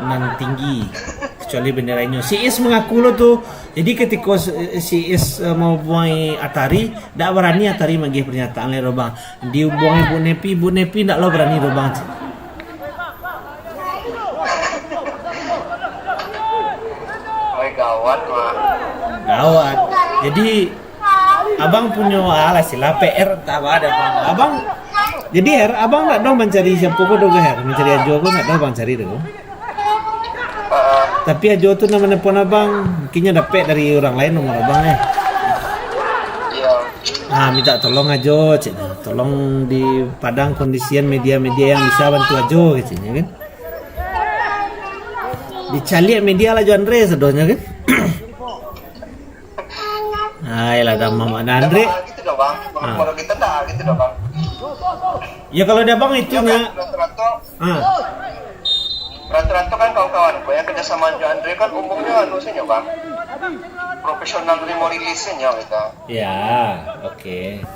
nan tinggi kecuali bendera inyo. Si Is mangaku lo tu. Jadi ketiko si, si Is, eh, mahubuangi Atari, ndak barani Atari magiah pernyataan lai, Robang. Dihubuangi Bu Nepi, Bu Nepi ndak lo barani, Robang. Oi, gawat, Bang. Gawat. Jadi, abang punyo, alah, sila P R, tak apa, ada apa. Abang, jadi, Her, abang ndak doh mancari siapo ko doh, Her? Mancari Ajo ko ndak doh abang cari doh. Heeh. Tapi Ajo tu nan manelpon abang, mungkinnyo dapek dari urang lain nomor abang, eh. Iyo. Ah, minta tolong Ajo, ceknyo. Tolong di Padang kondisian media-media yang bisa bantu Ajo, ceknyo kan. Dicaliak media lah jo Andre sadonyo kan. Ai lah, dah mamak dah Andre. Dah, gitu dah, Bang. Bang, ah. Kalau kita dah, gitu dah, Bang. Ya, kalau dia, Bang, itu ya, nya. Kan, rata-rata, ah. Rata-rata kan kawan-kawan ko yang kerja sama jo Andre kan umumnyo anu sajo, Bang. Profesional dari mau rilis sajo kita. Ya, oke.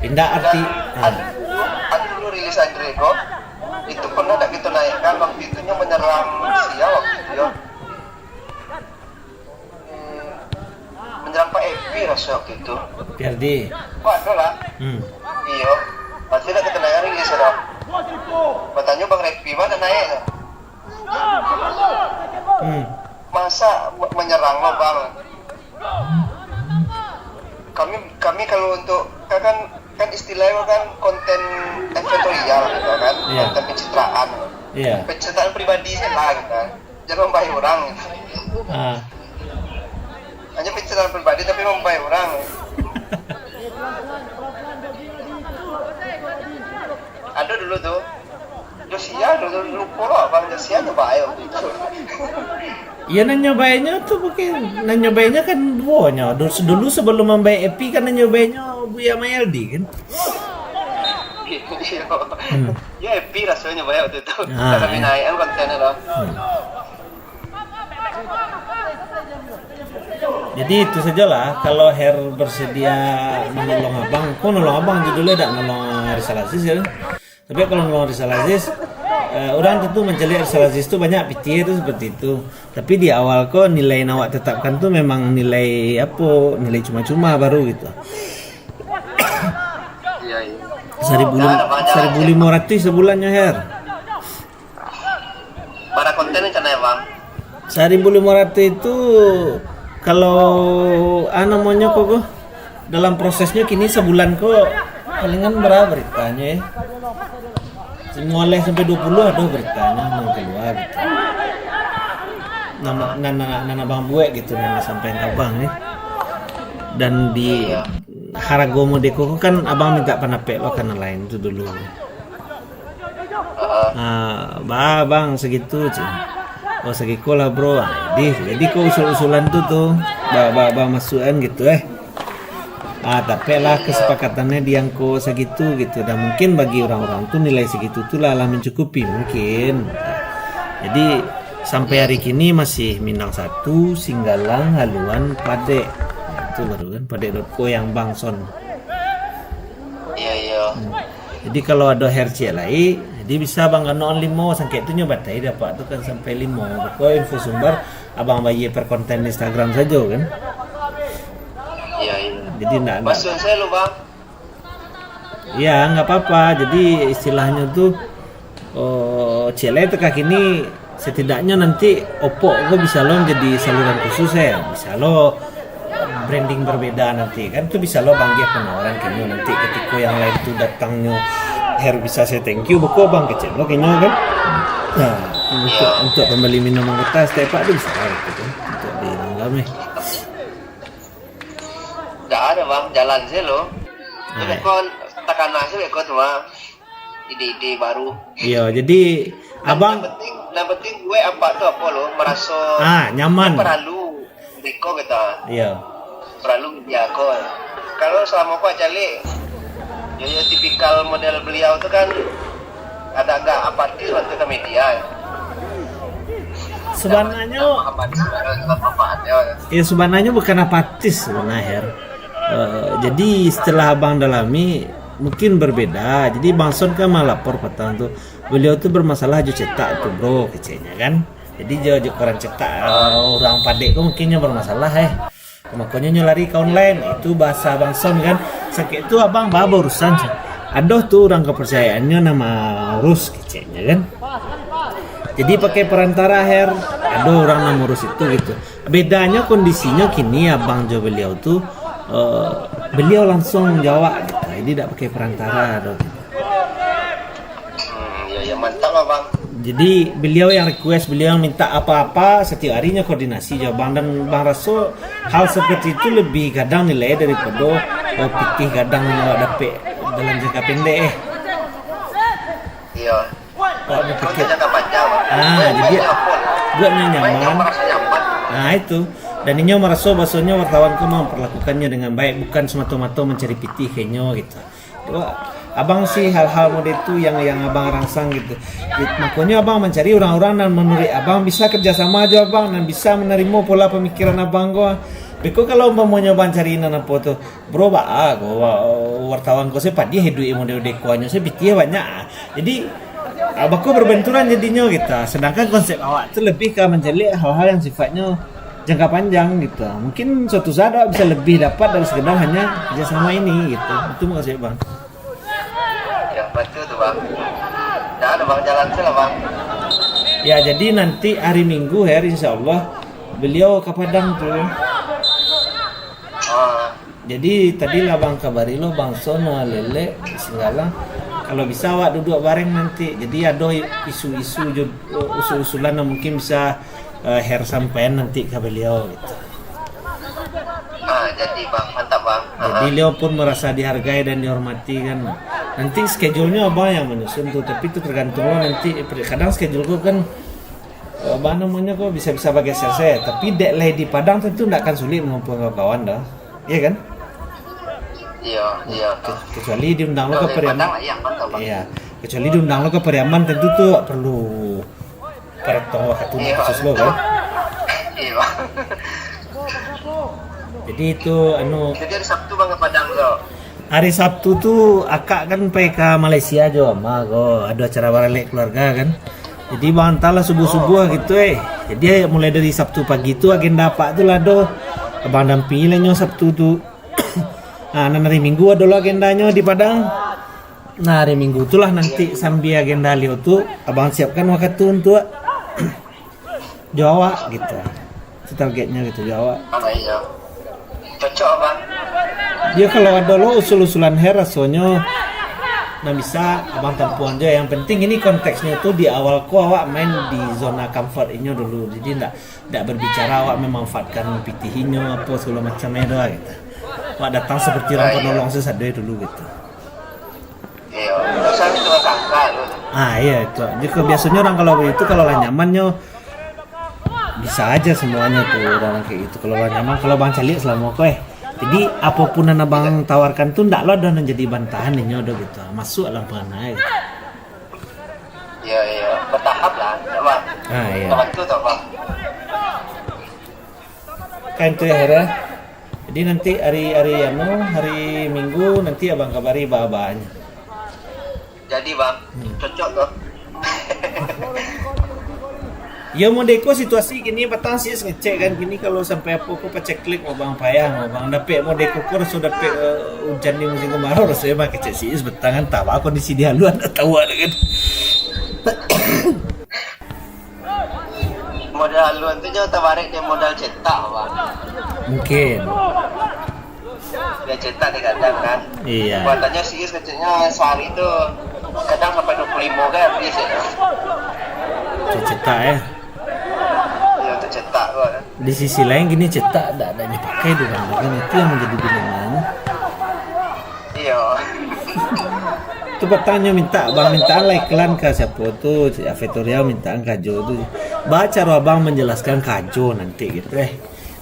Indak arti, dan ah. Ado, ado dulu rilis Andre ko. Itu pernah dak kita naikkan waktu itu nyo menyerang sia waktu itu yo. Hmm, menyerang Pak Epi raso waktu itu. Ferdi. Wah, ado lah. Hmm. Iyo. Pasti dak kita naik rilis ado. Batanyo Bang Repi, "Mano naik?" Hmm. Masa me-, menyerang lo, Bang? Kami, kami kalau untuk, kan, kan, kan istilahnya kan konten editorial gitu kan, iya. Konten pencitraan. Iya. Pencitraan pribadi sajo lah gitu kan. Jangan membahayakan orang gitu. Ah. Hanya pencitraan pribadi tapi membahayakan orang. Ado dulu tu. Josia dulu, lupo lo abang, Josia nyo bae waktu itu. Iyo, nan nyobainyo tu mungkin, nan nyobainyo kan duonyo. Dulu, dulu sebelum mambae Epi kan nan nyobainyo Buya Mayaldi kan? Iyo. Hmm. Yo Epi rasonyo bae waktu itu. Ah, kami iyo. Naik kan kontennya tu. Hmm. Jadi itu sajalah, kalau Her bersedia menolong abang, ko nolong abang tu dulu, dak nolong Rizal Aziz ya. Tapi kalau nolong Rizal Aziz, eh, orang tentu mencari Rizal Aziz tu banyak pitia tu seperti itu. Tapi di awal ko nilai yang awak tetapkan tu memang nilai apo, nilai cuma-cuma baru gitu. Iya, iya. Seribu lim-, seribu lima ratus sebulannyo, Her. Bara konten rencana, Bang? Saribu limo ratuih itu, kalau, ah, namonyo ko, ko, dalam prosesnyo kini sabulan ko, palingan bara baritanyo, eh. Limo baleh sampai duo puluah ado baritanyo nan kalua gitu. Nan, nan, nan, nan abang buek gitu, nan sampaian ka abang, eh. Dan di harago mode ko, ko kan abang minta pandapek lo ka nan lain tu dulu. Heeh. Ah, ba, bang, sagitu, ceh. Oh, sagiko lah, bro. Ah, jadi, jadi ko usul-usulan tu, tu, ba, ba, ba masukan gitu, eh. Ah, tapi lah kesepakatannya di angko sagitu gitu. Dan mungkin bagi orang-orang tu nilai sagitu tu lah, lah mencukupi mungkin. Jadi, sampai hari kini masih Minang satu, Singgalang, Haluan, Padek. Nah, itu baru kan, padek dot co yang bang son. Iya, iya. Hmm. Jadi kalau ado hair ciek lai, jadi bisa bang kanoan limo, sangkek tu nyo batai dapat tu kan sampai limo. Beko info sumbar, abang bayia per konten Instagram sajo kan. Iya, iya. Jadi ndak, ndak. Maksud saya lo, Bang. Ya, nggak apa-apa. Jadi istilahnyo tu, oh, ciek lai teka kini, setidaknyo nanti Opok ko bisa lo jadi saluran khusus, eh. Bisa lo branding berbeda nanti kan, tu bisa lo bangkeh penawaran kini nanti ketika yang lain tu datangnyo, hair bisa saya thank you, beko bang kecil lo kini kan. Nah, untuk, untuk pembeli minuman kita setiap tu bisa lah gitu kan, untuk di langgam, eh. Ndak ado, Bang, jalan sajo lo. Ah, beko takana sajo beko tu, Bang. Ide-ide baru. Iyo, jadi abang, yang penting, yang penting buek apak tu apo lo, maraso ah, nyaman. Paralu beko kita. Iyo. Paralu media ko. Kalau selama ko calik, yo, yo tipikal model beliau tu kan ada agak apatis waktu ke media. Sebenarnyo, ya, sebenarnyo bukan apatis sebenarnyo, Her. Eh, jadi setelah abang dalami, mungkin berbeda. Jadi Bang Son kan malapor patang tu, beliau tu bermasalah jo cetak tu, bro, keceknya kan. Jadi jo, jo koran cetak, eh, urang Padek ko mungkin nyo bermasalah, eh. Makonyo nyo lari ka online. Itu bahasa Bang Son kan. Sakik tu abang ba-, baurusan. Ado tu urang kepercayaannyo nan maurus, keceknya kan. Jadi pakai perantara, Her, ado urang nan maurus itu gitu. Bedanyo kondisinyo kini abang jo beliau tu, eh, beliau langsung jawab gitu. Jadi dak pakai perantara doh gitu. Hmm, ya, ya, mantap lah, Bang. Jadi beliau yang request, beliau yang minta apa-apa, setiap harinya koordinasi jo abang, dan bang raso hal seperti itu lebih gadang nilai daripado, eh, pitih gadang yang awak dapek dalam jangka pendek, eh. Iya. Awak berpikir, untuk jangka panjang, Bang. Ah, jadi bueknyo nyaman. Baik, yang merasa nyaman. Ah, itu. Dan inyo maraso bahasonyo wartawan ko memperlakukannya dengan baik, bukan semata-mata mencari pitih ka inyo gitu. Wah, abang sih hal-hal model tu yang, yang abang rangsang gitu. Makonyo abang mancari urang-urang nan manuruik abang bisa kerjasama jo abang, nan bisa manarimo pola pamikiran abang ko. Beko kalau umpamonyo abang cari nan apo tu, bro, baa ko, wa-, wartawan ko se padiah iduik model-model ko, anyo se pitih banyak. Jadi, ah, bako berbenturan jadinyo gitu. Sedangkan konsep awak tu lebih ka mancaliak hal-hal yang sifatnyo jangka panjang gitu. Mungkin suatu saat awak bisa lebih dapat dari sekedar hanya kerjasama ini gitu. Itu maksud bang. Ya, betul tu, Bang. Dah ada, Bang, jalan tu lah, Bang. Ya, jadi nanti hari Minggu, Her, insya Allah beliau ka Padang tu. Ah. Jadi tadi lah Bang kabari lo, Bang Son, Lelek, Singgalang. Kalau bisa awak duduk bareng nanti. Jadi ado isu-isu jo, usul-usulan yang mungkin bisa, eh, Her sampaikan nanti ka beliau gitu. Ah, jadi, Bang, mantap, Bang. Jadi, ah, beliau pun merasa dihargai dan dihormati kan. Nanti schedule-nyo abang yang manyusun tu, tapi tu tergantung lo nanti. Kadang schedule ko kan, eh, apa namonyo ko, bisa-bisa bageser se. Tapi dek lai di Padang tentu ndak akan sulit mangumpulkan kawan-kawan doh. Iya kan? Iya, iya. Ke-, kecuali diundang lo ka Pariaman. Padang lah, iya, mantap, Bang. Iya. Kecuali diundang lo ka Pariaman, tentu tu perlu paretong wakatu khusus lo kan. Iya, Bang. Jadi itu anu. Jadi hari Sabtu, Bang, ka Padang tu. Hari Sabtu tu akak kan pai ka Malaysia jo ama ko, ado acara baralek keluarga kan. Jadi bang antarlah subuh-subuh gitu, eh. Jadi mulai dari Sabtu pagi tu agenda apak tu lah doh. Abang dampingi lah nyo Sabtu tu. Nah, nan hari Minggu ado lo agendanyo di Padang. Nah, hari Minggu tu lah nanti sambil agenda Leo tu, abang siapkan wakatu untuak jo awak gitu. Itu targetnyo gitu, jo awak. Ah, iya. Cocok, Bang. Yo, kalau ado lo usul-usulan Her rasonyo nan bisa abang tampuan jo. Yang penting ini konteksnyo tu di awal ko awak main di zona comfort inyo dulu. Jadi ndak, ndak berbicara awak memanfaatkan pitih inyo apo segala macam e doh gitu. Awak datang seperti urang panolong sasado dulu gitu. Iyo, usah minta sangka lo. Ah, iya, itu. Jadi, kalau biasanya orang kalau begitu, kalau lah nyaman nyo, bisa aja semuanya tuh orang kayak gitu. Kalau lah nyaman, kalau bang caliak selama ko, eh. Jadi, apapun yang abang tawarkan tuh, ndak lo ada yang jadi bantahan inyo do gitu. Masuk lah pernah gitu. Iya, iya. Bertahap lah, ndak, Bang? Ah, iya. Bantu tu, Bang. Kan itu ya, Hera. Jadi nanti hari, hari anu, hari Minggu nanti abang kabari ba-, baanyo. Jadi, Bang, hmm, cocok tu. Yo, modeko situasi kini patang si ngecek kan, kini kalau sampai apo ko paceklik mau bang payah mau bang dapek modeko ko raso dapek, eh, ujan di musim kemarau raso emang kecek si is betang kan, tawa kondisi di haluan dah tawa dah kan. Modal haluan tu nyo tabarek dari modal cetak, Bang. Mungkin. Dia cetak di kandang kan. Iya. Buatannya si is kecilnya sehari tu kadang sampai dua puluh lima kan habis ya. Cetak ya. Iya, untuk cetak tu kan. Di sisi lain gini cetak dak ada yang dipakai tu kan. Kan itu yang menjadi dilema. Iya. Tu patang nyo minta, bang mintaan lah iklan ka siapo tu, si Avetorial mintaan ka Ajo tu. Ba caro abang manjelaskan ka Ajo nanti gitu. Eh,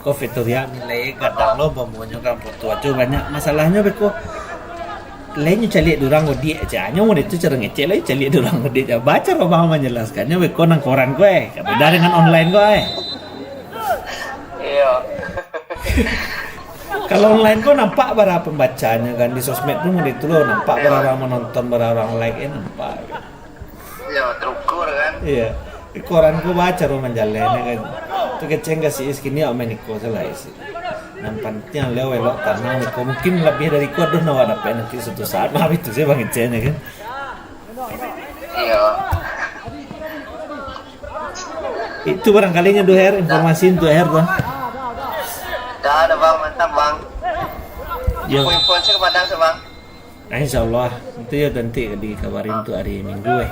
ko Avetorial nilai gadang lo, bamonyo kan foto Ajo banyak. Masalahnyo beko, lai nyo caliak durang odiak aja. Nyo model tu caro ngecek lai caliak durang odiak aja. Ba caro abang manjelaskannyo beko nang koran ko eh. Beda dengan online ko eh. Iya. Kalau online ko nampak bara pembacanyo kan, di sosmed tu model tu lo, nampak bara urang manonton, bara urang like, eh, nampak. Iya, terukur kan. Iya. Di koran ko ba caro manjalankan kan. Tu kecek ka si is kini awak main iko salah isi. Nan pantiang leo elok tanang iko. Mungkin labiah dari ko adoh nan awak dapek nanti suatu saat mah itu sajo bang keceknyo kan. Iya. Itu barangkali nyo do Her, informasi untuk Her tu. Dah ada bang, mantap bang. Yo. Info-info sih ke Padang sih bang. Nah, insyaallah. Itu yo nanti dikabarin tu hari Minggu eh.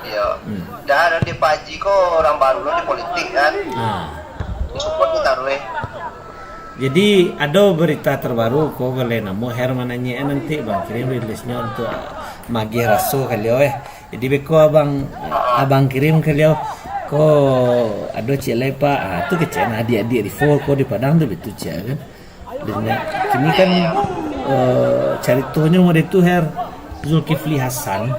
Iya. Hmm. Dah ada di Pak Haji ko orang baru lo di politik kan. Nah. Di support kita taruh eh. Jadi ado berita terbaru ko kalau namo Her mananyo nanti bang kirim rilisnyo untuk magih raso kali eh. Jadi beko abang abang kirim kali eh. Ko ado ciek lai pak. Ah tu kecek nah adiak-adiak di Four ko di Padang tu betul ciek kan. Dengan kini kan eh, caritonyo model tu Her. Zulkifli Hasan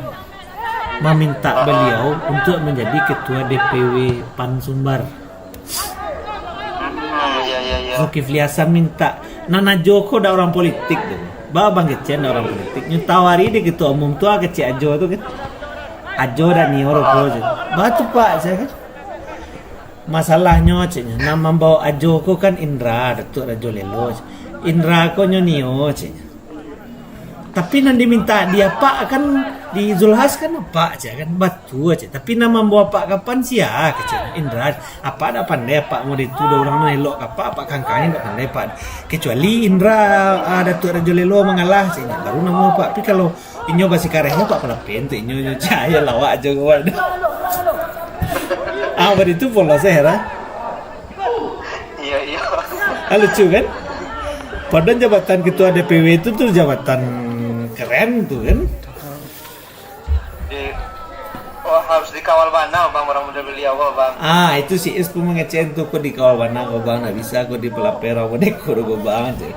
maminta beliau untuk menjadi ketua D P W Pan Sumbar. Hmm, ya, ya, ya. Zulkifli Hasan minta. Nan Ajo ko dak orang politik tu. Ba bang kecek dak orang politik. Nyo tawari di ketua umum tu ah kecek Ajo tu kan. Ajo dak nio rupo je. Ba tu pak saya kan. Masalahnyo ceknyo, nan mambawa Ajo ko kan Indra, Datuk Rajo Lelo. Indra ko nyo nio ceknyo. Tapi nan diminta di apak kan di Zulhas kan apak cek kan batu cek. Tapi nan mambawa apak ka Pan sia kecek Indra. Apak dak pandai apak model tu do urang nan elok ka apak, apak kangkang dak pandai apak. Kecuali Indra ah, Datuk Rajo Lelo mangalah cek baru namo apak. Tapi kalau inyo basikareh nyo apak palapen tu inyo nyo cahaya lawak aja kawan. Ah bari tu polos eh lah. Iya, iya. Ah, lucu kan? Padahal jabatan ketua D P W itu tu jabatan keren tu kan. Di, oh, harus dikawal bana bang orang muda beliau kok bang. Ah itu si Is pun mengecehin tu kok dikawal bana kok bang, nak bisa kok dipelapor apa dek kok bang tu.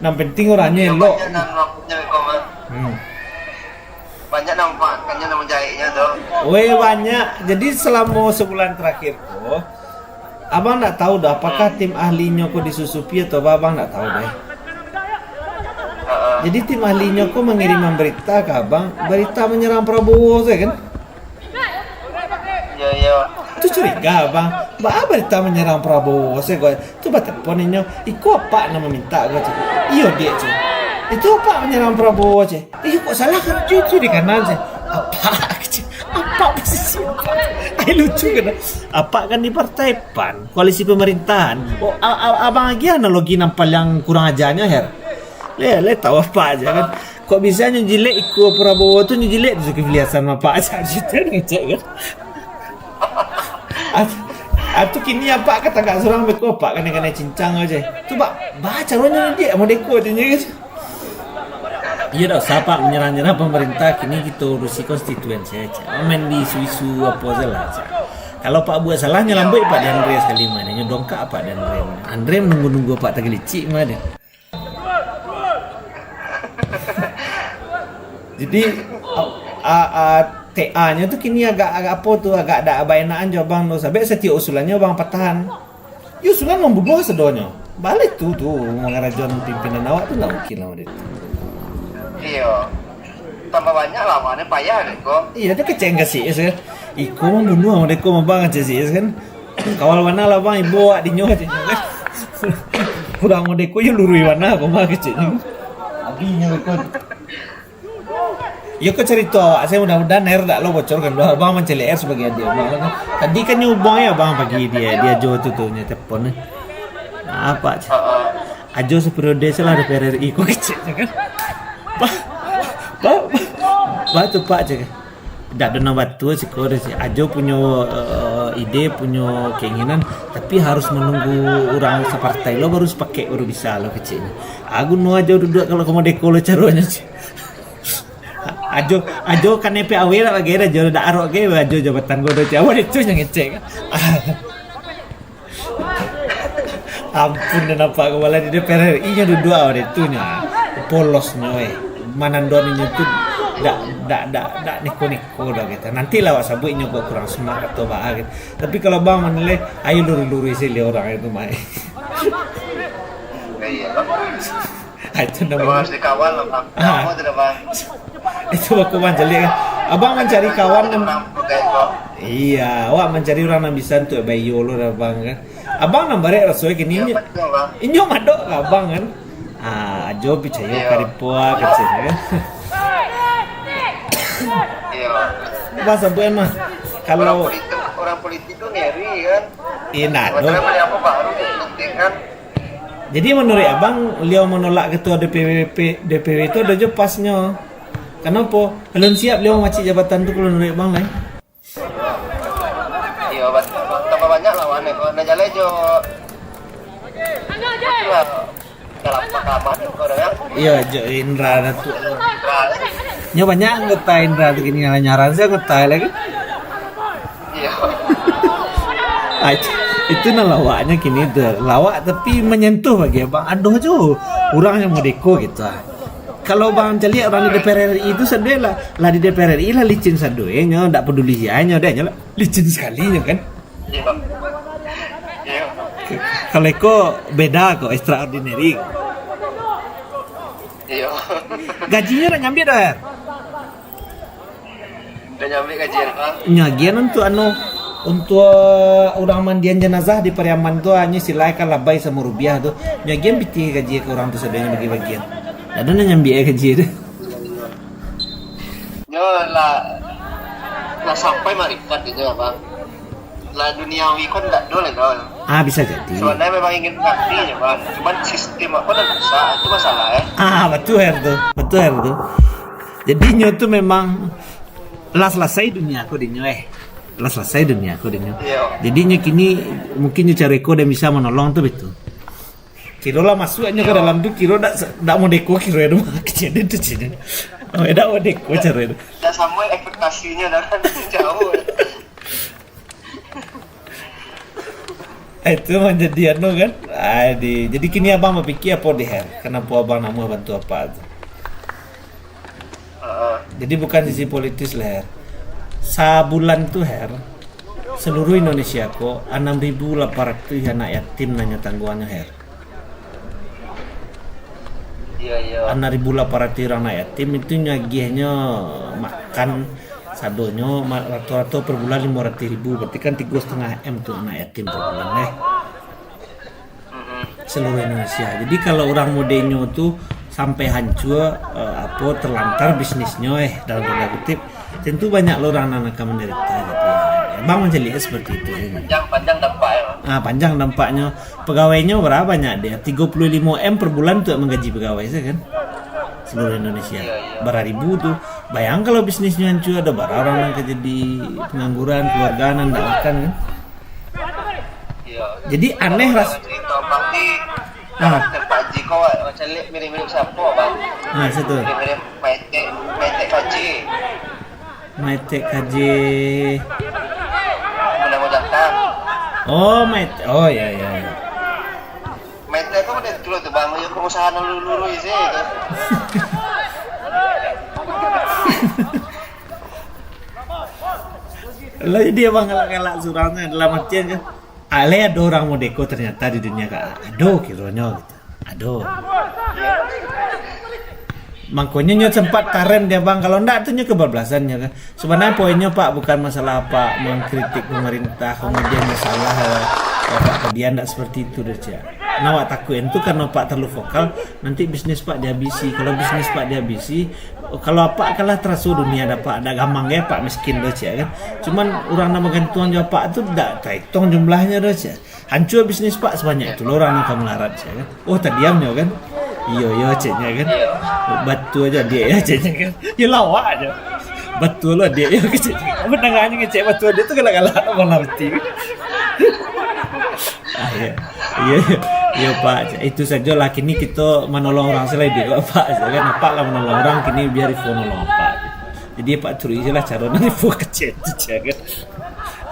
Yang penting orangnya elok. Banyak nang maksudnya kok bang. Hmm. Banyak nampak kan yang menjahitnya tu. Weh banyak. Jadi selama sebulan terakhir tu Abang ndak tahu doh apakah tim ahlinyo ko disusupi atau apa, abang ndak tahu doh. Jadi tim ahlinyo ko mangiriman berita ka abang, berita manyarang Prabowo tu kan? Yo, yo. Tu curiga abang, baa berita manyarang Prabowo se ko? Tu batelepon inyo, iko apak nan maminta ko ceh. Iyo diak ceh. Itu apak manyarang Prabowo ceh. Iyo kok salah kan cucu di kanan ceh. Apak ceh. Apak posisi apak. Ai lucu kan. Apak kan di partai Pan, koalisi pemerintahan. Oh, a- a- abang lagi analogi nan paling kurang ajarnya Her. Le, le tahu apak aja kan. Kok bisa nyo jilek iko Prabowo tu nyo jilek tu Zulkifli Hasan apak aja. Cita ngecek kan. At- Atu kini apak ka tagak surang beko apak kanai-kanai cincang aja. Tu bak ba caronyo ni dia modeko tu nya. Iyo, dak usah, Pak, manyerang-nyerang pamarintah, kini kito urusi konstituen sajo, cek. Main di isu-isu apo sajo lah, cek. Kalau Pak buek salah, nyo lambuik Pak Dandre sakali mah, nyo dongkak Pak Dandre. Andre manunggu-nunggu Pak tagalicik mah deh. Jadi, a, a, a, T A-nyo tu kini agak, agak apo tu, agak dak baenakan jo abang tu. Sabab satiok usulannyo abang patahan. Yo, usulan mambunuah sadonyo. Baliak tu, tu, mangarajoan pimpinan awak tu ndak mungkin lah, Madrid. Iyo. Tambah banyak lah, mana payah deh ko. Iyo, tu kecek ka si Is kan. Iko mambunuah, Madrid, ko mambang kecek si Is kan. Kawal bana lah, bang, ibo awak dinyo, kecek nyo kan. Urang Madrid ko yo luruih bana, ko mah kecek nyo. Abih nyo ko. Iyo, ko carito awak, saya mudah-mudahan Her dak lo bocorkan doh. Abang mancaliak Her sabagai adiak abang lah kan. Tadi kan nyo ubuang yo abang pagi, dia, dia jo tu, tu nyo telepon ni. Nah, Pak, cek. Ajo saperiode salah D P R R I ko kecek nyo kan. Pak, Pak, Pak, Pak tu Pak cek kan. Dak ado nan batua siko doh, cek. Ajo punyo, eh, ide, punyo keinginan, tapi harus manunggu urang sapartai lo baru sapakek baru bisa lo kecek nyo. Agu no Ajo duduak kalau ka Madeko lo caronyo, cek. Ajo, Ajo kanai P A W lah bagai dah, Ajo dak arok gai, Ajo jabatan ko dah, Ajo itu yang ngecek. Ampun, dah nampak kapalo di D P R R I nyo duduak awak itu nyo. Polosnyo, eh. Manando inyo tu dak, dak, dak, dak neko-neko dah gitu. Nantilah awak sabuik inyo kok kurang smart atau baa gitu. Tapi kalau bang manilai, ayo lurus-lurus sajo urang itu, mai. Iya. Ah, itu namanya. Memang harus dikawal lah, Bang. Ah. Kamu tu dah, Bang. Itu aku mancari kan. Abang mancari kawan kan. Bang, pakai kok. Iya, awak mancari urang nan bisa untuak bayo lo dah, Bang, kan. Abang nan barek raso kini. Iya, inyo, betul, Bang. Inyo madok ka abang kan. Ah, Ajo picayo. Iya. Karipua kecil kan. Iya. Bang sabuik mah. Kalau orang politik, orang politik tu ngeri kan. Indak tu. Macam mana apa baru kan. Jadi, manuruik abang, baliau manolak ketua D P W P, D P W tu ado jo pasnyo. Kanapo? Alun siap baliau mamacik jabatan tu, kalau manuruik abang lai. Iyo, bat-, tambah banyak lawan ko. Nah, jalai jo. Itulah, dalam pakaman ko dah, kan? Iyo, jo Indra Datuk. Indra. Nyo banyak anggota Indra tu kini, nyaran se anggota lai. Iyo. Ah, itu, itu nan lawaknyo kini tu. Lawak tapi manyentuh bagi abang. Adoh jo. Urang nan modeko gitu ah. Kalau bang caliak urang di D P R R I tu sadonyo lah, lah di D P R R I lah licin sadonyo, ndak paduli inyo deh, nyo lah licin sakali nyo kan. Iyo. Iyo. Kalau iko beda ko, extraordinary. Iyo. Gajinyo dak nyambiak doh, Her? Dah nyambiak gajian, Bang. Nyo agian untuak anu, untuak urang mandian janazah di Pariaman tu, ah, nyo istilahnyo kan labai samo rubiah tu. Nyo agian pitih gaji ka urang tu sadonyo bagi-bagian. Ado nan nyambiak gaji tu. Nyo lah, lah sampai makrifat inyo, Bang. Lah duniawi kan dak ado lai, Bang. Ah, bisa jadi. Sebenarnya memang ingin mengabdi je, Bang. Cuman sistem apa dah rusak, itu masalah, eh. Ah, betul, Her, tu. Betul, Her, tu. Jadi nyo tu memang lah salasai dunia ko dinyo, eh. Lah salasai dunia ko dinyo. Iyo. Jadi nyo kini mungkin nyo caro iko dah bisa manolong tu, betul. Kiro lah masuak nyo ka dalam tu, kiro dak, dak modeko kiro tu mah, kecek tu, kecek tu. Oh, dak modeko caro tu. Dah samo ekspektasinyo dah kan, jauh. Itu manjadi anu kan. Ah, di, jadi kini abang bapikia apo di, Her? Kanapo abang nak bantu apak tu? Heeh. Jadi bukan sisi politis lah, Her. Sabulan tu, Her, seluruh Indonesia ko anam ribu lapan ratus anak yatim nan nyo tangguangnyo, Her. Iyo, iyo. Anam ribu lapan ratus urang anak yatim itu nyo agiahnyo makan sadonyo ma-, rato-rato per bulan limo ratus ribu, berarti kan tigo setengah M tu anak yatim per bulan, eh. Mm-mm. Seluruh Indonesia. Jadi kalau urang model nyo tu sampai hancua, eh, apo, terlantar bisnisnyo, eh, dalam tanda kutip, tentu banyak lo urang nan akan menderita gitu. Abang mancaliak seperti itu, ya. Panjang, panjang dampaknyo. Ah, panjang dampaknyo. Pagawainyo bara banyak deh? Tigo puluah limo M per bulan tu manggaji pagawai sajo kan? Seluruh Indonesia. Iyo, iyo. Bara ribu tu. Bayangkan kalau bisnisnyo hancua, ado bara urang nan ka jadi pengangguran, keluarga nan ndak makan kan? Iyo. Jadi aneh ras- Cerita, berarti Ah. Pak Haji ko macam mirip-mirip siapa, Bang? Ah, situ. Mirip-mirip Maitek, Maitek Haji. Maitek Haji. Bernama Jatang. Oh, Maitek. Oh, ya, ya, ya. Maitek ko macam tu lah tu, Bang. Ya, pengusaha nan lurus-lurus je tu. Lah, jadi abang galak-galak surang tu dalam artian kan, alai ado urang modeko ternyata di dunia ka, ado kironyo gitu. Ado. Mangkonyo nyo sempat karem di abang, kalau ndak tu nyo kebablasan nyo kan. Sebenarnya poinnyo, Pak, bukan masalah Apak mengkritik pemerintah, kemudian masalah, eh, Apak padian, ndak seperti itu doh, Cak. Nah, awak takuik tu karena Apak terlalu vokal, nanti bisnis Apak dihabisi. Kalau bisnis Apak dihabisi, kalau Apak kalah teraso dunia dapek, dak gamang ge Apak miskin doh, Cak, kan. Cuman urang nan bagantuang jo Apak tu dak taitong jumlahnyo doh, Cak. Hancua bisnis Apak sabanyak itu lo urang nan ka malarat, Cak, kan. Oh, tadiam nyo kan. Iyo, iyo, ceknyo kan. Batua ajo adiak yo, ceknyo kan. Yo lawak ajo. Batua lo adiak yo, ceknyo. Mendengarnya ngecek batua adiak tu galak-galak malah mati. Ah, iyo. Iyo, iyo. Iyo, Pak. Itu sajolah, kini kito manolong urang se lah iduik, Pak. Kan Apak lah manolong urang, kini biar Rivo nolong Apak. Jadi Apak turuik se lah caro nan Rivo kecek tu, cek kan.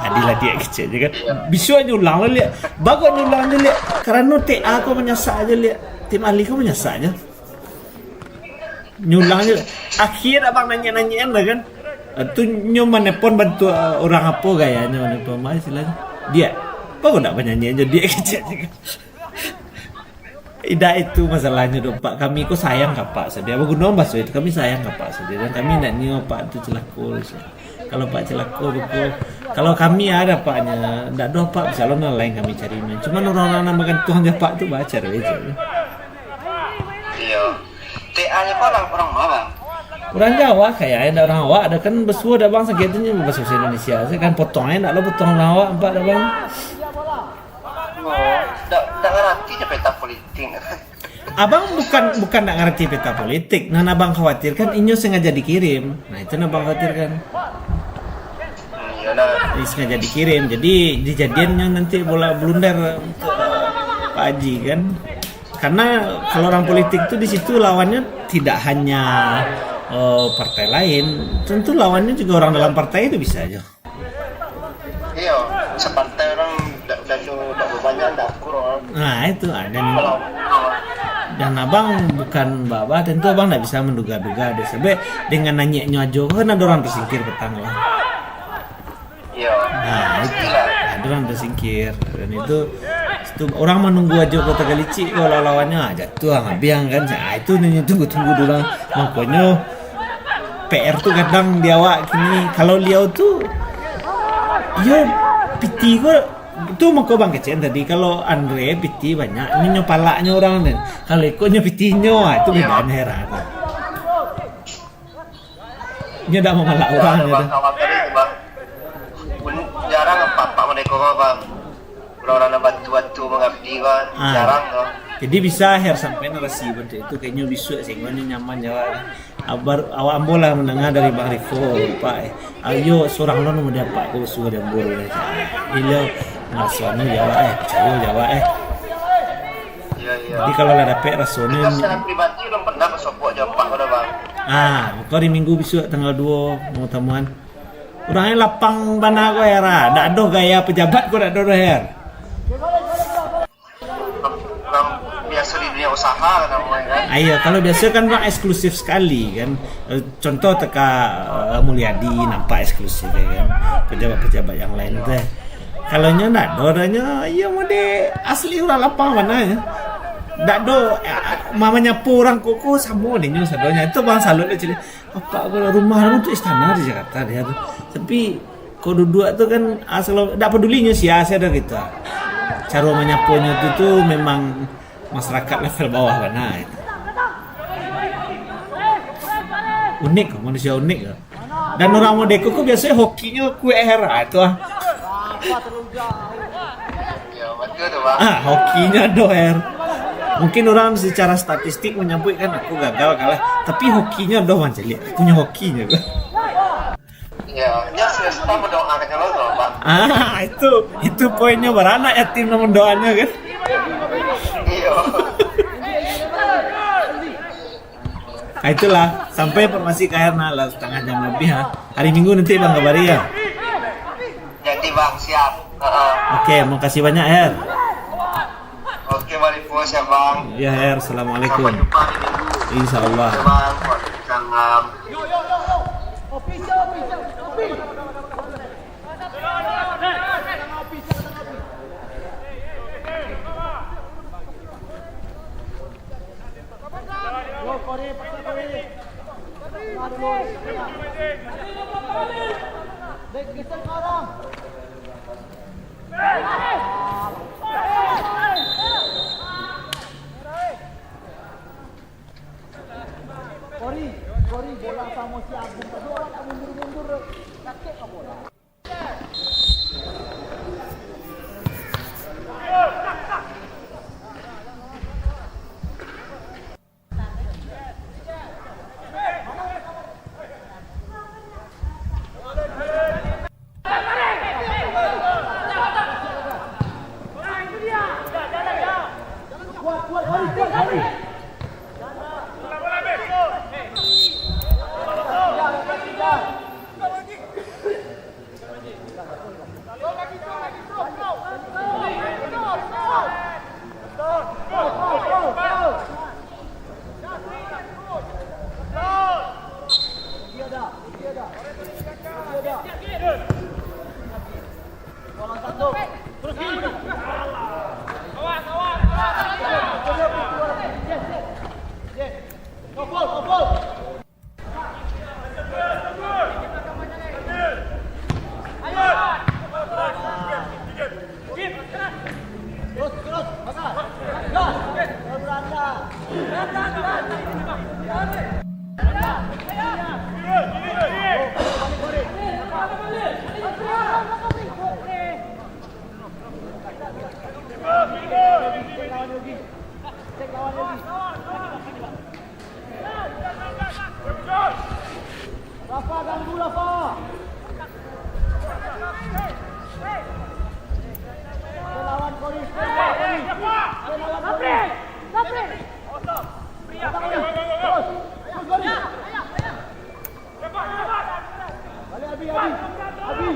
Adilah diak kecek je kan. Bisuak nyo ulang lah, liak. Bagus nyo ulang je, liak. Karano T A ko manyasak je, liak. Tim ahli ko manyasak je. Nyulang je. Akhir abang nanyek-nanyek lah kan. Ah, tu nyo manepon bantuak, ah, urang apo gayanyo manepon, Mak, istilahnyo. Diak. Bagus ndak banyanyi ajo diak kecek je kan. Indak itu masalahnyo doh, Pak. Kami ko sayang ka Apak sajo. Apo guno baso itu? Kami sayang ka Apak sajo. Dan kami ndak nio Apak tu celako sajo. Kalau Apak celako, beko. Kalau kami ado Apaknyo, ndak doh Apak bisa lo nan lain kami cari. Cuman urang-urang nan bagantuang jo Apak tu bacaro ajo. Iyo. T A nyo ko urang, urang ma, Bang? Urang Jawa kayaknyo, ndak urang awak. Ado kan basuo ado Bang, sakitu nyo baso Indonesia. Sajo kan potong ajo, ndak lo potong urang awak, Apak ado Bang. Oh, ndak, ndak ngarati jo peta politik. Abang bukan, bukan ndak ngarati peta politik. Nan abang khawatirkan inyo sengaja dikirim. Nah, itu nan abang khawatirkan. Hmm, iyolah. Ini sengaja dikirim. Jadi, dijadiannyo nanti bola blunder untuk Pak Haji kan. Karena kalau orang politik tu di situ lawannya tidak hanya, eh, partai lain, tentu lawannya juga orang dalam partai itu bisa aja. Iyo, sapartai urang dak, dak, dak babanyak, dak akur urang. Nah, itu, ah, dan, dan abang bukan baba, tentu abang ndak bisa menduga-duga deh. Sebab dengan nanyeknyo ajo kan ado urang tersingkir petang lah. Iyo. Nah, itu. Pastilah. Ado urang tersingkir. Dan itu, itu urang manunggu ajo Kota Galicik ko lawan-lawannyo, ah, jatuah, abiang kan. Ah, itu nan tunggu-tunggu dulu lah. Makonyo, P R tu kadang di awak kini, kalau Liau tu, iyo, piti ko, tu mako Bang kecek tadi, kalau Andre piti banyak, inyo palaknyo urang ni. Kalau iko nyo pitinyo, ah, itu bedanyo heran. Inyo dak mamalak urang tu. Bang, kawan tadi tu, Bang. Pun jarang apak-apak mereka mah, Bang. Urang-urang nan bantu-bantu mangabdi ko, ah, jarang tu. Jadi bisa Her sampai narasi bantuak itu, kayaknyo bisuak singgonyo nyaman jawab. Abar, awak ambo lah mandanga dari Bang Rifo, Pak, eh. Ayo surang lo namo di apak ko suruah di ambo dulu, eh. Ilo raso anu jawab, eh, picayo jawab, eh. Iyo, iyo. Jadi kalau lah dapek rasonyo. Kita secara pribadi belum pernah basopok jo apak ko doh, Bang. Ah, mako hari Minggu bisuak tanggal duo mau tamuan. Urangnyo lapang bana ko, Her, ah. Dak ado gaya pejabat ko, dak ado doh, Her. Urang biaso di dunia usaha kan, Bang, kan? Ayo, kalau biaso kan urang eksklusif sekali kan. Eh, contoh teka, eh, Mulyadi nampak eksklusif ya kan. Pejabat-pejabat yang lain tu. Kalau nyo ndak ado, ado nyo, iyo mode asli urang lapang bana nyo. Ndak ado, eh, ma-, manyapo urang koko samo deh nyo sadonyo. Itu Bang salut lah cili. Apak ko rumah tu istana di Jakarta dia tu. Tapi kok duduak tu kan, asal dak peduli nyo sia, sia dah gitu. Caro manyaponyo tu, tu memang masyarakat level bawah bana itu. Unik ko, manusia unik ko. Dan urang modeko ko biasonyo hokinyo kuek, Her, ah, itu ah. Yo, betul tu, Bang. Ah, hokinyo ado, Her. Mungkin urang secara statistik manyabuik kan aku gagal kalah, tapi hokinyo ado, Bang, caliak. Punyo hokinyo ko. Yo, nyo semesta mendoakan lo tu, Bang. Ah, itu, itu poinnyo, baranak yatim nan mendoanyo kan. Iyo. Ah, itulah, sampai informasi ka Her, nah, lah setengah jam lebih, ha. Hari Minggu nanti Abang kabari, ya. Jadi, Bang, siap. Heeh. Oke, makasih banyak, Her. Oke, Bang, siap, Bang. Ya, Her, assalamualaikum. Sampai jumpa hari Minggu. Insya Allah. Oke, Bang. Waalaikumsalam. Kori, Kori, bola samo si Agung tadi, awak tak mundur-mundur, sakik ka bola. Rafa, ganggu, Rafa. Lawan Kori, lawan Kori. Lawan Kori. Datang, Kori. Terus, terus, Kori. Balik, Abi, Abi. Abi.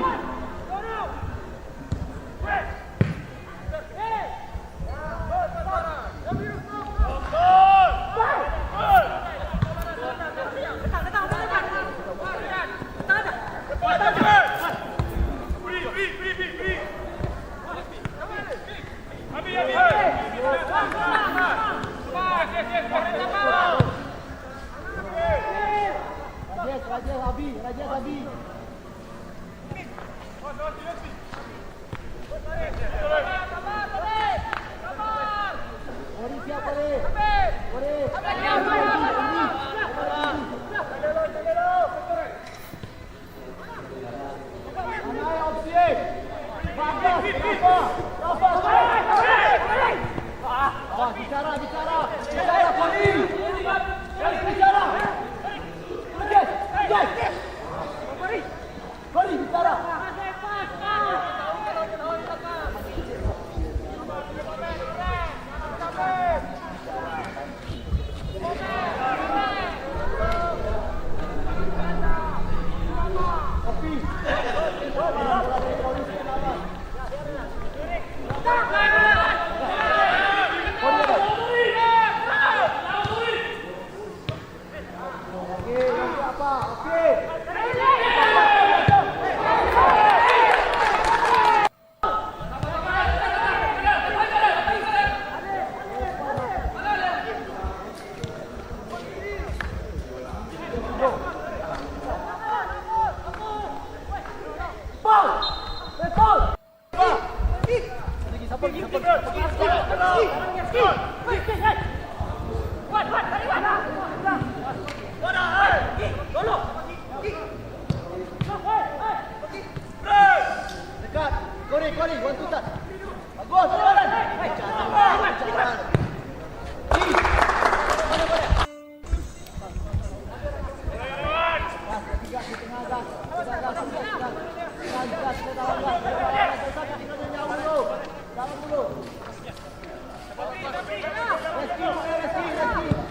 Rajesh, Rajesh, Abi, Rajesh, Abi. Bicara, bicara. Bicara, Kori. Bicara. Yes, yes. Kori, bicara. Dekat. Kori, Kori, one two touch. Bagus, Alan. Bicara, bicara. Ih. Mana, mana? Gas, gas, gas, gas. Gas, gas, gas, gas. Gas, gas, gas, gas. Jangan dulu. Jangan dulu. Reski, Reski, Reski.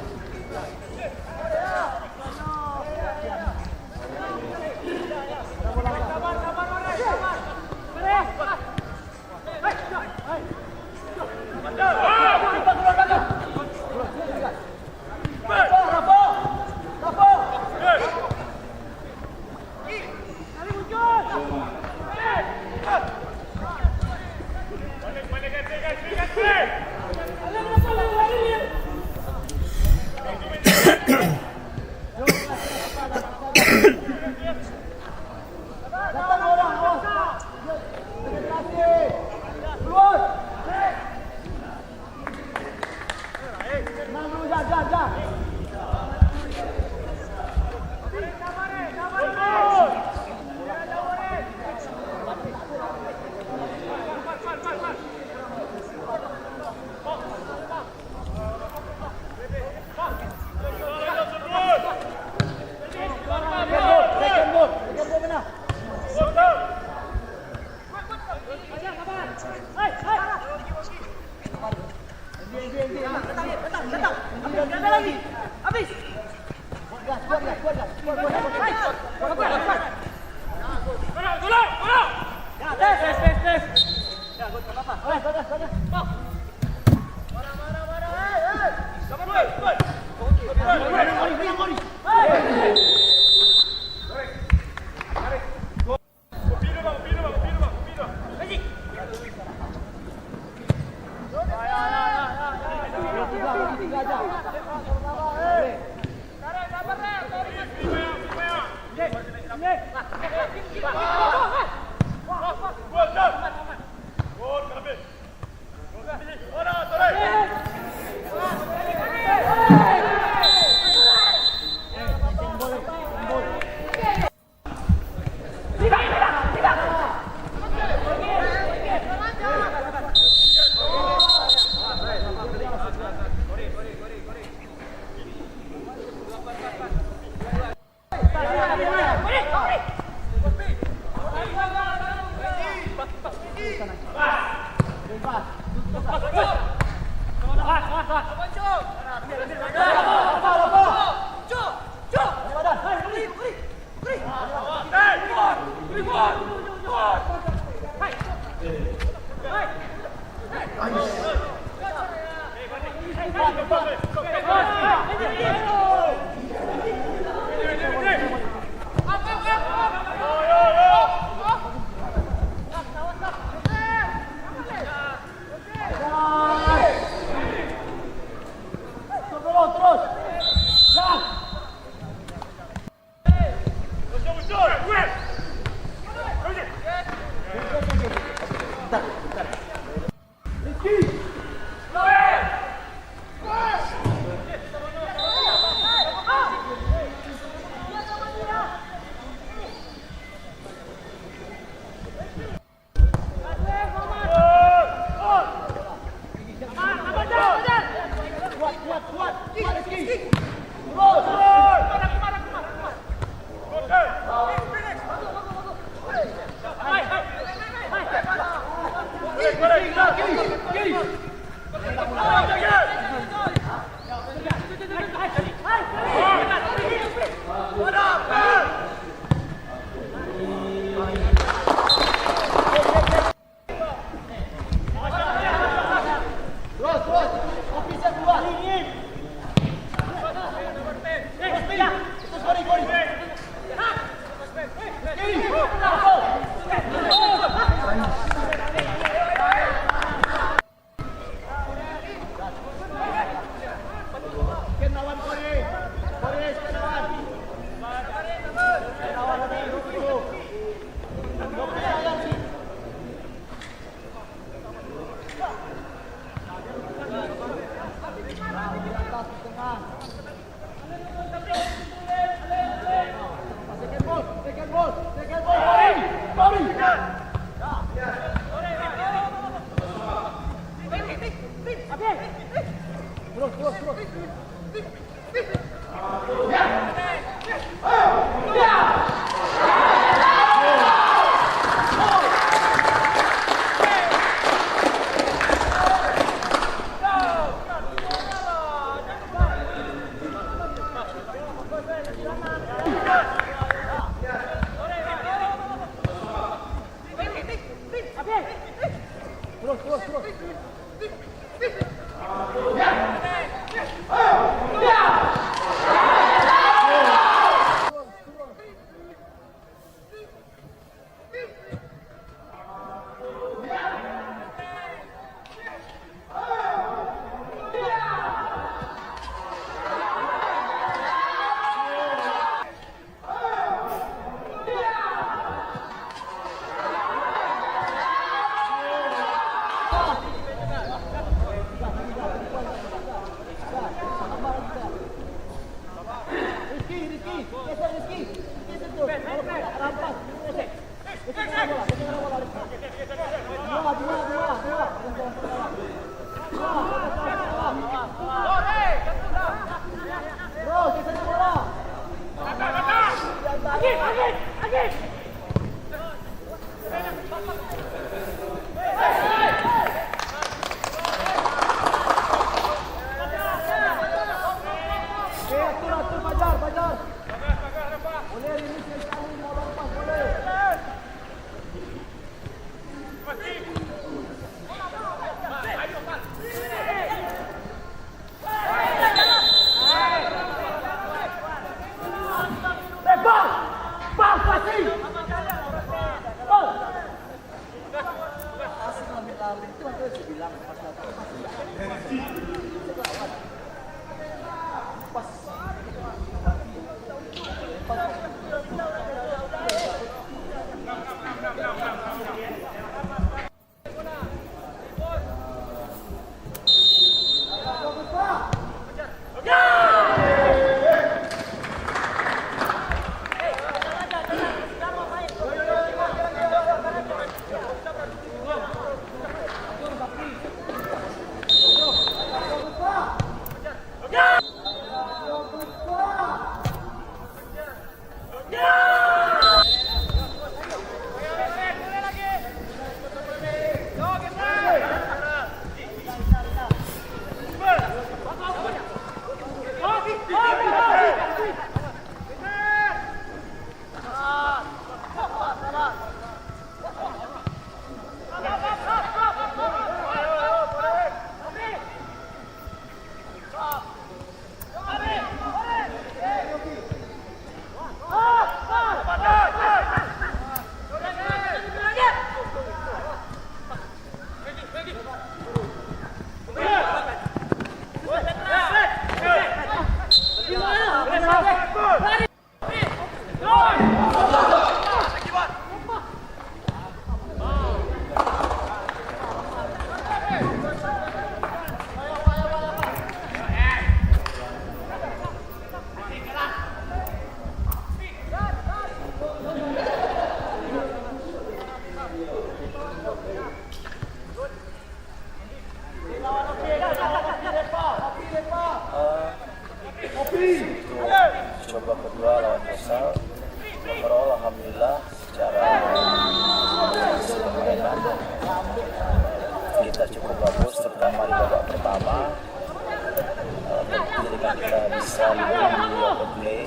Bisa lebih play.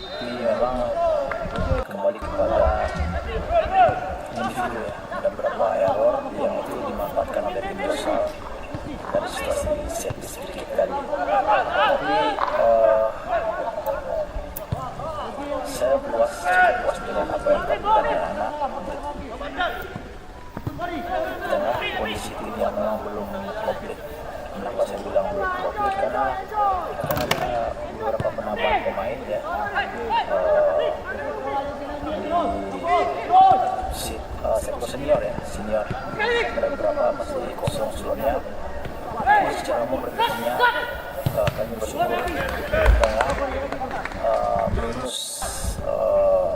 Tapi memang kembali kepada individu, ya. Ada beberapa error yang itu dimanfaatkan oleh tim Dorsal dari situasi set piece sedikit tadi. Tapi eh, saya puas, cukup puas dengan apa yang dilakukan anak-anak. Di tengah kondisi tim yang memang belum komplit. Kenapa saya bilang belum komplit? Karena akan ada beberapa penambahan pemain, ya. Eh, di si-, eh, sektor senior, ya, senior. Ada beberapa masih kosong slotnya. Tapi secara umum, berikutnya, eh, kami bersyukur di tengah, eh, minus eh,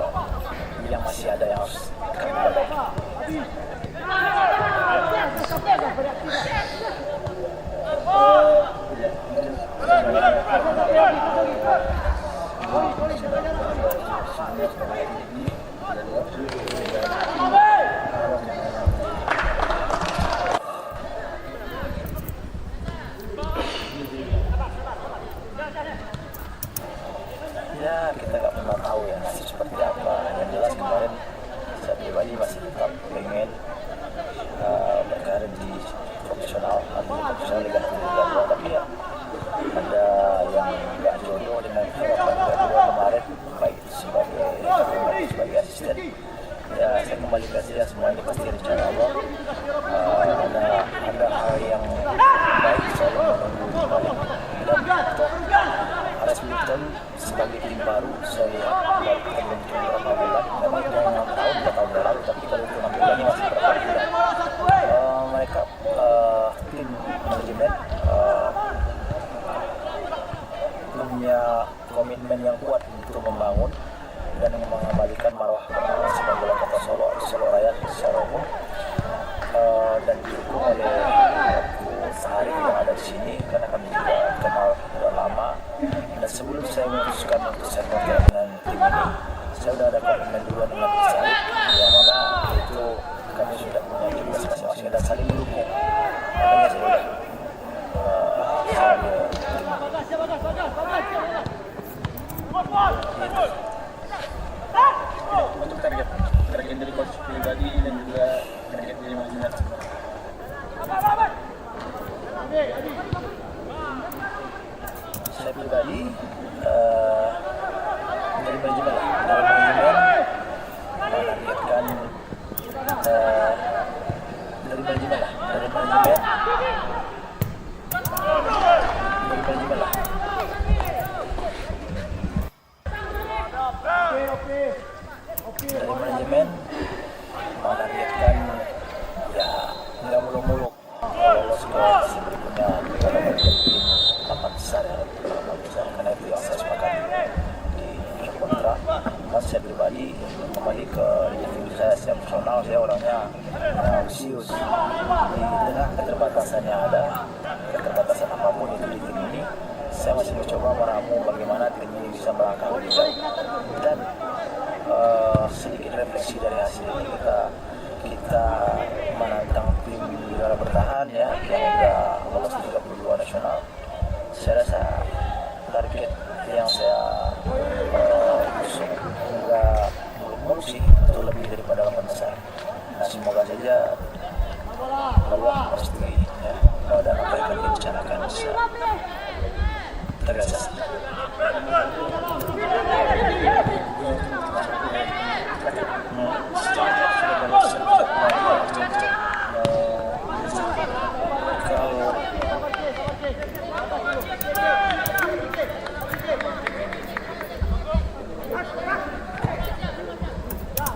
yang masih ada yang harus kami perbaiki. Ya, kita nggak pernah tahu, ya, nasib seperti apa. Yang jelas kemarin saya pribadi masih tetap pengen eh, berkarir di profesional, artinya profesional Liga satu, Liga dua. Tapi, ya, ada yang nggak jodoh dengan harapan Liga dua kemarin, baik sebagai sebagai asisten. Ya, saya kembalikan saja, semua ini pasti rencana Allah. Eh, ada ada hal yang baik, saya menunggu kembali. Dan untuk Aris Milton sebagai tim baru, saya lihat baru ketemu tim berapa bulan, memang cuma enam tahun, dua tahun yang lalu, tapi kalau untuk enam bulan ini masih berapa bulan. Eh, mereka, eh, tim manajemen, eh, punya komitmen yang kuat untuk membangun dan mengembalikan marwah sepak bola Kota Solok, Solok Raya secara umum, eh, dan didukung oleh Sahari yang ada di sini, karena kami juga kenal sudah lama, dan sebelum saya memutuskan untuk saya kontak dengan tim ini, saya sudah ada komitmen duluan dengan Sahari, yang mana itu kami sudah punya tugas masing-masing dan saling mendukung. Makanya saya sudah, eh, saya untuk target, target dari coach pribadi dan juga target dari manajemen. Saya pribadi, eh, dari manajemen lah, dari manajemen menargetkan, eh, dari manajemen lah, dari manajemen, dari manajemen lah. Dari manajemen menargetkan, ya, nggak muluk-muluk lolos ke sesi berikutnya, kalau mungkin di papan besar, ya, papan besar, karena itu yang saya sepakati di kontrak. Kan saya pribadi kembali ke individu saya, secara personal saya orangnya, ya, ambisius. Di tengah keterbatasan yang ada, keterbatasan apapun itu di tim ini, saya masih mencoba meramu bagaimana tim ini bisa melangkah lebih jauh. Dan, eh, sedikit refleksi dari hasil ini, kita, kita menantang tim juara bertahan, ya, yang udah lolos di tiga puluh dua nasional. Saya rasa target yang saya, eh, usung nggak muluk-muluk sih, atau lebih daripada delapan besar. Nah, semoga saja Allah merestui, ya, dan apa yang kami rencanakan bisa terrealisasi.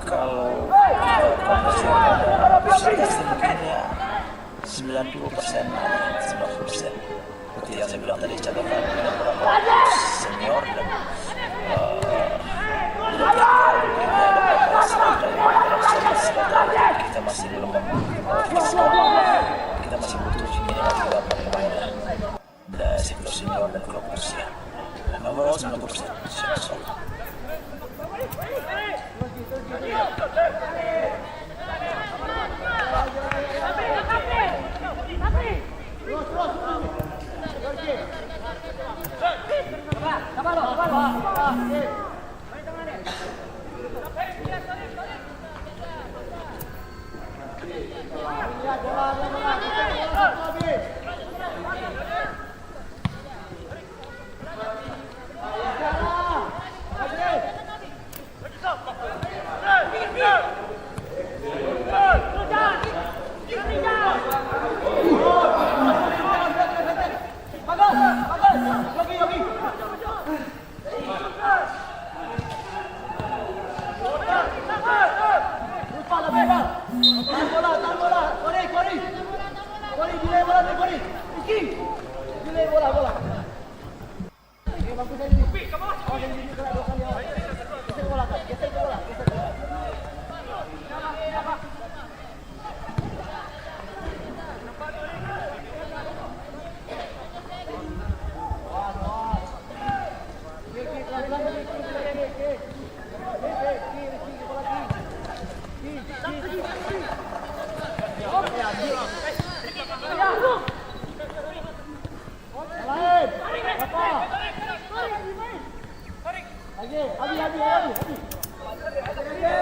Kalau, eh, kalau kita komparasi pada persentasenya, mungkin ya sembilan puluh persen, sembilan puluh persen. Seperti yang saya bilang tadi, catatan ada beberapa senior dan, eh, kita masih belum mem-, kita masih butuh ini, ada beberapa pemain lah. Dari sektor senior dan kelompok usia. Overall sembilan puluh persen, insyaallah.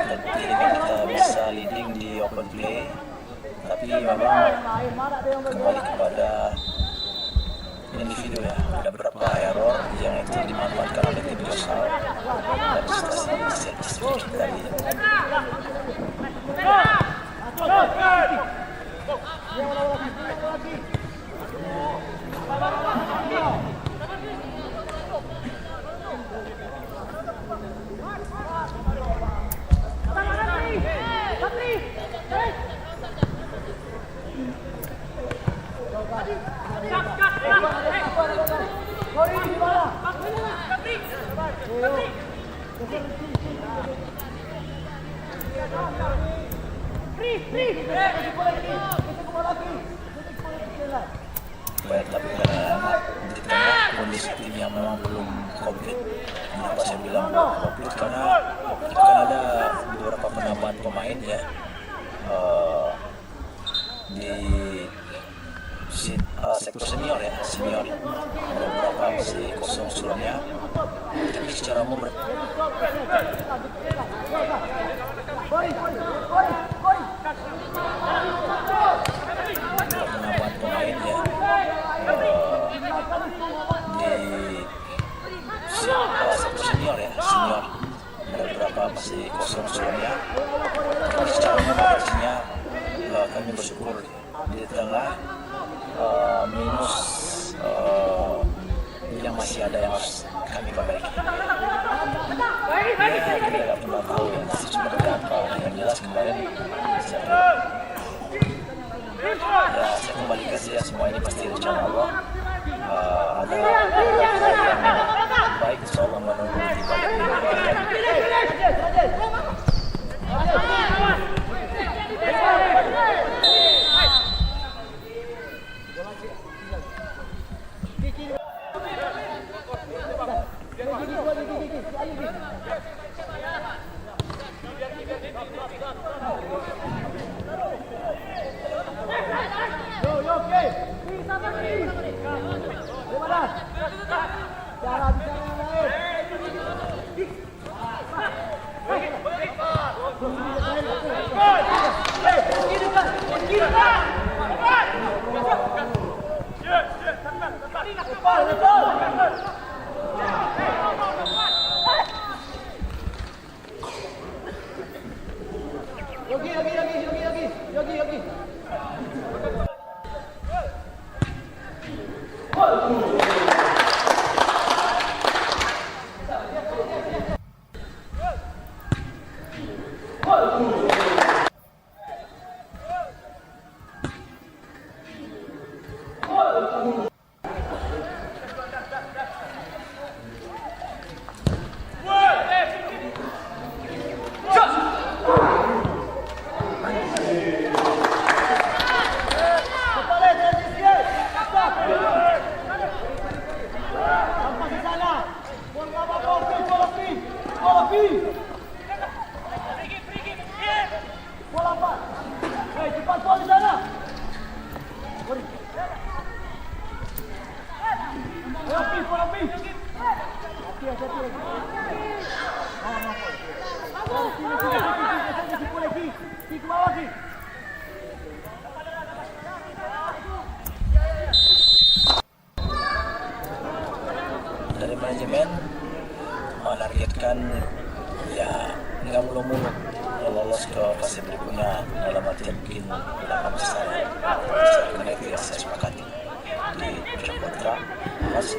Detik ini kita bisa leading di open play, tapi memang kembali kepada individu ya, ada beberapa error yang itu dimanfaatkan oleh tim Joshua dan situasi set tadi. Baik, tapi karena di tengah kondisi tim yang memang belum komplit, kenapa saya bilang belum komplit? Karena akan ada beberapa penambahan pemain ya, eh, di si-, eh, sektor senior ya, senior. Ada beberapa masih kosong slotnya. Tapi secara umum ber- penambahan pemain ya, eh, di si-, eh, sektor senior ya, senior. Ada beberapa masih kosong slotnya. Tapi secara umum, eh, kami bersyukur di tengah, eh, minus, eh, yang masih ada yang harus kami perbaiki. Ya, kita tidak pernah tahu ya, masih cuma berapa. Yang jelas kemarin saya Ya, saya kembalikan saja semua ini pasti rencana Allah. Eh, ada baik, insya Allah menunggu di balik ini. Kan, ya, nggak muluk-muluk lolos ke fase berikutnya dalam artian mungkin delapan besar. Besar kena itu yang saya sepakati di Puncak Putra. Mas.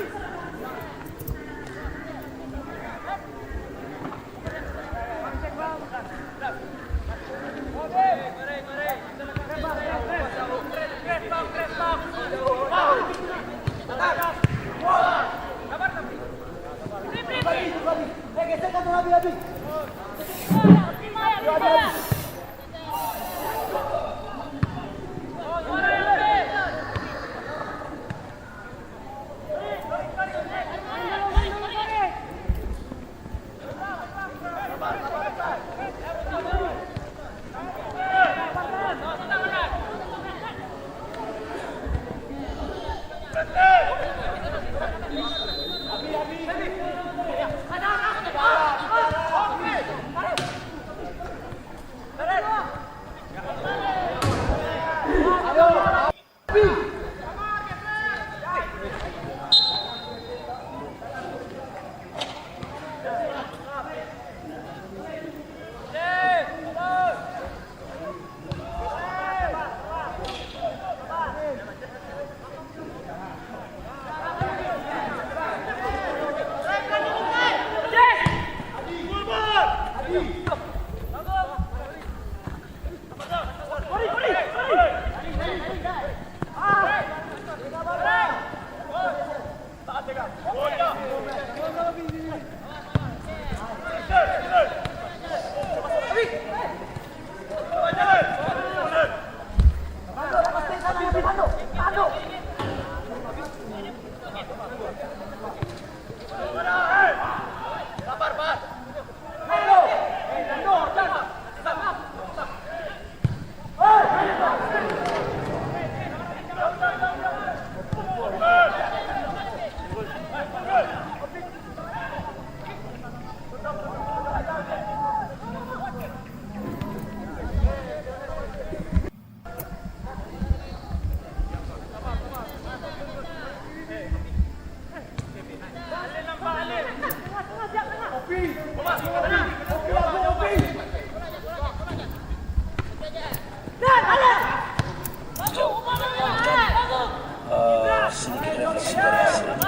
Eh, sedikit refleksi dari hasil ini.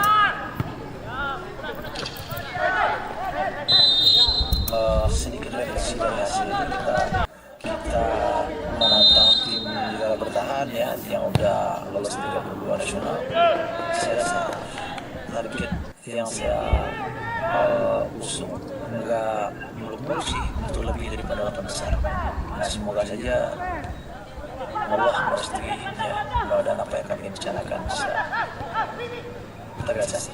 Eh, sedikit refleksi dari hasil ini, kita, kita menantang tim juara bertahan, ya, yang udah lolos tiga puluh dua nasional. Saya rasa target yang saya, eh, usung enggak muluk-muluk sih, untuk lebih daripada delapan besar. Nah, semoga saja Allah merestui, ya, dan apa yang kami rencanakan bisa terrealisasi.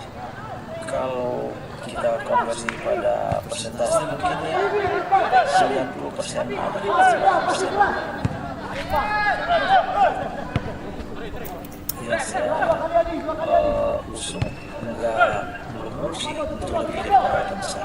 Kalau kita konversi pada persentase, mungkin ya sembilan puluh persen ada, sembilan puluh persen. Yang saya, eh, usung enggak muluk-muluk sih, untuk lebih daripada delapan besar.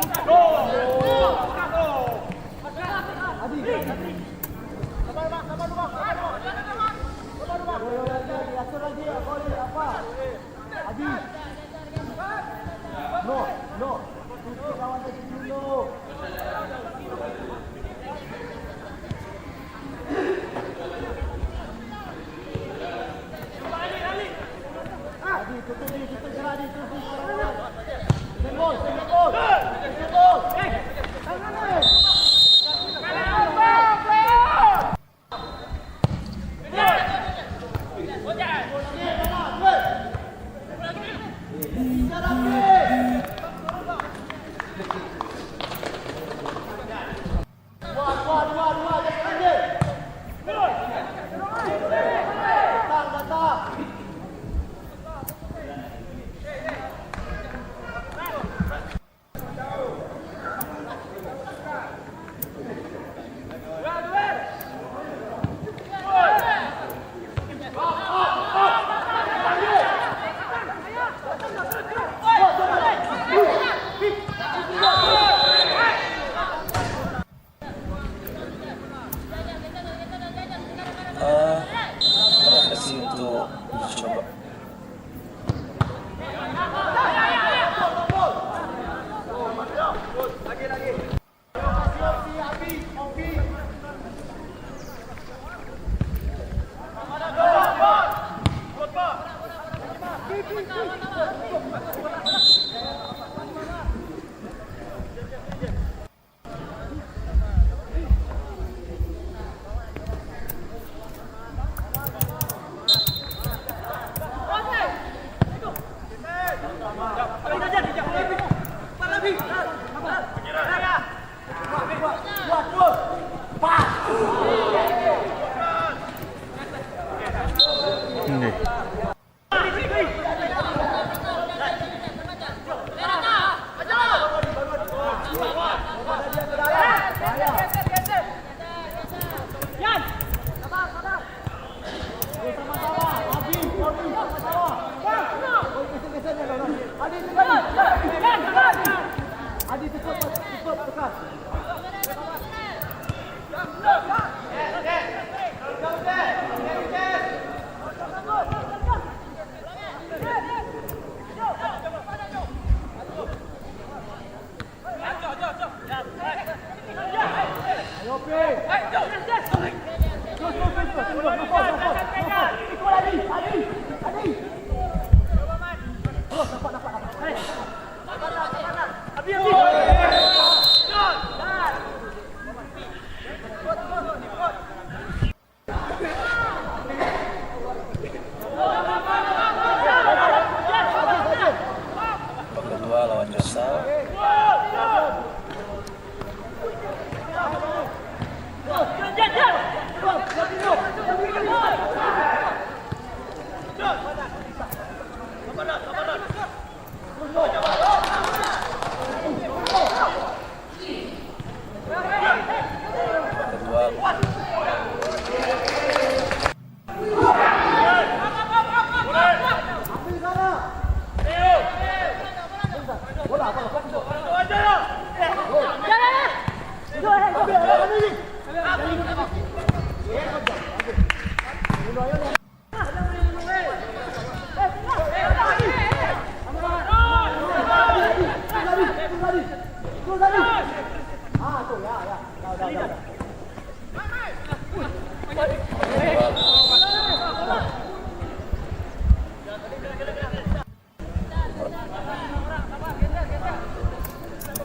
Babak kedua lawan Jaksel.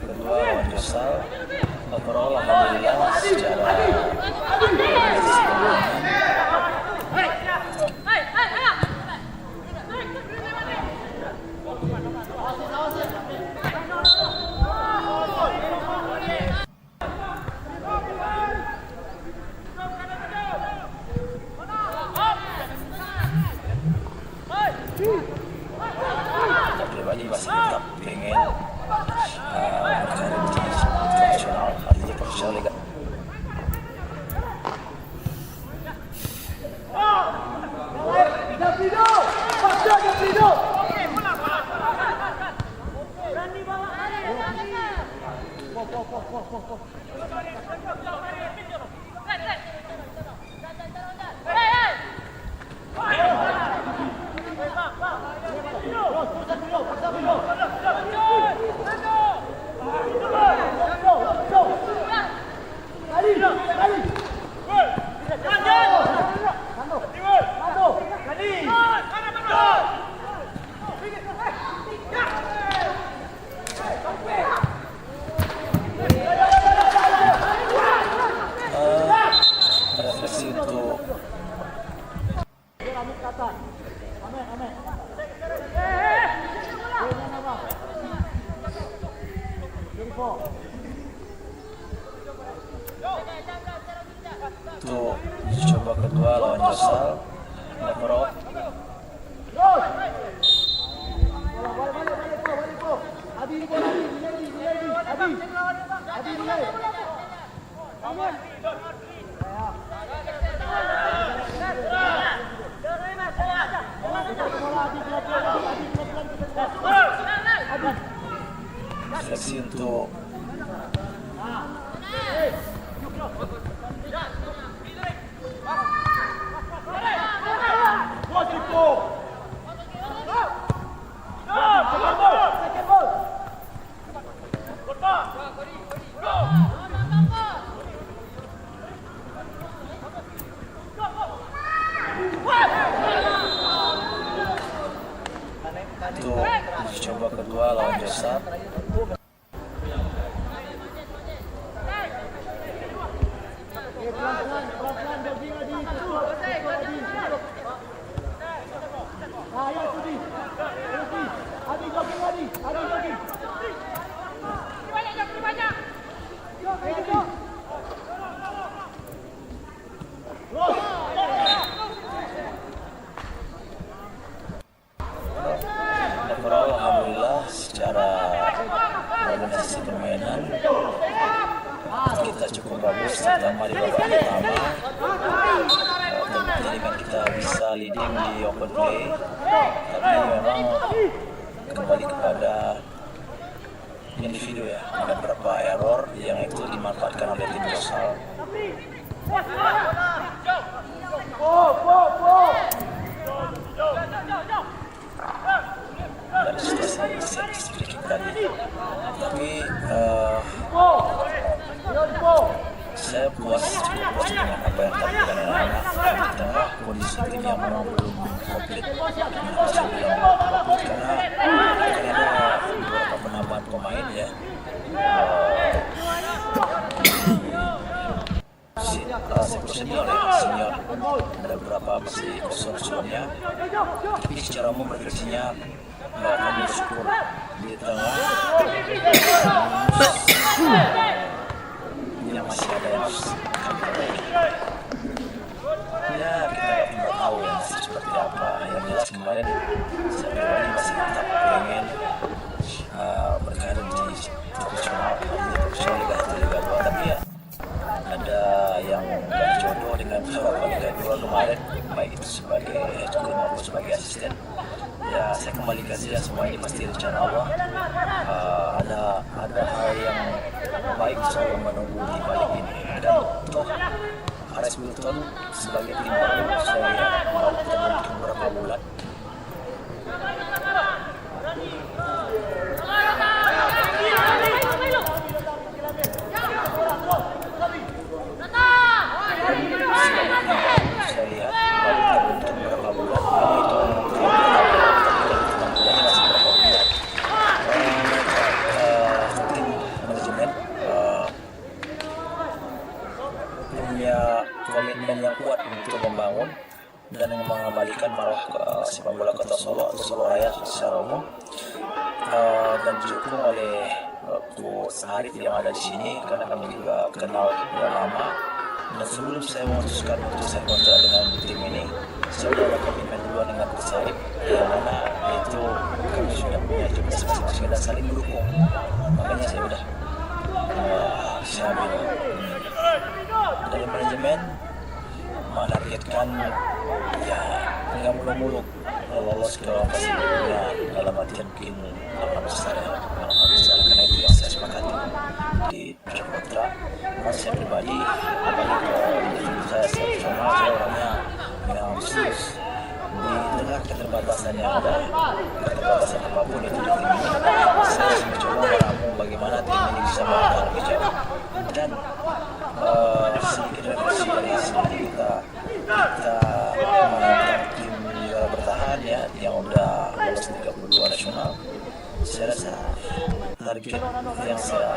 Kedua lawan Jaksel, overall alhamdulillah secara Pribadi masih tetap pengen, ah, berkarir di profesional, artinya profesional liga. Eh, refleksi untuk Untuk uji coba kedua lawan Jaksel, overall. Seleksi untuk Untuk uji coba kedua lawan Jaksel. Bisa leading di open play, tapi memang kembali kepada individu, ya. Ada beberapa error yang itu dimanfaatkan oleh tim Jaksel. Dari situasi sedikit tadi. Tapi, eh, saya puas, cukup puas dengan apa yang dilakukan anak-anak di tengah kondisi tim yang memang belum komplit. Karena ada beberapa penambahan pemain, ya. Eh, si-, ah, sektor senior, ya, senior. Ada beberapa masih kosong slotnya. Tapi secara umum refleksinya, ah, kami bersyukur di tengah yang masih ada yang harus kami perbaiki. Ya, kita nggak pernah tahu ya, masih seperti apa. Yang jelas kemarin saya pribadi masih tetap pengen, ah, berkarir di profesional, di profesional Liga satu, Liga dua. Tapi ya, ada yang gak jodoh dengan harapan Liga dua kemarin, baik itu sebagai head coach maupun sebagai asisten. Ya, saya kembalikan saja semua ini pasti rencana Allah. Ah, ada, ada hal yang baik selalu menunggu di balik ini. Dan toh, R S Wilton sebagai tim baru, saya lihat baru terbentuk berapa bulan. Punya komitmen yang kuat untuk membangun dan mengembalikan marwah, eh, sepak bola Kota Solok atau Solok Raya secara umum, eh, dan didukung oleh, eh, Coach Arif yang ada di sini, karena kami juga kenal sudah lama. Dan sebelum saya memutuskan untuk saya kontrak dengan tim ini, saya sudah ada komitmen duluan dengan Coach Arif, yang mana itu kami sudah punya job desk masing-masing dan saling mendukung. Makanya saya sudah, eh, saya ambil. Dari manajemen, menargetkan, ya, nggak muluk-muluk lolos ke fase berikutnya, dalam artian mungkin delapan besar, ya, delapan besar, karena itu yang saya sepakati di kontrak. Namun saya pribadi, apalagi kalau individu saya, saya sama, saya orangnya yang ambisius. Di tengah keterbatasan yang ada, keterbatasan apapun itu di tim ini, saya masih mencoba meramu bagaimana tim ini bisa melangkah lebih jauh. Dan, eh, sedikit refleksi dari hasil kita, kita menantang tim juara bertahan, ya, yang udah lolos tiga puluh dua nasional. Saya rasa target yang saya,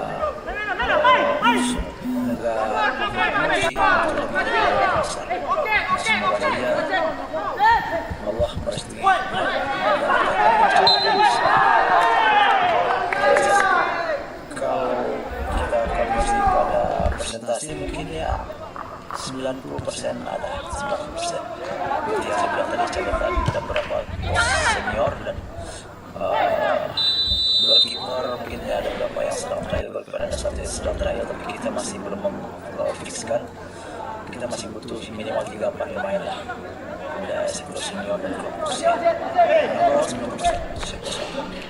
eh, usung, negara, untuk lebih besar. Semoga saja Allah merestui. Kalau kita kondisi pada persentase, mungkin ya sembilan puluh persen ada, sembilan puluh persen. Seperti yang saya bilang tadi, catatan kita berapa bos senior dan, eh, goalkeeper, mungkin ya ada beberapa yang sedang trial, goalkeeper ada satu yang sedang trial, tapi kita masih belum mem-, eh, fixkan. Kita masih butuh minimal tiga empat pemain lah. Ada sektor senior dan kelompok usia. Sembilan puluh persen, sembilan puluh persen.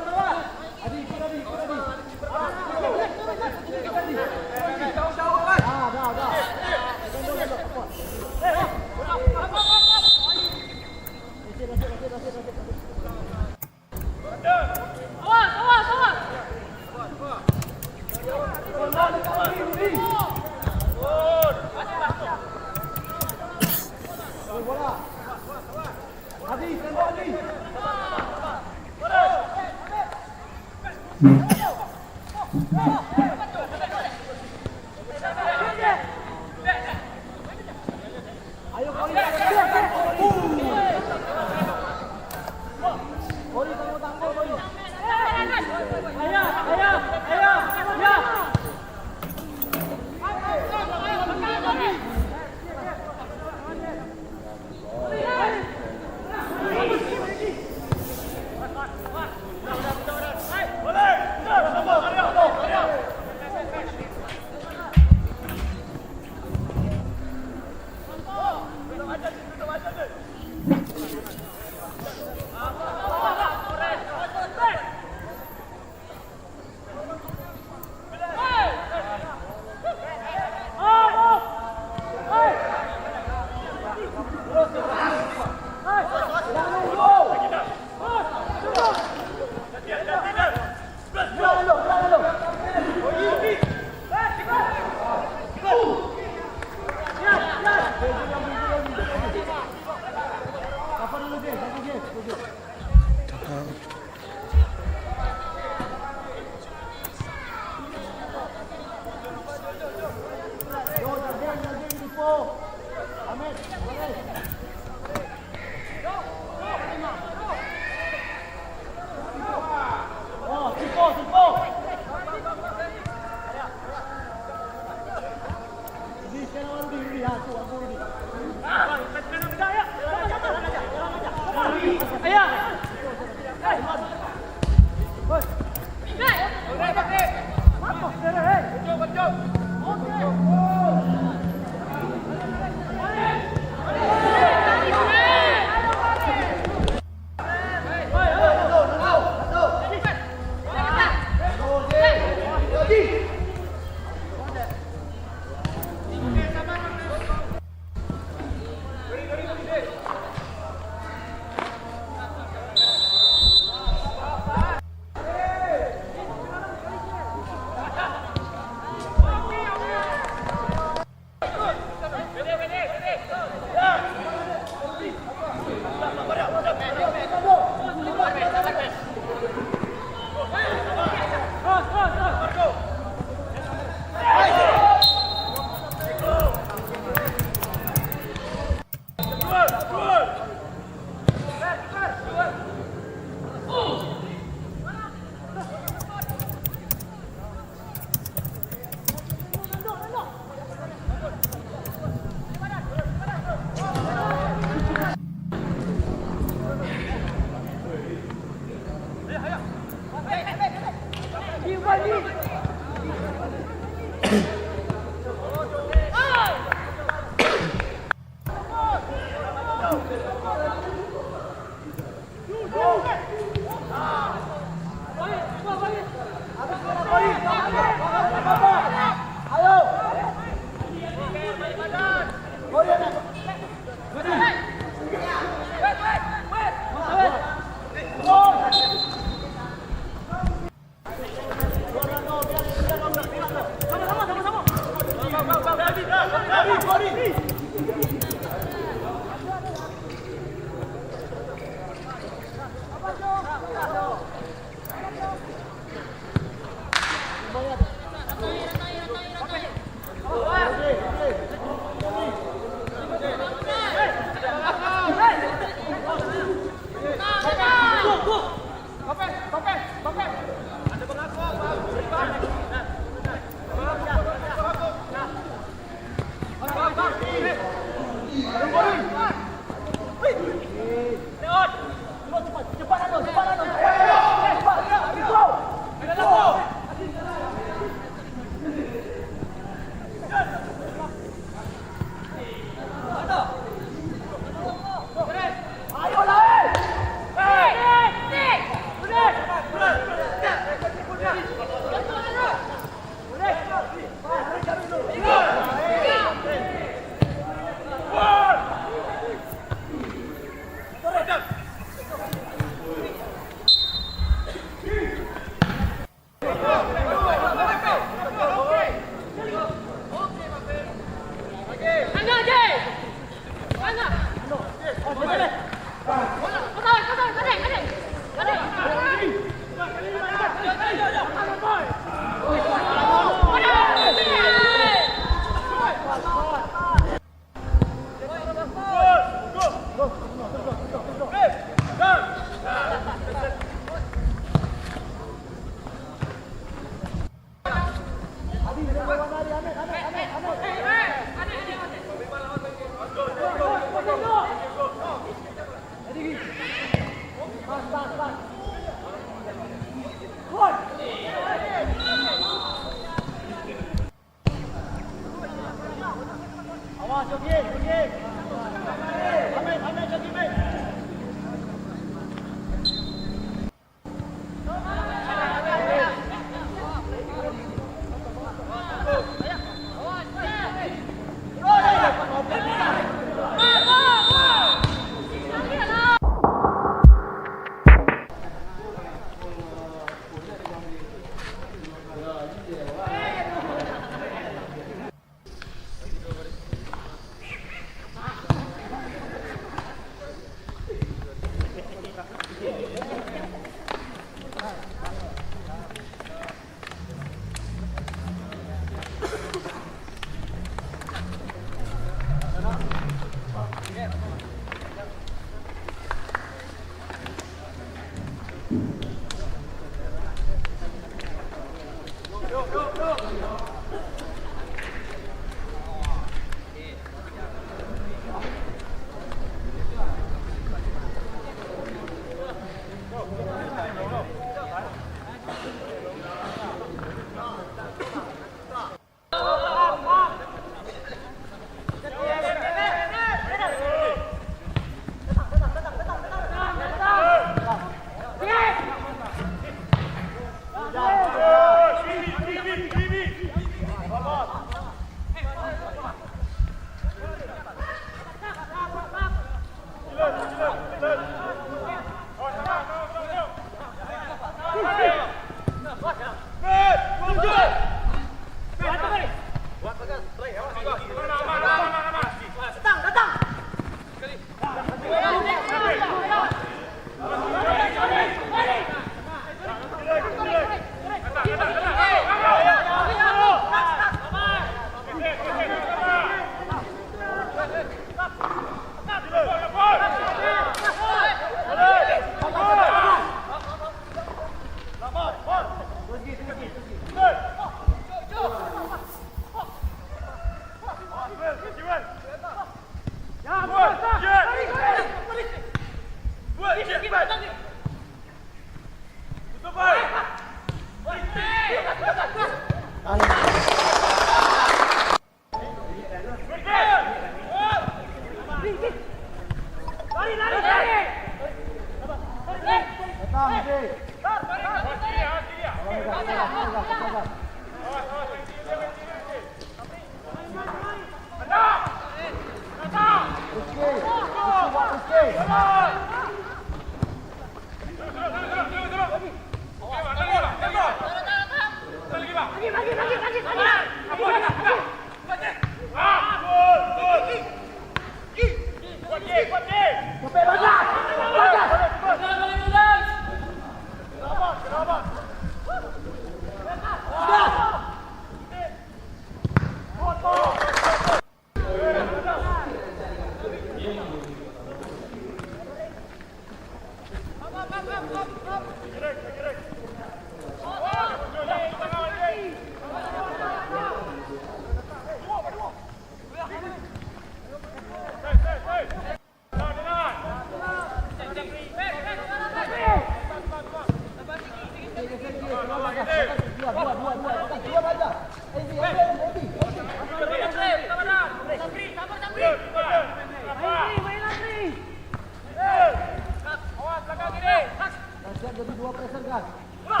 Siap jadi dua pressure, Gas. Siap,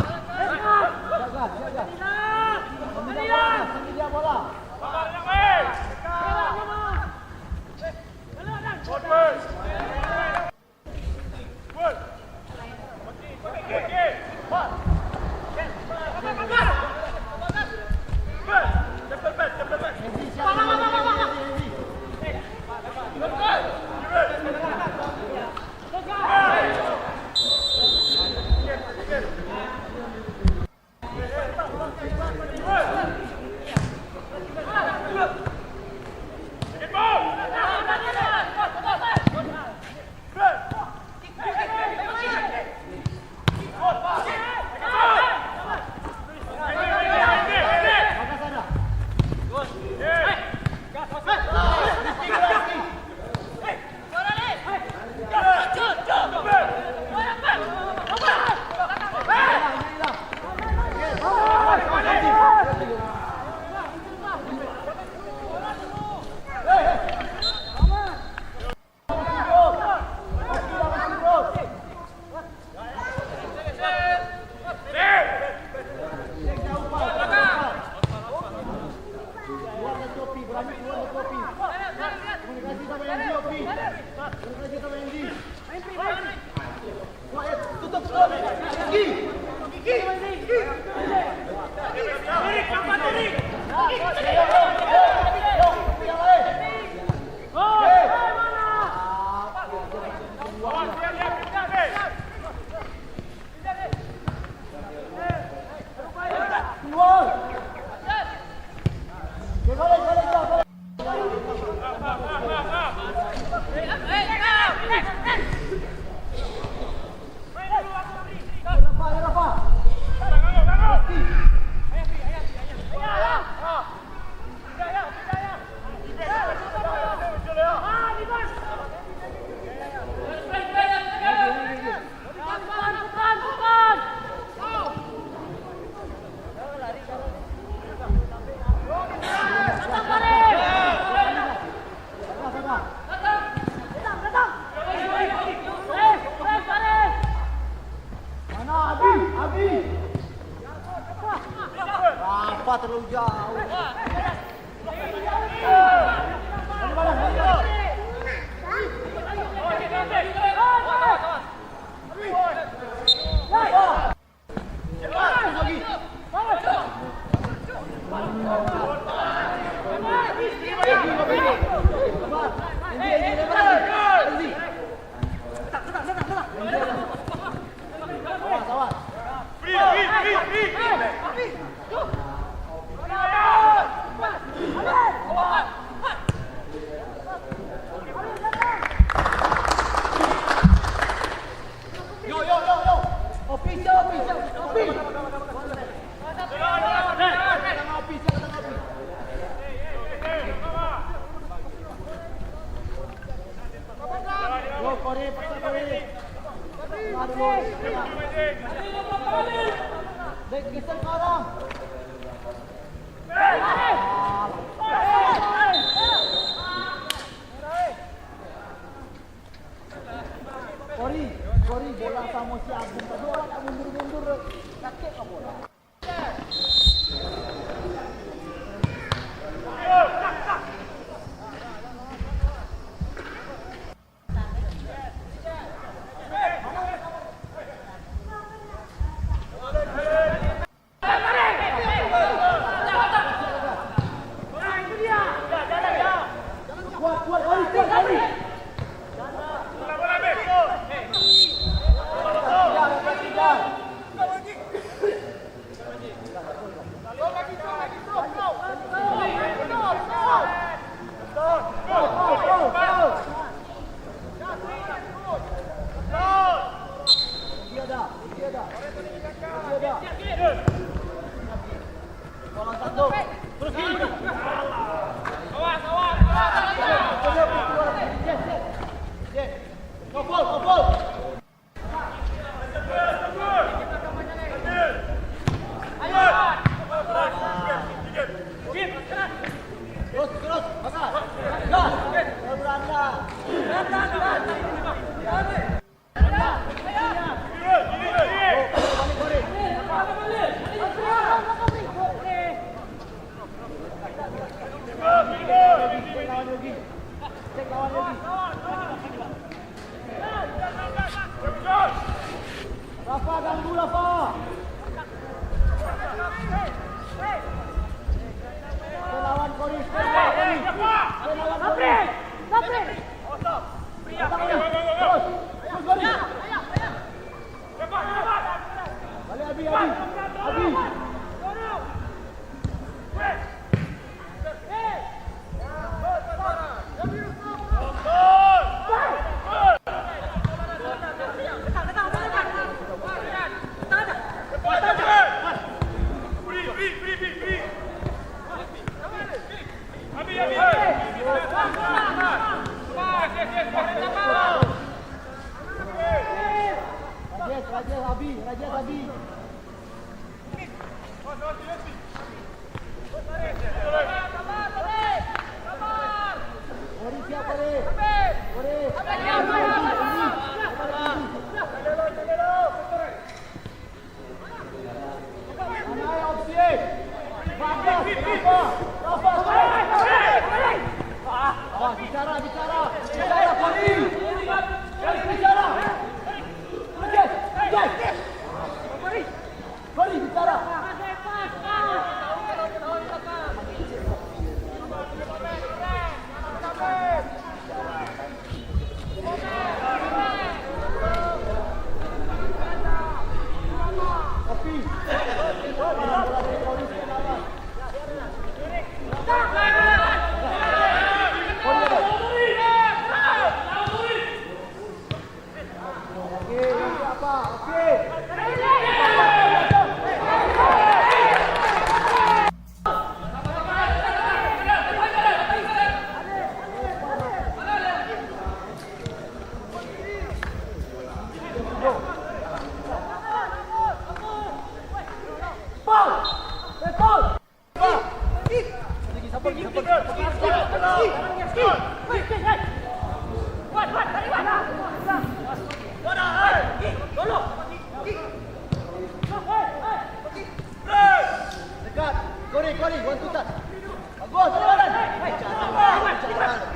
Gas, siap, Gas. Sambil dia bola, sambil dia bola. Mana Abi? Abi. Apa terlalu jauh? Yo, yo, yo, yo. Official, official, official. Yo, Kori, paksa Kori. Aduh. Dek, geser sekarang. Kori, Kori, bola. Samo si Agung tadi, awak nak mundur-mundur, sakik ka bola. Rafa, ganggu, Rafa. Lawan Koris, lawan Koris. Lawan Koris. Terus, terus, Koris. Balik, Abi, Abi. Abi. Rajesh, Rajesh, Abi, Rajesh, Abi. Bicara, bicara, bicara, Fahri. Fahri, bicara. Mari, bicara. Dekat. Kori, Kori, one two touch. Bagus, Kori, Kori. Bicara, bicara.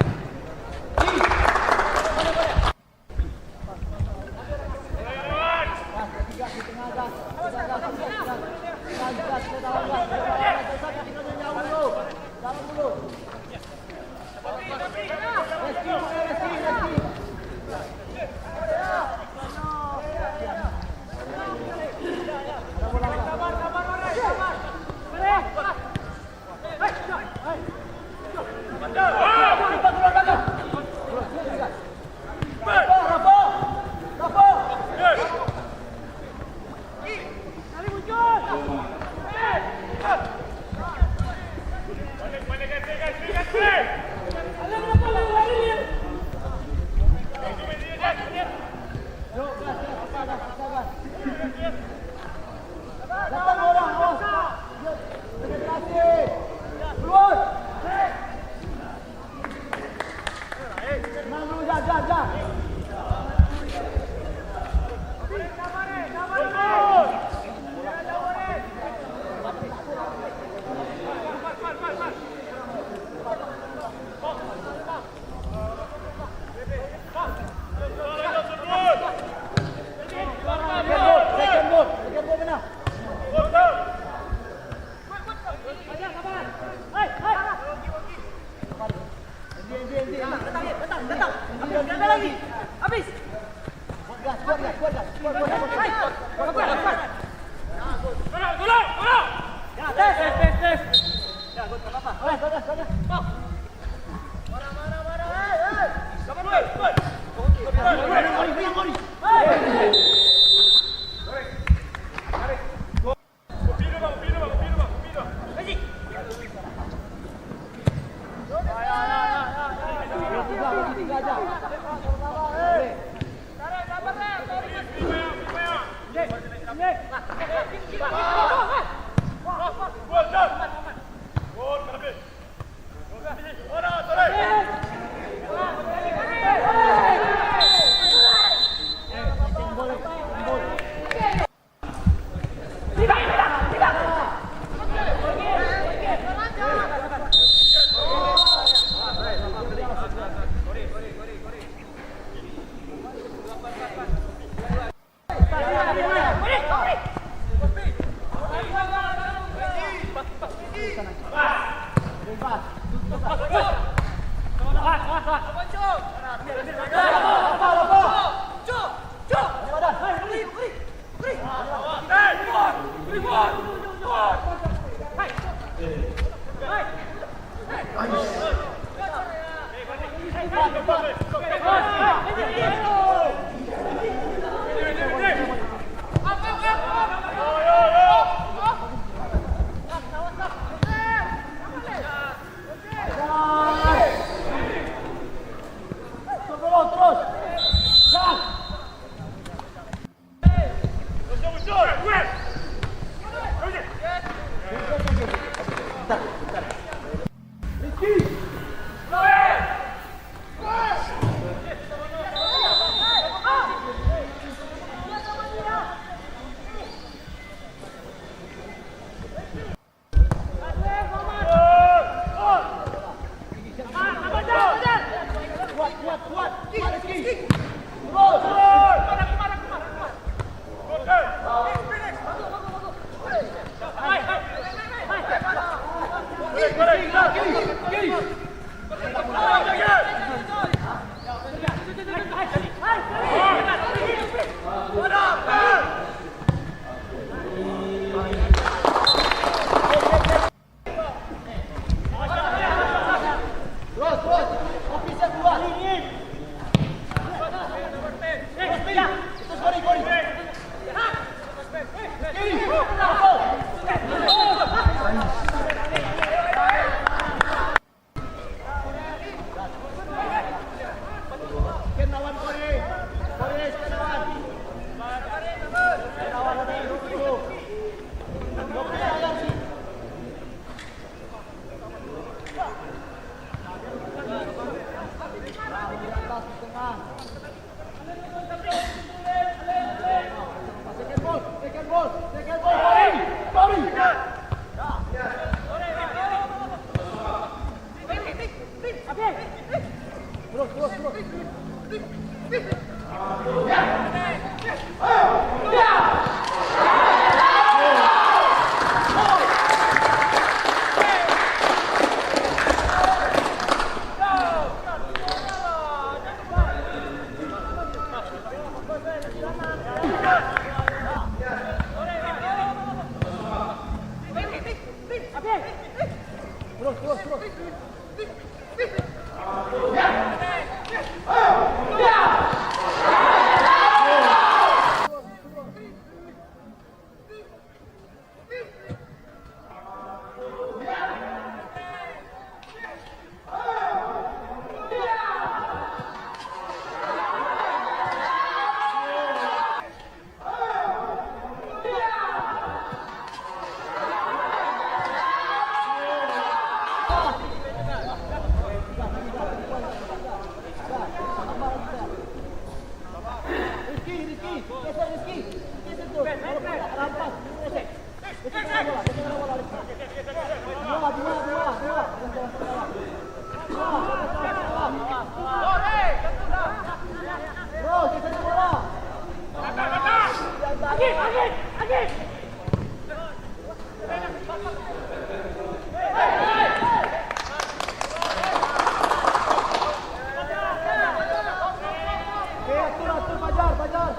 Oke, atur, atur, Fajar, Fajar.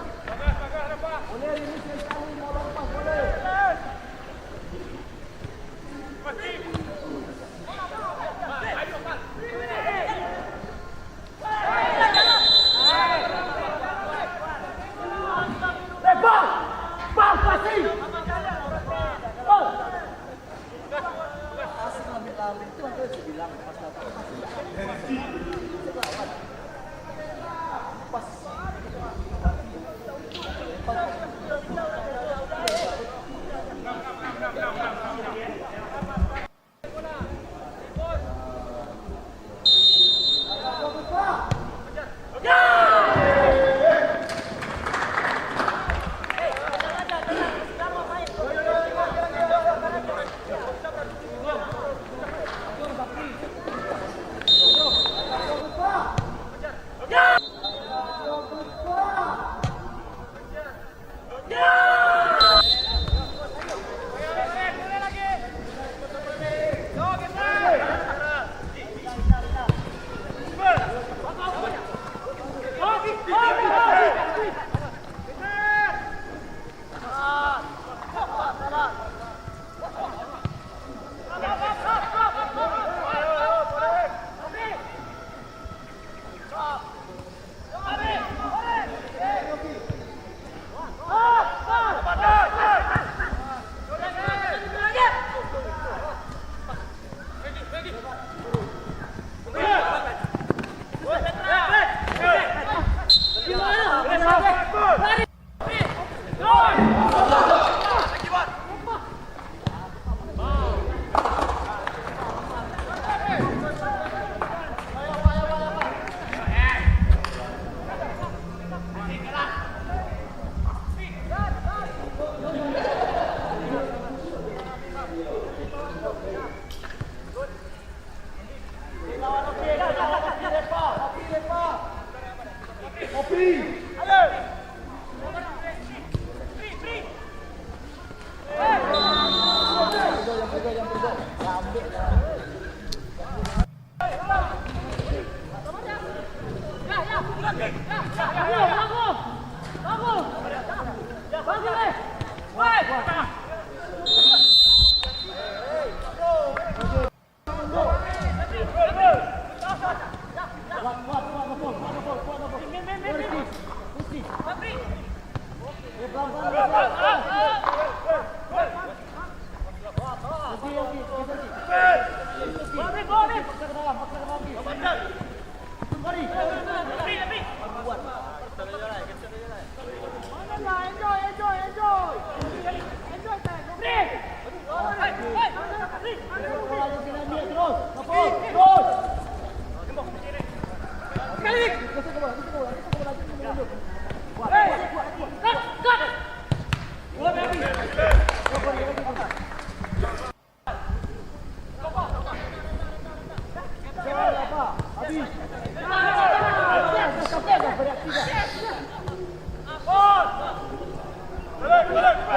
Boleh rilis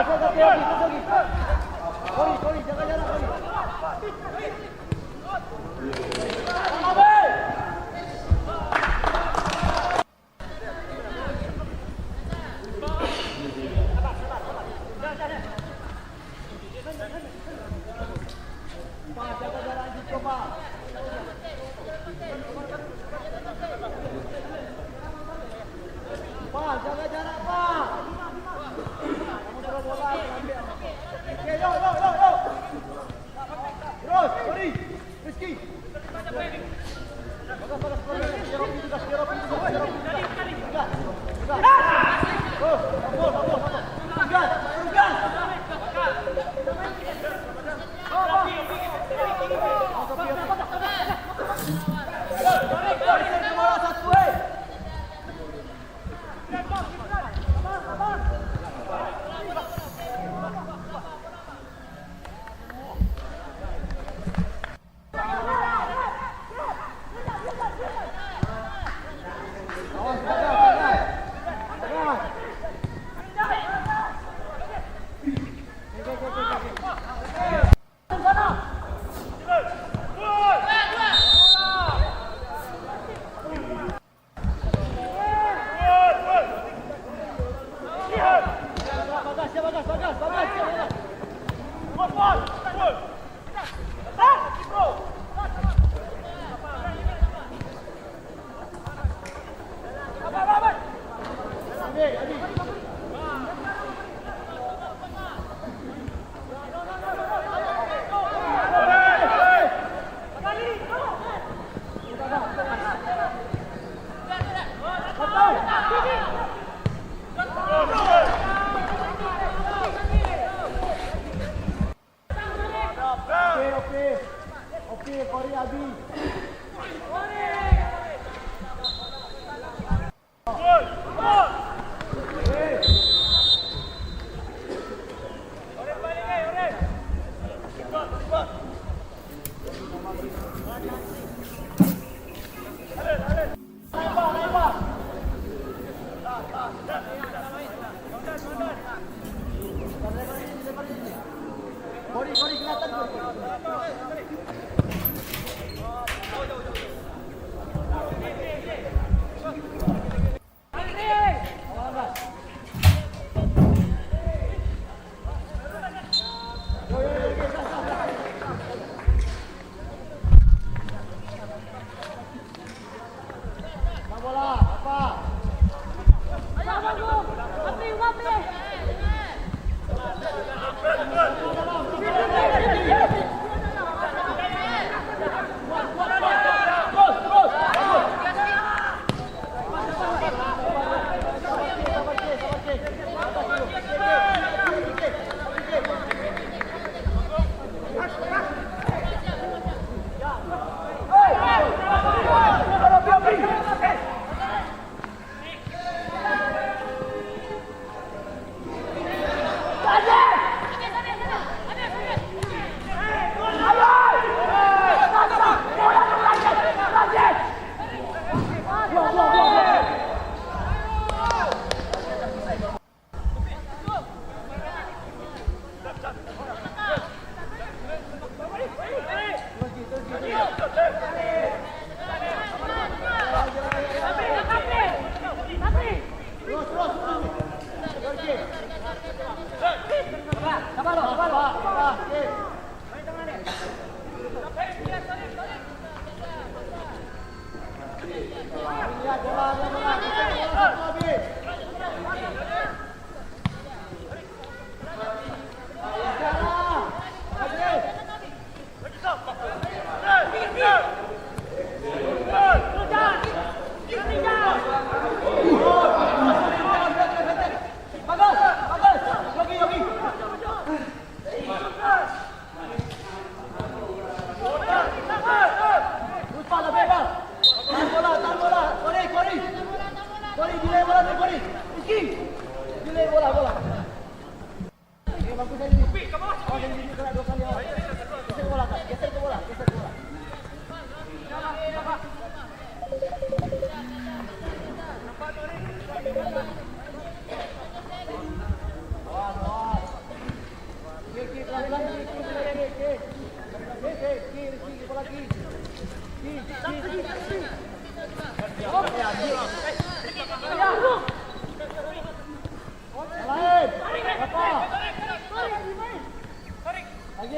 Oke, oke. Oke, kori abih.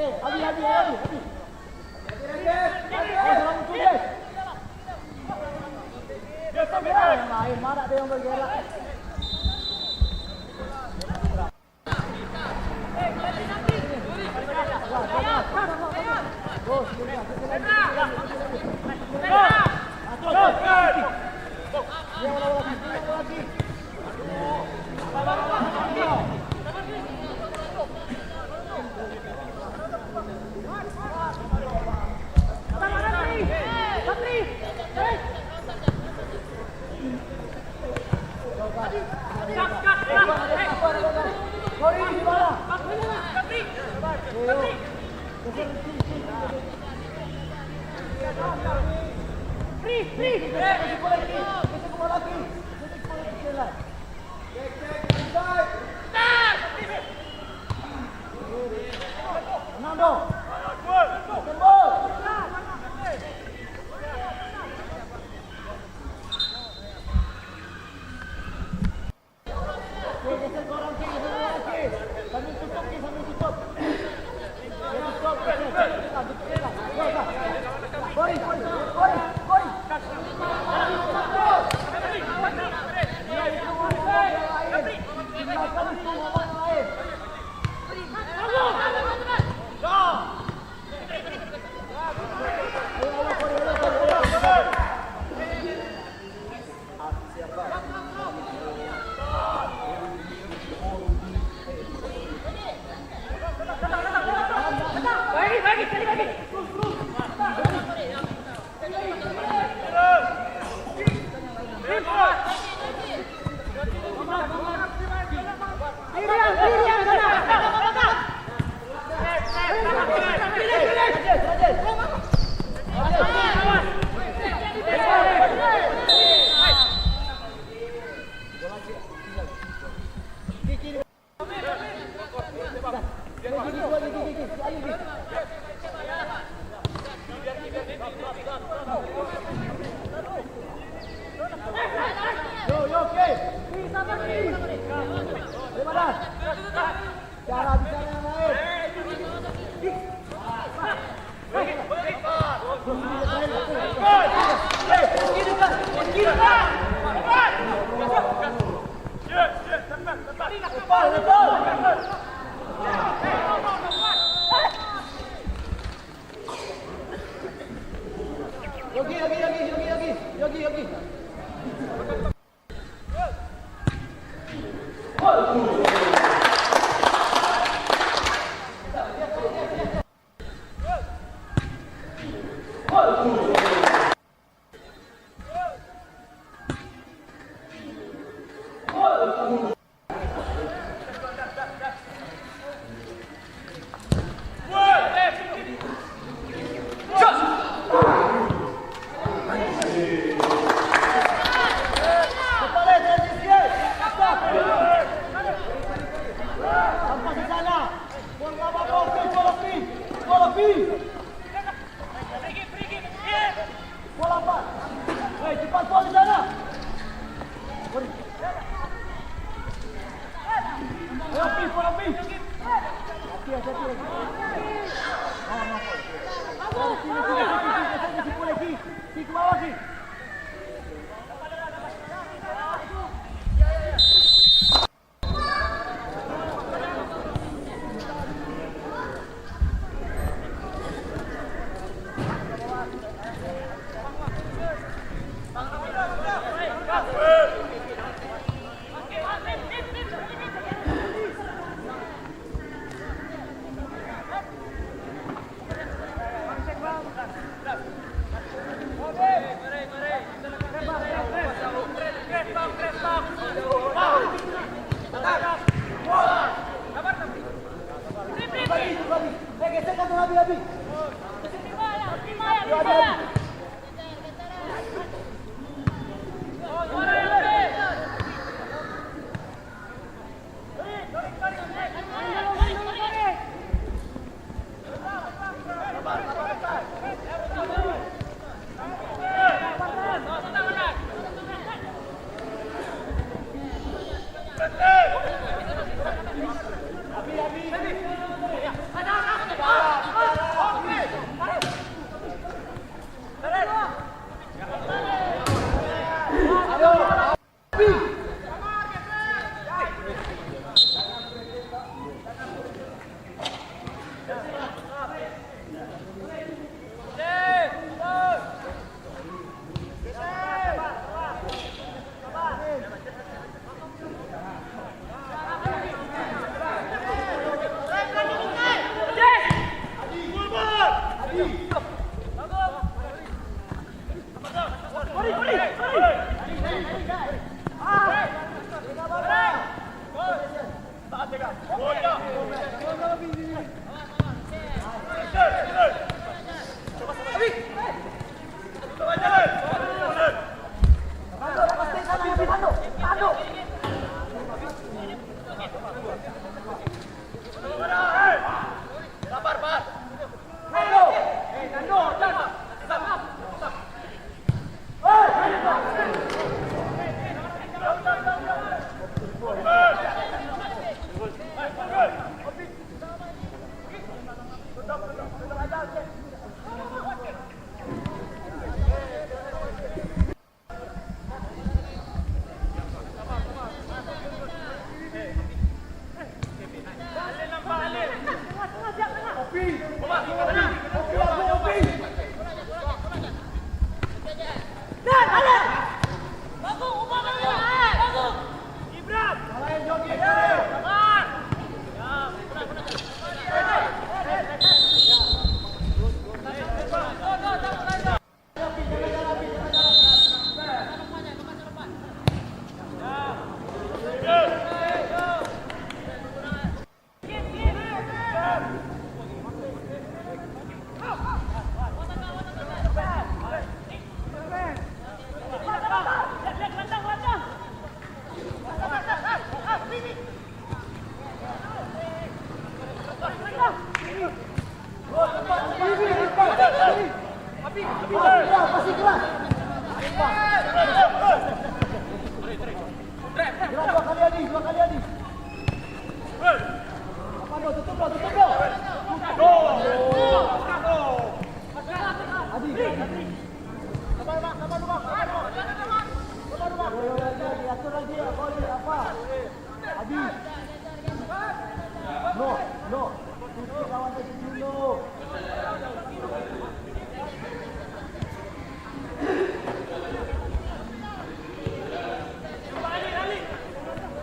Abi, Abi, Abi, Abi. Awas, orang muncul, guys. Geser, geser. Yang lain, mana ada yang bergerak? Yo, yo, oke. Daripada. Cara bicara yang lain. Yogi, Yogi, Yogi, Yogi, Yogi, Yogi, Yogi. Bola, Pak. Hei, cepat, Pak, di sana. Ayo, Pi, Pak, Pi. Hati, hati, hati. Awas, awas. Sini, sini, sini, sini, sini, sini, sini, sini, sini, sini, sini, sini, sini. Gerak dua kali, Adi, dua kali, Adi. Apa, Bro? Tutup, Bro, tutup, Bro. Adi, Adi. Yo, yo, yo, yo, yo, atur lagi, apa, Adi, apa? Adi. No, no. Tutup lawan tu dulu.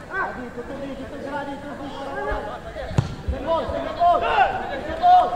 Adi, tutup ni, tutup gerak ni, tutup ni. Senggol, senggol. Senggol.